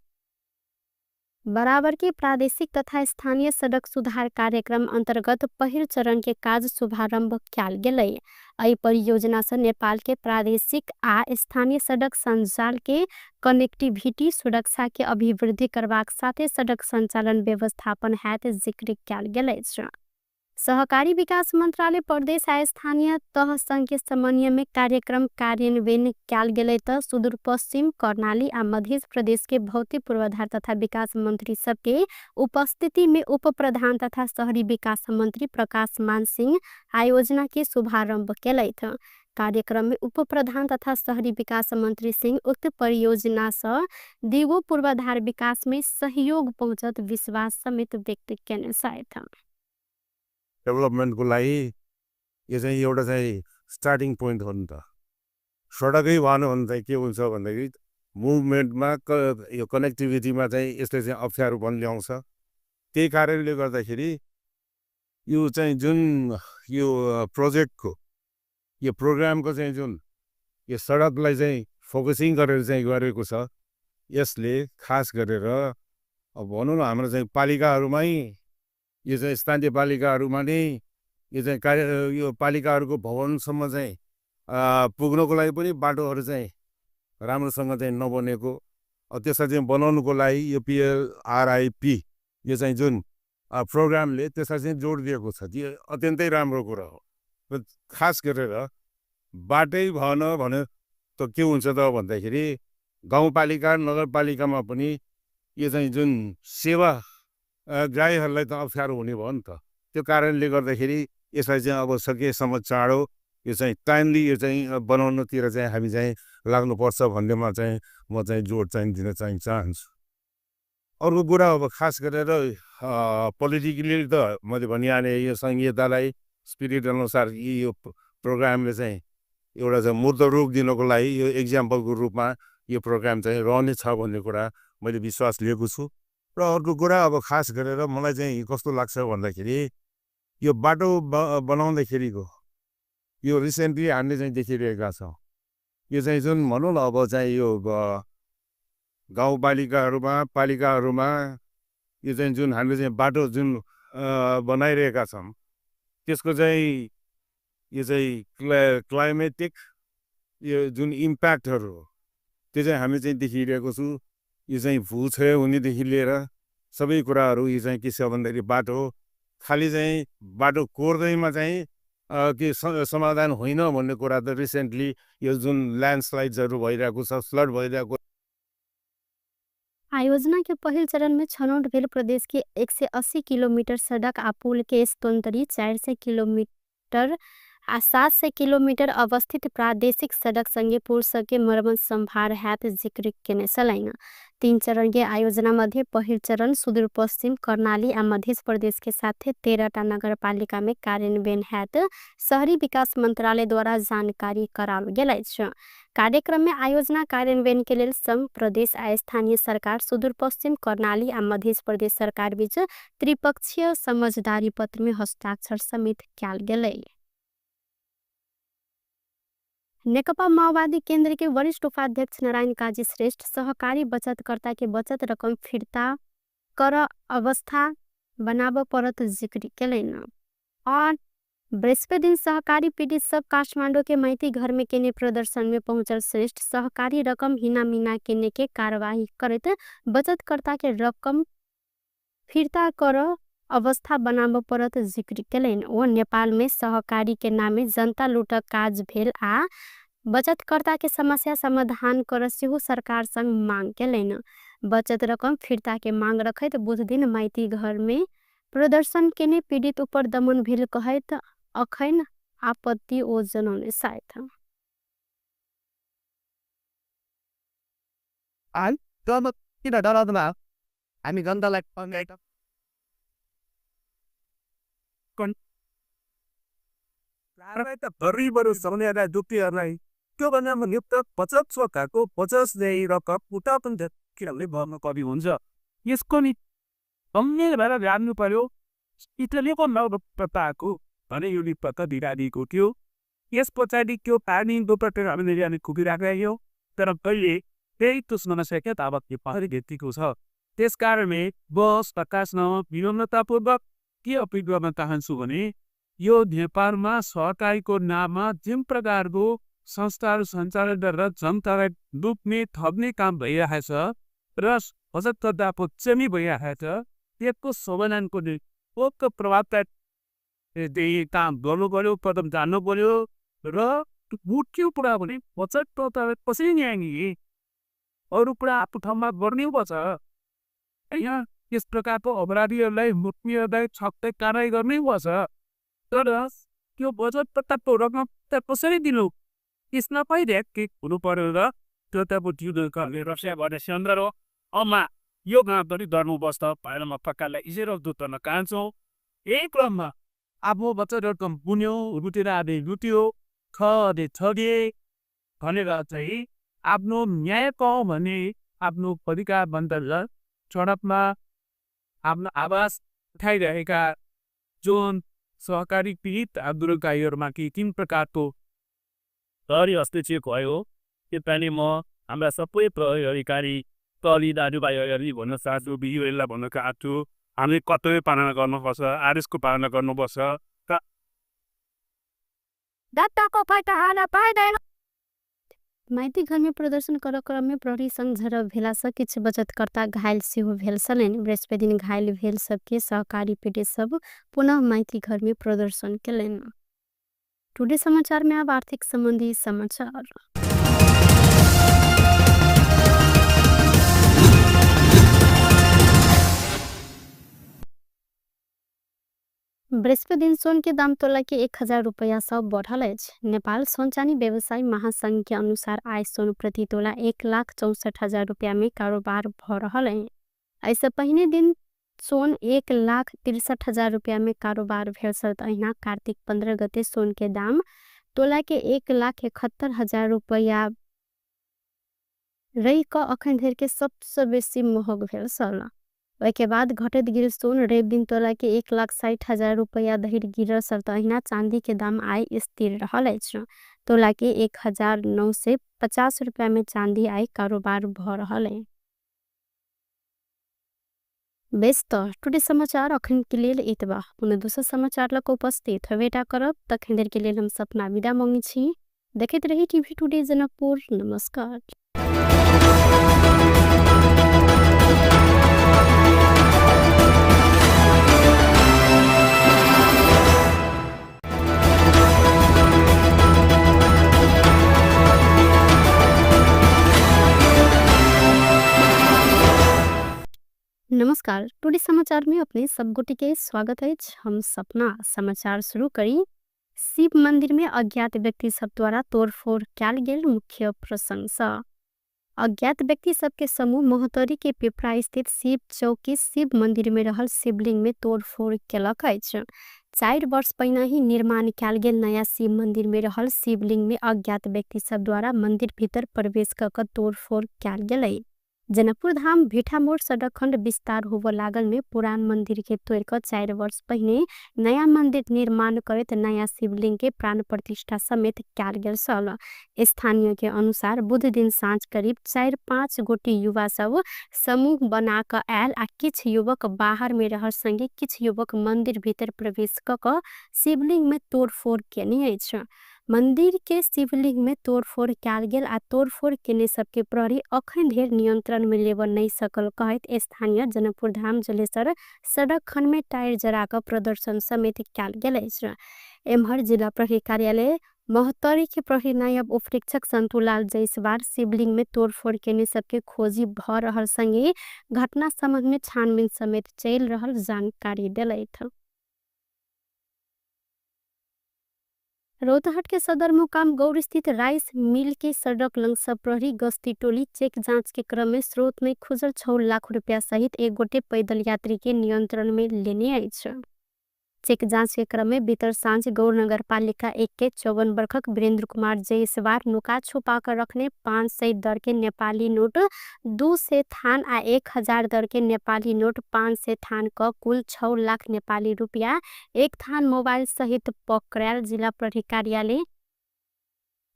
बराबर के प्रादेशिक तथा स्थानीय सड़क सुधार कार्यक्रम अंतर्गत पहिल चरण के काज शुभारंभ कयल गेलै। एहि परियोजना से नेपाल के प्रादेशिक आ स्थानीय सड़क संजाल के कनेक्टिविटी सुरक्षा के अभिवृद्धि करबाक साथे सड़क संचालन व्यवस्थापन हैत जिक्र कयल गेल अछि। सहकारी विकास मंत्रालय प्रदेश आ स्थानीय तह संघ के समन्वय में कार्यक्रम कार्यान्वयन कयल गेलै त सुदूरपश्चिम, कर्णाली आ मध्य प्रदेश के भौतिक पूर्वाधार तथा विकास मंत्री सबके उपस्थिति में उप प्रधान तथा शहरी विकास मंत्री प्रकाश मान सिंह आयोजना के शुभारंभ केलथि। कार्यक्रम में उप प्रधान तथा शहरी विकास मंत्री सिंह उक्त परियोजना सँ दिगो पूर्वाधार विकास में सहयोग पहुँचत विश्वास समेत व्यक्त केने छथि। डेभलपमेन्टको लागि यो चाहिँ एउटा चाहिँ स्टार्टिङ पोइन्ट हो नि त। सडकै भएन भने चाहिँ के हुन्छ भन्दाखेरि मुभमेन्टमा यो कनेक्टिभिटीमा चाहिँ यसले चाहिँ अप्ठ्यारोपन ल्याउँछ। त्यही कारणले गर्दाखेरि यो चाहिँ जुन यो प्रोजेक्टको यो प्रोग्रामको चाहिँ जुन यो सडकलाई चाहिँ फोकसिङ गरेर चाहिँ गरेको छ, यसले खास गरेर अब भनौँ न हाम्रो चाहिँ पालिकाहरूमै यो चाहिँ स्थानीय पालिकाहरूमा नै यो चाहिँ कार्य यो पालिकाहरूको भवनसम्म चाहिँ पुग्नको लागि पनि बाटोहरू चाहिँ राम्रोसँग चाहिँ नबनेको, त्यसलाई चाहिँ बनाउनुको लागि यो पिएलआरआइपी यो चाहिँ जुन प्रोग्रामले त्यसलाई चाहिँ जोड दिएको छ, त्यो अत्यन्तै राम्रो कुरा हो। र खास गरेर बाटै भएन भने त के हुन्छ त भन्दाखेरि गाउँपालिका नगरपालिकामा पनि यो चाहिँ जुन सेवा ग्राहीहरूलाई त अप्ठ्यारो हुने भयो नि त। त्यो कारणले गर्दाखेरि यसलाई चाहिँ अब सकेसम्म चाँडो यो चाहिँ टाइमली यो चाहिँ बनाउनतिर चाहिँ हामी चाहिँ लाग्नुपर्छ भन्नेमा चाहिँ म चाहिँ जोड चाहिँ दिन चाहिँ चाहन्छु। अर्को कुरा अब खास गरेर पोलिटिकली त मैले भनिहालेँ, यो सङ्घीयतालाई स्पिरिट अनुसार यो प्रोग्रामले चाहिँ एउटा चाहिँ मूर्त रूप दिनको लागि यो इक्जाम्पलको रूपमा यो प्रोग्राम चाहिँ रहनेछ भन्ने कुरा मैले विश्वास लिएको छु। र अर्को कुरा अब खास गरेर मलाई चाहिँ कस्तो लाग्छ भन्दाखेरि यो बाटो बनाउँदाखेरिको यो रिसेन्टली हामीले चाहिँ देखिरहेका छौँ, यो चाहिँ जुन भनौँ न अब चाहिँ यो गाउँपालिकाहरूमा पालिकाहरूमा यो चाहिँ जुन हामीले चाहिँ बाटो जुन बनाइरहेका छौँ त्यसको चाहिँ यो चाहिँ क्लाइमेटिक यो जुन इम्प्याक्टहरू हो त्यो चाहिँ हामी चाहिँ देखिरहेको छु। यो चाहिँ भूक्षय हुनेदेखि लिएर सबै कुराहरू यो चाहिँ के छ भन्दाखेरि बाटो खालि चाहिँ बाटो कोर्दैमा चाहिँ के समाधान होइन भन्ने कुरा त रिसेन्टली यो जुन ल्यान्डस्लाइड्सहरू भइरहेको छ, फ्लड भइरहेको। आयोजना के पहिल चरण में छनौट भेल प्रदेश के 180 किलोमीटर सड़क आ पुल के स्तरोन्नति, 400 किलोमीटर आ 700 किलोमीटर अवस्थित प्रादेशिक सडक संगे पुल सबके मर्मत सम्भार हैत जिक्र केने छलनि। 3 चरण के आयोजना मध्ये पहिल चरण सुदूरपश्चिम कर्णाली आ मध्य प्रदेश के साथे 13टा नगरपालिका में कार्यान्वयन हैत शहरी विकास मंत्रालय द्वारा जानकारी कराओल गेल अछि। कार्यक्रम में आयोजना कार्यान्वयन के लेल संघ प्रदेश आ स्थानीय सरकार सुदूरपश्चिम कर्णाली आ मध्य प्रदेश सरकार बीच त्रिपक्षीय समझदारी पत्र में हस्ताक्षर समेत कयल गेलै। नेकपा माओवादी केंद्र के वरिष्ठ उपाध्यक्ष नारायण काजी श्रेष्ठ सहकारी बचतकर्ता के बचत रकम फिर्ता कर अवस्था बनाब परत जिक्र केलनि। और बृहस्पति दिन सहकारी पीड़ित सब काठमांडू के माइती घर में केने प्रदर्शन में पहुंचल श्रेष्ठ सहकारी रकम हिना मिना केने के कार्यवाही करैत बचतकर्ता के रकम फिर्ता कर अवस्था बनाब परत जिक्र केलनि। ओ नेपाल में सहकारी के नामे जनता लूटक काज भेल आ बचतकर्ता के समस्या समाधान कर सेहो सरकार संग मांग केलनि। बचत रकम फिर्ता के मांग रखैत बुध दिन माइती घर में प्रदर्शन केने पीड़ित ऊपर दमन भेल कहैत अखैन आपत्ति ओ जनौने सायद। किन डराउँदैन हामी जनतालाई त भरिबरु सक्नेहरूलाई दुःखीहरूलाई त्योभन्दा नियुक्त बचत सरकारको बचत रकम उता पनि किनभने भर्नु कवि हुन्छ। यसको नि गम्भीर भएर जान्नु पर्यो इटलीको नवप्रताको भने यो निपत्ता दिइरहेको थियो। यस पछाडि त्यो पानी दोपट्टि हामीले कुदिरहेको थियो तर कहिले त्यही तुस्न नसके ताबत यो पहरी भेटिएको छ। त्यस कारणले बस प्रकाशन विनम्रतापूर्वक के अपिल गर्न चाहन्छु भने यो नेपालमा सहकारीको नाममा जुन प्रकारको संस्थाहरू सञ्चालन गरेर जनतालाई लुट्ने ठग्ने काम भइरहेको छ र बचतकर्ताको चमी भइरहेको छ त्यसको समाधानको निम्ति प्रभावकारी काम गर्नु पर्यो, कदम जान्नु पर्यो र मुख्य कुरा भने बचतकर्तालाई कसरी न्याय दिने अरू कुरा आफ्नो ठाउँमा गर्नै पर्छ। यहाँ यस प्रकारको अपराधीहरूलाई मुख्यहरूलाई छक्कै कारवाही गर्नै पर्छ तर त्यो बचतकर्ताको रकम त कसरी दिनु यसमा पनि के हुनु पर्यो र त्यो त अब रसिया गर्ने सन्दर्भ हो। अम्मा यो गाउँ पनि डर्नुपर्छ भनेर म पक्कालाई इजेर दुध गर्न चाहन्छु। यही क्रममा आफ्नो बचत रकम बुन्यो लुटेर आदि लुट्यो ठगे ठगे भनेर चाहिँ आफ्नो न्याय पाऊ भने आफ्नो अधिकार बन्द सडकमा आफ्नो आवाज उठाइरहेका जुन सहकारी पीडित आन्दोलनकारीहरूमाथि तिन प्रकारको प्रहरी हस्तक्षेप भयो। त्यसपालि म हाम्रा सबै प्रहरी अधिकारी प्रहरी दाजुभाइहरूलाई भन्न चाहन्छु, बियुहरूलाई भन्न चाहन्छु, हामीले कर्तव्य पालना गर्नुपर्छ, आदेशको पालना गर्नुपर्छ। माइती घर में प्रदर्शन कर क्रम में प्रहरी संग झड़प भेला से किछु बचतकर्ता घायल सेहो भेल छलनि। बृहस्पति दिन घायल भेल सबके सहकारी पीड़ित सब पुनः माइती घर में प्रदर्शन केलनि। टुडे समाचार में अब आर्थिक संबंधी समाचार। बृहस्पति दिन सोन के दाम तोला के 1000 रुपया सब बढ़ल अछि। नेपाल सोन चानी व्यवसायी महासंघ के अनुसार आय सोन प्रति तोला 1,64,000 रुपया में कारोबार भ रहल अछि। एहिसँ पहिने दिन सोन 1,63,000 रुपया में कारोबार भेल छल। अहिना कार्तिक 15 गते सोन के दाम तोला के 1,71,000 रुपया रहि कऽ अखन धरि के सबसँ बेसी महग भेल छल। ओहिके बाद घटैत गेल सोन रवि दिन तोला के 1,60,000 रुपया धरि गिरल छल। अहिना चांदी के दाम आइ स्थिर रहल अछि। तोला के 1,950 रुपया में चांदी आइ कारोबार भ रहल अछि। बेस त टुडे समाचार अखन के लेल एतबा। पुनः दोसर समाचार लग उपस्थित होबेटा करब। तखन देर के लेल हम सपना विदा मांगै छी। देखैत रही टीवी टुडे जनकपुर। नमस्कार। नमस्कार, टुडे समाचार में अपने सब गोटे के स्वागत है। हम सपना समाचार शुरू करी शिव मंदिर में अज्ञात व्यक्ति सब द्वारा तोड़फोड़ कयल गेल मुख्य प्रसंग। अज्ञात व्यक्ति सबके समूह महोत्तरी के पिपरा स्थित शिव चौकी शिव मंदिर में रहल शिवलिंग में तोड़फोड़ केलक अछि। 4 वर्ष पहिने ही निर्माण कयल गेल नया शिव मंदिर में रहल शिवलिंग में अज्ञात व्यक्ति सब द्वारा मंदिर भीतर प्रवेश क तोड़फोड़ कयल गेलै। जनकपुर धाम भिठामोड़ सड़क खंड विस्तार होबो लागल में पुरान मंदिर के तोड़ क 4 वर्ष पहिने नया मंदिर निर्माण करैत नया शिवलिंग के प्राण प्रतिष्ठा समेत कयल गेल छल। स्थानीय के अनुसार बुध दिन साँझ करीब 4-5 गोटी युवा सब समूह बना क आयल आ किछ युवक बाहर में रहल संगे किछ युवक मंदिर भीतर प्रवेश क शिवलिंग में तोड़फोड़ केने अछि। मंदिर के शिवलिंग में तोड़फोड़ कयल गेल आ तोड़फोड़ केने सबके प्रहरी अखन धरि नियंत्रण में लेबऽ नहि सकल कहैत स्थानीय जनकपुर धाम जलेसर सड़क खंड में टायर जरा क प्रदर्शन समेत कयल गेल अछि। एम्हर जिला प्रहरी कार्यालय महोत्तरी के प्रहरी नायब उपरीक्षक संतुलाल जयसवार शिवलिंग में तोड़फोड़ केने सबके खोजी भ रहल संगे घटना संबंध में छानबीन समेत चलि रहल जानकारी देलथि। रौतहट के सदरमुकाम गौर स्थित राइस मिल के सड़क लंग सब प्रहरी गश्ती टोली चेक जांच के क्रम में स्रोत में खुजल 6 लाख रुपया सहित एक गोटे पैदल यात्री के नियंत्रण में लेने अछि। चेक जांच के क्रम में बीतल साँझ गौर नगर पालिका 1 के 54 वर्षक वीरेंद्र कुमार जयसवार नुका छुपा कर रखने 500 दर के नेपाली नोट 200 थान आ 1000 दर के नेपाली नोट 500 थान क कुल 6 लाख नेपाली रुपया 1 थान मोबाइल सहित पकड़ायल जिला प्रहरी कार्यालय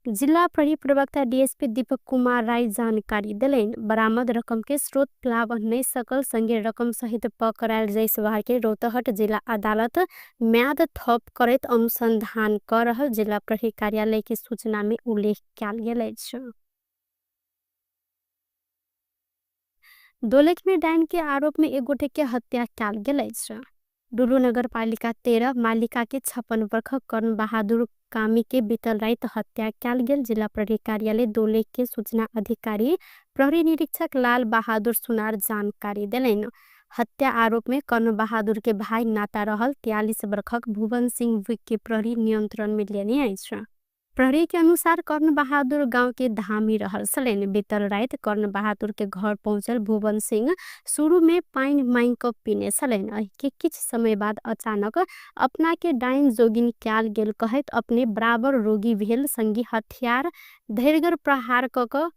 जिला प्रहरी प्रवक्ता डीएसपी दीपक कुमार राय जानकारी देलनि। बरामद रकम के स्रोत लाभ नहीं सकल संगे रकम सहित पकड़ायल जयसवार के रौतहट जिला अदालत म्याद थप करैत अनुसंधान कर रहल जिला प्रहरी कार्यालय के सूचना में उल्लेख कयल गेल अछि। दोलख में डाइन के आरोप में एक गोटे के हत्या कयल गेल अछि। डुलू नगर पालिका 13 मालिका के 56 वर्षक कर्ण बहादुर कामी के बीतल राति हत्या कयल गेल जिला प्रहरी कार्यालय दोलख के सूचना अधिकारी प्रहरी निरीक्षक लाल बहादुर सुनार जानकारी देलनि। हत्या आरोप में कर्ण बहादुर के भाई नाता रहल 43 वर्षक भुवन सिंह विक के प्रहरी नियंत्रण में लेने अछि। प्रहरी के अनुसार कर्ण बहादुर गांव के धामी रहल छलनि। बीतल राति कर्ण बहादुर के घर पहुंचल भुवन सिंह शुरू में पानि मांगि क पीने छलनि। एहि के किछ समय बाद अचानक अपना के डाइन जोगिन कयल गेल कहैत अपने बराबर रोगी भेल संगी हथियार धैर्यगर प्रहार क क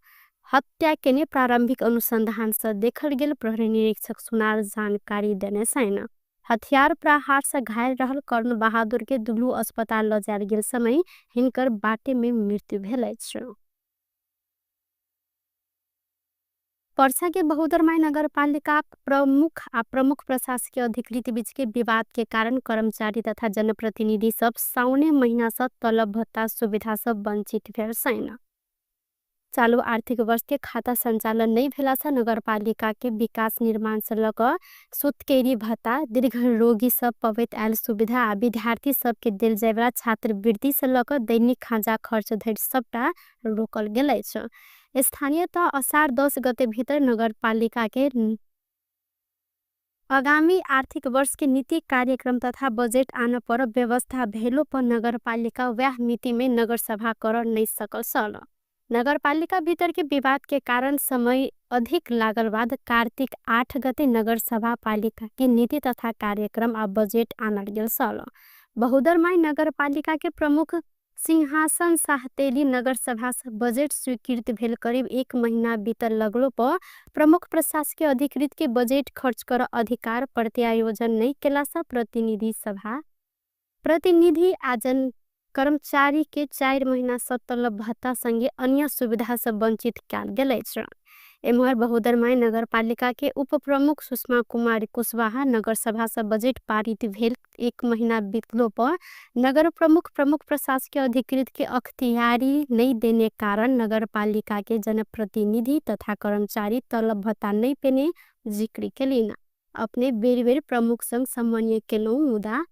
हत्या केने प्रारंभिक अनुसंधान से देखल गेल प्रहरी निरीक्षक सुनार जानकारी देने छनि। हथियार प्रहार से घायल रहल कर्ण बहादुर के दुलू अस्पताल ल जायल गेल समय हिनकर बाटे में मृत्यु भेल अछि। पर्सा के बहुदरमाई नगरपालिका प्रमुख आ प्रमुख प्रशासकीय अधिकृत बीच के विवाद के कारण कर्मचारी तथा जनप्रतिनिधि सब साउने महीना से तलब भत्ता सुविधा सब वंचित भेल छनि। चालू आर्थिक वर्ष के खाता संचालन नहीं भेला से नगरपालिका के विकास निर्माण से लऽ कऽ सुतकेरी भत्ता, दीर्घ रोगी सब पबैत आयल सुविधा आ विद्यार्थी सबके देल जायवला छात्रवृत्ति से लऽ कऽ दैनिक खाजा खर्च धरि सबटा रोकल गेल अछि। स्थानीय तह असार 10 गते भीतर नगरपालिका के आगामी आर्थिक वर्ष के नीति कार्यक्रम तथा बजेट आन पर व्यवस्था भेलो पर नगरपालिका वह मिति में नगरसभा कर नहीं सकल छल। नगरपालिका भीतर के विवाद के कारण समय अधिक लागल बाद कार्तिक 8 गते नगरसभा पालिका के नीति तथा कार्यक्रम आ बजेट आनल गेल छल। बहुदरमाई नगरपालिका के प्रमुख सिंहासन साहतेली नगरसभा से बजेट स्वीकृत भेल करीब 1 महीना बीतल लगलो पर प्रमुख प्रशासकीय अधिकृत के बजेट खर्च कर अधिकार प्रत्यायोजन नहीं केला से प्रतिनिधि सभा प्रतिनिधि आजन कर्मचारी के 4 महीना से तलब भत्ता संगे अन्य सुविधा से वंचित कयल गेल अछि। एम्हर बहुदरमाई नगरपालिका के उप प्रमुख सुषमा कुमारी कुशवाहा नगरसभा से बजेट पारित भेल 1 महीना बीतलो पर नगर प्रमुख प्रमुख प्रशासकीय अधिकृत के अख्तियारी नहीं देने कारण नगरपालिका के जनप्रतिनिधि तथा कर्मचारी तलब भत्ता नहीं पेने जिक्र केलिन। अपने बेर बेर प्रमुख संग समन्वय केलहुँ मुदा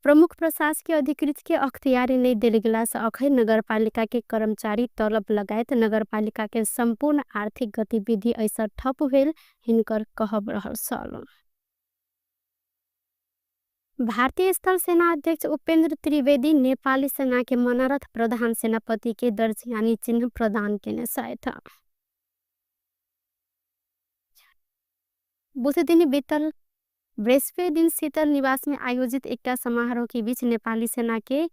प्रमुख प्रशासकीय अधिकृत के अख्तियारी नहीं देल गेला से अखन नगरपालिका के कर्मचारी तलब लगायत नगरपालिका के संपूर्ण आर्थिक गतिविधि ऐसा ठप भेल हिनकर कहब रहल छल। भारतीय स्थल सेना अध्यक्ष उपेन्द्र त्रिवेदी नेपाली सेना के मनोरथ प्रधान सेनापति के दर्ज यानी चिन्ह प्रदान केने छथि। बुध दिन बीतल बृहस्पति दिन शीतल निवास में आयोजित एकटा समारोह के बीच नेपाली सेना के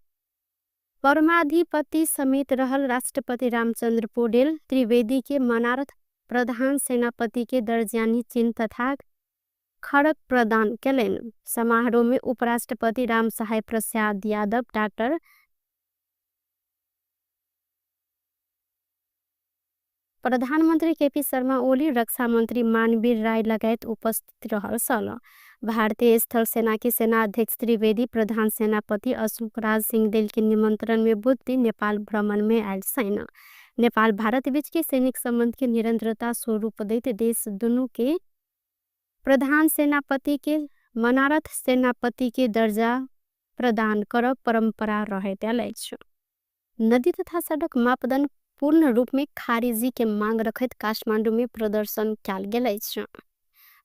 परमाधिपति समेत रहल राष्ट्रपति रामचंद्र पौडेल त्रिवेदी के मनारथ प्रधान सेनापति के दर्जयानी चिन्ह तथा खड़क प्रदान केलनि। समारोह में उपराष्ट्रपति रामसहाय प्रसाद यादव, डाक्टर प्रधानमंत्री केपी शर्मा ओली, रक्षा मंत्री मानवीर राय लगायत उपस्थित रहल छल। भारतीय स्थल सेना के सेना अध्यक्ष त्रिवेदी प्रधान सेनापति अशोक राज सिंहदेल के निमंत्रण में बुध दिन नेपाल भ्रमण में आयल छनि। नेपाल भारत बीच के सैनिक संबंध के निरंतरता स्वरूप दैत देश दुनू के प्रधान सेनापति के मनारथ सेनापति के दर्जा प्रदान करब परंपरा रहैत आयल अछि। नदी तथा सड़क मापदंड पूर्ण रूप में खारिजी के मांग रखैत काठमांडू में प्रदर्शन कयल गेल अछि।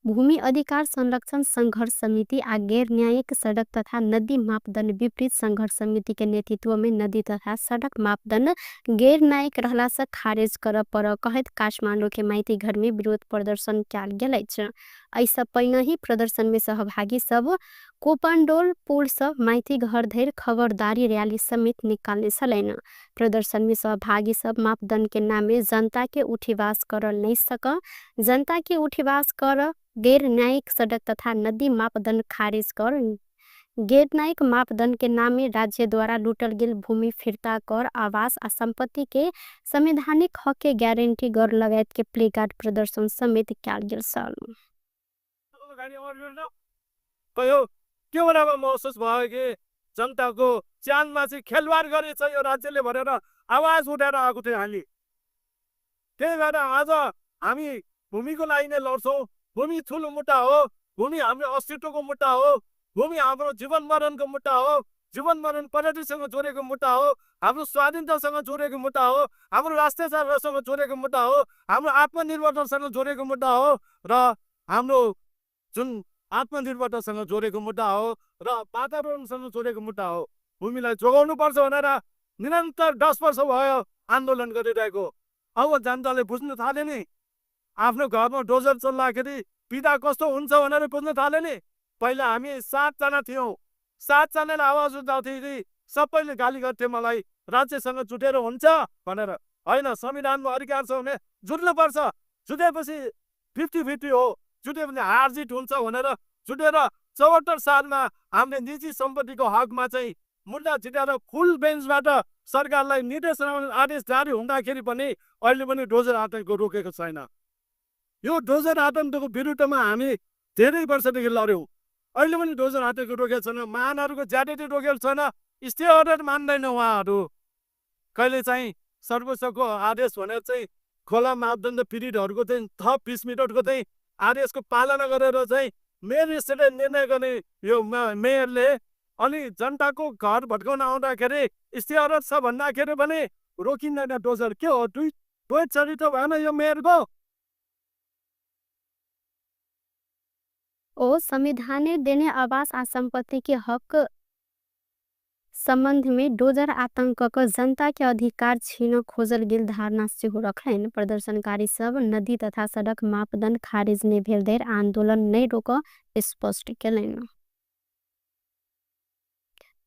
भूमि अधिकार संरक्षण संघर्ष समिति आ गैर न्यायिक सड़क तथा नदी मापदंड विपरीत संघर्ष समिति के नेतृत्व में नदी तथा सड़क मापदंड गैर न्यायिक रहला से खारिज करऽ पड़ऽ कहैत काठमांडू के माइती घर में विरोध प्रदर्शन कयल गेल अछि। एहिसँ पहिने ही प्रदर्शन में सहभागी सब कोपंडोल पुल से माइती घर धरि खबरदारी रैली समेत निकालने छलनि। प्रदर्शन में सहभागी सब मापदंड के नामे जनता के उठीवास कर नहीं सक, जनता के उठीवास कर, गैर न्यायिक सड़क तथा नदी मापदंड खारिज कर, गैर न्यायिक मापदंड के नामे राज्य द्वारा लूटल गेल भूमि फिर्ता कर, आवास आ संपत्ति के संवैधानिक हक के गारंटी कर लगायत के प्लेकार्ड प्रदर्शन समेत कयल गेल छल। कयो के बेलामा महसुस भयो कि जनताको ज्यानमा चाहिँ खेलवाड गरेछ यो राज्यले भनेर आवाज उठाएर आएको थियो हामी। त्यही भएर आज हामी भूमिको लागि नै लड्छौँ। भूमि ठुलो मुद्दा हो, भूमि हाम्रो अस्तित्वको मुद्दा हो, भूमि हाम्रो जीवन मरणको मुद्दा हो, जीवन मरण प्रगतिसँग जोडेको मुद्दा हो, हाम्रो स्वाधीनतासँग जोडेको मुद्दा हो, हाम्रो राष्ट्रियतासँग जोडेको मुद्दा हो, हाम्रो आत्मनिर्भरतासँग जोडेको मुद्दा हो र हाम्रो जुन आत्मनिर्भरतासँग जोडेको मुद्दा हो र वातावरणसँग जोडेको मुद्दा हो। भूमिलाई जोगाउनु पर्छ भनेर निरन्तर 10 वर्ष भयो आन्दोलन गरिरहेको। अब जनताले बुझ्न थाले नि, आफ्नो घरमा डोजर चल्दाखेरि पीडा कस्तो हुन्छ भनेर बुझ्न थाले नि। पहिला हामी 7जना थियौँ, 7जनाले आवाज उठाउँदाखेरि सबैले गाली गर्थे मलाई, राज्यसँग जुटेर हुन्छ भनेर। होइन, संविधानमा अधिकार छ भने जुट्नुपर्छ, जुटेपछि 50-50 हो, जुट्यो भने हार जित हुन्छ भनेर जुटेर 74 सालमा हामीले निजी सम्पत्तिको हकमा चाहिँ मुद्दा जितेर फुल बेन्चबाट सरकारलाई निर्देशन आदेश जारी हुँदाखेरि पनि अहिले पनि डोजर आतङ्क रोकेको छैन। यो डोजर आतङ्कको विरुद्धमा हामी धेरै वर्षदेखि लड्यौँ, अहिले पनि डोजर आतङ्क रोकेको छैन, महानहरूको ज्यादती रोकेको छैन, स्टे अर्डर मान्दैन उहाँहरू। कहिले चाहिँ सर्वोच्चको आदेश भनेर चाहिँ खोला मापदण्ड पीडितहरूको चाहिँ थप 20 मिनटको चाहिँ आदेशको पालना गरेर चाहिँ मेयर स्टेटले निर्णय गर्ने यो मेयरले अनि जनताको घर भत्काउन आउँदाखेरि स्टे अर्डर छ भन्दाखेरि पनि रोकिँदैन डोजर। के हो, दुई चरित्र भएन यो मेयरको? ओ संविधाने देने आवास आ संपत्ति के हक संबंध में डोजर आतंक क जनता के अधिकार छीन खोजल गेल धारणा सेहो रखलनि। प्रदर्शनकारी सब नदी तथा सड़क मापदंड खारिज नहि भेल धरि आंदोलन नहि रोकऽ स्पष्ट केलनि।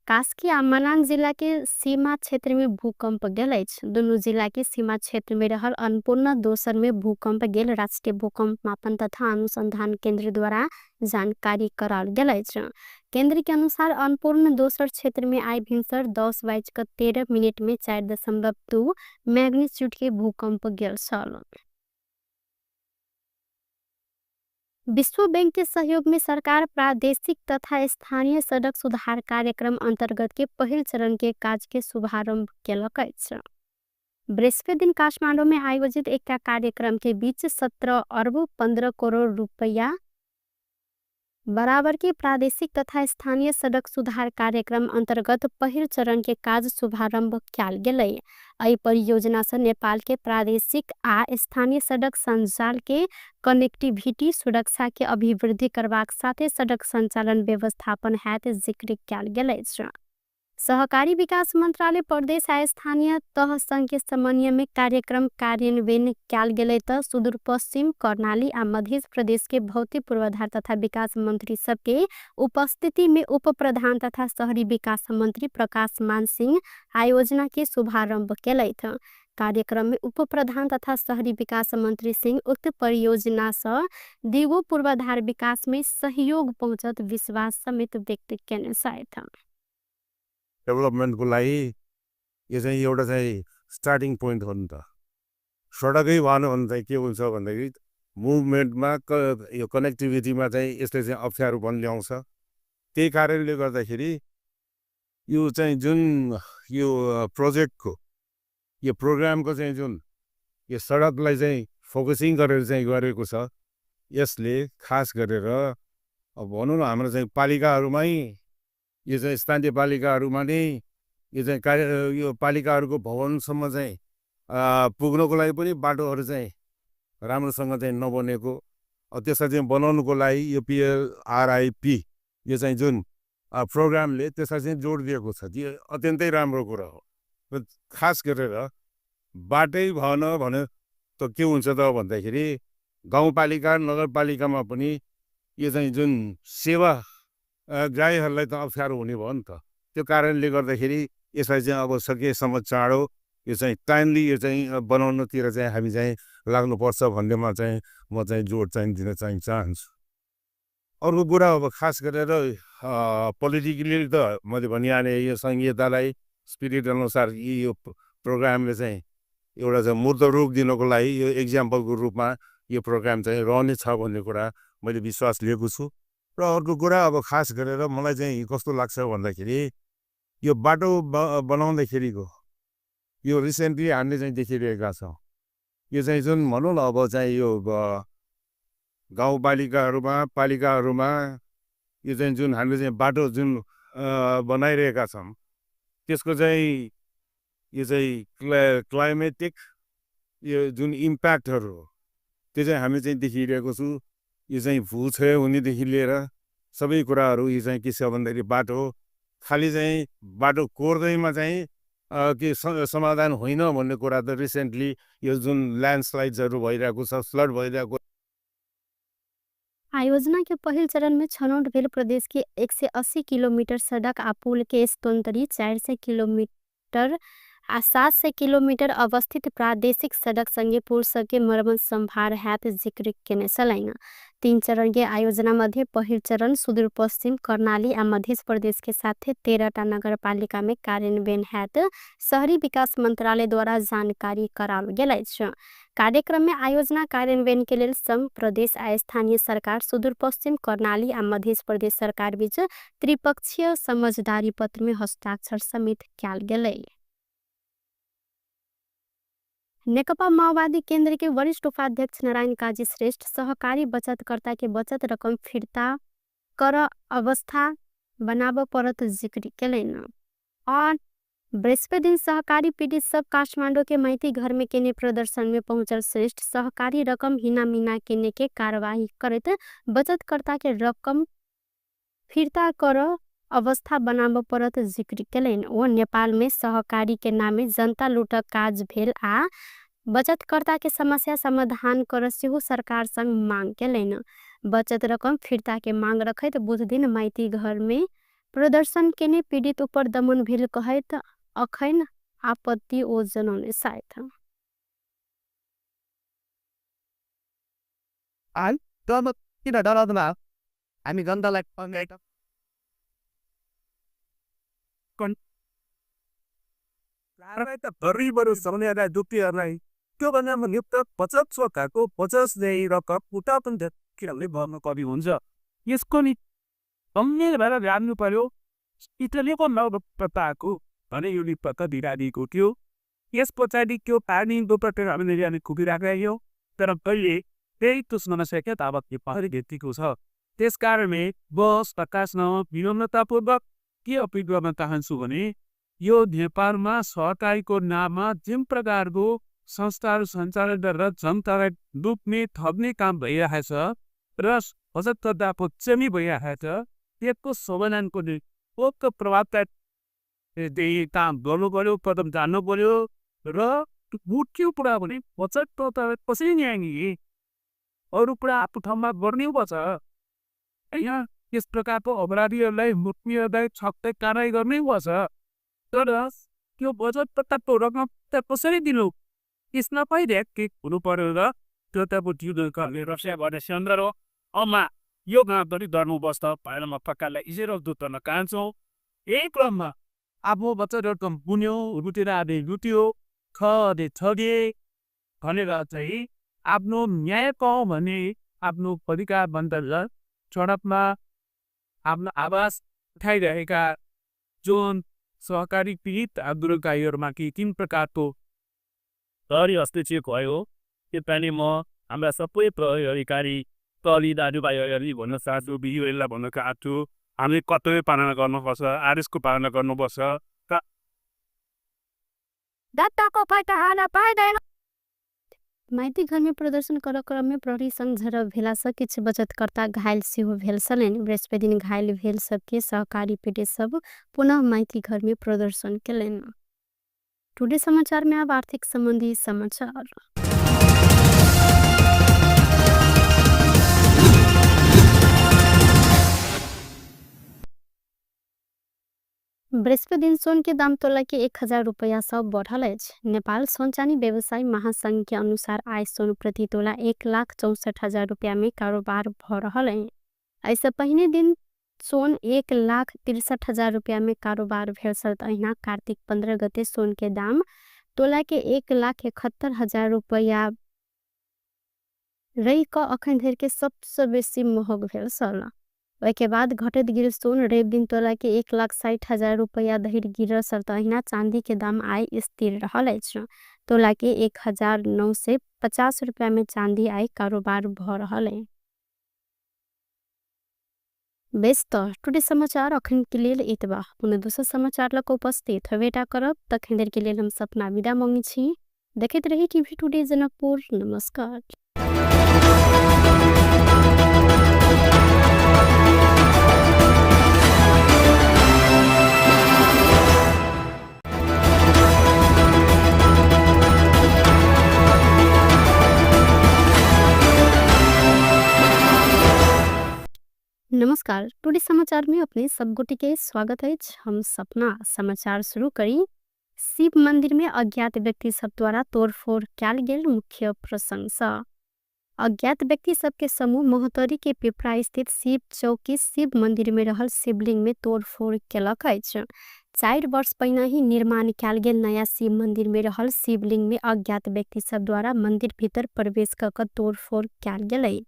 कास्की आ मनाङ जिला के सीमा क्षेत्र में भूकंप गेल अछि। दुनू जिला के सीमा क्षेत्र में रहल अन्नपूर्ण दोसर में भूकंप गेल राष्ट्रीय भूकंप मापन तथा अनुसंधान केंद्र द्वारा जानकारी कराओल गेल अछि। केंद्र के अनुसार अन्नपूर्ण दोसर क्षेत्र में आइ भिनसर 10:13 में 4.2 मैग्नीट्यूड के भूकंप गेल छल। विश्व बैंक के सहयोग में सरकार प्रादेशिक तथा स्थानीय सड़क सुधार कार्यक्रम अंतर्गत के पहिल चरण के काज के शुभारंभ केलक अछि। बृहस्पति दिन काठमांडू में आयोजित एकटा कार्यक्रम के बीच 17 अरब 15 करोड़ रुपया बराबर के प्रादेशिक तथा स्थानीय सडक सुधार कार्यक्रम अन्तर्गत पहिल चरण के काज शुभारंभ कयल गेलै। एहि परियोजना से नेपाल के प्रादेशिक आ स्थानीय सडक संजाल के कनेक्टिविटी सुरक्षा के अभिवृद्धि करबाक साथे सडक संचालन व्यवस्थापन हैत जिक्र कयल गेल अछि। सहकारी विकास मंत्रालय प्रदेश आ स्थानीय तह संघ के समन्वय में कार्यक्रम कार्यान्वयन कयल गेलै त सुदूरपश्चिम, कर्णाली आ मध्य प्रदेश के भौतिक पूर्वाधार तथा विकास मंत्री सबके उपस्थिति में उप प्रधान तथा शहरी विकास मंत्री प्रकाश मान सिंह आयोजना के शुभारंभ केलथि। कार्यक्रम में उप प्रधान तथा शहरी विकास मंत्री सिंह उक्त परियोजना से दिगो पूर्वाधार विकास में सहयोग पहुँचत विश्वास समेत व्यक्त केने छथि। डेभलपमेन्टको लागि यो चाहिँ एउटा चाहिँ स्टार्टिङ पोइन्ट हो नि त। सडकै भएन भने चाहिँ के हुन्छ भन्दाखेरि मुभमेन्टमा यो कनेक्टिभिटीमा चाहिँ यसले चाहिँ अप्ठ्यारोपन ल्याउँछ। त्यही कारणले गर्दाखेरि यो चाहिँ जुन यो प्रोजेक्टको यो प्रोग्रामको चाहिँ जुन यो सडकलाई चाहिँ फोकसिङ गरेर चाहिँ गरेको छ, यसले खास गरेर अब भनौँ न हाम्रो चाहिँ पालिकाहरूमै यो चाहिँ स्थानीय पालिकाहरूमा नै यो चाहिँ कार्य यो पालिकाहरूको भवनसम्म चाहिँ पुग्नको लागि पनि बाटोहरू चाहिँ राम्रोसँग चाहिँ नबनेको, त्यसलाई चाहिँ बनाउनुको लागि यो पिएलआरआइपी यो चाहिँ जुन प्रोग्रामले त्यसलाई चाहिँ जोड दिएको छ, त्यो अत्यन्तै राम्रो कुरा हो। र खास गरेर बाटै भएन भने त के हुन्छ त भन्दाखेरि गाउँपालिका नगरपालिकामा पनि यो चाहिँ जुन सेवा ग्राहीहरूलाई त अप्ठ्यारो हुने भयो नि त। त्यो कारणले गर्दाखेरि यसलाई चाहिँ अब सकेसम्म चाँडो यो चाहिँ टाइमली यो चाहिँ बनाउनतिर चाहिँ हामी चाहिँ लाग्नुपर्छ भन्नेमा चाहिँ म चाहिँ जोड चाहिँ दिन चाहिँ चाहन्छु। अर्को कुरा अब खास गरेर पोलिटिकली त मैले भनिहालेँ, यो संहितालाई स्पिरिट अनुसार यो प्रोग्रामले चाहिँ एउटा चाहिँ मूर्त रूप दिनको लागि यो इक्जाम्पलको रूपमा यो प्रोग्राम चाहिँ रहनेछ भन्ने कुरा मैले विश्वास लिएको छु। र अर्को कुरा अब खास गरेर मलाई चाहिँ कस्तो लाग्छ भन्दाखेरि यो बाटो बनाउँदाखेरिको यो रिसेन्टली हामीले चाहिँ देखिरहेका छौँ, यो चाहिँ जुन भनौँ न अब चाहिँ यो गाउँपालिकाहरूमा पालिकाहरूमा यो चाहिँ जुन हामीले चाहिँ बाटो जुन बनाइरहेका छौँ त्यसको चाहिँ यो चाहिँ क्लाइमेटिक यो जुन इम्प्याक्टहरू हो त्यो चाहिँ हामी चाहिँ देखिरहेको छु। यो चाहिँ भूक्षय हुनेदेखि लिएर सबै कुराहरू यो चाहिँ के छ भन्दाखेरि बाटो खालि चाहिँ बाटो कोर्दैमा चाहिँ के समाधान होइन भन्ने कुरा त रिसेन्टली यो जुन ल्यान्डस्लाइड्सहरू भइरहेको छ, फ्लड भइरहेको। आयोजना के पहिल चरण में छनौट भेल प्रदेश के 180 किलोमीटर सड़क आ पुल के स्तोन्तरी 400 किलोमीटर आ 700 किलोमीटर अवस्थित प्रादेशिक सड़क संगे पुल सबके मरम्मत संभार हैत जिक्र केने छलनि। 3 चरण के आयोजना मध्ये पहिल चरण सुदूरपश्चिम, कर्णाली आ मध्य प्रदेश के साथे 13टा नगरपालिका में कार्यान्वयन हैत शहरी विकास मंत्रालय द्वारा जानकारी कराओल गेल अछि। कार्यक्रम में आयोजना कार्यान्वयन के लेल संघ, प्रदेश आ स्थानीय सरकार, सुदूरपश्चिम, कर्णाली आ मध्य प्रदेश सरकार बीच त्रिपक्षीय समझदारी पत्र में हस्ताक्षर समेत कयल गेलै। नेकपा माओवादी केंद्र के वरिष्ठ उपाध्यक्ष नारायण काजी श्रेष्ठ सहकारी बचतकर्ता के बचत रकम फिर्ता कर अवस्था बनाब परत जिक्र केलनि। और बृहस्पति दिन सहकारी पीड़ित सब काठमाडौँ के माइती घर में केने प्रदर्शन में पहुंचल श्रेष्ठ सहकारी रकम हिना मिना केने के कार्यवाही करैत बचतकर्ता के रकम फिर्ता कर अवस्था बनाब परत जिक्र केलनि। ओ नेपाल में सहकारी के नामे जनता लूटक काज भेल आ बचतकर्ता के समस्या समाधान कर सेहो सरकार संग मांग केलनि। बचत रकम फिर्ता के मांग रखैत बुध दिन माइती घर में प्रदर्शन केने पीड़ित ऊपर दमन भेल कहैत अखैन आपत्ति ओ जनौने सायद। किन डराउँदैन हामी जनतालाई त गरिबहरू सक्नेहरूलाई दुःखीहरूलाई त्योभन्दा नियुक्त 50 सरकारको 50 रकम उता पनि किनभने भर्नु कवि हुन्छ। यसको नि गम्भीर भएर जान्नु पर्यो। इटलीको नवप्रताको भने यो निपत्ता दिइरहेको थियो। यस पछाडि त्यो पानी हामीले कुदिराखेको थियो, तर कहिले त्यही त्यो समस्या ताबत पहले भेटिएको छ। त्यस कारणले बस प्रकाशन विनम्रतापूर्वक के अपिल गर्न चाहन्छु भने यो नेपालमा सहकारीको नाममा जुन प्रकारको संस्थाहरू सञ्चालन गरेर जनतालाई लुट्ने ठग्ने काम भइरहेको छ र बचतकर्ताको चेमी भइरहेको छ, त्यसको समाधानको निम्ति प्रभावकारी काम गर्नु पर्यो, कदम जान्नु पर्यो। र मुख्य कुरा भने बचतकर्तालाई कसरी न्याय दिने, अरू कुरा आफ्नो ठाउँमा गर्नै पर्छ होइन। यस प्रकारको अपराधीहरूलाई लुट्नेहरूलाई छक्कै कारवाही गर्नै पर्छ, तर त्यो बचतकर्ताको रकम त कसरी दिनु, यसमा पनि के हुनु पर्यो र त्यो त अब जिउले रसिया गर्ने सन्दर्भ हो। अम्मा यो गाउँ पनि डर्नुपर्छ भनेर म पक्कालाई इजेर दुध गर्न चाहन्छु। यही क्रममा आफ्नो बचत रकम बुन्यो, लुटेर आले लुट्यो, ठगे ठगे भनेर चाहिँ आफ्नो न्याय पाऊँ भने आफ्नो अधिकार बन्द सडकमा आफ्नो आवाज उठाइरहेका जुन सहकारी पीडित आन्दोलनकारीहरूमाथि तिन प्रकारको प्रहरी हस्तक्षेप भयो। त्यसपालि म हाम्रा सबै प्रहरी अधिकारी प्रहरी दाजुभाइहरूलाई भन्न चाहन्छु, दिदीबहिनीलाई भन्न चाहन्छु, हामीले कर्तव्य पालना गर्नुपर्छ, आदेशको पालना गर्नुपर्छ। माइती घर में प्रदर्शन कर क्रम में प्रहरी संग झड़प भेला सँ किछु बचतकर्ता घायल सेहो भेल छलनि। बृहस्पति दिन घायल भेल सबके सहकारी पीड़ित सब पुनः माइती घर में प्रदर्शन केलनि। टुडे समाचार में अब आर्थिक संबंधी समाचार। बृहस्पति दिन सोन के दाम तोला के 1000 रुपया सब बढ़ल अछि। नेपाल सोन चानी व्यवसायी महासंघ के अनुसार आय सोन प्रति तोला 1,64,000 रुपया में कारोबार भ रहल अछि। एहिसँ पहिने दिन सोन 1,63,000 रुपया में कारोबार भेल छल। अहिना कार्तिक 15 गते सोन के दाम तोला के 1,71,000 रुपया रहि कऽ अखन धरि के सबसँ बेसी महग भेल छल। ओहिके बाद घटैत गेल सोन रवि दिन तोला के 1,60,000 रुपया धरि गिरल छल। अहिना चांदी के दाम आइ स्थिर रहल अछि। तोला के 1950 रुपया में चांदी आइ कारोबार भ रहल अछि। बेस त टुडे समाचार अखन के लेल एतबा। पुनः दोसर समाचार लऽ उपस्थित होबेटा करब, तखन धरि के लेल हम सपना विदा मांगै छी। देखैत रही टीवी टुडे जनकपुर। नमस्कार। नमस्कार, टुडे समाचार में अपने सब गोटे के स्वागत अछि। हम सपना समाचार शुरू करी। शिव मंदिर में अज्ञात व्यक्ति सब द्वारा तोड़फोड़ कयल गेल मुख्य प्रशंसा। अज्ञात व्यक्ति सबके समूह महोत्तरी के पिपरा स्थित शिव चौकी शिव मंदिर में रहल शिवलिंग में तोड़फोड़ केलक अछि। 4 वर्ष पहिने ही निर्माण कयल गेल नया शिव मंदिर में रहल शिवलिंग में अज्ञात व्यक्ति सब द्वारा मंदिर भीतर प्रवेश क के तोड़फोड़ कयल गेलै।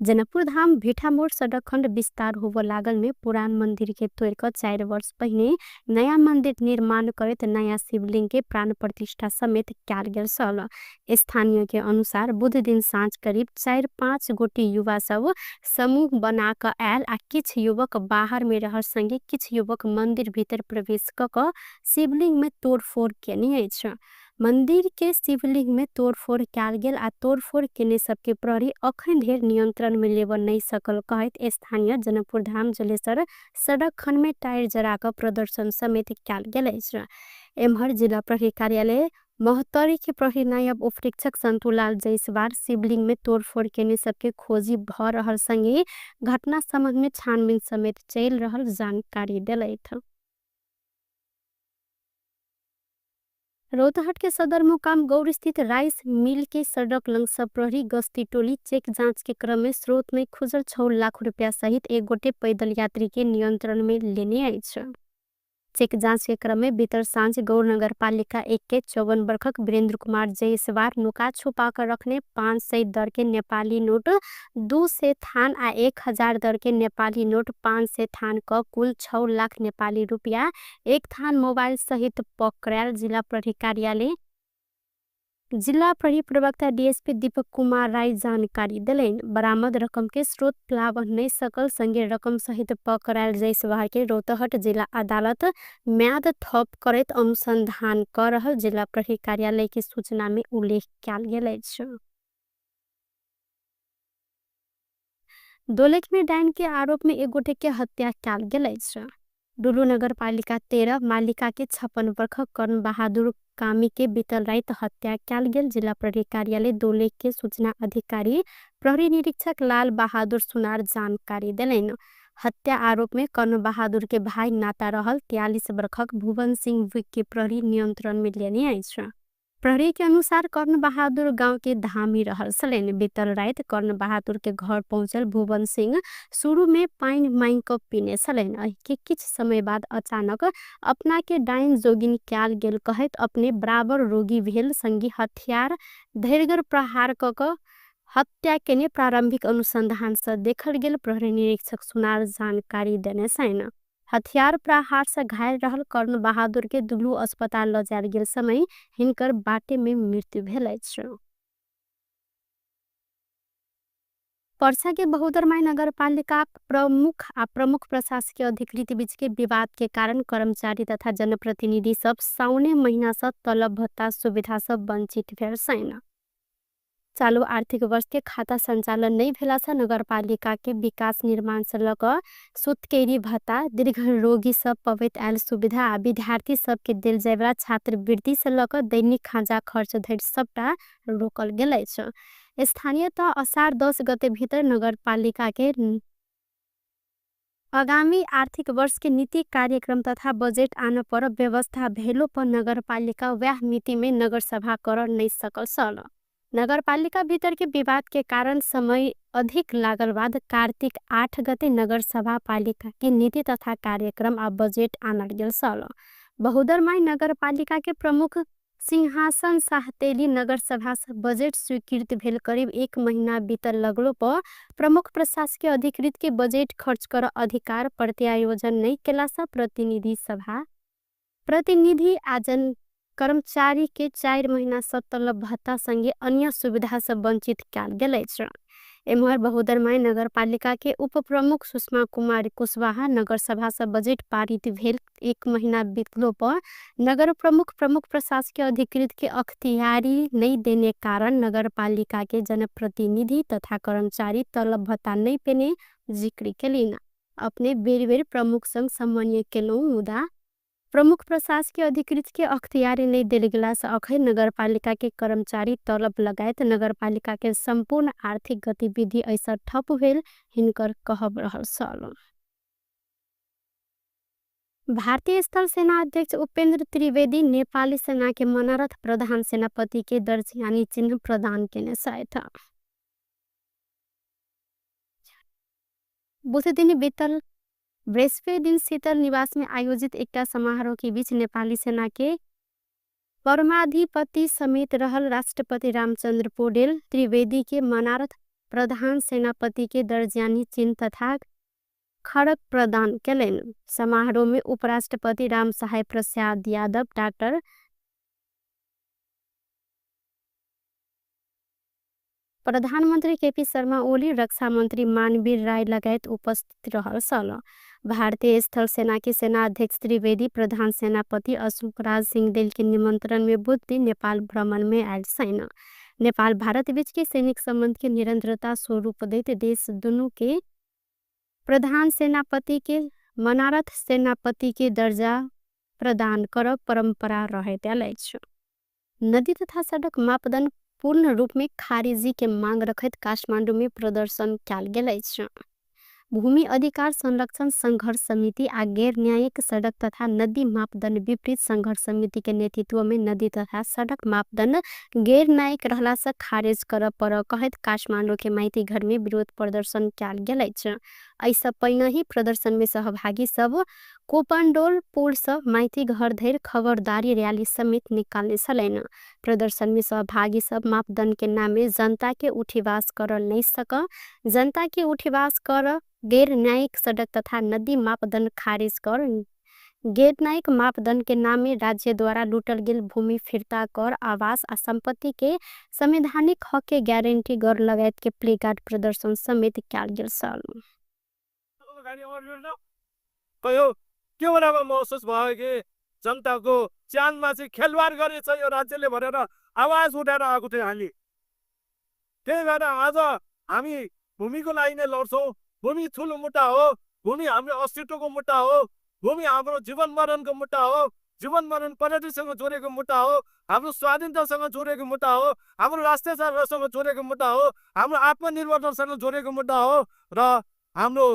जनकपुर धाम भिठामोड़ सड़क खंड विस्तार होबऽ लागल में पुरान मंदिर के तोड़ कऽ 4 वर्ष पहिने नया मंदिर निर्माण करैत नया शिवलिंग के प्राण प्रतिष्ठा समेत कयल गेल छल। स्थानीय के अनुसार बुध दिन साँझ करीब 4-5 गोटी युवा सब समूह बना कऽ आयल आ किछु युवक बाहर में रहल संगे किछु युवक मंदिर भीतर प्रवेश कऽ कऽ शिवलिंग में तोड़फोड़ केने अछि। मंदिर के शिवलिंग में तोड़फोड़ कयल गेल आ तोड़फोड़ केने सबके प्रहरी अखन धरि नियंत्रण में लेबऽ नहि सकल कहैत स्थानीय जनकपुर धाम जलेसर सड़क खंड में टायर जरा कऽ प्रदर्शन समेत कयल गेल अछि। एम्हर जिला प्रहरी कार्यालय महोत्तरी के प्रहरी नायब उपरीक्षक संतुलाल जायसवाल शिवलिंग में तोड़फोड़ केने सबके खोजी भ रहल संगे घटना संबंध में छानबीन समेत चलि रहल जानकारी देलथि। रौतहट के सदरमुकाम गौर स्थित राइस मिल के सड़क लंग सब प्रहरी गश्ती टोली चेक जांच के क्रम में स्रोत में खुजल 6 लाख रुपया सहित एक गोटे पैदल यात्री के नियंत्रण में लेने अछि। चेक जांच के क्रम में भीतर साँझ गौर नगर पालिका 1 के 54 वर्षक वीरेंद्र कुमार जायसवाल नुका छुपा कर रखने 500 दर के नेपाली नोट 200 थान आ 1000 दर के नेपाली नोट 500 थान क कुल 6 लाख नेपाली रुपया 1 थान मोबाइल सहित पकड़ायल जिला प्रहरी कार्यालय जिल्ला प्रहरी प्रवक्ता डीएसपी दीपक कुमार राई जानकारी देलनि। बरामद रकम के स्रोत लाभ नहि सकल संगे रकम सहित पकड़ायल जायसवाल के रौतहट जिला अदालत म्याद थप करैत अनुसंधान कर रहल जिला प्रहरी कार्यालय के सूचना में उल्लेख कयल गेल अछि। दोलख में डाइन के आरोप में एक गोटे के हत्या कयल गेल अछि। डुलू नगरपालिका 13 मालिका के 56 वर्ष कर्ण बहादुर कामी के बीतल राति हत्या कयल गेल जिला प्रहरी कार्यालय दोलख के सूचना अधिकारी प्रहरी निरीक्षक लाल बहादुर सुनार जानकारी देलनि। हत्या आरोप में कर्ण बहादुर के भाई नाता रहल 43 वर्षक भुवन सिंह विक के प्रहरी नियंत्रण में लेने अछि। प्रहरी के अनुसार कर्ण बहादुर गांव के धामी रहल छलनि। बीतल राति कर्ण बहादुर के घर पहुंचल भुवन सिंह शुरू में पानि मांगि क पीने छलनि। एहि के किछु समय बाद अचानक अपना के डाइन जोगिन कयल गेल कहैत अपने बराबर रोगी भेल संगी हथियार धैर्यगर प्रहार क क हत्या केने प्रारंभिक अनुसंधान से देखल गेल प्रहरी निरीक्षक सुनार जानकारी देने छनि। हथियार प्रहार से घायल रहल कर्ण बहादुर के दुलू अस्पताल ल जायल गेल समय हिनकर बाटे में मृत्यु भेल अछि। पर्सा के बहुदरमाई नगरपालिका प्रमुख आ प्रमुख प्रशासकीय अधिकृत बीच के विवाद के कारण कर्मचारी तथा जनप्रतिनिधि सब साउने महीना से तलब भत्ता सुविधा सब वंचित भेल छनि। चालू आर्थिक वर्ष के खाता संचालन नहीं भेला से नगरपालिका के विकास निर्माण से लग सुतकेरी भत्ता, दीर्घ रोगी सब पवैत आयल सुविधा आ विद्यार्थी सब के देल जायवला छात्रवृत्ति से लग दैनिक खाजा खर्च धरि सबटा रोकल गेल अछि। स्थानीय तह असार 10 गते भीतर नगरपालिका के आगामी आर्थिक वर्ष के नीति कार्यक्रम तथा बजेट आन पर व्यवस्था भेलो पर नगरपालिका वह मिति में नगरसभा कर नहीं सकल छल। नगरपालिका भीतर के विवाद के कारण समय अधिक लागल बाद कार्तिक 8 गते नगरसभा पालिका के नीति तथा कार्यक्रम आ बजेट आनल गेल छल। बहुदरमाई नगरपालिका के प्रमुख सिंहासन साहतेली नगरसभा से बजेट स्वीकृत भेल करीब 1 महीना बीतल लगलो पर प्रमुख प्रशासकीय अधिकृत के बजेट खर्च कर अधिकार प्रत्यायोजन नहीं केला से प्रतिनिधि सभा प्रतिनिधि आजन कर्मचारी के 4 महीना से तलब भत्ता संगे अन्य सुविधा से वंचित कयल गेल अछि। एम्हर बहुदरमाई नगरपालिका के उप प्रमुख सुषमा कुमारी कुशवाहा नगरसभा से बजेट पारित भेल 1 महीना बीतलो पर नगर प्रमुख प्रमुख प्रशासकीय अधिकृत के अख्तियारी नहीं देने कारण नगरपालिका के जनप्रतिनिधि तथा कर्मचारी तलब भत्ता नहीं पेने जिक्र केलिन। अपने बेर बेर प्रमुख संग समन्वय केलहुँ मुदा प्रमुख प्रशासकीय अधिकृत के अख्तियारी नहीं देल गेला से अखन नगरपालिका के कर्मचारी तलब लगायत नगरपालिका के संपूर्ण आर्थिक गतिविधि ऐसा ठप भेल हिनकर कहब रहल छल। भारतीय स्थल सेना अध्यक्ष उपेंद्र त्रिवेदी नेपाली सेना के मनोरथ प्रधान सेनापति के दर्ज यानी चिन्ह प्रदान केने छथि। बुध दिन बीतल बृहस्पति दिन शीतल निवास में आयोजित एकटा समारोह के बीच नेपाली सेना के परमाधिपति समेत रहल राष्ट्रपति रामचंद्र पौडेल त्रिवेदी के मनारथ प्रधान सेनापति के दर्जानी चिन्ह तथा खड़क प्रदान केलनि। समारोह में उपराष्ट्रपति राम सहाय प्रसाद यादव, डॉक्टर प्रधानमंत्री केपी शर्मा ओली, रक्षा मंत्री मानवीर राय लगायत उपस्थित रहल छल। भारतीय स्थल सेना के सेना अध्यक्ष त्रिवेदी प्रधान सेनापति अशोक राज सिंहदेल के निमंत्रण में बुध दिन नेपाल भ्रमण में आयल छनि। नेपाल भारत बीच के सैनिक संबंध के निरंतरता स्वरूप दैत देश दुनू के प्रधान सेनापति के मनारथ सेनापति के दर्जा प्रदान करब परंपरा रहैत आयल अछि। नदी तथा सड़क मापदंड पूर्ण रूप में खारिजी के मांग रखैत काठमांडू में प्रदर्शन कयल गेल अछि। भूमि अधिकार संरक्षण संघर्ष समिति आ गैर न्यायिक सड़क तथा नदी मापदंड विपरीत संघर्ष समिति के नेतृत्व में नदी तथा सड़क मापदंड गैर न्यायिक रहला से खारिज करऽ पड़ऽ कहैत काठमांडू के माइती घर में विरोध प्रदर्शन कयल गेल अछि। एहिसँ पहिने ही प्रदर्शन में सहभागी सब कोपंडोल पुल से माइती घर धरि खबरदारी रैली समेत निकालने छलनि। प्रदर्शन में सहभागी सब मापदंड के नामे जनता के उठीवास कर नहीं सक, जनता के उठीवास कर गैर न्यायिक सड़क तथा नदी मापदंड खारिज कर गैरन्यायिक मापदण्डके नाममे राज्यद्वारा लुटल गेल भूमि फिर्ता कर, आवास आ सम्पत्तिके संवैधानिक हकके ग्यारेन्टी गर लगायतके प्लेकार्ड प्रदर्शन समेत कयल गेल छल। कयो के बेलामा महसुस भयो कि जनताको ज्यानमा चाहिँ खेलवाड गरेछ यो राज्यले भनेर आवाज उठाएर आएको थियो हामी। त्यही भएर आज हामी भूमिको लागि नै लड्छौँ। भूमि ठुलो मुद्दा हो, भूमि हाम्रो अस्तित्वको मुद्दा हो, भूमि हाम्रो जीवन मरणको मुद्दा हो, जीवन मरण प्रगतिसँग जोडेको मुद्दा हो, हाम्रो स्वाधीनतासँग जोडेको मुद्दा हो, हाम्रो राष्ट्रियतासँग जोडेको मुद्दा हो, हाम्रो आत्मनिर्भरतासँग जोडेको मुद्दा हो र हाम्रो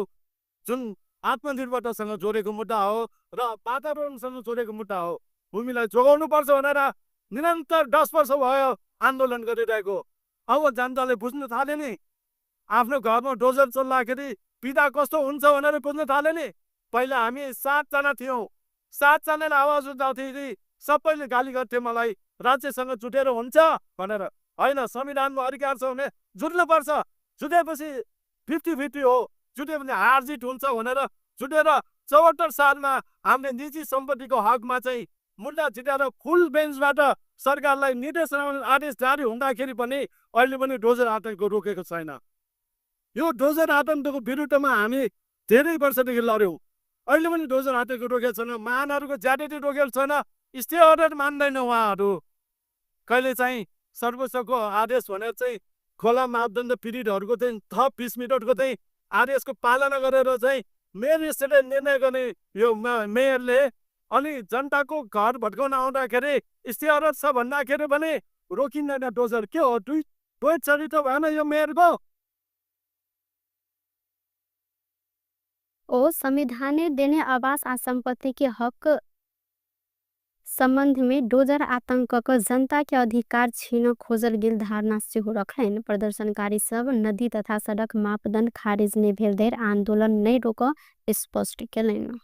जुन आत्मनिर्भरतासँग जोडेको मुद्दा हो र वातावरणसँग जोडेको मुद्दा हो। भूमिलाई जोगाउनु पर्छ भनेर निरन्तर 10 वर्ष भयो आन्दोलन गरिरहेको। अब जनताले बुझ्न थाल्यो नि, आफ्नो घरमा डोजर चल्दाखेरि पीडा कस्तो हुन्छ भनेर बुझ्न थाल्यो नि। पहिला हामी 7 जना थियौँ, 7 जनाले आवाज उठाउँथ्यो, सबैले गाली गर्थे मलाई, राज्यसँग जुटेर हुन्छ भनेर। होइन, संविधानमा अधिकार छ भने जुट्नुपर्छ, जुटेपछि 50-50 हो, जुट्यो भने हार जित हुन्छ भनेर जुटेर 74 सालमा हामीले निजी सम्पत्तिको हकमा चाहिँ मुद्दा जिताएर फुल बेन्चबाट सरकारलाई निर्देशन आदेश जारी हुँदाखेरि पनि अहिले पनि डोजर आतङ्क रोकेको छैन। यो डोजर आतङ्कको विरुद्धमा हामी धेरै वर्षदेखि लड्यौँ। अहिले पनि डोजर आतङ्क रोकेको छैन, महानहरूको ज्यादती रोकेको छैन, स्टे अर्डर मान्दैन उहाँहरू। कहिले चाहिँ सर्वोच्चको आदेश भनेर चाहिँ खोला मापदण्ड पीडितहरूको चाहिँ थप 20 मिनटको चाहिँ आदेशको पालना गरेर चाहिँ मेयर स्टेटले निर्णय गर्ने यो मेयरले अनि जनताको घर भत्काउन आउँदाखेरि स्टे अर्डर छ भन्दाखेरि पनि रोकिँदैन डोजर। के हो, दुई द्वैत चरित्र भएन यो मेयरको? ओ संविधानले देने आवास आ सम्पत्तिके हक सम्बन्धमे डोजर आतंक क जनताके अधिकार छिन खोजल गेल धारणा सेहो रखलनि। प्रदर्शनकारी सब नदी तथा सडक मापदण्ड खारेज नै भेलधरि आन्दोलन नै रोकऽ स्पष्ट केलनि।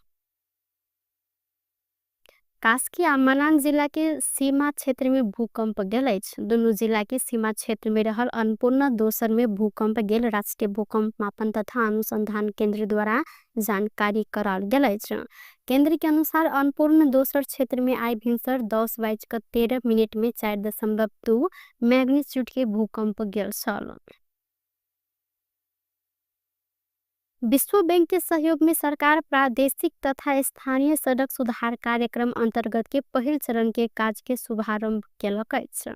कास्की आ मनाङ जिल्लाके सीमा क्षेत्रमे भूकम्प गेल अछि। दुनू जिल्लाके सीमा क्षेत्रमे रहल अन्नपूर्ण दोसरमे भूकम्प गेल राष्ट्रिय भूकम्प मापन तथा अनुसन्धान केन्द्रद्वारा जानकारी कराओल गेल अछि। केन्द्रके अनुसार अन्नपूर्ण दोसर क्षेत्रमे आइ भिन्सर 10:13 में 4.2 मैग्नीट्यूडके भूकम्प गेल छल। विश्व बैंक के सहयोग में सरकार प्रादेशिक तथा स्थानीय सडक सुधार कार्यक्रम अंतर्गत के पहिल चरण के काज के शुभारंभ केलक अछि।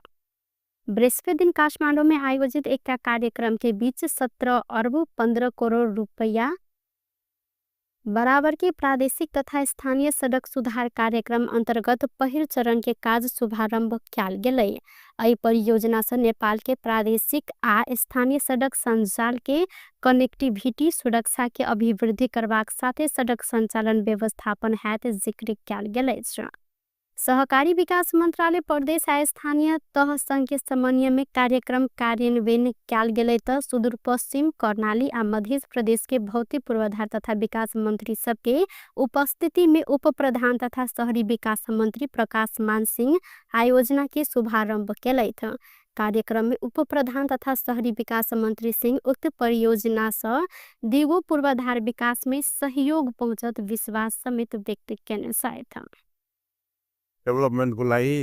बृहस्पति दिन काठमाडौँ में आयोजित एकटा कार्यक्रम के बीच 17 अर्ब 15 करोड़ रुपैया बराबर के प्रादेशिक तथा स्थानीय सडक सुधार कार्यक्रम अंतर्गत पहिल चरण के काज शुभारंभ कयल गेलै। एहि परियोजना से नेपाल के प्रादेशिक आ स्थानीय सडक सञ्जाल के कनेक्टिविटी, सुरक्षा के अभिवृद्धि करबाक साथे सडक सञ्चालन व्यवस्थापन हैत जिक्र कयल गेल अछि। सहकारी विकास मन्त्रालय प्रदेश आ स्थानीय तह संघ समन्वय में कार्यक्रम कार्यान्वयन कयल गेलै त सुदूरपश्चिम, कर्णाली आ मध्य प्रदेश के भौतिक पूर्वाधार तथा विकास मन्त्री सबके उपस्थिति में उप प्रधान तथा शहरी विकास मन्त्री प्रकाश मान सिंह आयोजना के शुभारंभ केलथि। कार्यक्रम में उप प्रधान तथा शहरी विकास मन्त्री सिंह उक्त परियोजना सँ दिगो पूर्वाधार विकास में सहयोग पहुँचत विश्वास समेत व्यक्त केने छथि। डेभलपमेन्टको लागि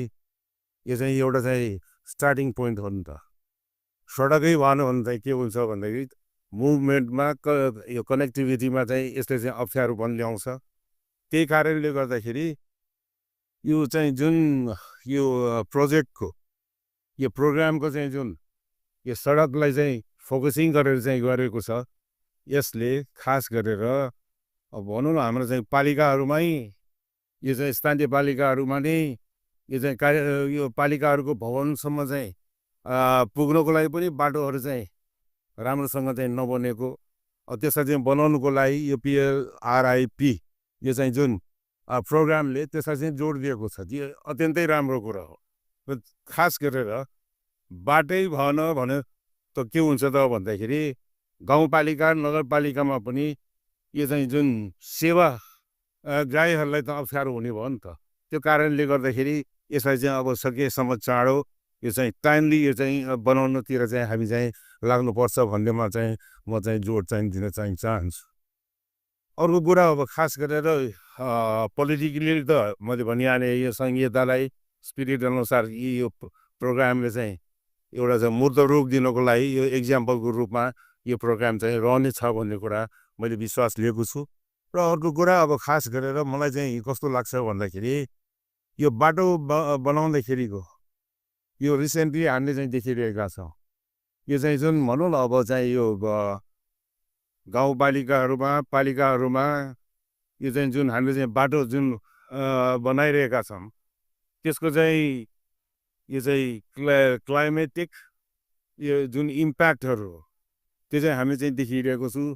यो चाहिँ एउटा चाहिँ स्टार्टिङ पोइन्ट हो नि त। सडकै भएन भने चाहिँ के हुन्छ भन्दाखेरि मुभमेन्टमा यो कनेक्टिभिटीमा चाहिँ यसले चाहिँ अप्ठ्यारोपन ल्याउँछ। त्यही कारणले गर्दाखेरि यो चाहिँ जुन यो प्रोजेक्टको, यो प्रोग्रामको चाहिँ जुन यो सडकलाई चाहिँ फोकसिङ गरेर चाहिँ गरेको छ, यसले खास गरेर अब भनौँ न, हाम्रो चाहिँ पालिकाहरूमै, यो चाहिँ स्थानीय पालिकाहरूमा नै यो चाहिँ कार्य, यो पालिकाहरूको भवनसम्म चाहिँ पुग्नको लागि पनि बाटोहरू चाहिँ राम्रोसँग चाहिँ नबनेको, त्यसलाई चाहिँ बनाउनुको लागि यो पिएलआरआइपी यो चाहिँ जुन प्रोग्रामले त्यसलाई चाहिँ जोड दिएको छ, त्यो अत्यन्तै राम्रो कुरा हो। र खास गरेर बाटै भएन भने त के हुन्छ त भन्दाखेरि गाउँपालिका, नगरपालिकामा पनि यो चाहिँ जुन सेवा ग्राहीहरूलाई त अप्ठ्यारो हुने भयो नि त। त्यो कारणले गर्दाखेरि यसलाई चाहिँ अब सकेसम्म चाँडो यो चाहिँ टाइमली यो चाहिँ बनाउनतिर चाहिँ हामी चाहिँ लाग्नुपर्छ भन्नेमा चाहिँ म चाहिँ जोड चाहिँ दिन चाहिँ चाहन्छु। अर्को कुरा अब खास गरेर पोलिटिकली त मैले भनिहालेँ, यो सङ्घीयतालाई स्पिरिट अनुसार यो प्रोग्रामले चाहिँ एउटा चाहिँ मूर्त रूप दिनको लागि यो एक्जाम्पलको रूपमा यो प्रोग्राम चाहिँ रहनेछ भन्ने कुरा मैले विश्वास लिएको छु। र अर्को कुरा अब खास गरेर मलाई चाहिँ कस्तो लाग्छ भन्दाखेरि यो बाटो बनाउँदाखेरिको यो रिसेन्टली हामीले चाहिँ देखिरहेका छौँ। यो चाहिँ जुन भनौँ न अब चाहिँ यो गाउँपालिकाहरूमा पालिकाहरूमा यो चाहिँ जुन हामीले चाहिँ बाटो जुन बनाइरहेका छौँ त्यसको चाहिँ यो चाहिँ क्लाइमेटिक यो जुन इम्प्याक्टहरू हो त्यो चाहिँ हामी चाहिँ देखिरहेको छु।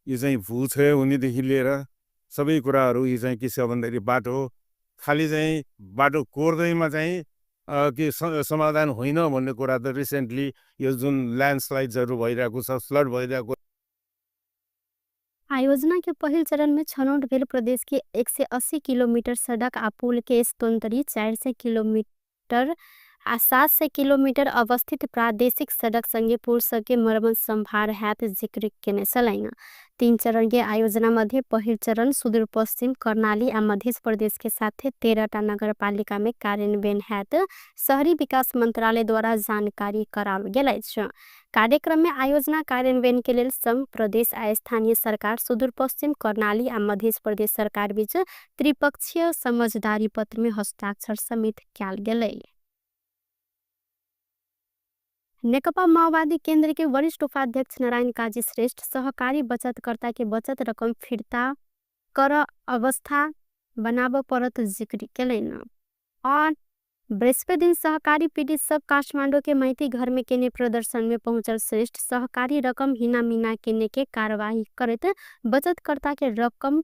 यो चाहिँ भूक्षय हुनेदेखि लिएर सबै कुराहरू यो चाहिँ के छ भन्दाखेरि बाटो खालि चाहिँ बाटो कोर्दैमा चाहिँ के समाधान होइन भन्ने कुरा त रिसेन्टली यो जुन ल्यान्डस्लाइड्सहरू भइरहेको छ, फ्लड भइरहेको। आयोजना के पहिल चरण में छनौट भेल प्रदेश के 180 किलोमीटर सड़क आ पुल के स्तोन्तरी 400 किलोमीटर आ 700 किलोमीटर अवस्थित प्रादेशिक सड़क संगे पुल सबके मरम्मत संभार हैत जिक्र केने छलनि। 3 चरण के आयोजना मध्ये पहिल चरण सुदूरपश्चिम, कर्णाली आ मध्य प्रदेश के साथे 13टा नगरपालिका में कार्यान्वयन हैत शहरी विकास मंत्रालय द्वारा जानकारी कराओल गेल अछि। कार्यक्रम में आयोजना कार्यान्वयन के लेल संघ, प्रदेश आ स्थानीय सरकार, सुदूरपश्चिम, कर्णाली आ मध्य प्रदेश सरकार बीच त्रिपक्षीय समझदारी पत्र में हस्ताक्षर समेत कयल गेलै। नेकपा माओवादी केंद्र के वरिष्ठ उपाध्यक्ष नारायण काजी श्रेष्ठ सहकारी बचतकर्ता के बचत रकम फिर्ता कर अवस्था बनाब परत जिक्र केलनि। और बृहस्पति दिन सहकारी पीड़ित सब काठमांडू के माइती घर में केने प्रदर्शन में पहुंचल श्रेष्ठ सहकारी रकम हिना-मिना केने के कार्यवाही करैत बचतकर्ता के रकम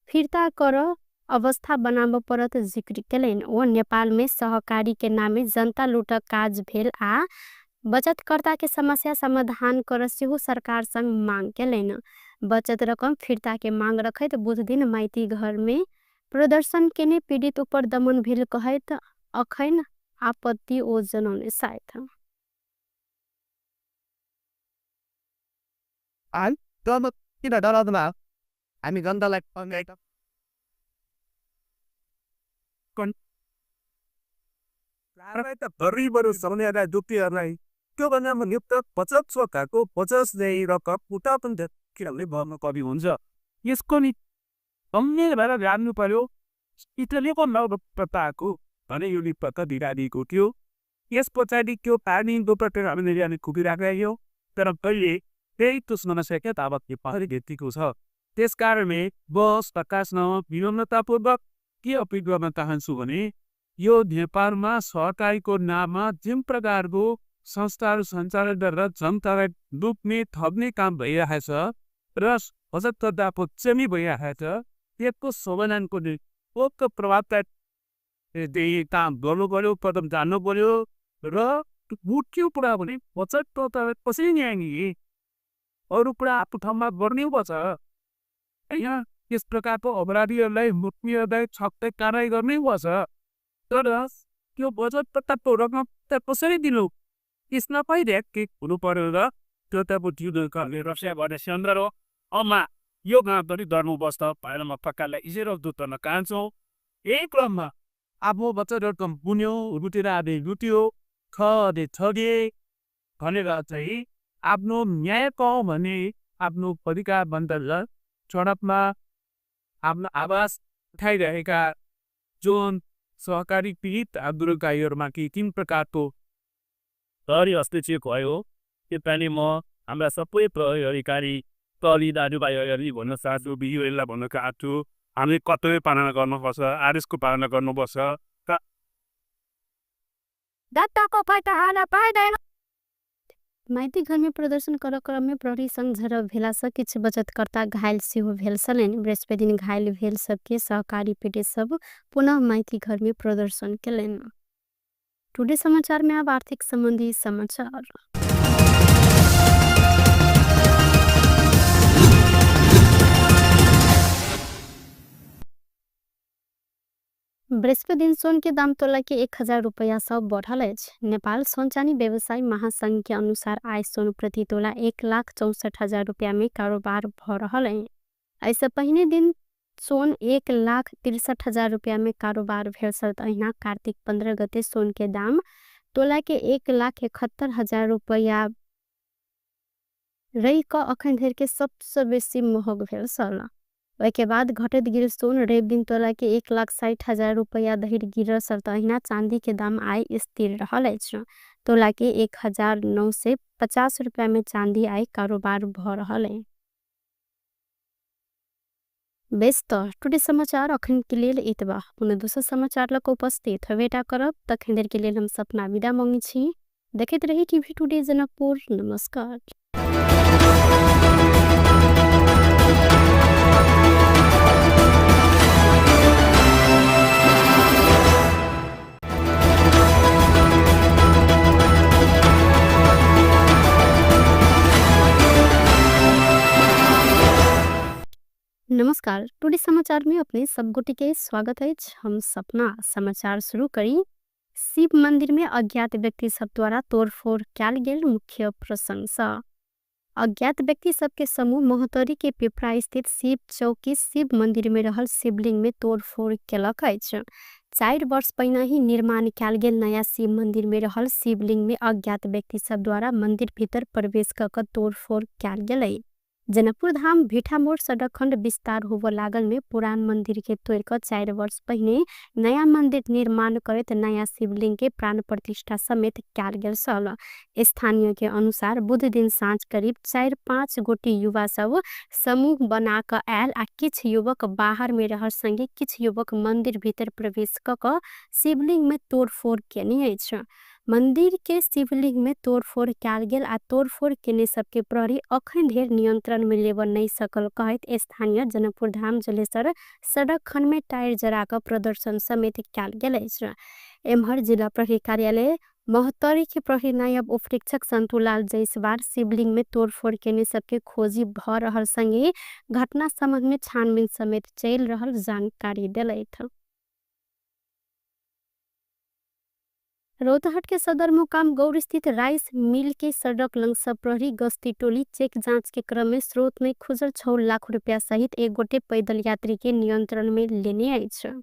फिर्ता कर अवस्था बनाब परत जिक्र केलनि। ओ नेपाल में सहकारी के नामे जनता लूटक काज भेल आ बचतकर्ता के समस्या समाधान कर सेहो सरकार संग मांग केलनि। बचत रकम फिर्ता के मांग रखैत बुध दिन माइती घर में प्रदर्शन केने पीड़ित ऊपर दमन भेल कहैत अखैन आपत्ति ओ जनौने सायद। किन डराउँदैन हामी जनतालाई? गरीबहरू दुःखीहरूलाई त्योभन्दा नियुक्त बचत सरकारको बचत रकम उता पनि किनभने भर्न कवि हुन्छ। यसको नि गम्भीर भएर जान्नु पर्यो। इटलीको नवप्रताको भने यो निपत्ता दिइरहेको थियो। यस पछाडि त्यो पानी दोपट्टि हामीले कुदिरहेको थियो, तर कहिले त्यही तुस्न नसके ताबत पहरी भेटिएको छ। त्यस कारणले बस प्रकाशन विनम्रतापूर्वक के अपिल गर्न चाहन्छु भने यो नेपालमा सहकारीको नाममा जुन प्रकारको संस्थाहरू सञ्चालन गरेर जनतालाई लुट्ने ठग्ने काम भइरहेको छ र बचतकर्ताको चेमी भइरहेको छ, त्यसको समाधानको निम्ति प्रभावकारी काम गर्नु पर्यो, कदम जान्नु पर्यो। र मुख्य कुरा भने बचतकर्तालाई कसरी न्याय दिने, अरू कुरा आफ्नो ठाउँमा गर्नै पर्छ। यहाँ यस प्रकारको अपराधीहरूलाई मुख्यलाई छक्कै कारवाही गर्नै पर्छ, तर त्यो बचतकर्ताको रकम त कसरी दिनु, यसमा कहिले के हुनु पर्यो र त्यो त अब जिउले रसिया गर्ने सन्दर्भ हो। अम्मा यो गाउँ पनि डर्नुपर्छ भनेर म पक्कालाई इजेर दूत गर्न चाहन्छु। यही क्रममा आफ्नो बचत रकम बुन्यो, लुटेर आदि लुट्यो, ठगे ठगे भनेर चाहिँ आफ्नो न्याय पाऊ भने आफ्नो अधिकार बन्द सडकमा आफ्नो आवाज उठाइरहेका जुन सहकारी पीडित आन्दोलनकारीहरूमाथि तिन प्रकारको प्रहरी हस्तक्षेप भयो। त्यसपालि म हाम्रा सबै प्रहरी अधिकारी प्रहरी दाजुभाइहरूलाई भन्न चाहन्छु, बियुहरूलाई भन्न चाहन्छु, हामीले कर्तव्य पालना गर्नुपर्छ, आदेशको पालना गर्नुपर्छ। माइती घर में प्रदर्शन कर क्रम में प्रहरी संग झड़प भेला सँ किछु बचतकर्ता घायल सेहो भेल छलनि। बृहस्पति दिन घायल भेल सबके सहकारी पीड़ित सब पुनः माइती घर में प्रदर्शन केलनि। टुडे समाचार में अब आर्थिक संबंधी समाचार। बृहस्पति दिन सोन के दाम तोला के 1000 रुपया सब बढ़ल अछि। नेपाल सोन चानी व्यवसायी महासंघ के अनुसार आइ सोन प्रति तोला 1,64,000 रुपया में कारोबार भ रहल अछि। एहिसँ पहिने दिन सोन 1,63,000 रुपैयाँ में कारोबार भेल छल। अहिना कार्तिक 15 गते सोन के दाम तोला के 1,71,000 रुपैया रही क अखन धरि के सबसे बेसी महग भेल छल। ओहिके बाद घटैत गेल सोन रवि दिन तोला के 1,60,000 रुपैया धरि गिरल छल। अहिना चांदी के दाम आइ स्थिर रहल अछि। तोला के 1,950 रुपैया में चांदी आइ कारोबार भ रहल अछि। बेस त टुडे समाचार अखन के लेल एतबा। पुनः दोसर समाचार लक उपस्थित होबेटा करब। तखन देर के लेल हम सपना विदा मांगै छी। देखैत रही टीवी टुडे जनकपुर। नमस्कार। नमस्कार, टुडे समाचार में अपने सब गोटे के स्वागत अछि। हम सपना समाचार शुरू करी। शिव मंदिर में अज्ञात व्यक्ति सब द्वारा तोड़फोड़ कयल गेल मुख्य प्रशंसा। अज्ञात व्यक्ति सबके समूह महोत्तरी के पिपरा स्थित शिव चौकी शिव मंदिर में रहल शिवलिंग में तोड़फोड़ केलक अछि। 4 वर्ष पहिने ही निर्माण कयल गेल नया शिव मंदिर में रहल शिवलिंग में अज्ञात व्यक्ति सब द्वारा मंदिर भीतर प्रवेश क क तोड़फोड़ कयल गेलै। जनकपुर धाम भिठामोड़ सड़क खंड विस्तार होबऽ लागल में पुरान मंदिर के तोड़ क 4 वर्ष पहिने नया मंदिर निर्माण करैत नया शिवलिंग के प्राण प्रतिष्ठा समेत कयल गेल छल। स्थानीय के अनुसार बुध दिन साँझ करीब 4-5 गोटी युवा सब समूह बना क आयल आ किछ युवक बाहर में रहल संगे किछ युवक मंदिर भीतर प्रवेश क क शिवलिंग में तोड़फोड़ केने अछि। मंदिर के शिवलिंग में तोड़फोड़ कयल गेल आ तोड़फोड़ केने सबके प्रहरी अखन धरि नियंत्रण में लेबऽ नहि सकल कहैत स्थानीय जनकपुर धाम जलेसर सड़क खंड में टायर जरा क प्रदर्शन समेत कयल गेल अछि। एम्हर जिला प्रहरी कार्यालय महोत्तरी के प्रहरी नायब उपरीक्षक संतुलाल जायसवाल शिवलिंग में तोड़फोड़ केने सबके खोजी भ रहल संगे घटना संबंध में छानबीन समेत चलि रहल जानकारी देलथि। रौतहट के सदरमुकाम गौर स्थित राइस मिल के सड़क लंग सब प्रहरी गश्ती टोली चेक जांच के क्रम में स्रोत में खुजल 6 लाख रुपया सहित एक गोटे पैदल यात्री के नियंत्रण में लेने अछि।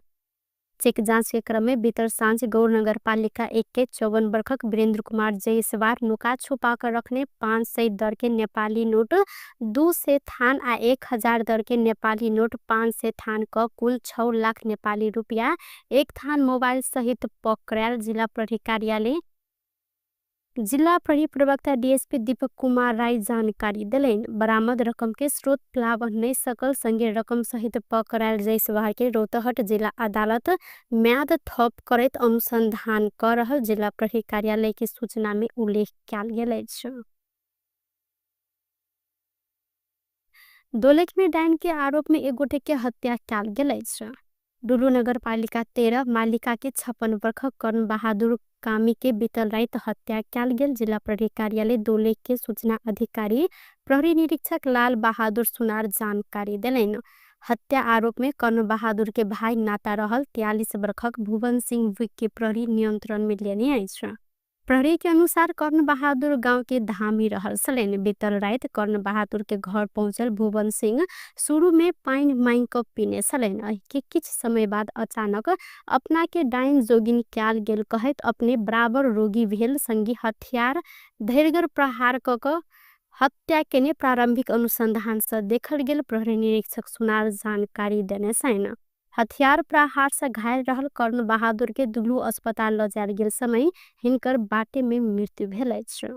चेक जांच के क्रम में बीतल साँझ गौर नगर पालिका 1 के 54 वर्षक वीरेंद्र कुमार जायसवाल नुका छुपा कर रखने 500 दर के नेपाली नोट 200 थान आ 1000 दर के नेपाली नोट 500 थान क कुल 6 लाख नेपाली रुपया एक थान मोबाइल सहित पकड़ायल जिला प्रहरी कार्यालय जिला प्रहरी प्रवक्ता डीएसपी दीपक कुमार राय जानकारी देलनि। बरामद रकम के स्रोत लाभ नहीं सकल संगे रकम सहित पकड़ायल जायसवाल के रौतहट जिला अदालत म्याद थप करैत अनुसंधान कर रहल जिला प्रहरी कार्यालय के सूचना में उल्लेख कयल गेल अछि। दोलख में डाइन के आरोप में एक गोटे के हत्या कयल गेल अछि। डुलू नगर पालिका 13 मालिका के 56 वर्षक कर्ण बहादुर कामी के बीतल राति हत्या कयल गेल जिला प्रहरी कार्यालय दोलख के सूचना अधिकारी प्रहरी निरीक्षक लाल बहादुर सुनार जानकारी देलनि। हत्या आरोप में कर्ण बहादुर के भाई नाता रहल 43 वर्षक भुवन सिंह विक के प्रहरी नियंत्रण में लेने अछि। प्रहरी के अनुसार कर्ण बहादुर गांव के धामी रहल छलनि। बीतल राति कर्ण बहादुर के घर पहुंचल भुवन सिंह शुरू में पानि मांगि क पीने छलनि। एहि के किछु समय बाद अचानक अपना के डाइन जोगिन कयल गेल कहैत अपने बराबर रोगी भेल संगी हथियार धैर्गर प्रहार क क हत्या केने प्रारंभिक अनुसंधान से देखल गेल प्रहरी निरीक्षक सुनार जानकारी देने छनि। हथियार प्रहार से घायल रहल कर्ण बहादुर के दुलू अस्पताल ल जायल गेल समय हिनकर बाटे में मृत्यु भेल अछि।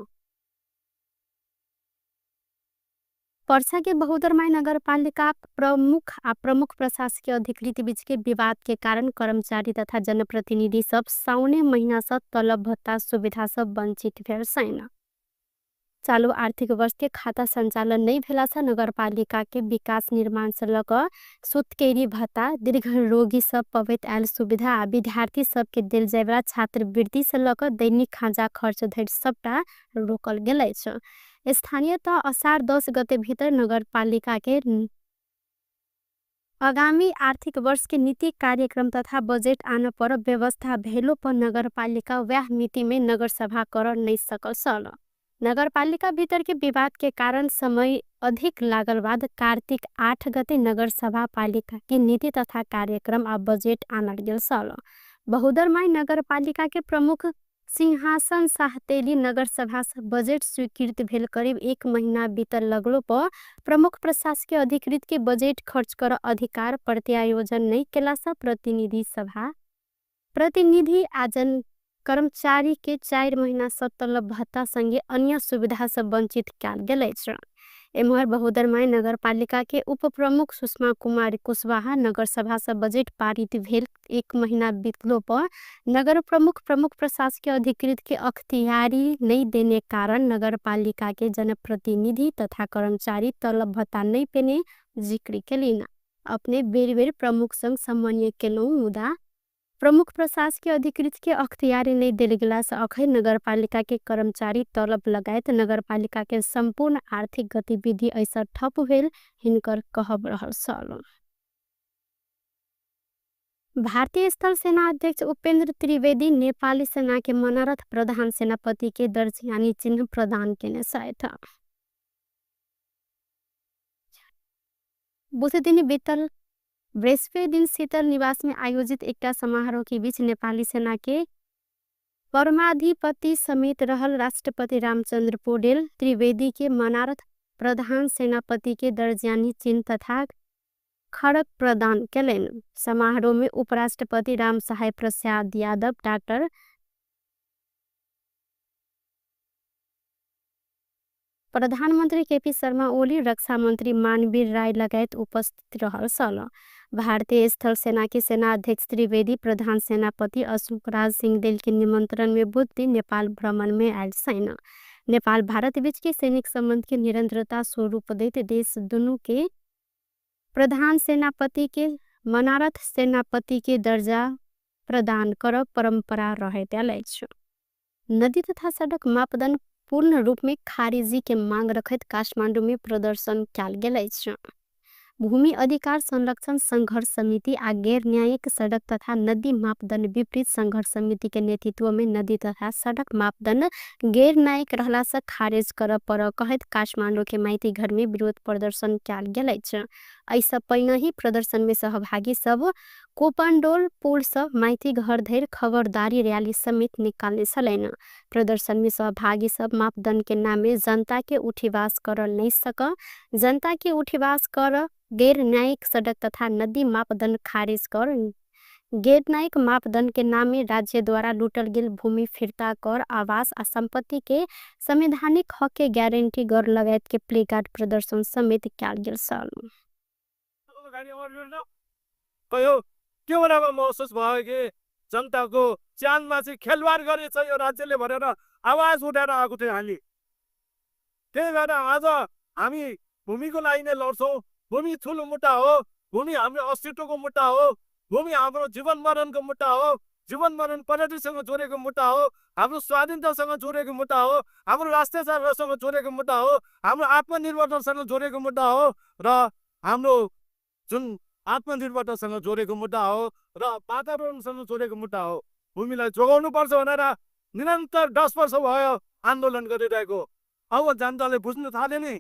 पर्सा के बहुदरमाई नगरपालिका प्रमुख आ प्रमुख प्रशासकीय अधिकृत बीच के विवाद के कारण कर्मचारी तथा जनप्रतिनिधि सब साउने महीना से तलब भत्ता सुविधा सब वंचित भेल छनि। चालू आर्थिक वर्ष के खाता संचालन नहीं भेला से नगरपालिका के विकास निर्माण से लग सुतकेरी भत्ता दीर्घ रोगी सब पबैत आयल सुविधा आ विद्यार्थी सब के देल जायवला छात्रवृत्ति से लग दैनिक खाजा खर्च धरि सबटा रोकल गेल अछि। स्थानीय तह असार 10 गते भीतर नगरपालिका के आगामी आर्थिक वर्ष के नीति कार्यक्रम तथा बजेट आन पर व्यवस्था भेलो पर नगरपालिका वह मिति में नगरसभा कर नहीं सकल छल। नगरपालिका भीतर के विवाद के कारण समय अधिक लागल बाद कार्तिक 8 गते नगरसभा पालिका के नीति तथा कार्यक्रम आ बजेट आनल गेल छल। बहुदरमाई नगरपालिका के प्रमुख सिंहासन साहतेली नगरसभा से बजेट स्वीकृत भेल करीब 1 महीना बीतल लगलो पर प्रमुख प्रशासकीय अधिकृत के बजेट खर्च कर अधिकार प्रत्यायोजन नहीं केला से प्रतिनिधि सभा प्रतिनिधि आजन कर्मचारी के 4 महीना से तलब भत्ता संगे अन्य सुविधा से वंचित कयल गेल अछि। एम्हर बहुदरमाई नगरपालिका के उप प्रमुख सुषमा कुमारी कुशवाहा नगरसभा से बजेट पारित भेल 1 महीना बीतलो पर नगर प्रमुख प्रमुख प्रशासकीय अधिकृत के अख्तियारी नहीं देने कारण नगरपालिका के जनप्रतिनिधि तथा कर्मचारी तलब भत्ता नहीं पेने जिक्र केलिन। अपने बेर बेर प्रमुख संग समन्वय केलहुँ मुदा प्रमुख प्रशासकीय अधिकृत के अख्तियारी नहीं देल गेला से अखै नगरपालिका के कर्मचारी तलब लगायत नगरपालिका के संपूर्ण आर्थिक गतिविधि ऐसा ठप भेल हिनकर कहब रहल छल। भारतीय स्थल सेना अध्यक्ष उपेंद्र त्रिवेदी नेपाली सेना के मनोरथ प्रधान सेनापति के दर्ज यानी चिन्ह प्रदान केने छथि। बुध दिन बीतल बृहस्पति दिन शीतल निवास में आयोजित एकटा समारोह के बीच नेपाली सेना के परमाधिपति समेत रहल राष्ट्रपति रामचंद्र पौडेल त्रिवेदी के मनारथ प्रधान सेनापति के दर्जानी चिन्ह तथा खड़क प्रदान केलनि। समारोह में उपराष्ट्रपति राम सहाय प्रसाद यादव, डॉक्टर प्रधानमंत्री केपी शर्मा ओली, रक्षा मंत्री मानवीर राय लगायत उपस्थित रहल छल। भारतीय स्थल सेना के सेना अध्यक्ष त्रिवेदी प्रधान सेनापति अशोक राज सिंह देल के निमंत्रण में बुध दिन नेपाल भ्रमण में आयल सेना नेपाल भारत बीच के सैनिक संबंध के निरंतरता स्वरूप दैत देश दुनू के प्रधान सेनापति के मनारथ सेनापति के दर्जा प्रदान करब परंपरा रहैत आयल अछि। नदी तथा सड़क मापदंड पूर्ण रूप में खारिजी के मांग रखैत काठमांडू में प्रदर्शन कयल गेल अछि। भूमि अधिकार संरक्षण संघर्ष समिति आ गैर न्यायिक सड़क तथा नदी मापदंड विपरीत संघर्ष समिति के नेतृत्व में नदी तथा सड़क मापदंड गैर न्यायिक रहला से खारिज करऽ पड़ऽ कहैत काठमांडू के माइती घर में विरोध प्रदर्शन कयल गेल अछि। एहिसँ पहिने ही प्रदर्शन में सहभागी सब कोपंडोल पुल से माइती घर धरि खबरदारी रैली समेत निकालने छलनि। प्रदर्शन में सहभागी सब मापदंड के नामे जनता के उठीवास कर नहीं सक, जनता के उठीवास कर गैर न्यायिक सड़क तथा नदी मापदंड खारिज कर, गैर न्यायिक मापदंड के नामे राज्य द्वारा लूटल गेल भूमि फिर्ता कर, आवास आ संपत्ति के संवैधानिक हक के गारंटी कर लगायत के प्लेकार्ड प्रदर्शन समेत कयल गेल छल। कयो के बराबर महसुस भयो कि जनताको ज्यानमा चाहिँ खेलवाड गरेछ यो राज्यले भनेर आवाज उठाएर आएको थियो हामी। त्यही भएर आज हामी भूमिको लागि नै लड्छौँ। भूमि ठुलो मुद्दा हो, भूमि हाम्रो अस्तित्वको मुद्दा हो, भूमि हाम्रो जीवन मरणको मुद्दा हो, जीवन मरण प्रगतिसँग जोडेको मुद्दा हो, हाम्रो स्वाधीनतासँग जोडेको मुद्दा हो, हाम्रो राष्ट्रियतासँग जोडेको मुद्दा हो, हाम्रो आत्मनिर्भरतासँग जोडेको मुद्दा हो र हाम्रो जुन आत्मनिर्भरतासँग जोडेको मुद्दा हो र वातावरणसँग जोडेको मुद्दा हो। भूमिलाई जोगाउनु पर्छ भनेर निरन्तर 10 वर्ष भयो आन्दोलन गरिरहेको। अब जनताले बुझ्न थाले नि,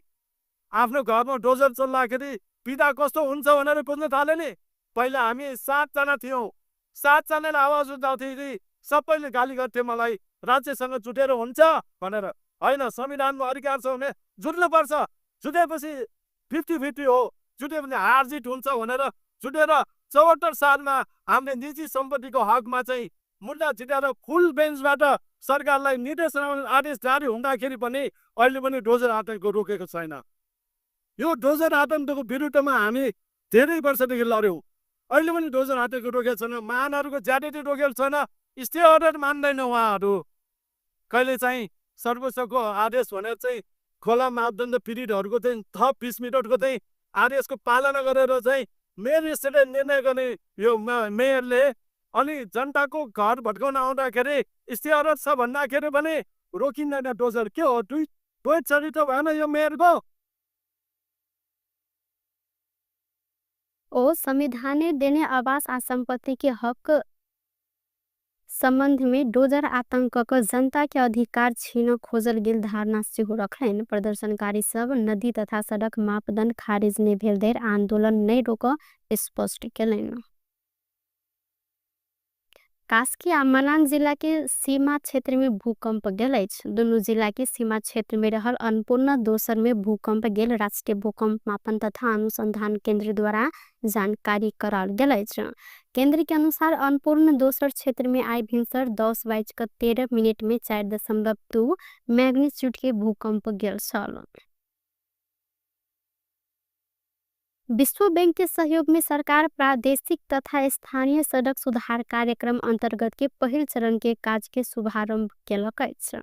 आफ्नो घरमा डोजर चल्दाखेरि पिता कस्तो हुन्छ भनेर बुझ्न थाले नि। पहिला हामी 7जना थियौँ, 7जनाले आवाज उठाउँथे कि सबैले गाली गर्थे मलाई, राज्यसँग जुटेर हुन्छ भनेर। होइन, संविधानमा अधिकार छ भने जुट्नुपर्छ, जुटेपछि 50-50 हो, जुट्यो भने हार जित हुन्छ भनेर जुटेर 74 सालमा हामीले निजी सम्पत्तिको हकमा चाहिँ मुद्दा जितेर फुल बेन्चबाट सरकारलाई निर्देशन आदेश जारी हुँदाखेरि पनि अहिले पनि डोजर आतङ्क रोकेको छैन। यो डोजर आतङ्कको विरुद्धमा हामी धेरै वर्षदेखि लड्यौँ, अहिले पनि डोजर आतङ्क रोकेको छैन, महानहरूको ज्यादती रोकेको छैन, स्टे अर्डर मान्दैन उहाँहरू। कहिले चाहिँ सर्वोच्चको आदेश भनेर चाहिँ खोला मापदण्ड पीडितहरूको चाहिँ थप 20 मिनटको चाहिँ आदेशको पालना गरेर चाहिँ मेयर स्टेटले निर्णय गर्ने यो मेयरले अनि जनताको घर भत्काउन आउँदाखेरि स्टे अर्डर छ भन्दाखेरि पनि रोकिँदैन डोजर। के हो, दुई चरित्र भएन यो मेयरको? ओ संविधाने देने आवास आ संपत्ति के हक सम्बन्धमे डोजर आतंक कक जनताके अधिकार छीन खोजल गेल धारणा सेहो रखलनि। प्रदर्शनकारी सब नदी तथा सडक मापदण्ड खारेज नै भेल धरि आन्दोलन नै रोक स्पष्ट केलनि। कास्की आ मनाङ जिलाके सीमा क्षेत्रमे भूकम्प गेल अछि। दुनु जिलाके सीमा क्षेत्रमे रहल अन्नपूर्ण दोसरमे भूकम्प गेल राष्ट्रिय भूकम्प मापन तथा अनुसन्धान केन्द्र द्वारा जानकारी कराओल गेल अछि। केन्द्र के अनुसार अन्नपूर्ण दोसर क्षेत्रमे आइ भिन्सर 10:13 में 4.2 मैग्नीट्यूड के भूकम्प गेल छल। विश्व बैंक के सहयोग में सरकार प्रादेशिक तथा स्थानीय सडक सुधार कार्यक्रम अंतर्गत के पहिल चरण के काज के शुभारंभ केलक अछि।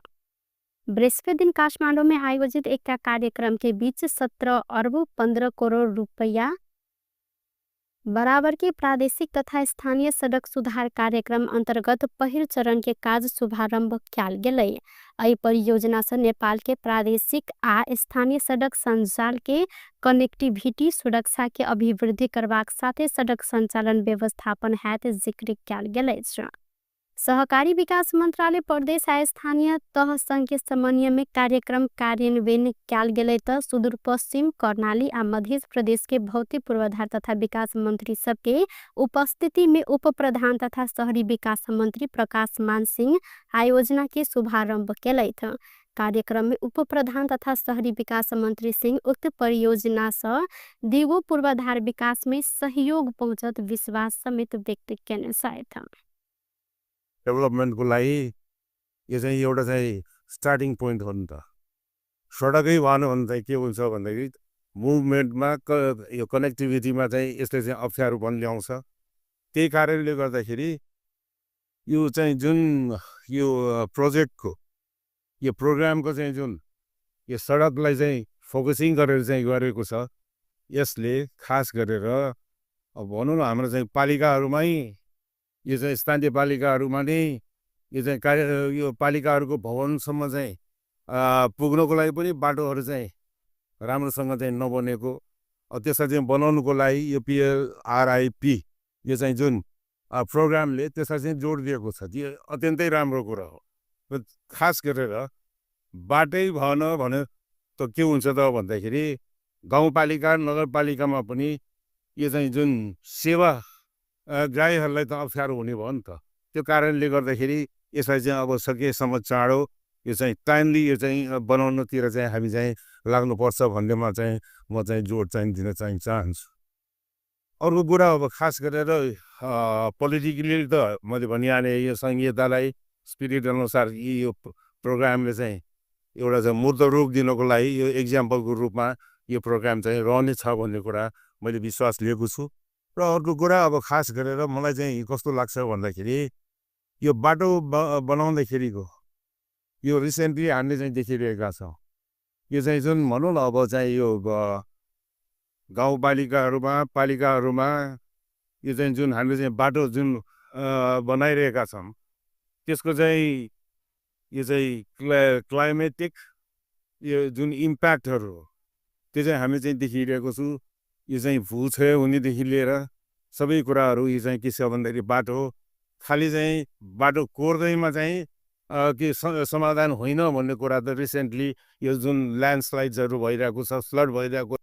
बृहस्पति दिन काठमांडू में आयोजित एक कार्यक्रम के बीच 17 अरब 15 करोड़ रुपया बराबर के प्रादेशिक तथा स्थानीय सडक सुधार कार्यक्रम अंतर्गत पहिल चरण के काज शुभारंभ कयल गेलै। एहि परियोजना से नेपाल के प्रादेशिक आ स्थानीय सडक संजाल के कनेक्टिविटी सुरक्षा के अभिवृद्धि करबाक साथे सडक संचालन व्यवस्थापन हैत जिक्र कयल गेल अछि। सहकारी विकास मंत्रालय प्रदेश आ स्थानीय तह संघ के समन्वय में कार्यक्रम कार्यान्वयन कयल गेलै त सुदूरपश्चिम कर्णाली आ मध्य प्रदेश के भौतिक पूर्वाधार तथा विकास मंत्री सबके उपस्थिति में उप प्रधान तथा शहरी विकास मंत्री प्रकाश मान सिंह आयोजना के शुभारंभ केलथि। कार्यक्रम में उप प्रधान तथा शहरी विकास मंत्री सिंह उक्त परियोजना सँ दिगो पूर्वाधार विकास में सहयोग पहुँचत विश्वास समेत व्यक्त केने छथि। डेभलपमेन्टको लागि यो चाहिँ एउटा चाहिँ स्टार्टिङ पोइन्ट हो नि त। सडकै भएन भने चाहिँ के हुन्छ भन्दाखेरि मुभमेन्टमा यो कनेक्टिभिटीमा चाहिँ यसले चाहिँ अप्ठ्यारोपन ल्याउँछ। त्यही कारणले गर्दाखेरि यो चाहिँ जुन यो प्रोजेक्टको यो प्रोग्रामको चाहिँ जुन यो सडकलाई चाहिँ फोकसिङ गरेर चाहिँ गरेको छ, यसले खास गरेर अब भनौँ न हाम्रो चाहिँ पालिकाहरूमै यो चाहिँ स्थानीय पालिकाहरूमा नै यो चाहिँ कार्य यो पालिकाहरूको भवनसम्म चाहिँ पुग्नको लागि पनि बाटोहरू चाहिँ राम्रोसँग चाहिँ नबनेको, त्यसलाई चाहिँ बनाउनुको लागि यो पिएलआरआइपी यो चाहिँ जुन प्रोग्रामले त्यसलाई चाहिँ जोड दिएको छ, यो अत्यन्तै राम्रो कुरा हो। र खास गरेर बाटै भएन भने त के हुन्छ त भन्दाखेरि गाउँपालिका नगरपालिकामा पनि यो चाहिँ जुन सेवा ग्राहीहरूलाई त अप्ठ्यारो हुने भयो नि त। त्यो कारणले गर्दाखेरि यसलाई चाहिँ अब सकेसम्म चाँडो यो चाहिँ टाइमली यो चाहिँ बनाउनतिर चाहिँ हामी चाहिँ लाग्नुपर्छ भन्नेमा चाहिँ म चाहिँ जोड चाहिँ दिन चाहिँ चाहन्छु। अर्को कुरा अब खास गरेर पोलिटिकली त मैले भनिहालेँ, यो संहितालाई स्पिरिट अनुसार यो प्रोग्रामले चाहिँ एउटा चाहिँ मूर्त रूप दिनको लागि यो एक्जाम्पलको रूपमा यो प्रोग्राम चाहिँ रहनेछ भन्ने कुरा मैले विश्वास लिएको छु। र अर्को कुरा अब खास गरेर मलाई चाहिँ कस्तो लाग्छ भन्दाखेरि यो बाटो बनाउँदाखेरिको यो रिसेन्टली हामीले चाहिँ देखिरहेका छौँ, यो चाहिँ जुन भनौँ न अब चाहिँ यो गाउँपालिकाहरूमा पालिकाहरूमा यो चाहिँ जुन हामीले चाहिँ बाटो जुन बनाइरहेका छौँ त्यसको चाहिँ यो चाहिँ क्लाइमेटिक यो जुन इम्प्याक्टहरू हो त्यो चाहिँ हामी चाहिँ देखिरहेको छु। यो चाहिँ भूक्षय हुनेदेखि लिएर सबै कुराहरू यो चाहिँ के छ भन्दाखेरि बाटो खालि चाहिँ बाटो कोर्दैमा चाहिँ के समाधान होइन भन्ने कुरा त रिसेन्टली यो जुन ल्यान्डस्लाइड्सहरू भइरहेको छ, फ्लड भइरहेको।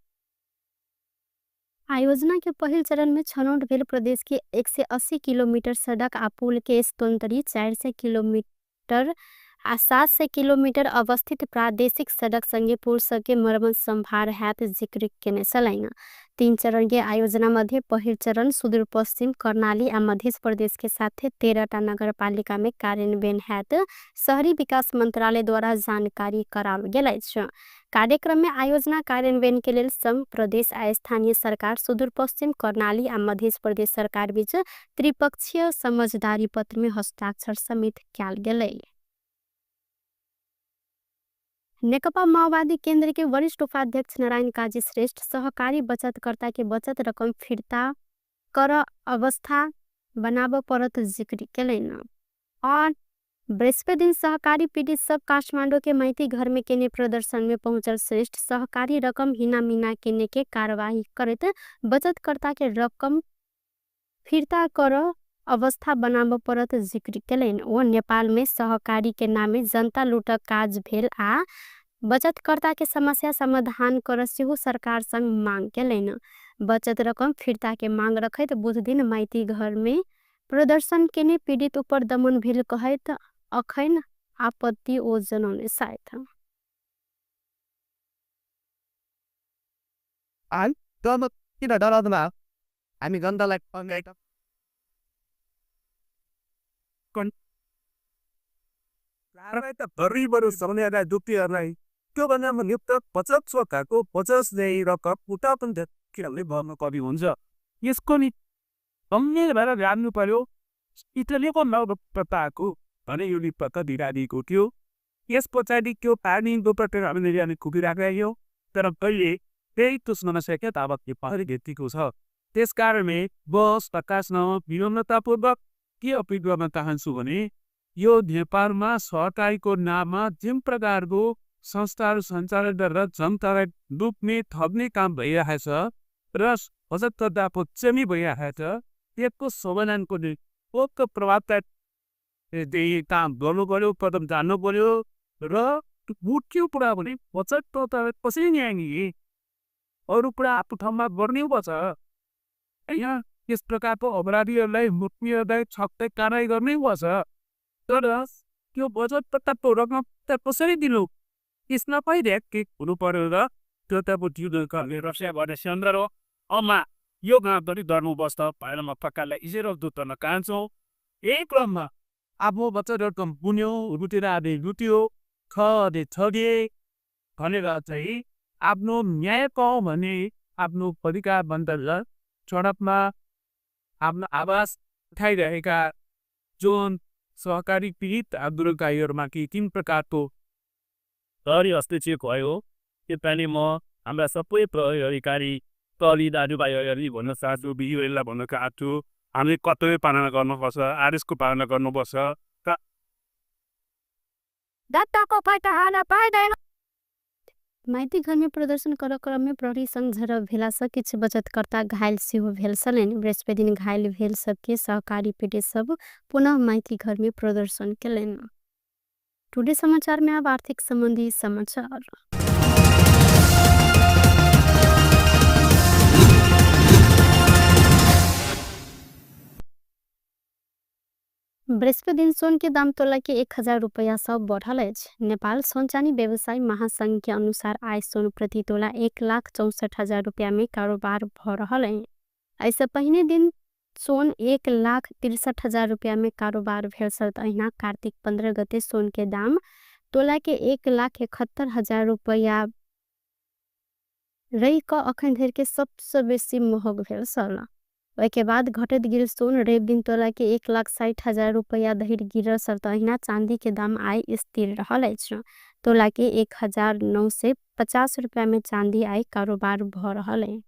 आयोजना के पहिल चरण में छनौट भेल प्रदेश के 180 किलोमीटर सडक आ पुल के स्तोन्तरी 400 किलोमीटर आ 700 किलोमीटर अवस्थित प्रादेशिक सडक संगे पुल सबके मरम्मत संभार हैत जिक्र केने छलनि। 3 चरण के आयोजना मध्ये पहिल चरण सुदूरपश्चिम कर्णाली आ मध्य प्रदेश के साथे 13टा नगरपालिका में कार्यान्वयन हैत शहरी विकास मंत्रालय द्वारा जानकारी कराओल गेल अछि। कार्यक्रम में आयोजना कार्यान्वयन के लेल संघ प्रदेश आ स्थानीय सरकार सुदूरपश्चिम कर्णाली आ मध्य प्रदेश सरकार बीच त्रिपक्षीय समझदारी पत्र में हस्ताक्षर समेत कयल गेलै। नेकपा माओवादी केंद्र के वरिष्ठ उपाध्यक्ष नारायण काजी श्रेष्ठ सहकारी बचतकर्ता के बचत रकम फिर्ता कर अवस्था बनाब परत जिक्र केलनि। और बृहस्पति दिन सहकारी पीड़ित सब काठमांडू के माइती घर में केने प्रदर्शन में पहुंचल श्रेष्ठ सहकारी रकम हिना मिना केने के कार्यवाही करैत बचतकर्ता के रकम फिर्ता कर अवस्था बनाबऽ पड़त जिक्र केलनि। ओ नेपालमे सहकारीके नामे जनता लुटक काज भेल आ बचतकर्ताके समस्या समाधान कर सेहो सरकार संग मांग केलनि। बचत रकम फिर्ताके मांग रखैत बुधदिन माइती घरमे प्रदर्शन केने पीडित उपर दमन भेल कहैत अखैन आपत्ति ओ जनौने सायत। किन डराउँदैन हामी जनतालाई गरिबहरू समयलाई दुःखीहरूलाई त्योभन्दा नियुक्त बचत सरकारको बचत रकम उता पनि किनभने भर्नु कवि हुन्छ। यसको नि गम्भीर भएर जान्नु पर्यो। इटलीको नवप्रताको भने यो निपत्ता दिइरहेको थियो। यस पछाडि त्यो पानीको प्रकार हामीले कुदिराखेको थियो, तर कहिले त्यही त्यो समस्या ताबत पहले भेटिएको छ। त्यस कारणले बस प्रकाशन विनम्रतापूर्वक के अपिल गर्न चाहन्छु भने यो नेपालमा सहकारीको नाममा जुन प्रकारको संस्थाहरू सञ्चालन गरेर जनतालाई लुट्ने ठग्ने काम भइरहेको छ र बचतकर्ताको चमी भइरहेको छ, त्यसको समाधानको निम्ति प्रभावकारी काम गर्नु पर्यो, कदम जान्नु पर्यो र मुख्य कुरा भने बचतकर्तालाई कसरी न्याय दिने, अरू कुरा आफ्नो ठाउँमा गर्नै पर्छ। यहाँ यस प्रकारको अपराधीहरूलाई मुख्यलाई छक्कै कारवाही गर्नै पर्छ, तर त्यो बचतकर्ताको रकम त कसरी दिनु, यसमा पनि ध्यान हुनु पर्यो र त्यो त अब रसिया गर्ने सन्दर्भ हो। अम्मा यो गाउँ पनि डर्नुपर्छ भनेर म पक्कालाई इजेर दुध गर्न चाहन्छु। यही क्रममा आफ्नो बचत रकम पुन्यो, लुटेर आदि लुट्यो, ठगे ठगे भनेर चाहिँ आफ्नो न्याय पाऊ भने आफ्नो अधिकार बन्द सडकमा आफ्नो आवाज उठाइरहेका जुन सहकारी पीडित आन्दोलनकारीहरूमाथि तिन प्रकारको प्रहरी हस्तक्षेप भयो। त्यसपालि म हाम्रा सबै प्रहरी अधिकारी प्रहरी दाजुभाइहरूलाई भन्न चाहन्छु, दिदीबहिनीलाई भन्न चाहन्छु, हामीले कर्तव्य पालना गर्नुपर्छ, आदेशको पालना गर्नुपर्छ। माइती घरमे प्रदर्शन कर क्रममे प्रहरी संग झडप भेलासँ किछु बचतकर्ता घायल सेहो भेल छलनि। बृहस्पतिदिन घायल भेल सबके सहकारी पीडित सब पुनः माइती घरमे प्रदर्शन केलनि। टुडे समाचार में अब आर्थिक संबंधी समाचार। बृहस्पतिदिन सोन के दाम तोला के 1000 रुपया सब बढ़ल अछि। नेपाल सोन चानी व्यवसाय महासंघ के अनुसार आय सोन प्रति तोला 1,64,000 रुपया में कारोबार भ रहल अछि। एहिसँ पहिने दिन सोन 1,63,000 रुपया में कारोबार भेल छल। अहिना कार्तिक 15 गते सोन के दाम तोला के 1,71,000 रुपया रहि क अखन धरि के सबसँ बेसी महग भेल छल। ओहिके बाद घटैत गेल सोन रवि दिन तोला के 1,60,000 रुपया धरि गिरल छल। अहिना चांदी के दाम आइ स्थिर रहल अछि। तोला के 1,950 रुपया में चांदी आइ कारोबार भ रहल अछि।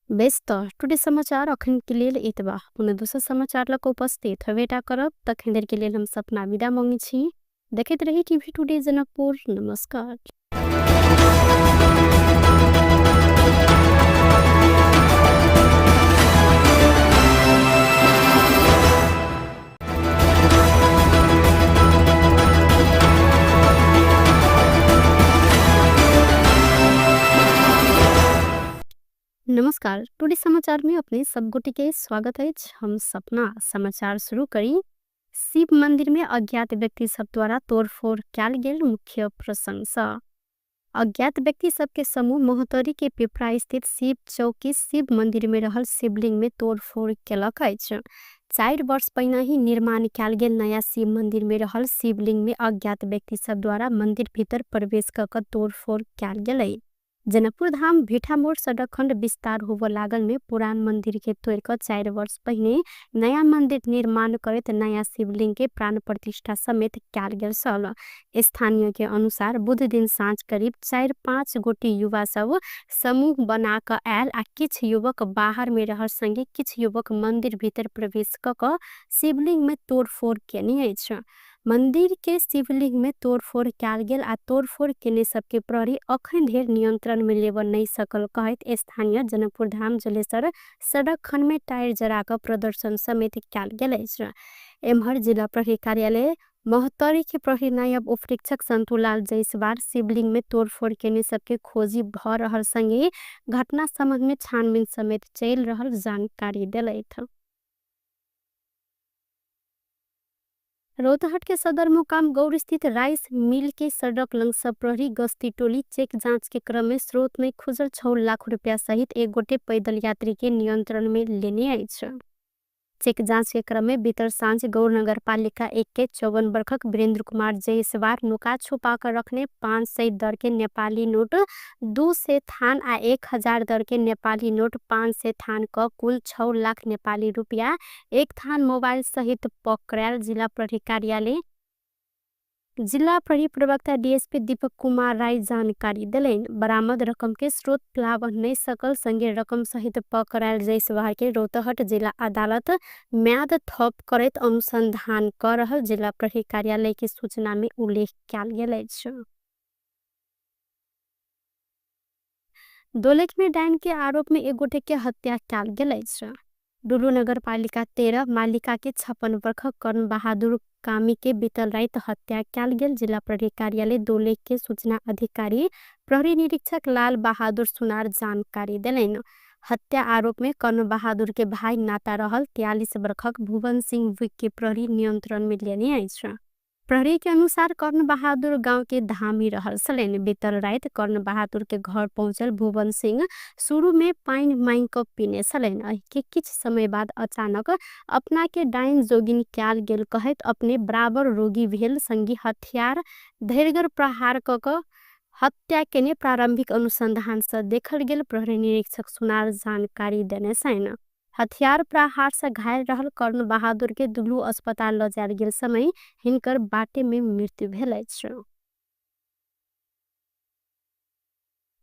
बेस त टुडे समाचार अखन के लेल एतबा। पुनः दोसर समाचार लग उपस्थित हवेटा करब। तखन धरि के लेल हम सपना विदा मांगै छी। देखैत रही टीवी टुडे जनकपुर। नमस्कार। नमस्कार, टुडे समाचार में अपने सब गोटे के स्वागत अछि। हम सपना समाचार शुरू करी। शिव मंदिर में अज्ञात व्यक्ति सब द्वारा तोड़फोड़ कयल गेल मुख्य प्रशंसा। अज्ञात व्यक्ति सबके समूह महोत्तरी के पिपरा स्थित शिव चौकी शिव मंदिर में रहल शिवलिंग में तोड़फोड़ केलक अछि। 4 वर्ष पहिने ही निर्माण कयल गेल नया शिव मंदिर में रहल शिवलिंग में अज्ञात व्यक्ति सब द्वारा मंदिर भीतर प्रवेश क क तोड़फोड़ कयल गेलै। जनकपुर धाम भिठामोड़ सड़क खंड विस्तार होबऽ लागल में पुरान मंदिर के तोड़ क 4 वर्ष पहिने नया मंदिर निर्माण करैत नया शिवलिंग के प्राण प्रतिष्ठा समेत कयल गेल छल। स्थानीय के अनुसार बुध दिन साँझ करीब 4-5 गोटी युवा सब समूह बना क आयल आ किछु युवक बाहर में रहल संगे किछु युवक मंदिर भीतर प्रवेश क क शिवलिंग में तोड़फोड़ केने अछि। मंदिर के शिवलिंग में तोड़फोड़ कयल गेल आ तोड़फोड़ केने सबके प्रहरी अखन धरि नियंत्रण में लेबऽ नहि सकल कहैत स्थानीय जनकपुर धाम जलेसर सड़क खंड में टायर जरा कऽ प्रदर्शन समेत कयल गेल अछि। एम्हर जिला प्रहरी कार्यालय महोत्तरी के प्रहरी नायब उपरीक्षक संतुलाल जायसवाल शिवलिंग में तोड़फोड़ केने सबके खोजी भ रहल संगे घटना संबंध में छानबीन समेत चलि रहल जानकारी देलथि। रौतहट के सदरमुकाम गौर स्थित राइस मिल के सड़क लंग सब प्रहरी गश्ती टोली चेक जांच के क्रम में स्रोत में खुजल 6 लाख रुपया सहित एक गोटे पैदल यात्री के नियंत्रण में लेने अछि। चेक जांच के क्रम में बीतल साँझ गौर नगर पालिका 1 के 54 वर्षक वीरेंद्र कुमार जयसवार नुका छुपा कर रखने 500 दर के नेपाली नोट 200 थान आ 1000 दर के नेपाली नोट 500 थान क कुल 6 लाख नेपाली रुपया एक थान मोबाइल सहित पकड़ायल जिला प्रहरी कार्यालय जिला प्रहरी प्रवक्ता डीएसपी दीपक कुमार राय जानकारी देलनि। बरामद रकम के स्रोत प्लावन नहीं सकल संगे रकम सहित पकड़ायल जयसवार के रौतहट जिला अदालत म्याद थप करैत अनुसंधान कर रहल जिला प्रहरी कार्यालय के सूचना में उल्लेख कयल गेल अछि। दोलख में डाइन के आरोप में एक गोटे के हत्या कयल गेल अछि। डुलू नगर पालिका 13 मालिका के 56 वर्षक कर्ण बहादुर कामी के बीतल राति हत्या कयल गेल जिला प्रहरी कार्यालय दोलख के सूचना अधिकारी प्रहरी निरीक्षक लाल बहादुर सुनार जानकारी देलनि। हत्या आरोप में कर्ण बहादुर के भाई नाता रहल 43 वर्षक भुवन सिंह विक के प्रहरी नियंत्रण में लेने अछि। प्रहरी के अनुसार कर्ण बहादुर गांव के धामी रहल छलनि। बीतल राति कर्ण बहादुर के घर पहुंचल भुवन सिंह शुरू में पानि मांगि कऽ पीने छलनि। एहि के किछु समय बाद अचानक अपना के डाइन जोगिन कयल गेल कहैत अपने बराबर रोगी भेल संगी हथियार धैर्यगर प्रहार कऽ कऽ हत्या केने प्रारंभिक अनुसंधान से देखल गेल प्रहरी निरीक्षक सुनार जानकारी देने छनि। हथियार प्रहार से घायल रहल कर्ण बहादुर के दुलू अस्पताल ल जायल गेल समय हिनकर बाटे में मृत्यु भेल अछि।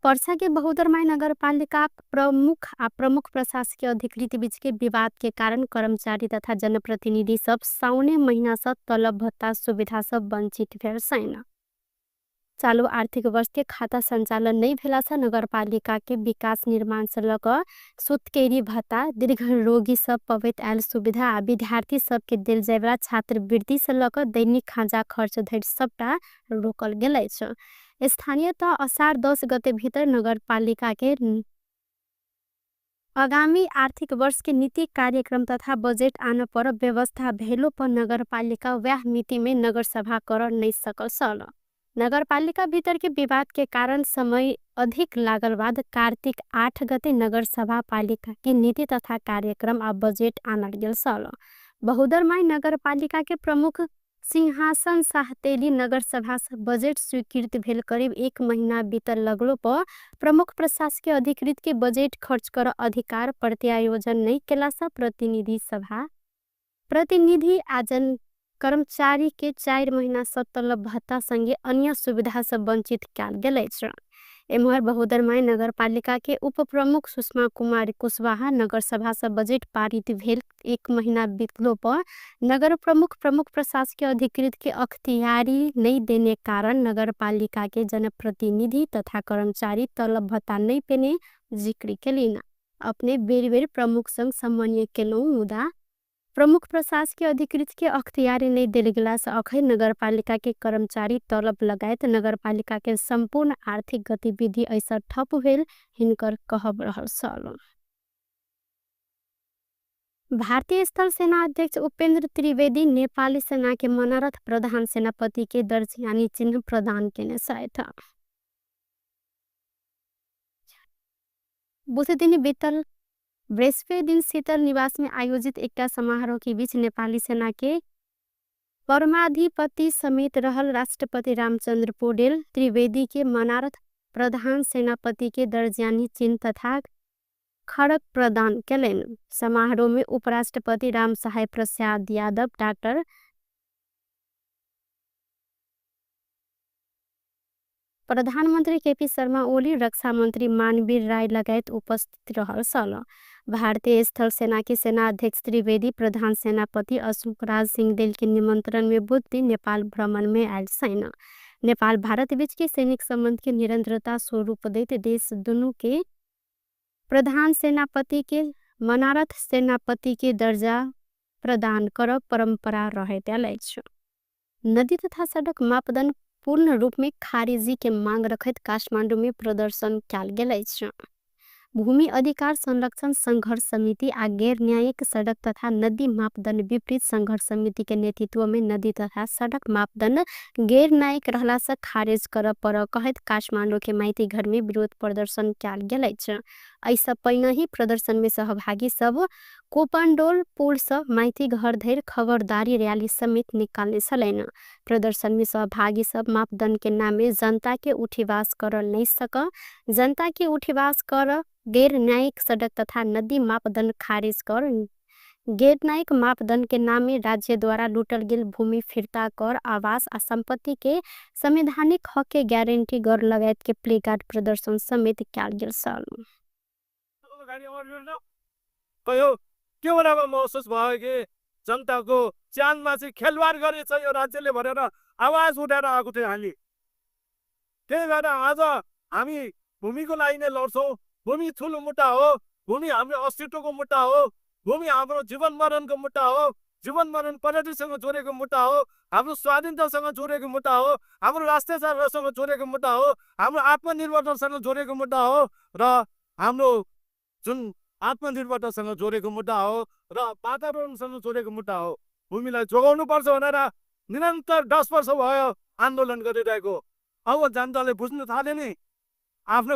पर्सा के बहुदरमाई नगरपालिका प्रमुख आ प्रमुख प्रशासकीय अधिकृत बीच के विवाद के कारण कर्मचारी तथा जनप्रतिनिधि सब साउने महीना से तलब भत्ता सुविधा सब वंचित भेल छनि। चालू आर्थिक वर्ष के खाता संचालन नहीं भेला से नगरपालिका के विकास निर्माण से लऽ कऽ सुतकेरी भत्ता, दीर्घ रोगी सब पबैत आयल सुविधा आ विद्यार्थी सबके देल जायवला छात्रवृत्ति से लऽ कऽ दैनिक खाजा खर्च धरि सबटा रोकल गेल अछि। स्थानीय तह असार 10 गते भीतर नगरपालिका के आगामी आर्थिक वर्ष के नीति कार्यक्रम तथा बजेट आन पर व्यवस्था भेलो पर नगरपालिका वह मिति में नगरसभा कर नहीं सकल छल। नगरपालिका भीतर के विवाद के कारण समय अधिक लागल बाद कार्तिक 8 गते नगरसभा पालिका के नीति तथा कार्यक्रम आ बजेट आनल गेल छल। बहुदरमाई नगरपालिका के प्रमुख सिंहासन साहतेली नगरसभा से बजेट स्वीकृत भेल करीब 1 महीना बीतल लगलो पर प्रमुख प्रशासकीय अधिकृत के बजेट खर्च कर अधिकार प्रत्यायोजन नहीं केला से प्रतिनिधि सभा प्रतिनिधि आजन कर्मचारी के 4 महीना से तलब भत्ता संगे अन्य सुविधा से वंचित कयल गेल अछि। एम्हर बहुदरमाई नगरपालिका के उप प्रमुख सुषमा कुमारी कुशवाहा नगरसभा से बजेट पारित भेल 1 महीना बीतलो पर नगर प्रमुख प्रमुख प्रशासकीय अधिकृत के अख्तियारी नहीं देने कारण नगरपालिका के जनप्रतिनिधि तथा कर्मचारी तलब भत्ता नहीं पेने जिक्र केलिन। अपने बेर बेर प्रमुख संग समन्वय केलहुँ मुदा प्रमुख प्रशासकीय अधिकृत के अख्तियारी नहीं देल गेला से अखन नगरपालिका के कर्मचारी तलब लगायत नगरपालिका के संपूर्ण आर्थिक गतिविधि ऐसा ठप भेल हिनकर कहब रहल छल। भारतीय स्थल सेना अध्यक्ष उपेंद्र त्रिवेदी नेपाली सेना के मनोरथ प्रधान सेनापति के दर्ज यानी चिन्ह प्रदान केने छथि। बुध दिन बीतल बृहस्पति दिन शीतल निवास में आयोजित एकटा समारोह के बीच नेपाली सेना के परमाधिपति समेत रहल राष्ट्रपति रामचंद्र पौडेल त्रिवेदी के मनारथ प्रधान सेनापति के दर्जानी चिन्ह तथा खड़क प्रदान केलनि। समारोह में उपराष्ट्रपति रामसहाय प्रसाद यादव, डॉक्टर प्रधानमन्त्री केपी शर्मा ओली, रक्षा मन्त्री मानवीर राय लगायत उपस्थित रहल छल। भारतीय स्थल सेना के सेना अध्यक्ष त्रिवेदी प्रधान सेनापति अशोक राज सिंहदेल के निमंत्रण में बुध दिन नेपाल भ्रमण में आयल छैन। नेपाल भारत बीच के सैनिक संबंध के निरंतरता स्वरूप दैत देश दुनू के प्रधान सेनापति के मनारथ सेनापति के दर्जा प्रदान करब परंपरा रहैत आयल अछि। नदी तथा सड़क मापदंड पूर्ण रूप में खारिजी के मांग रखैत काठमांडू में प्रदर्शन कयल गेल अछि। भूमि अधिकार संरक्षण संघर्ष समिति आ गैर न्यायिक सड़क तथा नदी मापदंड विपरीत संघर्ष समिति के नेतृत्व में नदी तथा सड़क मापदंड गैर न्यायिक रहला से खारिज करऽ पर कहैत काठमांडू के माइती घर में विरोध प्रदर्शन कयल गेल अछि। एहि पहिने ही प्रदर्शन में सहभागी सब कोपांडोल पुल से माइती घर धरि खबरदारी रैली समेत निकालने छलनि। प्रदर्शन में सहभागी सब मापदंड के नामे जनता के उठीवास कर नहीं सक, जनता के उठीवास कर, गैर न्यायिक सड़क तथा नदी मापदंड खारिज कर, गैर न्यायिक मापदंड के नामे राज्य द्वारा लूटल गेल भूमि फिर्ता कर, आवास आ संपत्ति के संवैधानिक हक के गारंटी कर लगायत के प्लेकार्ड प्रदर्शन समेत कयल गेल छल। कयो के बेलामा महसुस भयो कि जनताको ज्यानमा चाहिँ खेलवाड गरेछ यो राज्यले भनेर आवाज उठाएर आएको थियो हामी। त्यही भएर आज हामी भूमिको लागि नै लड्छौँ। भूमि ठुलो मुद्दा हो, भूमि हाम्रो अस्तित्वको मुद्दा हो, भूमि हाम्रो जीवन मरणको मुद्दा हो, जीवन मरण प्रगतिसँग जोडेको मुद्दा हो, हाम्रो स्वाधीनतासँग जोडेको मुद्दा हो, हाम्रो राष्ट्रियतासँग जोडेको मुद्दा हो, हाम्रो आत्मनिर्भरतासँग जोडेको मुद्दा हो र हाम्रो जुन आत्मनिर्भरतासँग जोडेको मुद्दा हो र वातावरणसँग जोडेको मुद्दा हो। भूमिलाई जोगाउनुपर्छ भनेर निरन्तर 10 वर्ष भयो आन्दोलन गरिरहेको। अब जनताले बुझ्न थाले नि आफ्नो